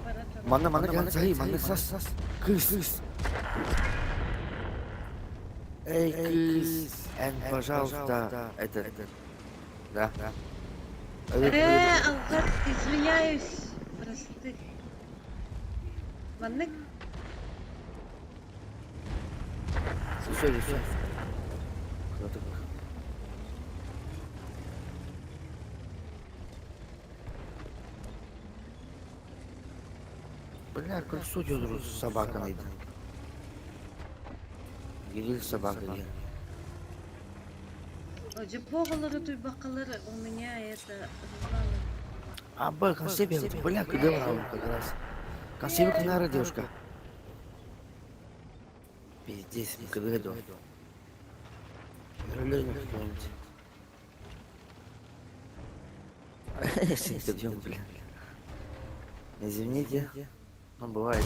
бара турар. Манна манна кэлэн саһый, манна сас. Кыыс. Кыыс. Эй, кыыс, эн, пожалуйста, это, да. Алгат, извиняюсь, просты. Маннык Все, все. Куда Бля, крысу дедуру собака найду. Гириль собака где? Дьоппоҕолору туйбаккалар у меня это А, Б, консервы, бля, куда как раз. Консервы канара, девушка. Пиздец, КД кто-нибудь. Бля. Извините, но бывает.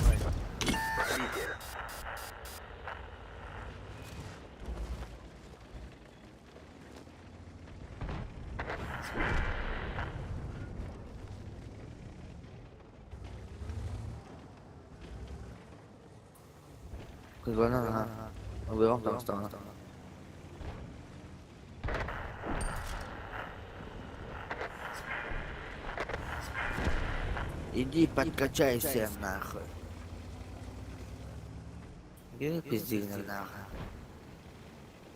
Кызлана, ага. Там стана. Иди подкачайся нахуй. Иди пизди нахуй.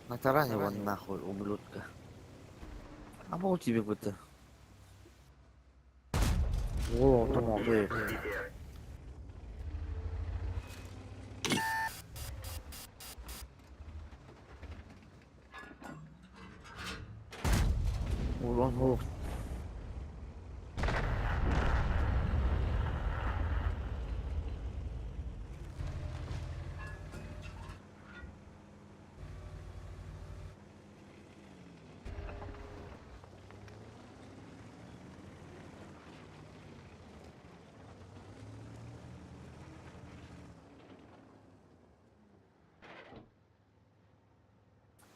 На таране вон нахуй, ублюдка. А мол тебе бы-то. О, там он Урон мог.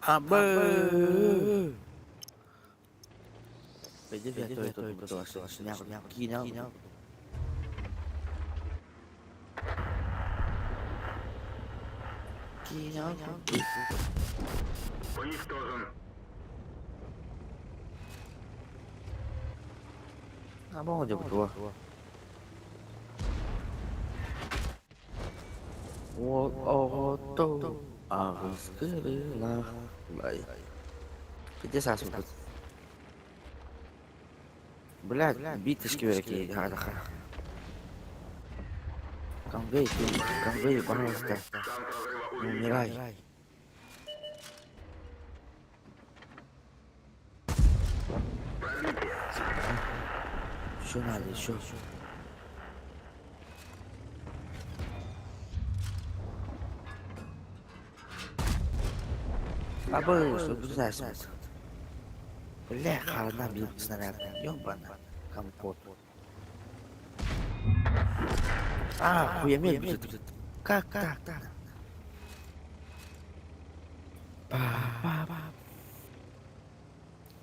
Абы. Уничтожен. А где было? О, о, то. Ағыз Где сас будет? Блядь, битышки верки, хадаха. Конвей, ты, конвей, пожалуйста. Не умирай. Еще надо, еще. А был, что ты знаешь. Бля, харна бил снаряд. Ёбана. Компот. А, хуямель будет. Как так? Па, па, па.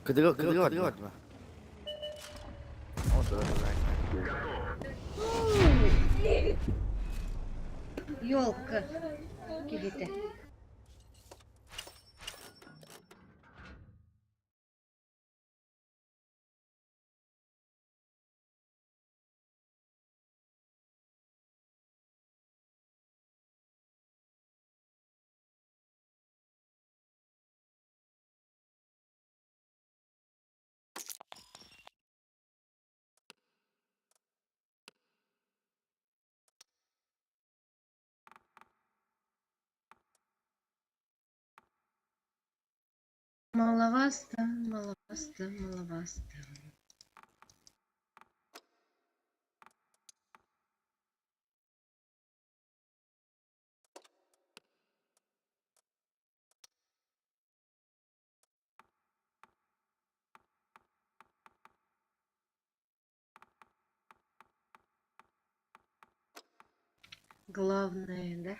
Кыдыгы, кыдыгы, кыдыгы. Вот туда, туда. Елка. Кигите. Маловасто, маловасто, маловасто. Главное, да?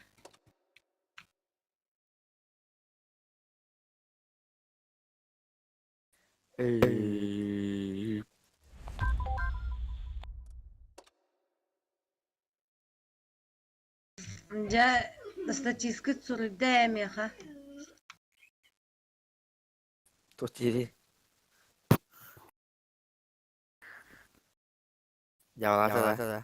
Эй. Дьэ, статистикыт суруйда ээ миэхэ. Тут ири. Дьаҕалаата да.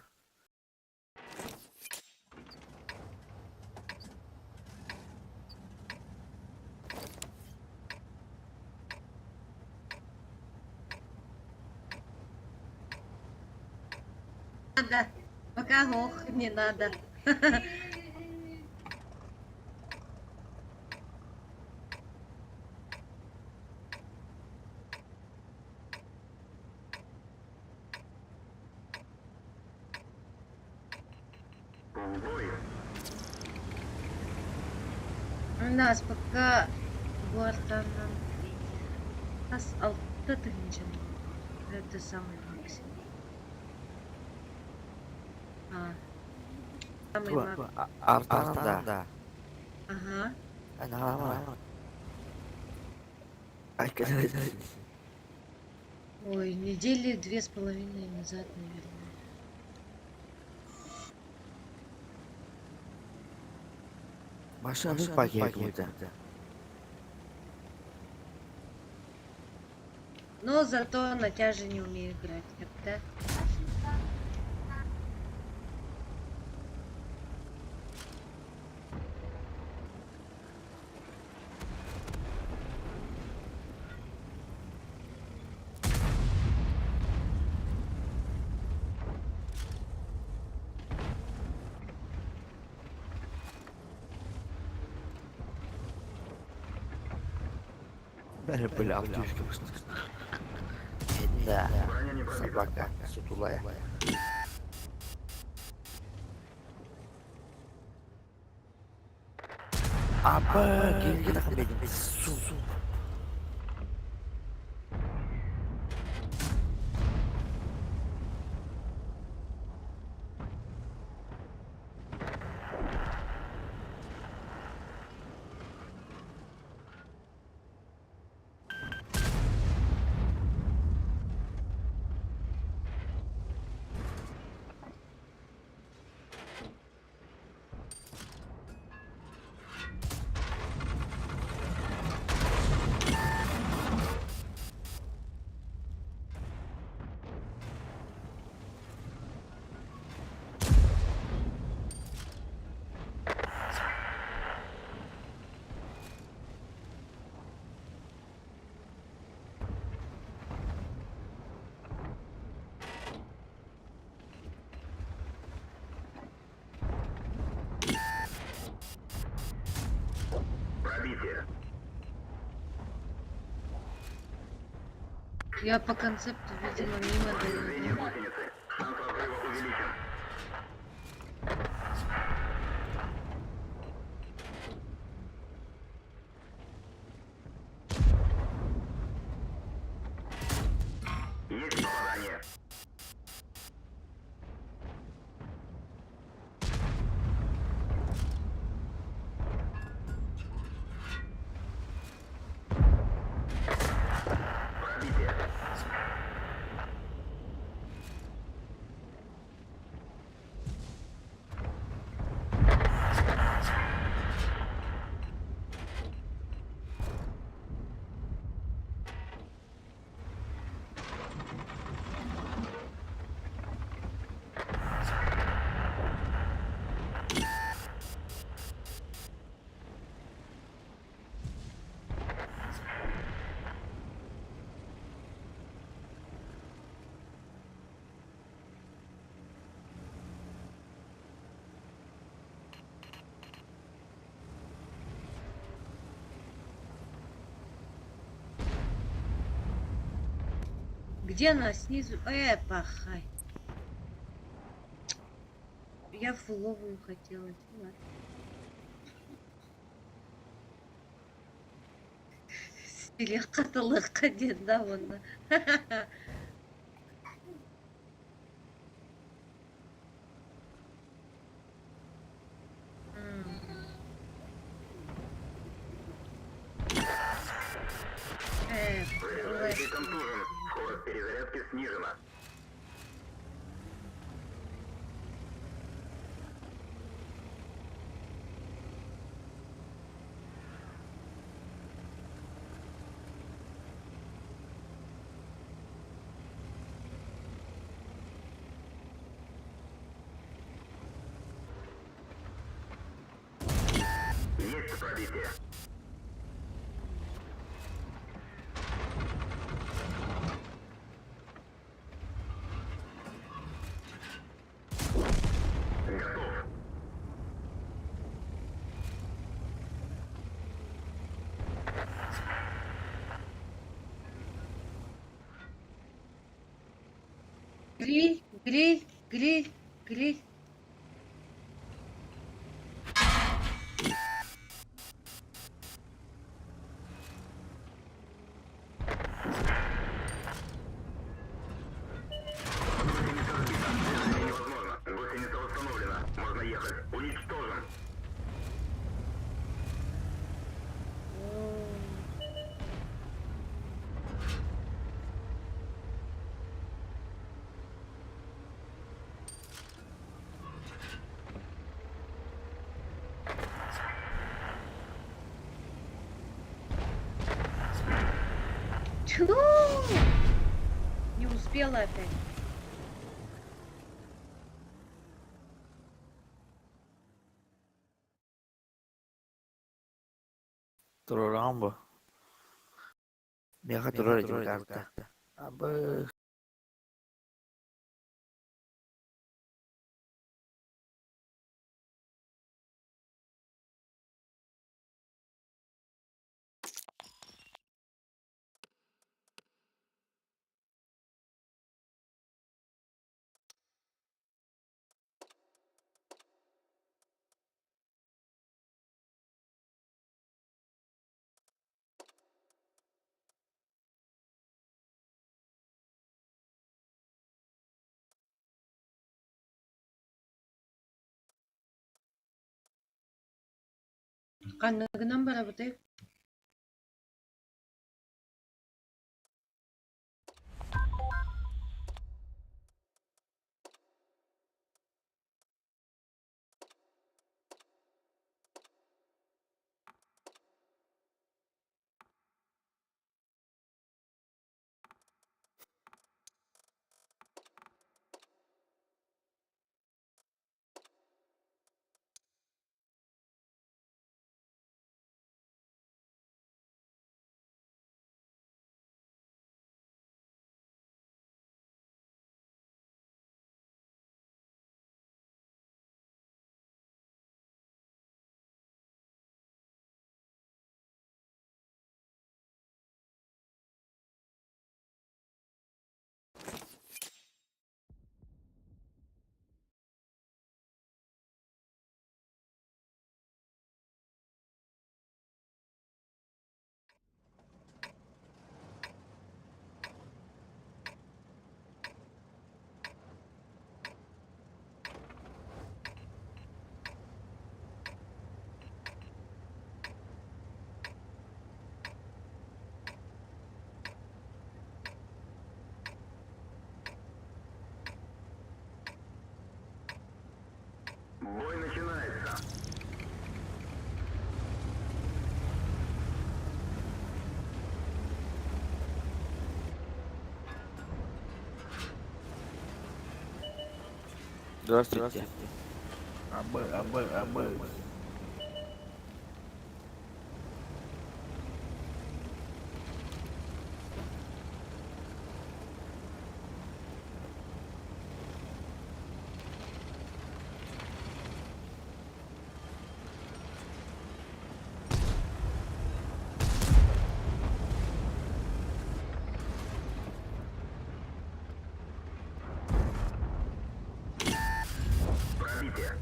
Надо. Пока ох, не надо. У нас пока Гуартанан хас 6 000. Это самый максимум. А, самый максимум. Артанан да. Ага. Ана Ай, кэлэ. Ой, недели 2,5 назад, наверное. Машина пакет. Но зато на тяже не умею играть. Да? Бля, автушка. Да. Собака сутулая. Апа, киһи тахсан Су. Пробитие. Я по концепту, видимо, мимо Снижение даю. гусеницы. Шанс разрыва увеличен. Есть попадание. Пробитие. Где она? Снизу? Пахай. Я фуловую хотела. Ну ладно. Стиле диэн да уонна. Заряжающий контужен. Скорость перезарядки снижена. Пробитие. Готов. Гриль, гриль, гриль, гриль. Движение невозможно. Гусеница восстановлена. Можно ехать. Уничтожен. Тьфу! Не успела опять. Турурамбо. Меха турар карта. Абы. Ханныгынан барабыты. Бой начинается. Здравствуйте. Абы, абы, абы. Пробитие.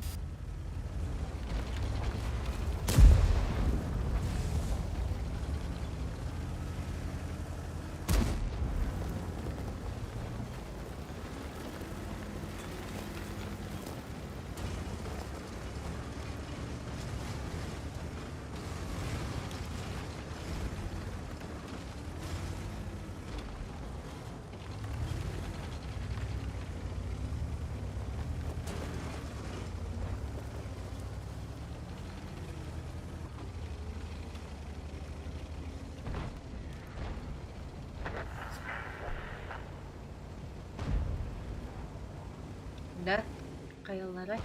Да? Хайаллара.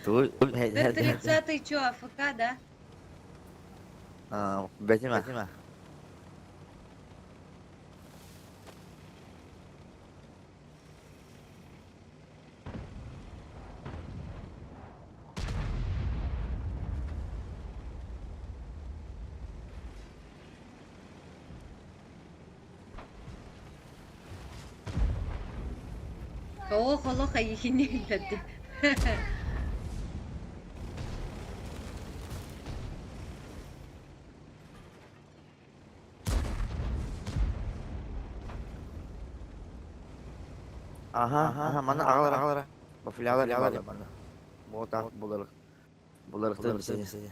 Тугу Т-30 чё, АФК, да? Бэтима. Ох, олох эйигини иллэрди. Аха, аха, маны аҕалар аҕалара. Бафлялар ялар маны. Буотах булар. Булар сeni.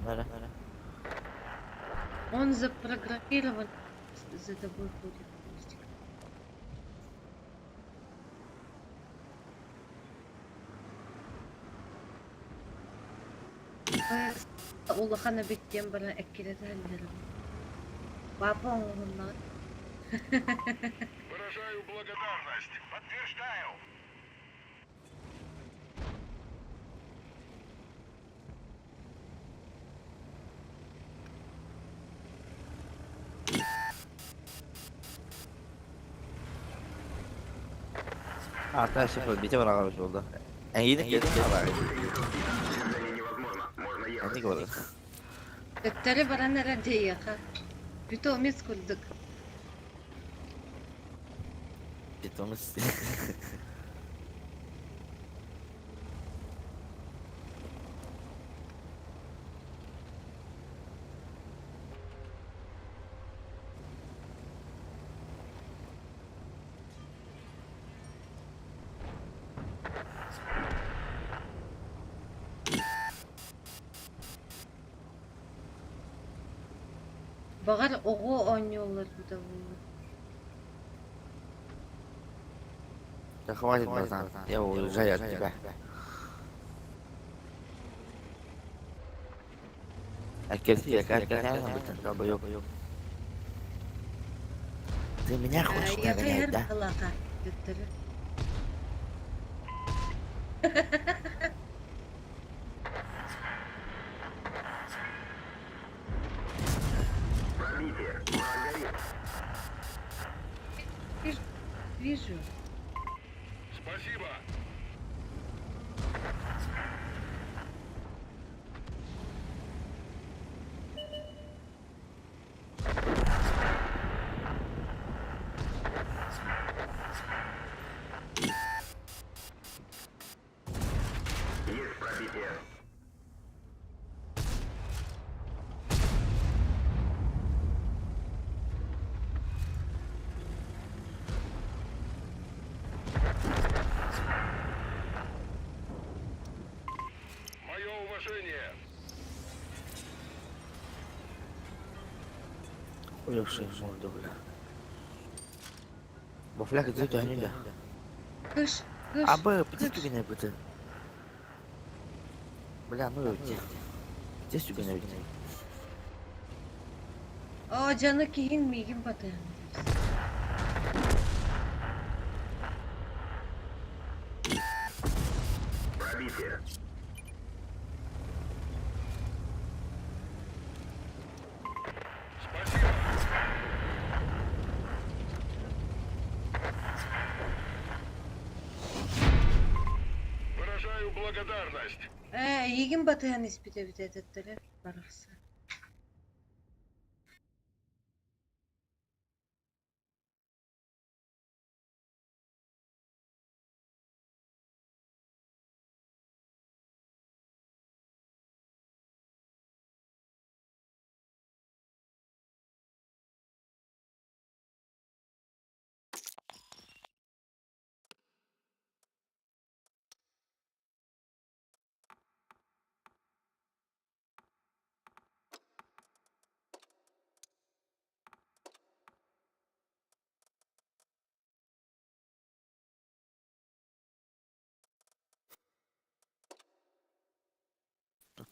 Nere? Он запрограммирован, за тобой ходит. Костик. Улахан эбиттиэн баран эккирэтэллэр. Папа оҥоһуннаҕа. Выражаю благодарность. Подтверждаю. Hatta şifre bitti var ağaç oldu. En iyi de geldi. Движение невозможно. Можно ехать. En iyi oldu. Төттөрү баран эрэ дьиэхэ. Питомец курдук. Питомец. Баҕар оҕо оонньууллар быта буолуо. Да хватит, братан. Я уезжаю от тебя. Долбоёб. Ты меня хочешь Я догонять, хайыр да? быһалаха төттөрү. Пробитие. Враг горит. Вижу. Вижу. Спасибо. Есть пробитие. Мое уважение. Хуёвший морду, бля. Бафляк, иди туда, не да. Кыш, кыш. А Б, где ты быты? Бля, ну где? Где сюда ведь? О, дьоно киһиҥ миигин батыһан. Пробитие. Спасибо. Выражаю благодарность. Ээ, эйигин батыһан испитэ эбит төттөрү барахсан.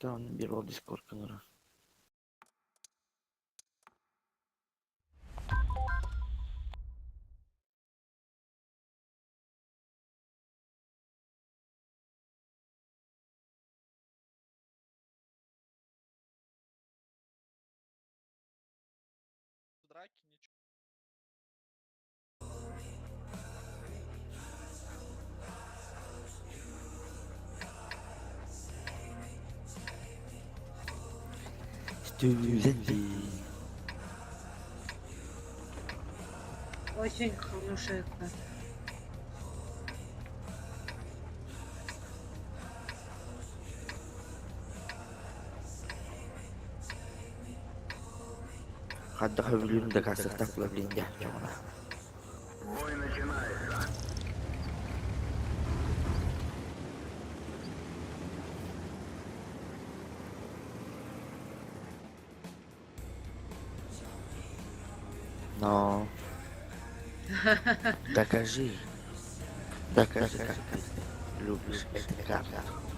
Антон биир уол Дискордка ыҥырар. Стюзенди. Очень хорошая карта. Хайдах сөбүлүүрүн дакаастыахтаах буолар дии дьоҥҥо. Бой начинается. Но докажи, докажи, как ты любишь эту карту.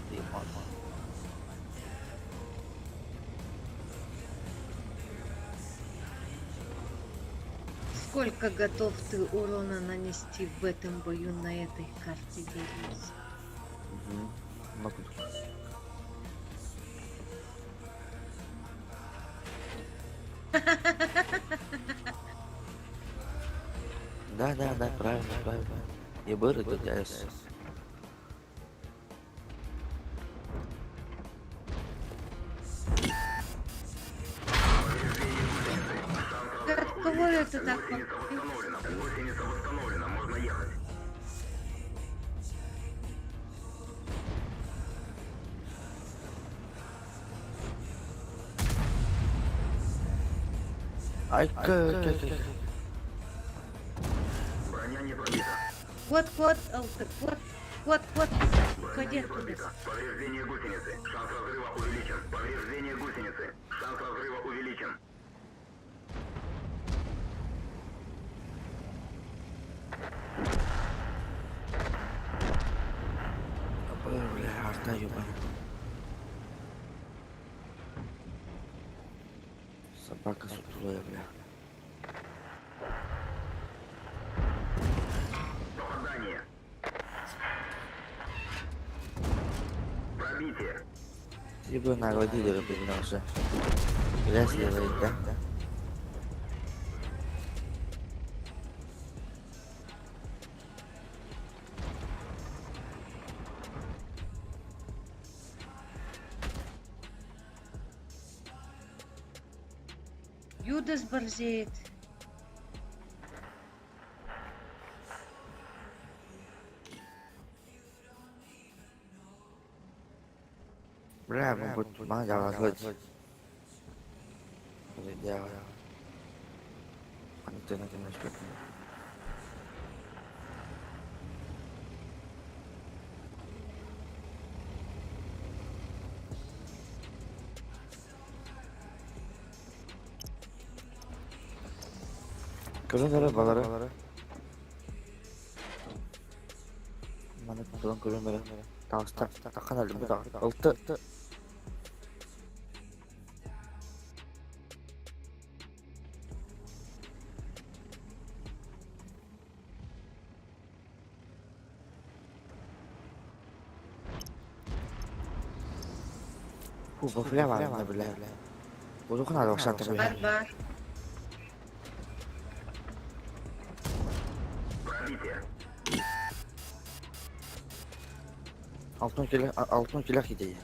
Ты мой. Сколько готов ты урона нанести в этом бою на этой карте, Делиус? Мгм. Много. Да, да, да, правильно, правильно. Я был это. От кого это так Восстановлена. Гусеница восстановлена. Можно ехать. Ай, к, к, к. Броня не пробита. Кот, кот, ЛТ, кот, кот, кот, Броня ходи не оттуда. пробита. Повреждение гусеницы. Шанс разрыва увеличен. Повреждение гусеницы. Шанс разрыва увеличен. Бля, арта ебаная. Собака сутулая, бля. Попадание. Пробитие. Либо наградили, блин, уже. Грязь делает, да? Юдас борзеет. Бля, мы вот мага хоть. Дело. Антенна немножко. Көрүн балары. Маны туран көрүн бары. Тағыста таққан әлі бұл Алты. Фу, бафля бар, бля. Улухан алақшан Бар, бар. Пробитие. Алтын келе, алтын келе хидей.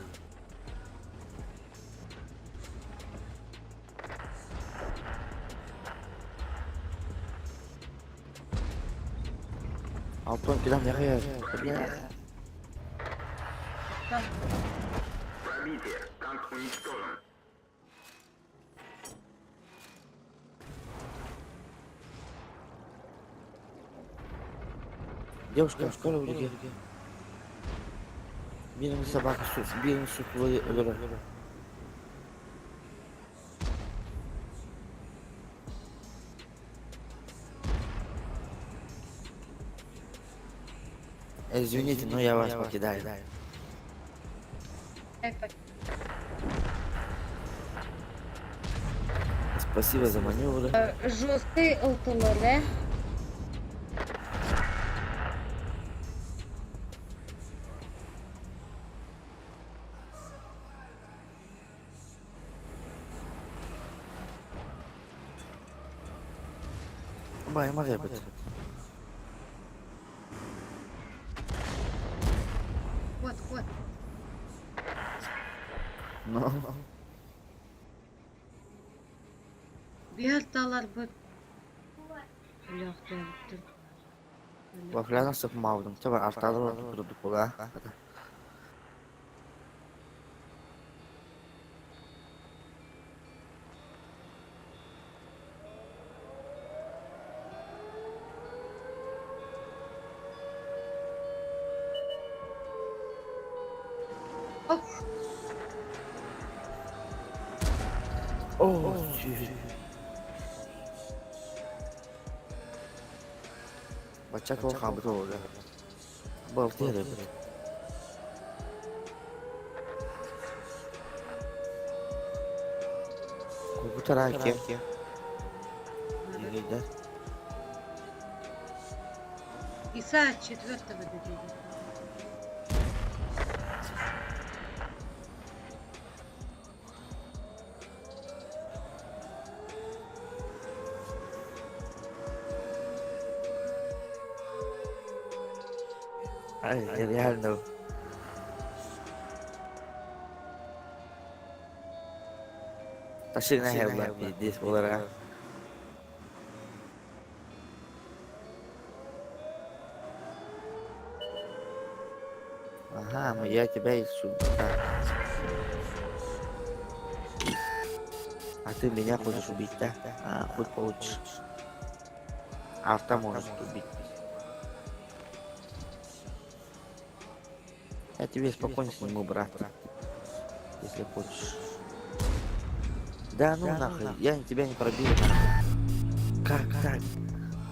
Алтын келе nereye? Бля. Там. Пробитие. Танк уничтожен. Девушка, скоро улеге. Бирин собака су, бирин сутулы өлөрөр. Извините, но я вас покидаю. Ай, пок- Спасибо за маневры. Жесткий ылтылар, э? Баймар эбит. Кот, кот. Ну. Биир таларбыт. Өлөөхтөөбүттэр. Вафляна сыпмаабытым. Чаба артаалар курдук була. О, Бачча ол хаалбыт олорор. Балты эрэбит. Кубутара кем? Дигейдер. Иса четвертого добили. Ай, реально. Ташина хевла пиздец буолара. Ага, ну я тебя ищу. Да. А ты меня хочешь убить, да? А, хоть получишь. Авто может убить. Я тебе спокойно сниму, брат. Если хочешь. Да ну нахуй, я тебя не пробил. нахуй. Как так?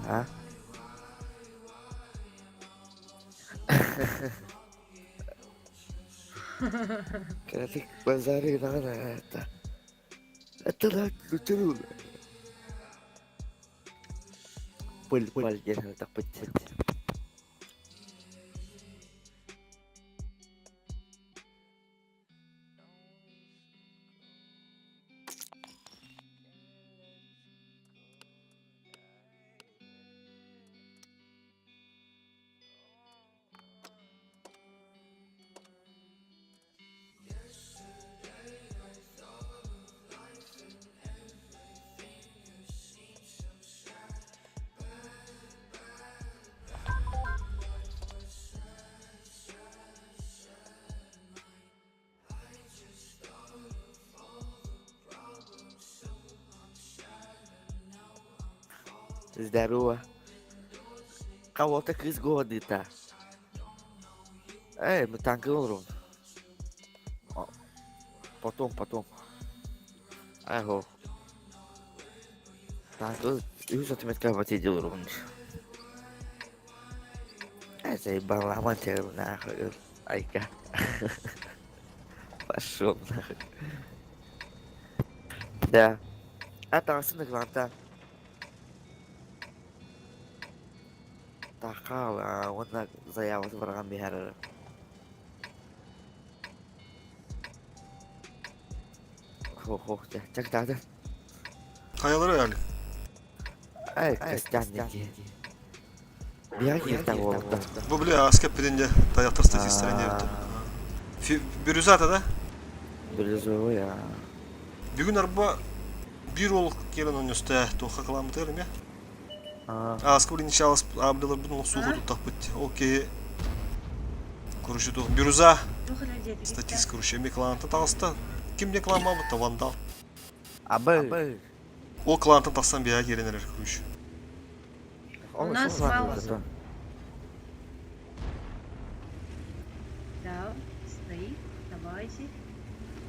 А? Когда ты базары надо это. Это да, ну Пыль, пыль, так подтянуть. Здорово. Кого-то кыз годы-то. Эй, мы танк олорун. Потом, потом. Айго. Танк үс отметка батиди олорун. Эй, заебал, амантер, нахуй. Айка. Пошел нахуй. Да. А там сын гланта. Тахал, уонна заявасы барган биһэр. Хо-хо, чак тагды. Хайалары әлі. Ай, Костянники. Биһэр кииртэ буолбута. Бу бля аскеп бидинде таяқтар статисттерин диэбит. Бирюзата да? Бирюзовый, а. Бүгүн арба бир ол келен онньосте туохха кыламмытыгар эмиэ. Ааска блин чалыс аблилар бутун сууку туттахпыт. Ол киһи короче туох бирюза статист короче эмиэ кланта таҕыста. Ким не кланмабыт вандал. Абы. Ол клантан тахсан биһа киирэн эрэр короче. У нас мало. Да, стоит на базе.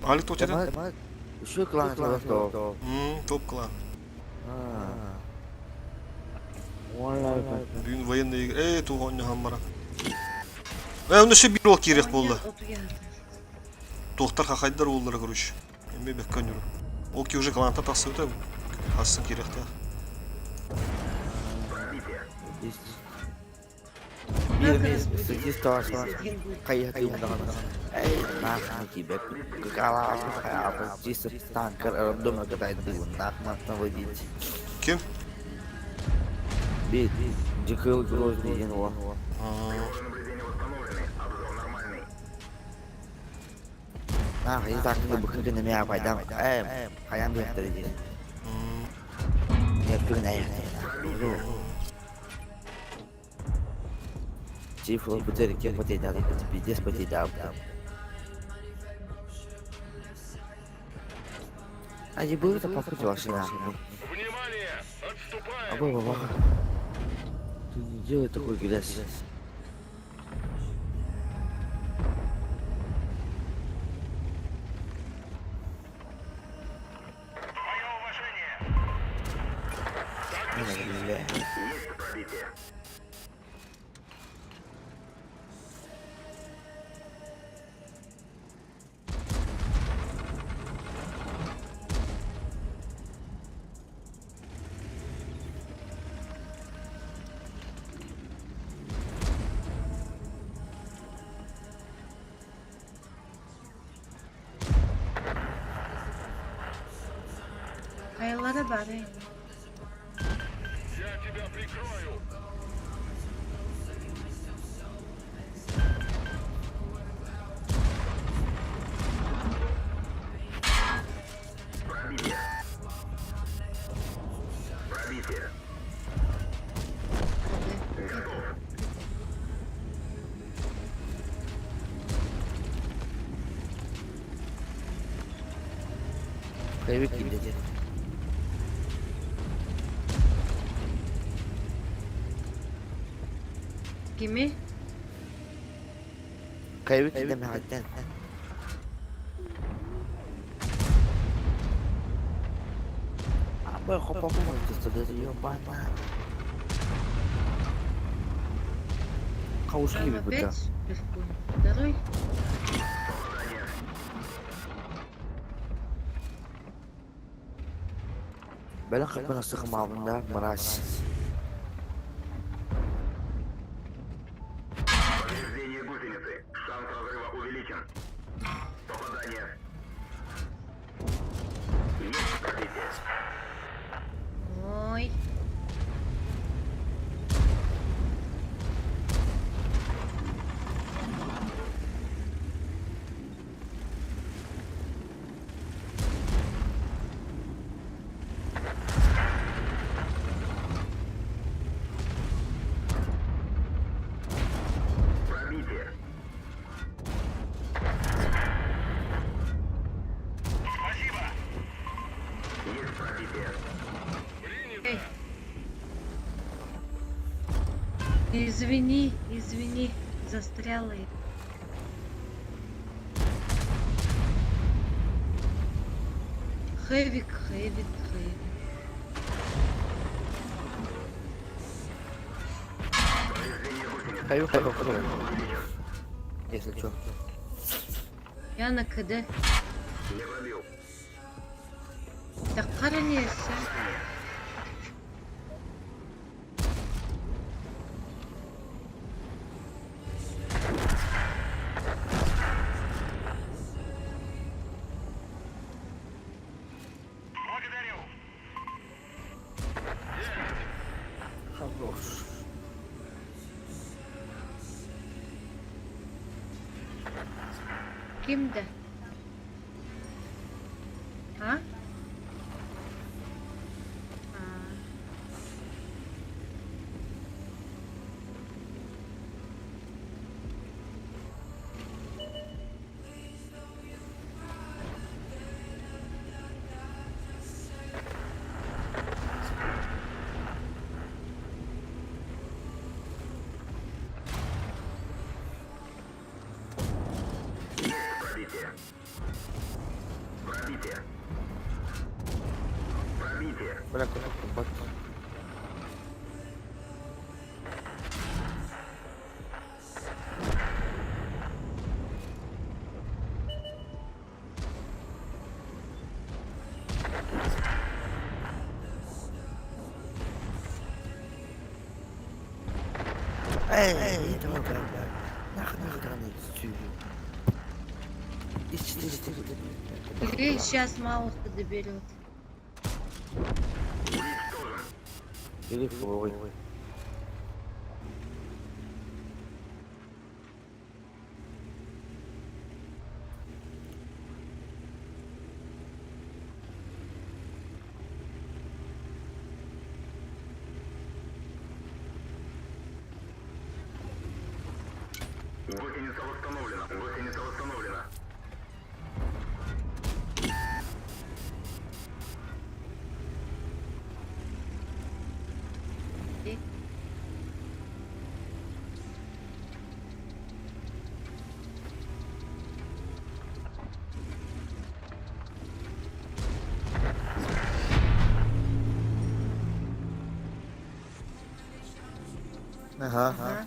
Алик туох диэтэ? Үчүгэй клан топ. Топ клан. Бүгүн военный э туох оонньоһон баран. Э онно өссө биир уол киириэх буолла. Туохтар хахайдар уоллара короче. Эмиэ бэккэ оонньуур. Ол ки уже клантан тахсыбыта. Хасын киириэхтээх. Биир статистика хайыһа Эй, нахуй тебе, какала чисто танкер рандома катает нахуй наводить. Ким? Бит, Дикил Грозный диэн уол. Нах, и так не быкын гына мя пайдам. Э, хаян бэхтэр диэн. Нет, күн ай. Цифры бутырки потерял, пиздец потерял. А не было это похуй вообще нахуй. А было баба. Ты не делай такой грязь. Бля. Хайалара бары. Боевик кидете. Кими? Боевик кидем хаттан. Абы хопа хопа ебана. Каушки Там будто. опять легко. Второй? Бәлін қырпын ыстық малында мразь. Повреждение гусеницы. Шанс разрыва увеличен. Попадание. Есть пробитие. Ой. Пробитие. Спасибо. Есть пробитие. Эй. Извини, извини, застряла я. Хэвик, хэвик, хэвик. Боевик хопа хопа. Если что. Я на КД. Не пробил. Так қаранеса. Хорош. Кимді? А? А. Пробитие. Пробитие. Пробитие. Бля, куда бот. Эй, давай, давай, давай. Нахуй, нахуй, давай, Ищи, ищи, ищи. Или сейчас Мауса доберет. Или флой. Гусеница восстановлена. Гусеница восстановлена. Ага. Ага.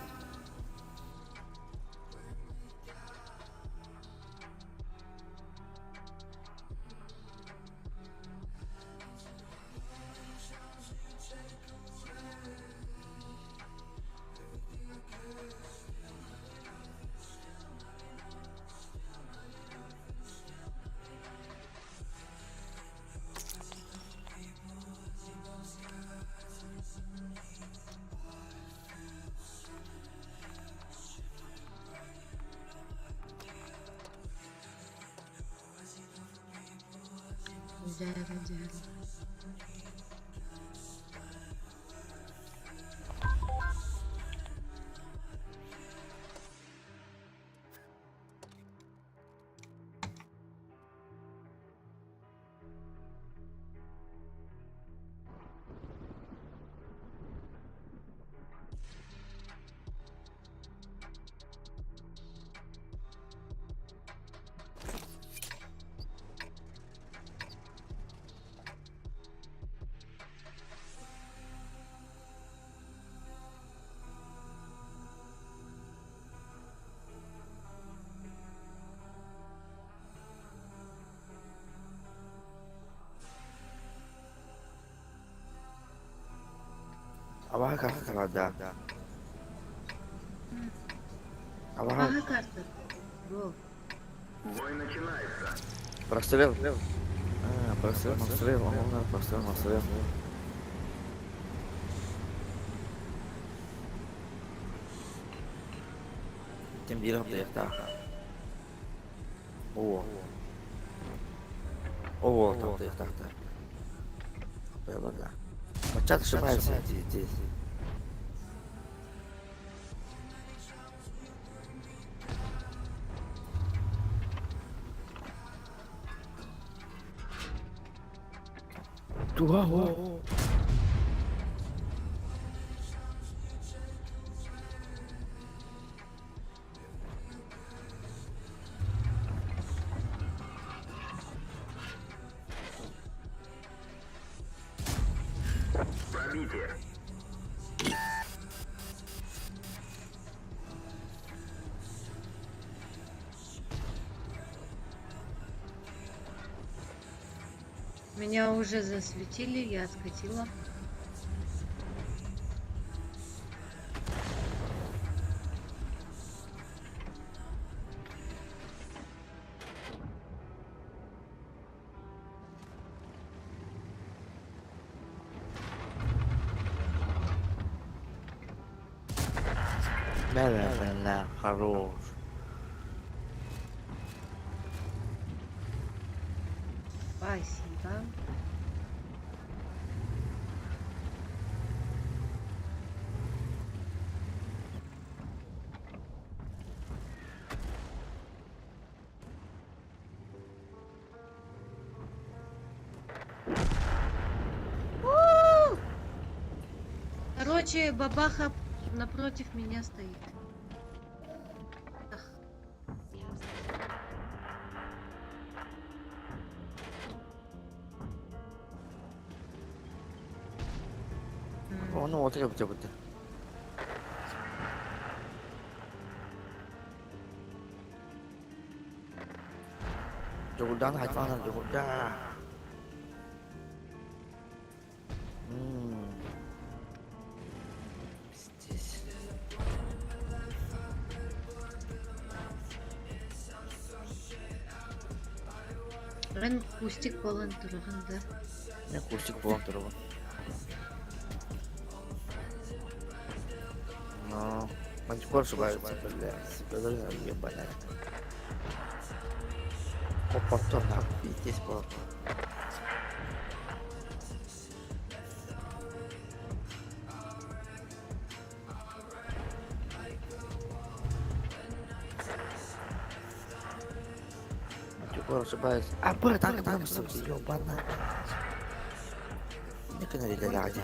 Дяра, дяра. Абаха карта да. Абаха. Ага, карта. Во. Бой начинается. Прострел. А, прострел, прострел, он прострел, прострел. Тем делом ты это. О. О, там ты так, так. Да. Чат ошибается здесь. Туга. Пробитие. Меня уже засветили, я откатила. Да, да, да, да, хорош. Спасибо. У! Короче, бабаха напротив меня стоит. Ах. Оны отырып деп өтті. Жогулдан айтпаңдар, жогулда. Здесь. Эн кустик буолан тураҕын да? Мен кустик буолан турабын. Но мантикор ошибается, бля, себя ебаная. Опа, нахуй, пиздец было. Мантикор ошибается. А, б, так, там, ебаная. Не канали.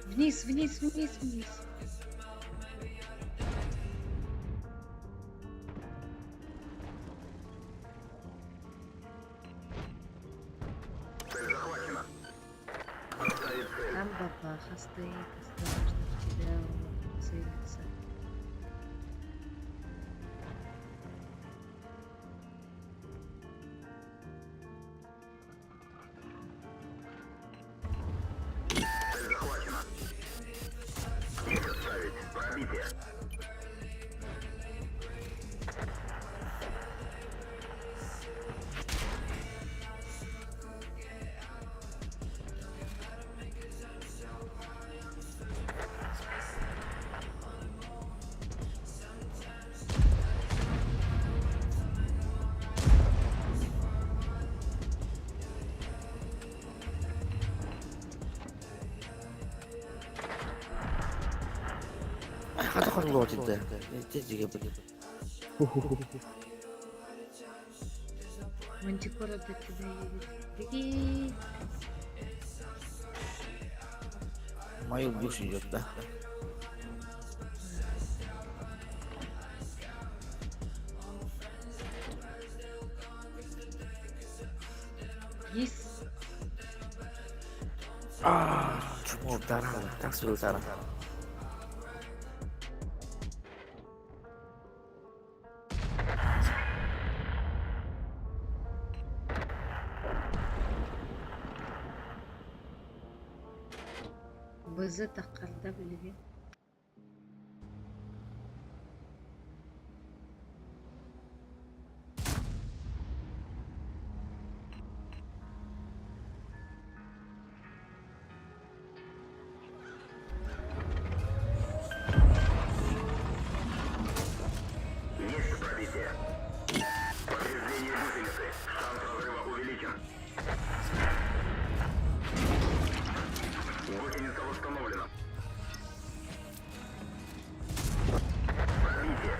Вниз, вниз, вниз, вниз. Цель захвачена. Отставить цель. Там бабаха стоит, осторожно, в тебя он целится. Цель захвачена. Есть отставить. Пробитие. Хата хорлотит да. Тезиге блин. Мантикора до тебя едет. Беги! Мою душу идет, да? Есть. А, чмо, таран, так свой таран. БЗ таққарда билигин. Есть пробитие. Повреждение гусеницы. Шанс разрыва увеличен. Гусеница восстановлена. Пробитие.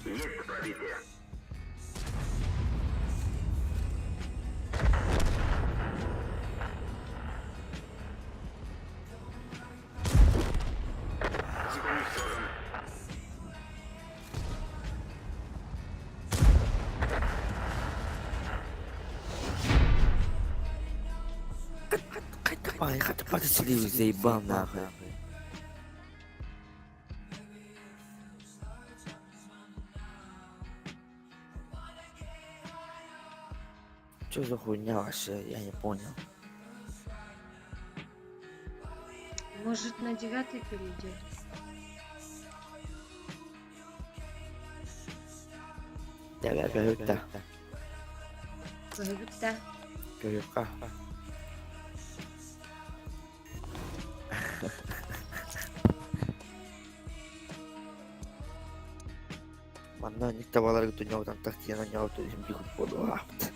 Есть пробитие. Танк уничтожен. Ай, хата сливы заебал нахуй. Что за хуйня вообще? Я не понял. Может, на девятый перейдет? Да, да, да, да. Да. Көрүөххэ. Манна никта балар түнөтөн тахтияна ньооту бихут болу апт.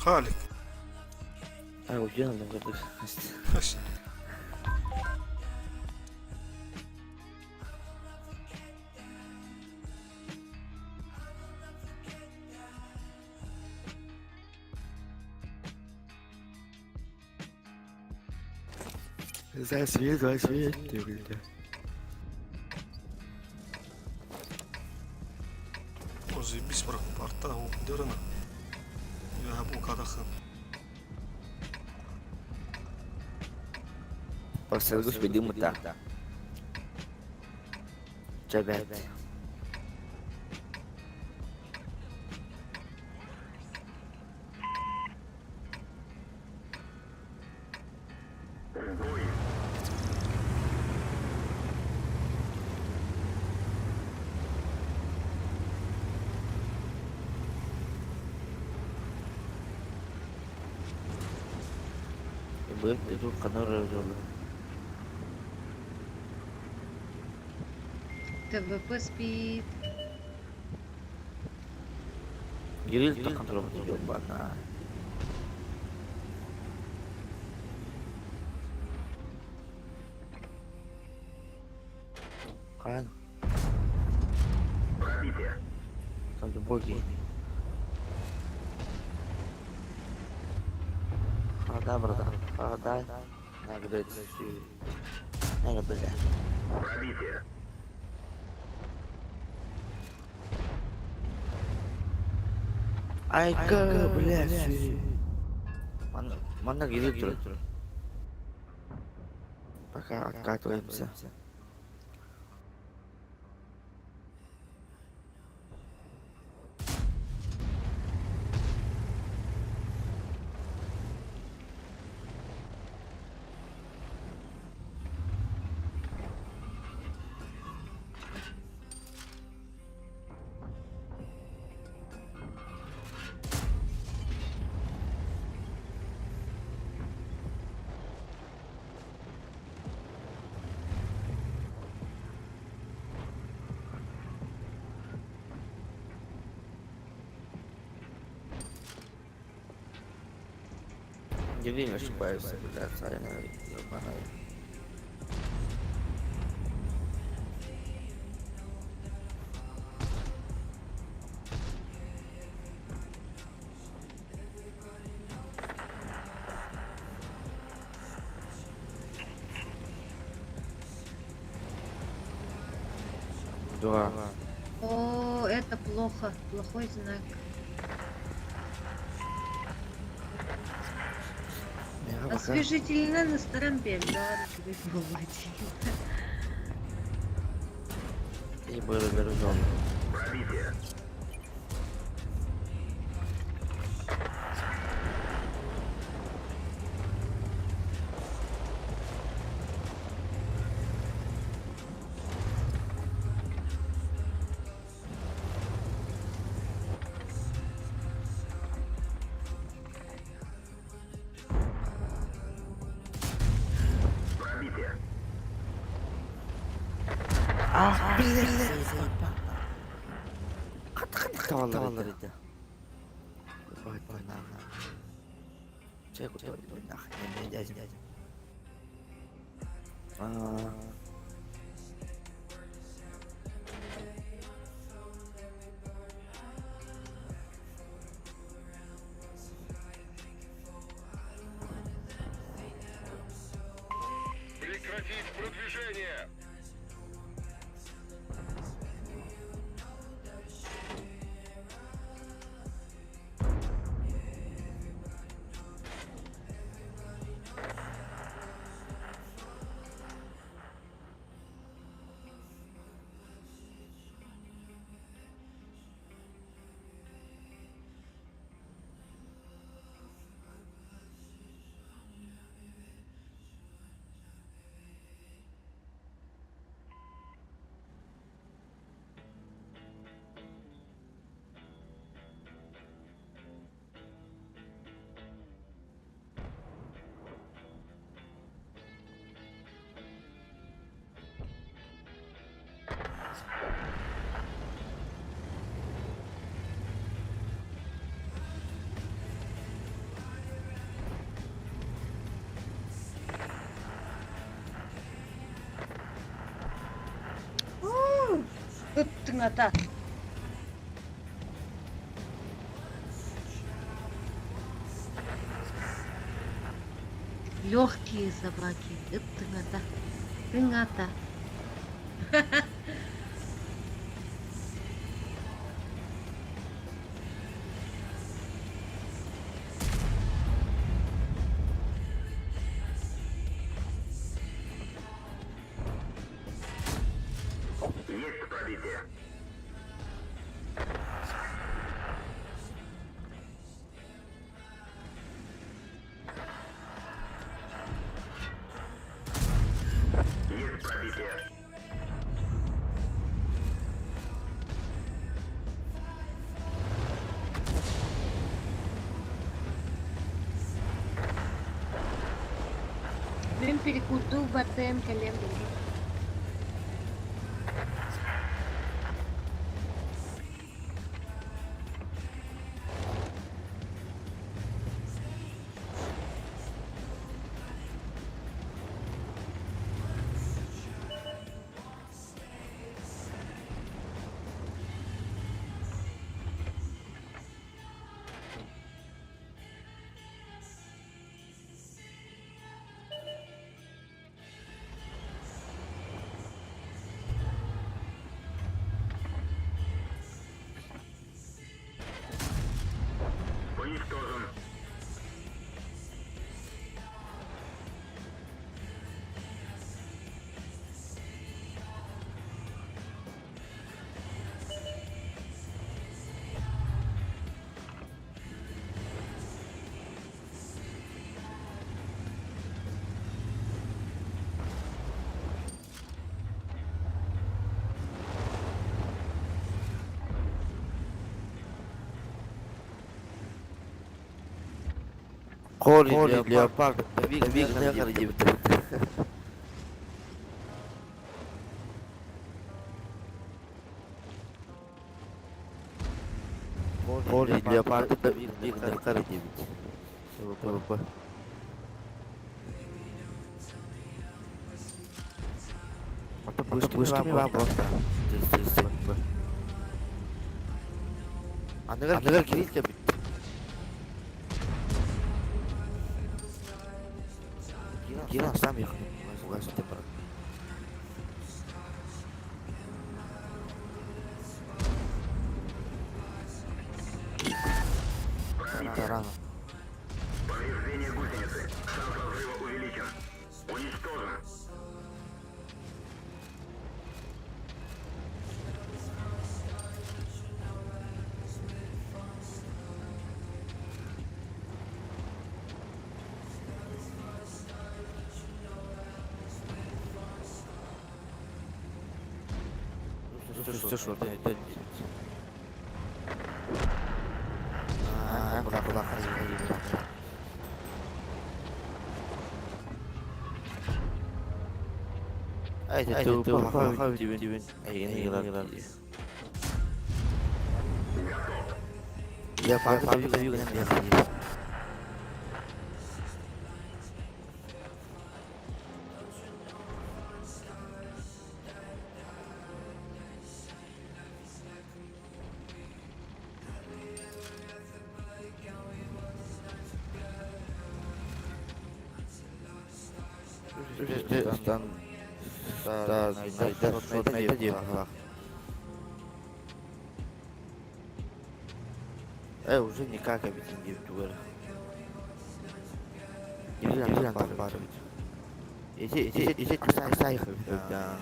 Халик. А, уйден алым кырдык. За свет, за свет, ты О, заебись, брат, парта, о, дерна. Я бу кадахын. Посылгыс билим та. Чабет. Бып, тут канор ТВП спит. Гириль то контроль ёбана. Кан. Пробитие. Там боги. Да, братан, да. На, блядь, на, блядь. Пробитие. Айка, блядь. Манна гириль тур. Пока откатываемся. Не ошибаюсь, блядь, Саня, ебаная. Два. О, это плохо. Плохой знак. Освежительно на старом да, И был вернем. Пробитие. Пробитие. Ах, блядь. Tavallar idi. Чек, нахуй, не дядя. А. Прекратить продвижение! Тыҥата. Легкие собаки. Ыт тыҥата. Тыҥата. Есть пробитие. Есть пробитие. Мин перекурду бартыам кэлиэм билигин. Уничтожен. Корень леопард, виг диэбиттэр. Корень леопард, виг диэбит. ТВП. Вышками вопрос. Аныгар кирилл бит. Кирилл сам ехал. Рано. Повреждение гусеницы. Шанс разрыва увеличен. Уничтожен. Все, что ты Куда, куда, ходи, ходи, ходи. Ай, ты упал, тебе, Я папа, я Э, уже никак обиден не Нельзя, нельзя, Иди, иди, иди, сай, сай, да.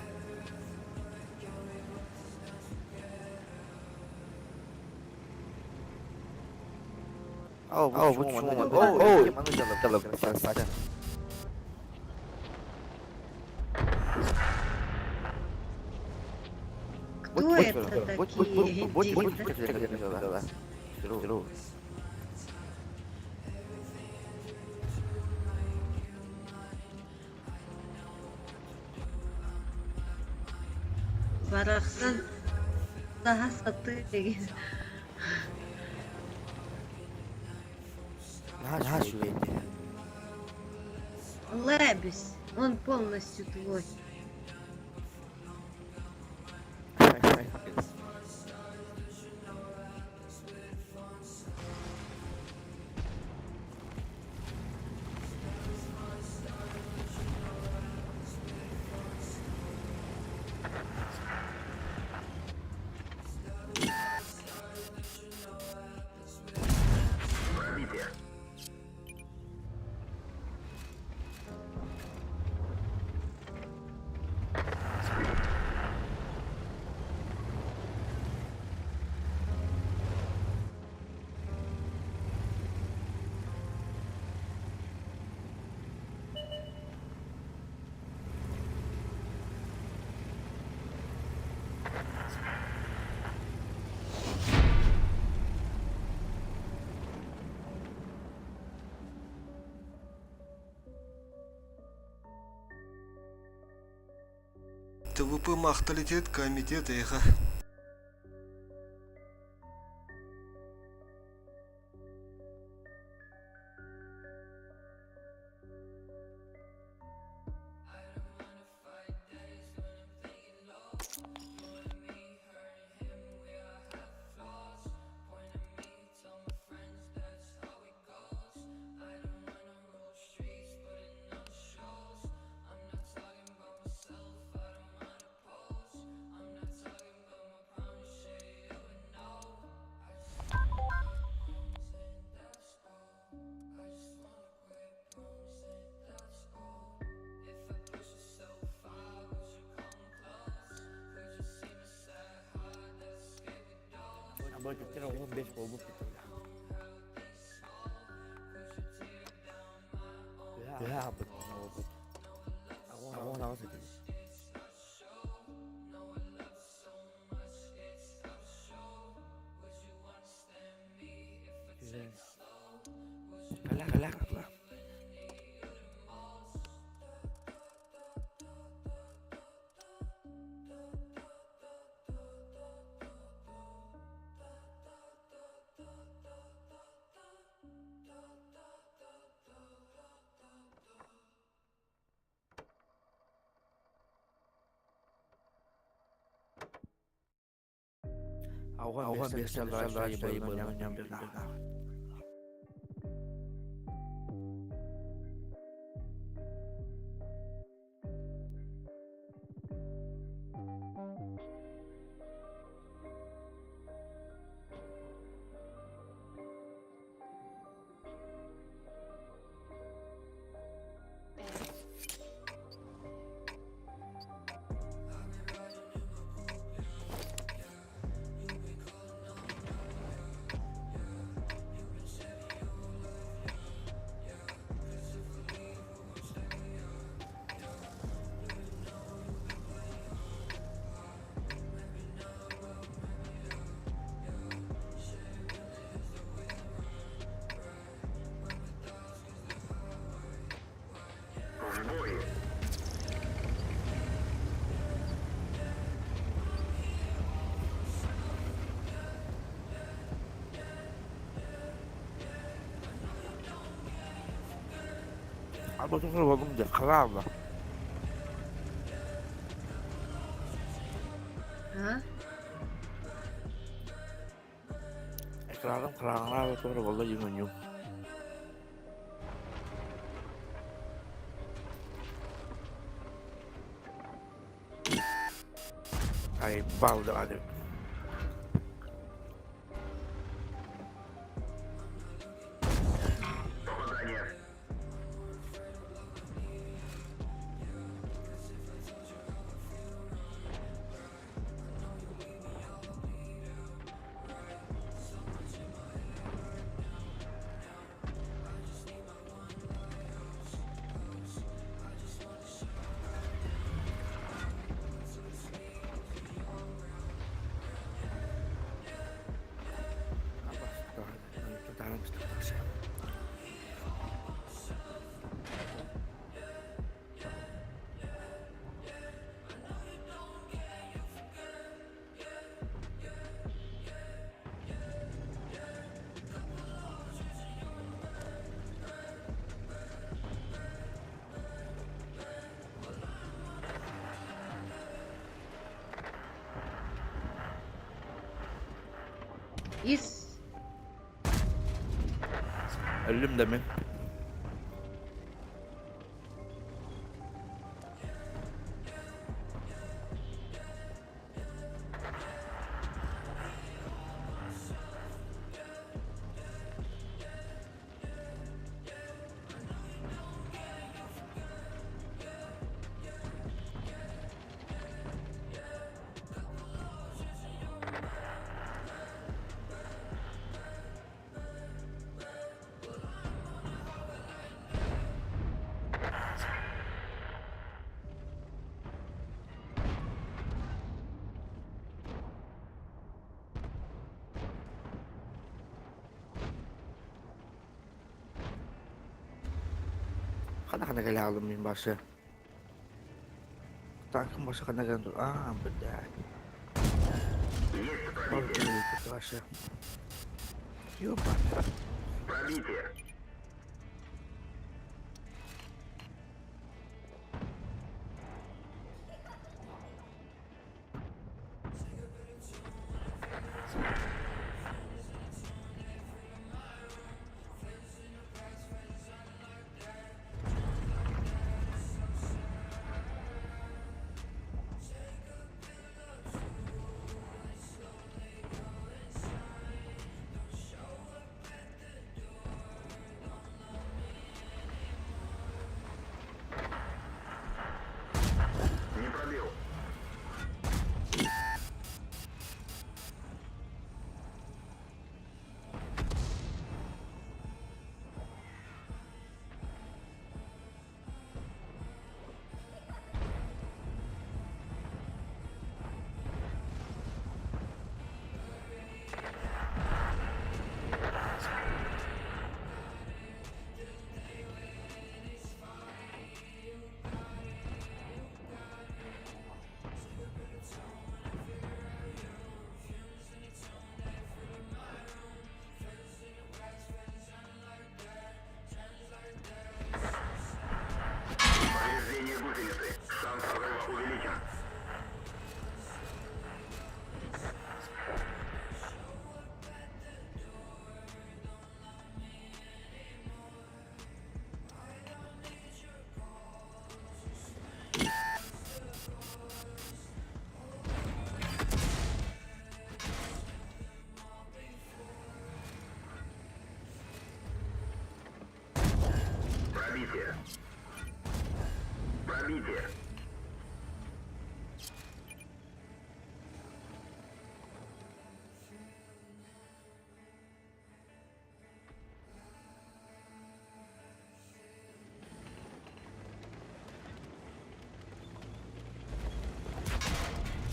О, о, о, о, Кто это такие? Барахсан саһа сатыы деген. Лебесь, он полностью твой. ТВП махталитет комитет эйиэхэ. Абы 15 болбут Төһө аһаппыт? 88 этим. Кала, кала, кала. Ауған бес В бой! Абы тоқыр болдым де, қара алла. А? Экраным қырағына абы тоқыр болды деймін. Ай, балды hadi. Попадание! Ис. Өллүм да мен. Қана қана келе алдым мен башы. Танкым больше ханаган. А, блядь. Вообще. Ёба. Пробитие. Не пробил. Повреждение гусеницы. Шанс прорыва увеличен. Пробитие. Пробитие.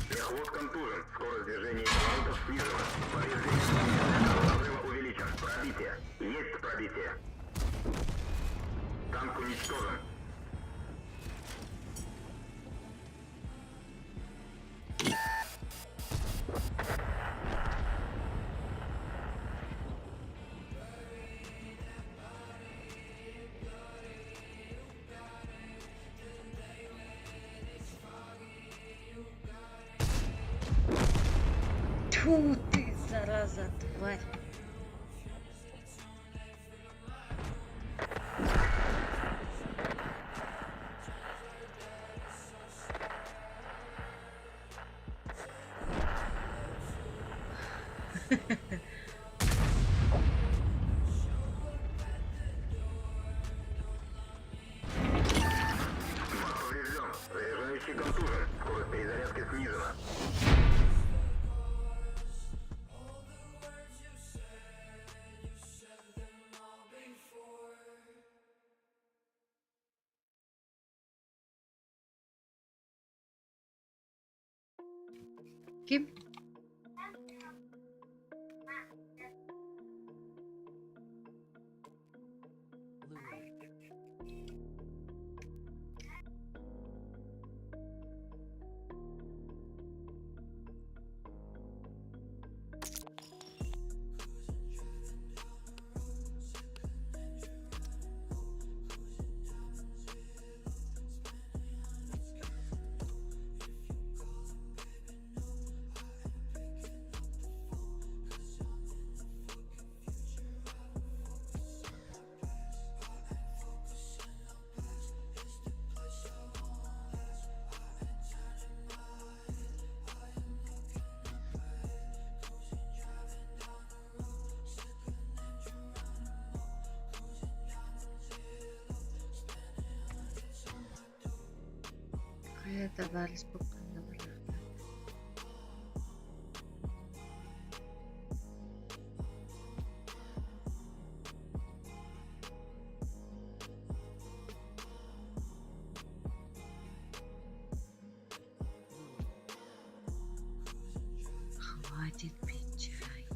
Мехвод контужен. Скорость движения и поворотов снижена. Повреждение шанс прорыва увеличен. Пробитие. Есть пробитие. Танк уничтожен. Тьфу ты, зараза, тварь. Маг поврежден. Заряжающий контужен. Скорость перезарядки снижена. Ким? Какая товарищ буквально. Хватит пить чай.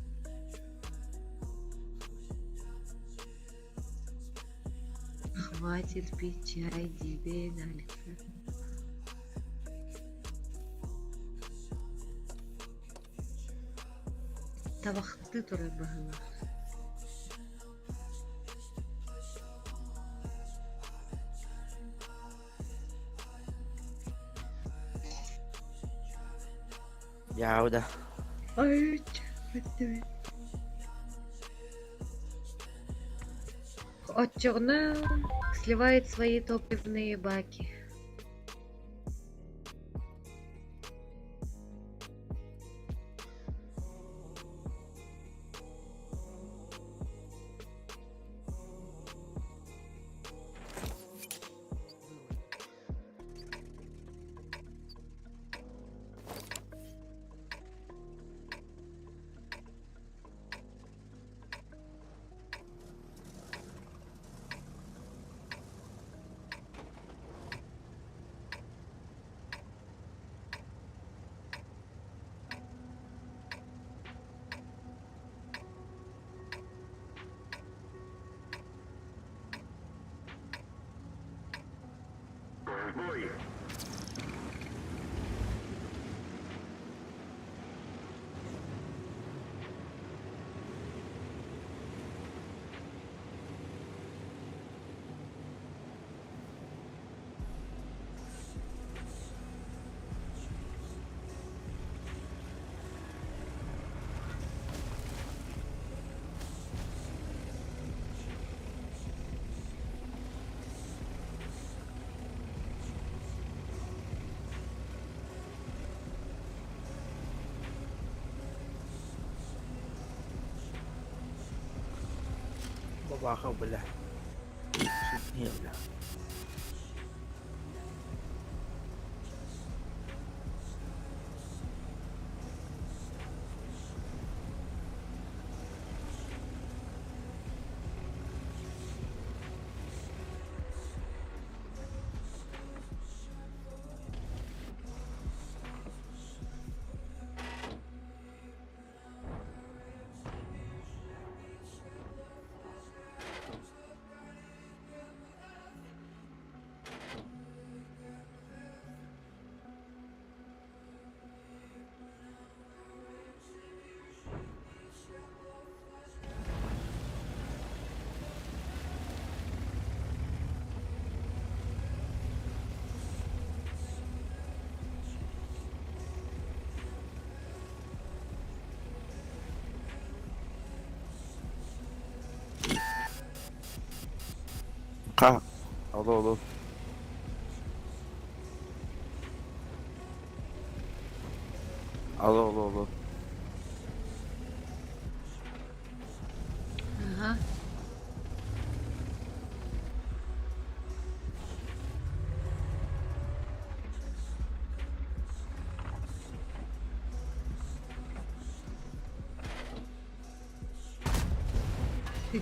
Хватит пить чай, тебе, Алька. Табахтыы турар быһыылаах. Яуда. Ой, бүттүбүт. Оччоҕуна сливает свои топливные баки. В бой! Бабаха, бля. Не, бля. Ха. Алло, алло. Алло, алло, алло. Ага.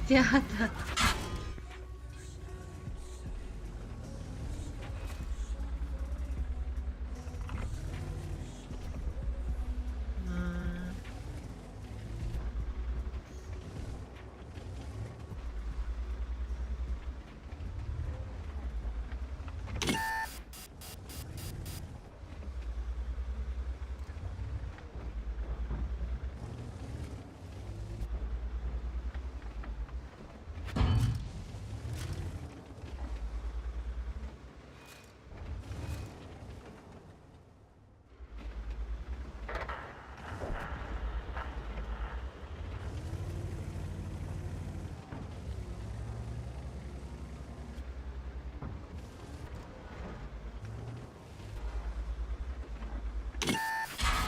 Театр.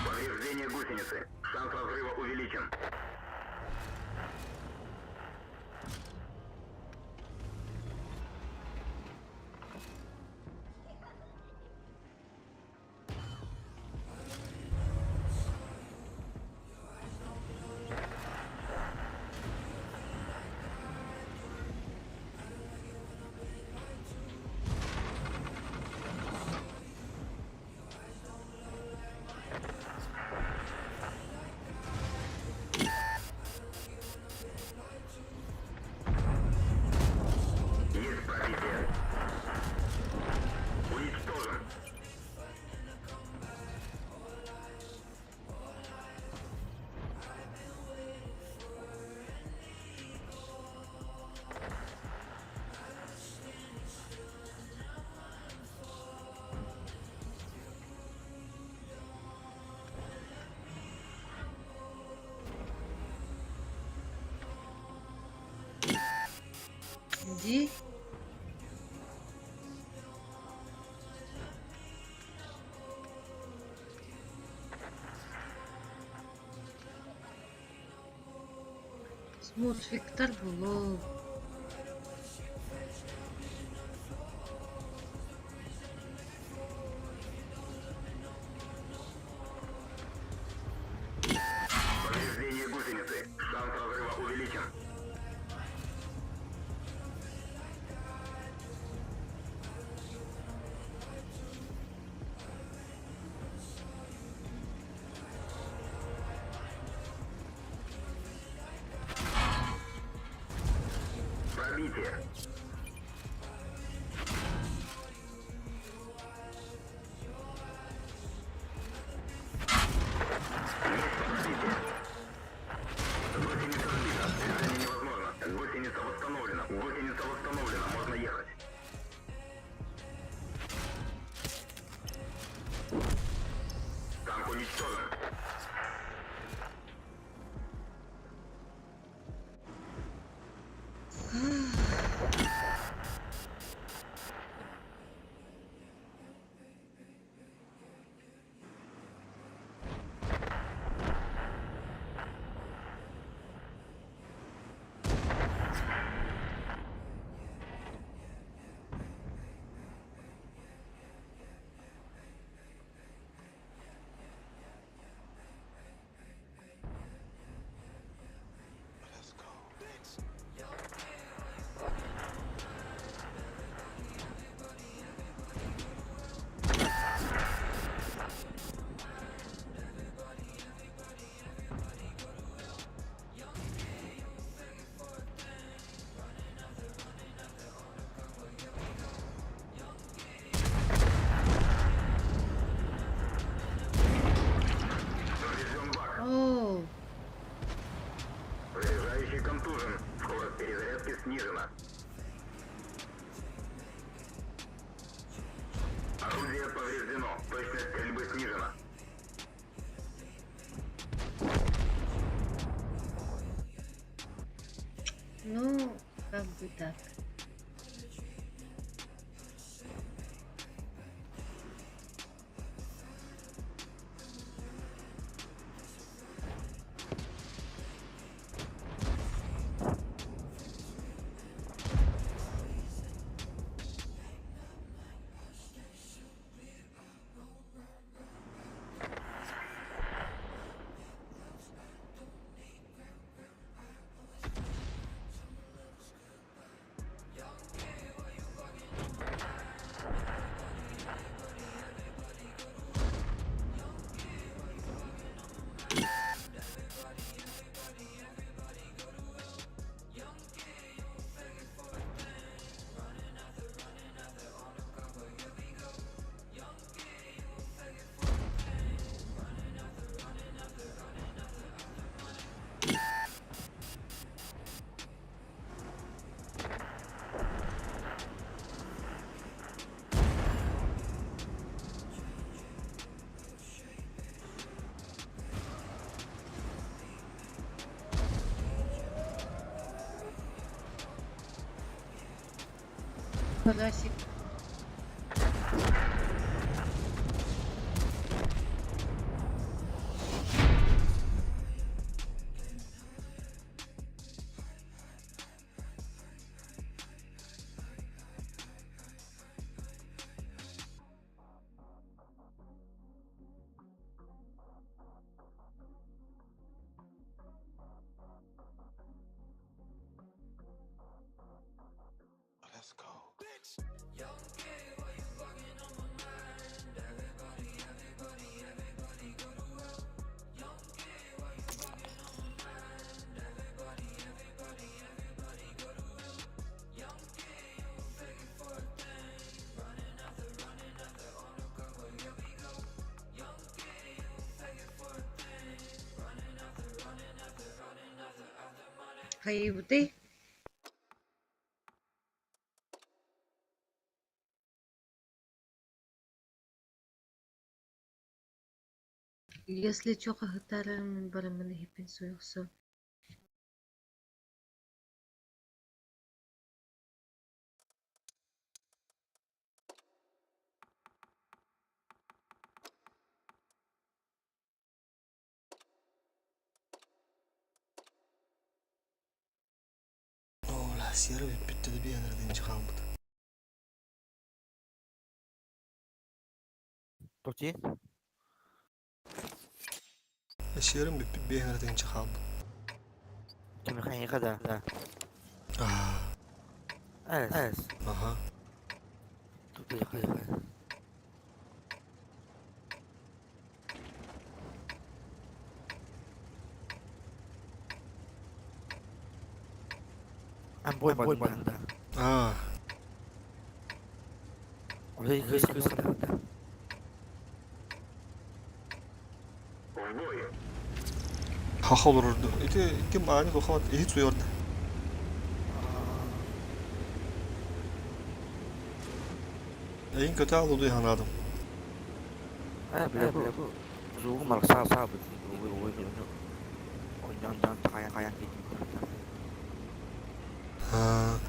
Повреждение гусеницы. Шанс разрыва увеличен. Ди. Смурфиктар булуу. Повреждение гусеницы. Шанс разрыва увеличен. Пробитие. Гусеница сбита. Движение невозможно. Гусеница восстановлена. Гусеница восстановлена. Можно ехать. Танк уничтожен. Поврежден бак. Оу. Заряжающий контужен. Скорость перезарядки снижена. Орудие повреждено. Точность стрельбы снижена. Ну, как бы так. Карасик. Хайбутый. Если чё, хаһытарым барамын иһиппин суохсу. Сиэрэ бүппүттэ да биэнэрдин чыхаалбыт. Тоти? Сиэрим бүппүт биэнэрдин чыхаалбыт. Кимихайга да. Да. Эс. Ага. Тут Амбой банда. Аа. Хаха олорорду. Ити ким ааны тухават иһит суйорда. Эйин көтө алуду ханаадым. Э, бля, бу. Зугу марса сабы. Ой, ой, Ойнон каян каян кетти. Аа.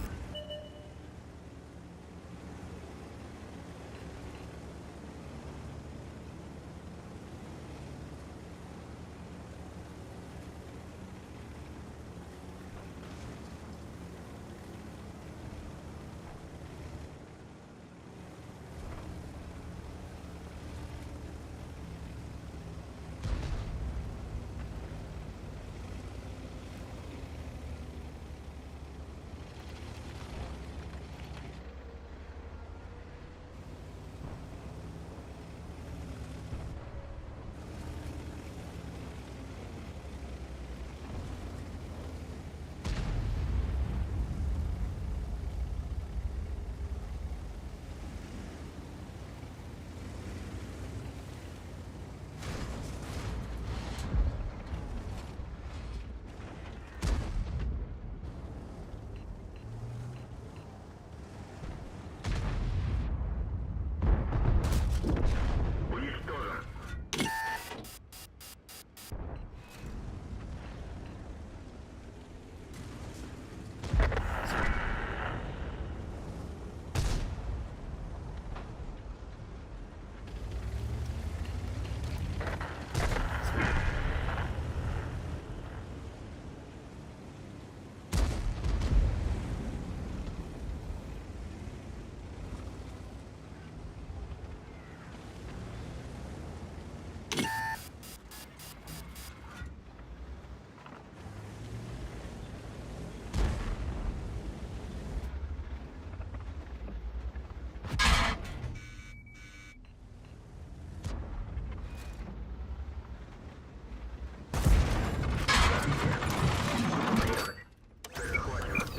Уничтожен.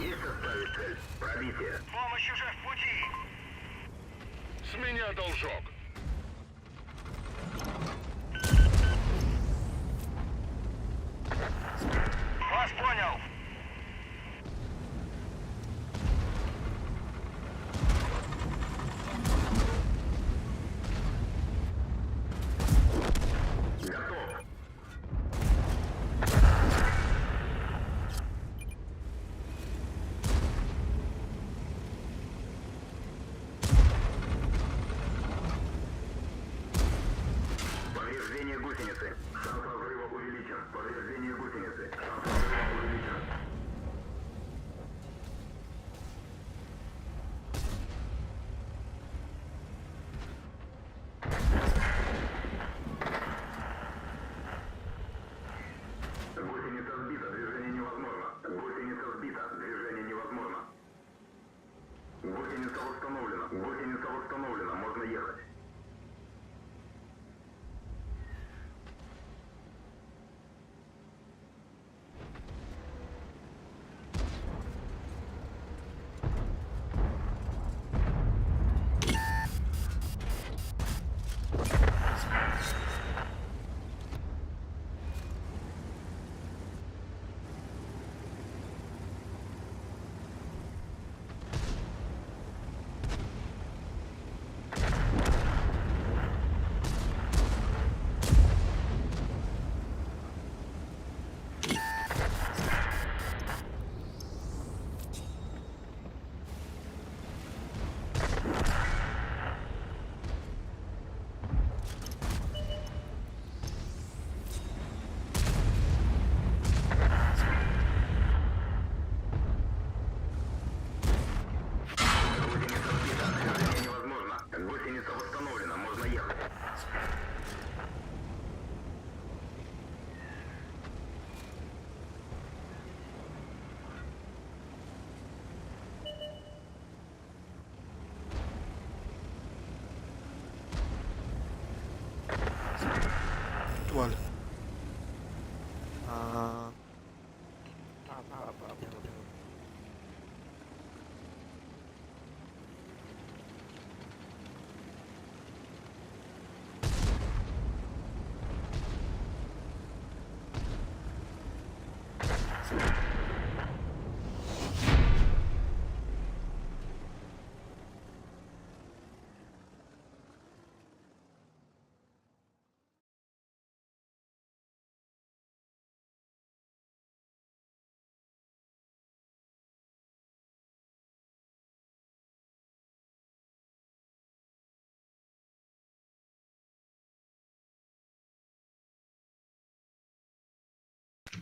Есть в составе цель. Пробитие. Помощь уже в пути. С меня должок. Вас понял. Готов. Повреждение гусеницы. Шанс разрыва увеличен. Повреждение гусеницы. Шанс разрыва увеличен. Гусеница сбита, движение невозможно. Гусеница сбита, движение невозможно. Гусеница восстановлена. Гусеница восстановлена, можно ехать.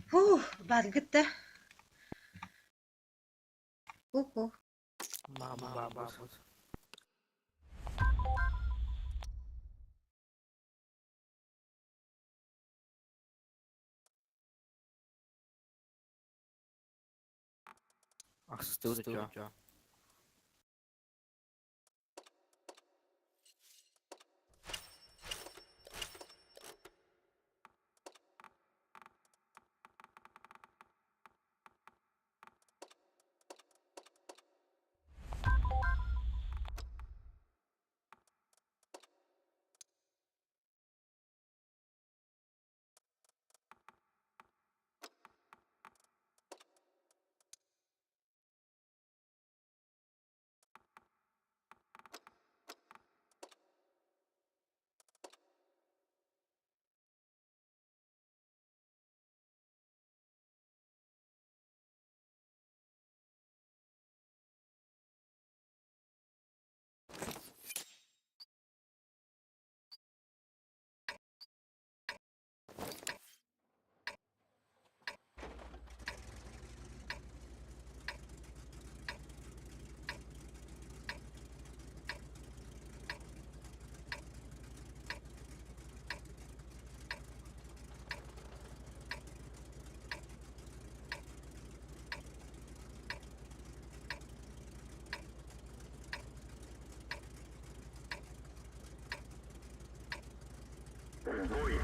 Фух, баргыт да. Ку-ку. Мама, бабус. Ахсыстыбыт чё? Бой.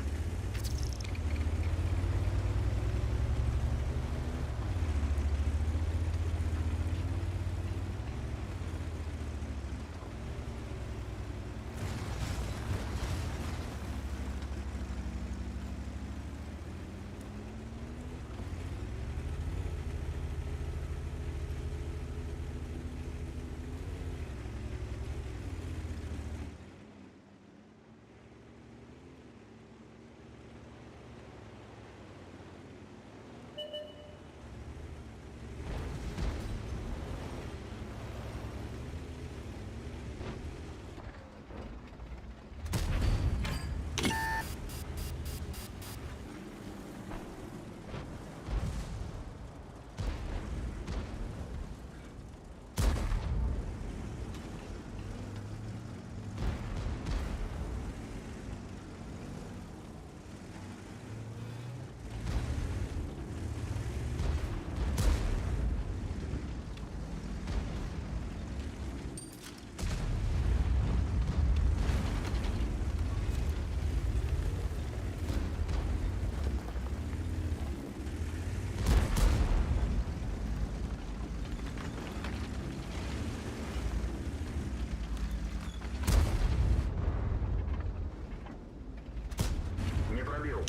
Не пробил.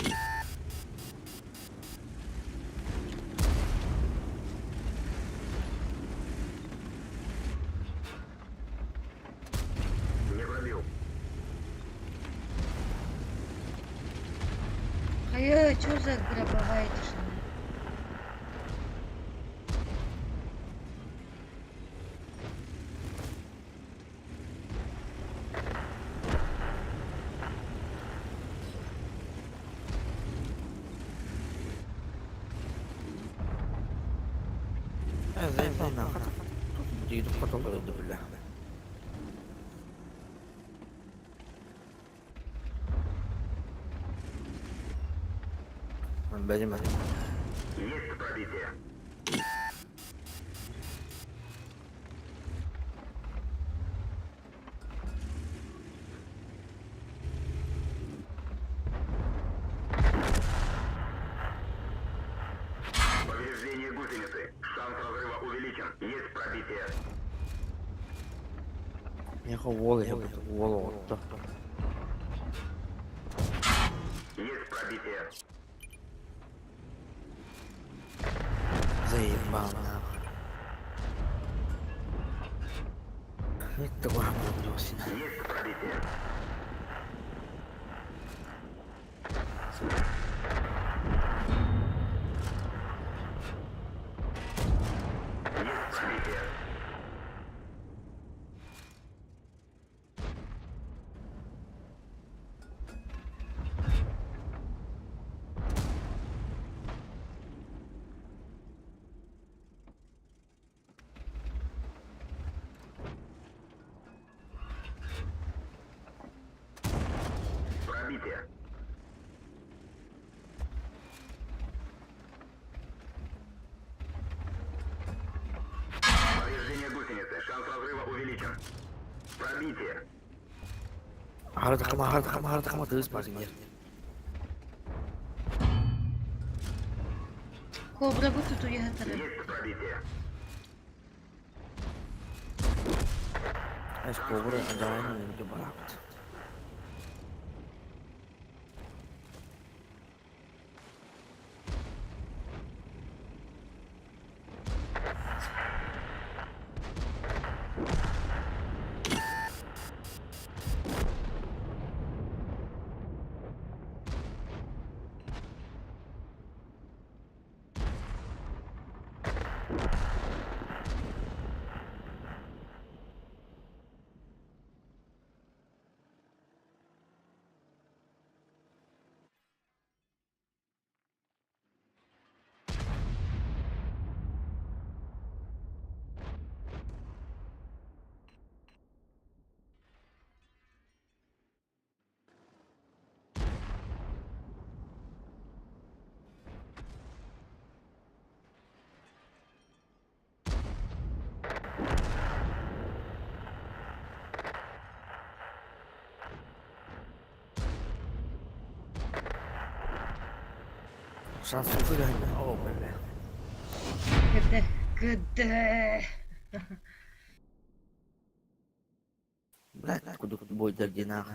Не пробил. Ай, что за гробовая тишина? Заебал нахуй. Иду потом бля. Бәдем. Есть пробитие. Повреждение гусеницы. Шанс разрыва увеличен. Есть пробитие. Меха уол я уол отто. Есть пробитие. Заебал нахуй. Это Есть пробитие. Есть пробитие. Повреждение гусеницы. Шанс разрыва увеличен. Пробитие. Аһардахама, аһардахама, аһардахама тыыс баар диэн. Кобра бу тутуйа сытара. Есть пробитие. Эс кобра дьаайын өлөргө бараабыт. Шанс выиграть. О, бля. КД, КД. Блядь, куда бойдар динах.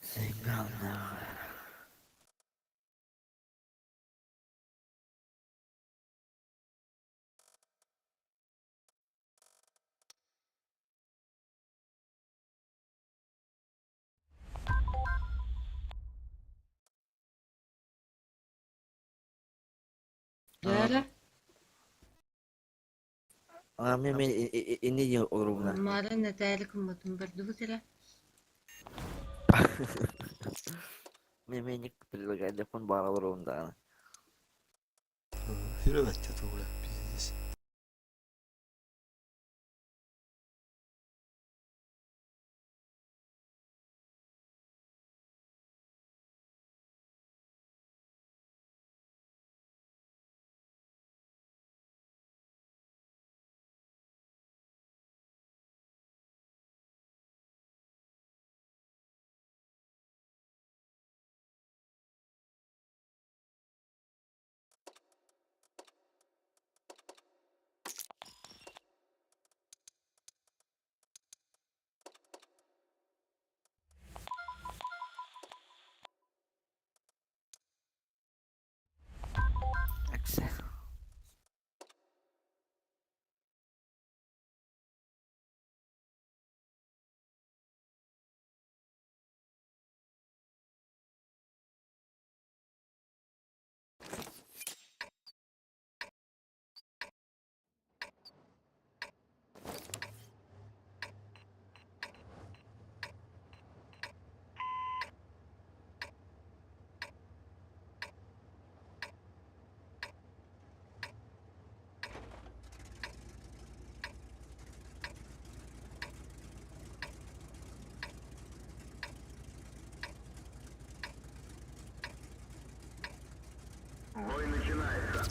Сигнал нахуй. Дара, А мен мен инне олорубуна. Мара Наталья кымматын бардыбыт эрэ. Мен мен ник предлагает телефон бар олорубун даҕаны. Хүрөбөт тугула пиздец. Акса. Бой начинается.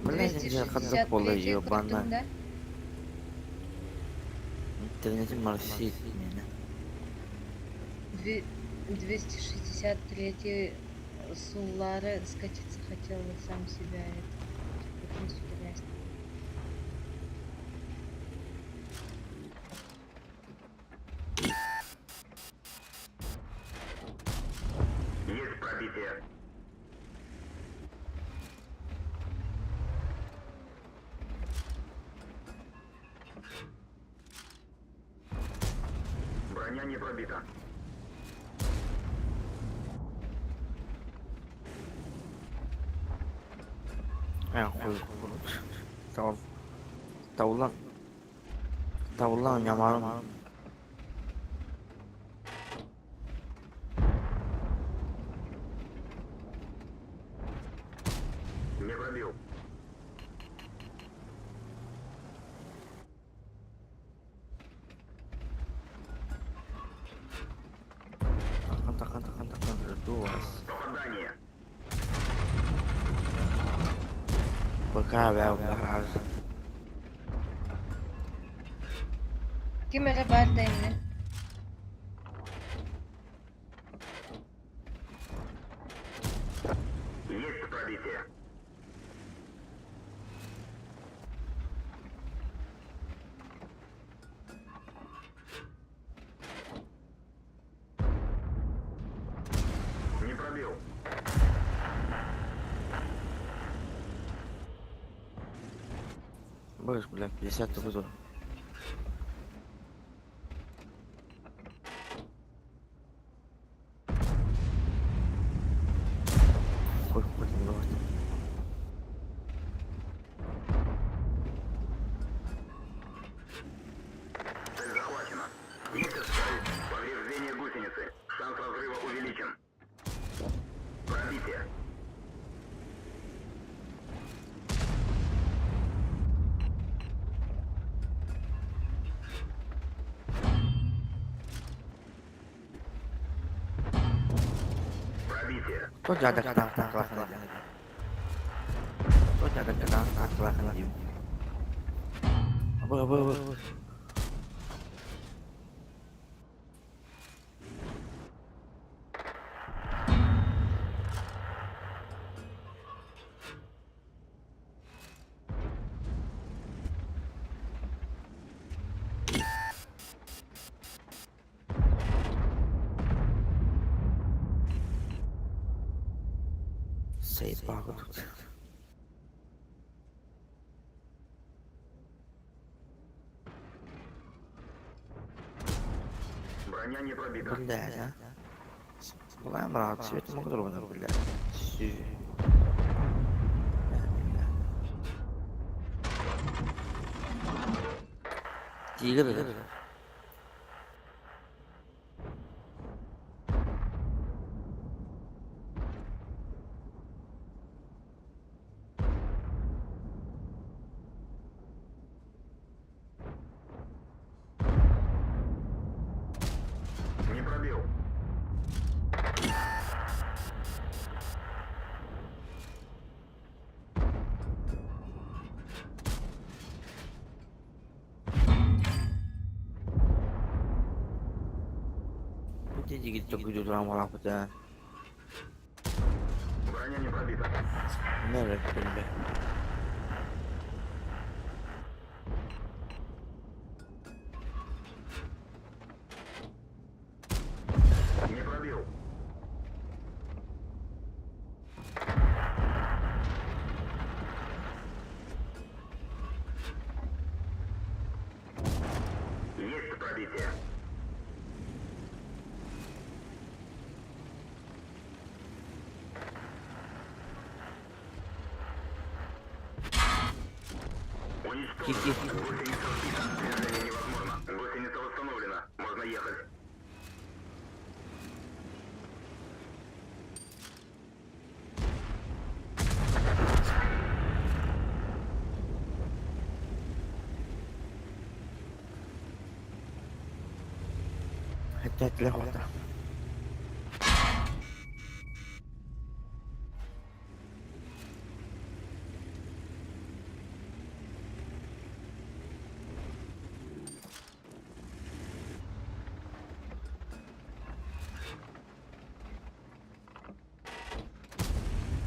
Блядь, я хатта пола 263 ебана. көрдүм да. Интернете Марсит меня. 263 Суллары скатиться хотел вот сам себя это. Прикинь, сюда. Есть пробитие. Броня не пробита. Табыллан. Табыллан ньамаарым. Не пробил. Тахан тахан тахан тахан дуос. Попадание. Пока бää Ким эрэ баар да иннин. Есть пробитие. Не пробил. Быш, бля, 50 вызов. Хуй, хуй, не бывает. Цель захвачена. Есть отставить. Повреждение гусеницы. Шанс разрыва увеличен. Пробитие. Пробитие. Кто дядя к нам на класс Кто дядя к нам на класс Абы, абы, абы. Заебало тут. Броня не пробита. Блядь, а. Была брат, цвет мокрого, блядь. Сю. Тигр. Не пробил. Иди только идут да. Броня не пробита. Мере, блядь. Не пробил. Есть пробитие. Ких-ких. Гусеница сбита. Движение невозможно. Гусеница восстановлена. Можно ехать. Опять легко.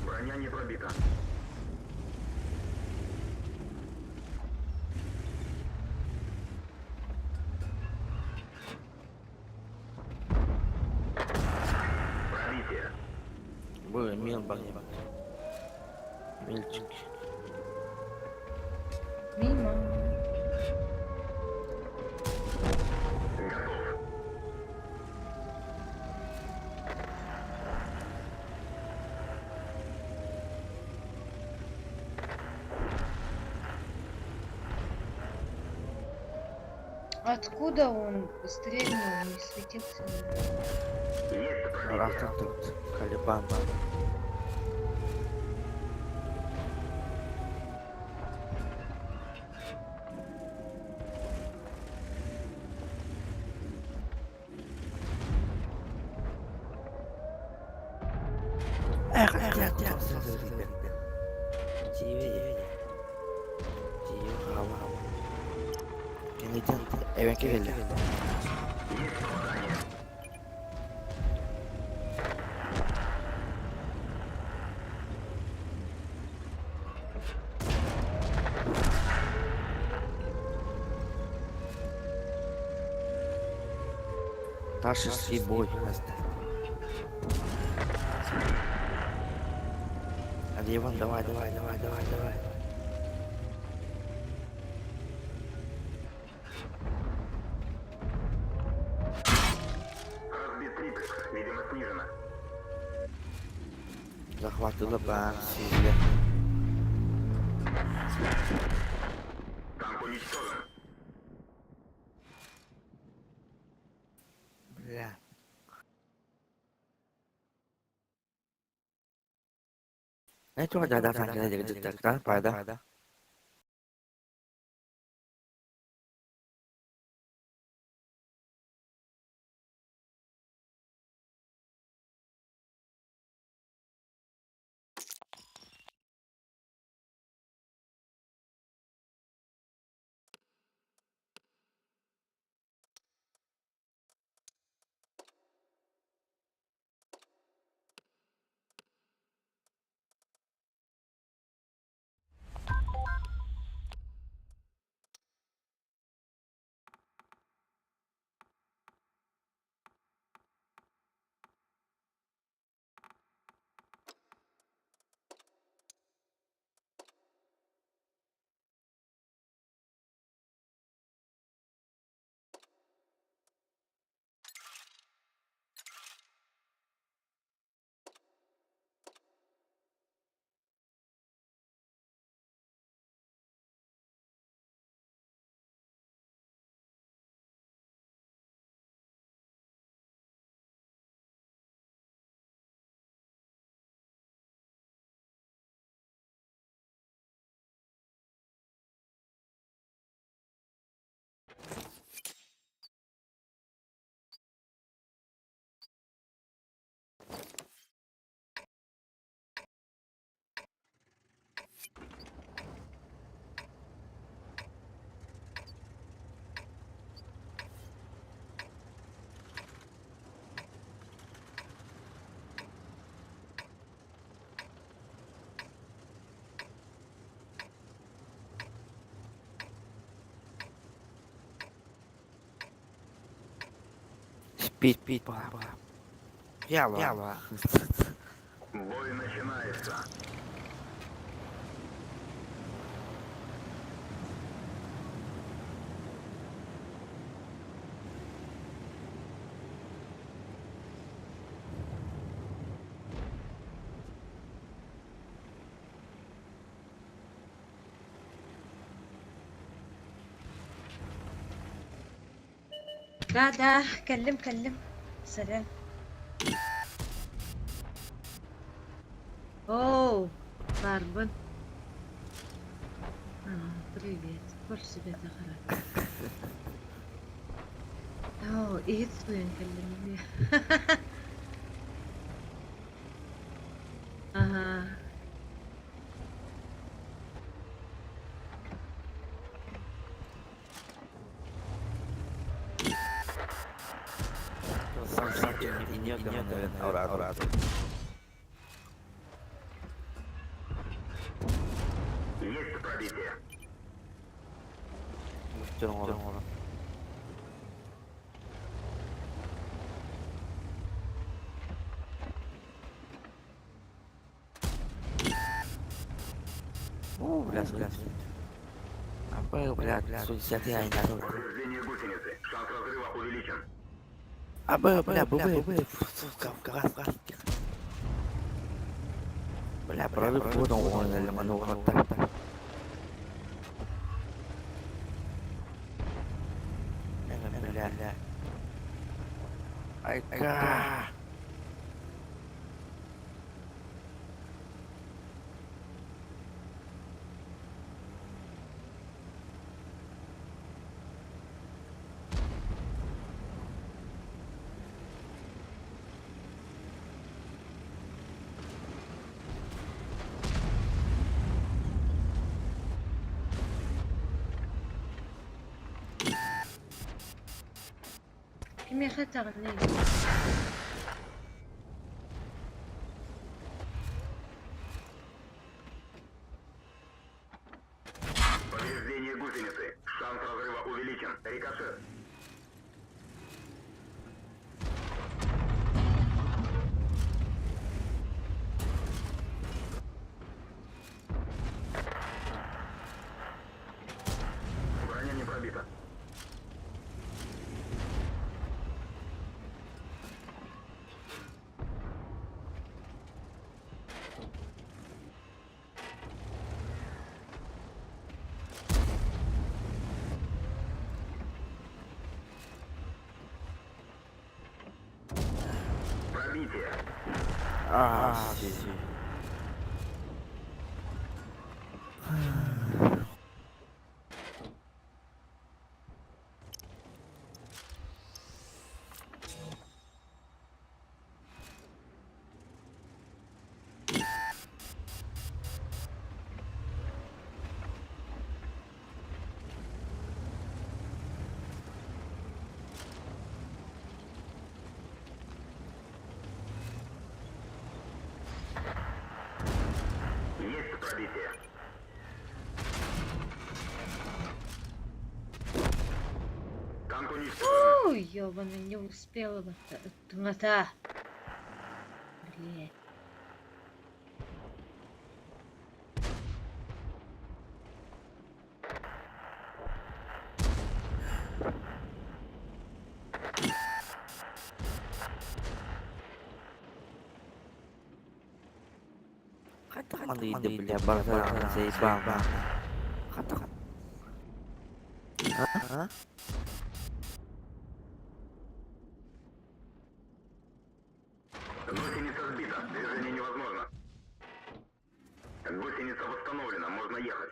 Броня не пробита. Пробитие. Был мил баг. Мильчик. Мимо. Готов. Откуда он стрельнул, не светился? Ыраахтан турбут. Калибан. Эх, эх, эх, Эвенке Ташский бой. Иван, давай, давай, давай, давай, давай. Разбит триплекс. Видимо, снижена. Захватила Бансия. Танк уничтожен. Бля. Это да, да, да, да, да, да, да. Спит, пит, пора. Ялла. Бой начинается. Да, да, كلم كلم. سلام. Оу, Барбан. А, привет. Больше себя захарат. Оу, иһит суйан кэллим. Ага. Есть пробитие. О, блядь, блядь. А, блядь, блядь, 60 я не Повреждение гусеницы. Шанс разрыва увеличен. А, бля, бля, бля, бля, сука, газ, газ. Бля, прорыв воду, он лиманул, вот так, так. Бля. Айка. Кимиэхэ этэҕиний? Повреждение гусеницы. Шанс разрыва увеличен. Рикошет. Броня не пробита. Пробитие. А, си. Есть пробитие. Танк уничтожен. Ой, ёбаный, не успела бы. Темнота. Блин. Хата бля, братан, заебал. Хата. А? Гусеница сбита. Движение невозможно. Гусеница восстановлена. Можно ехать.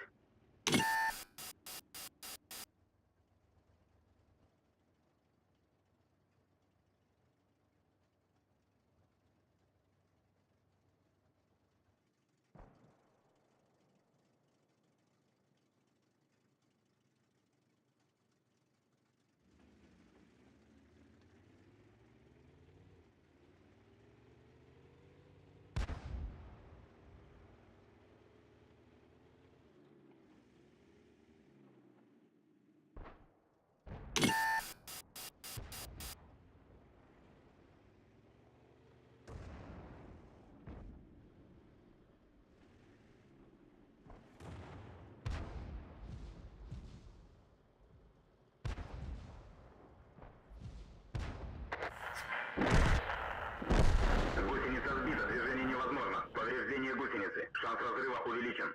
Гусеница сбита. Движение невозможно. Повреждение гусеницы. Шанс разрыва увеличен.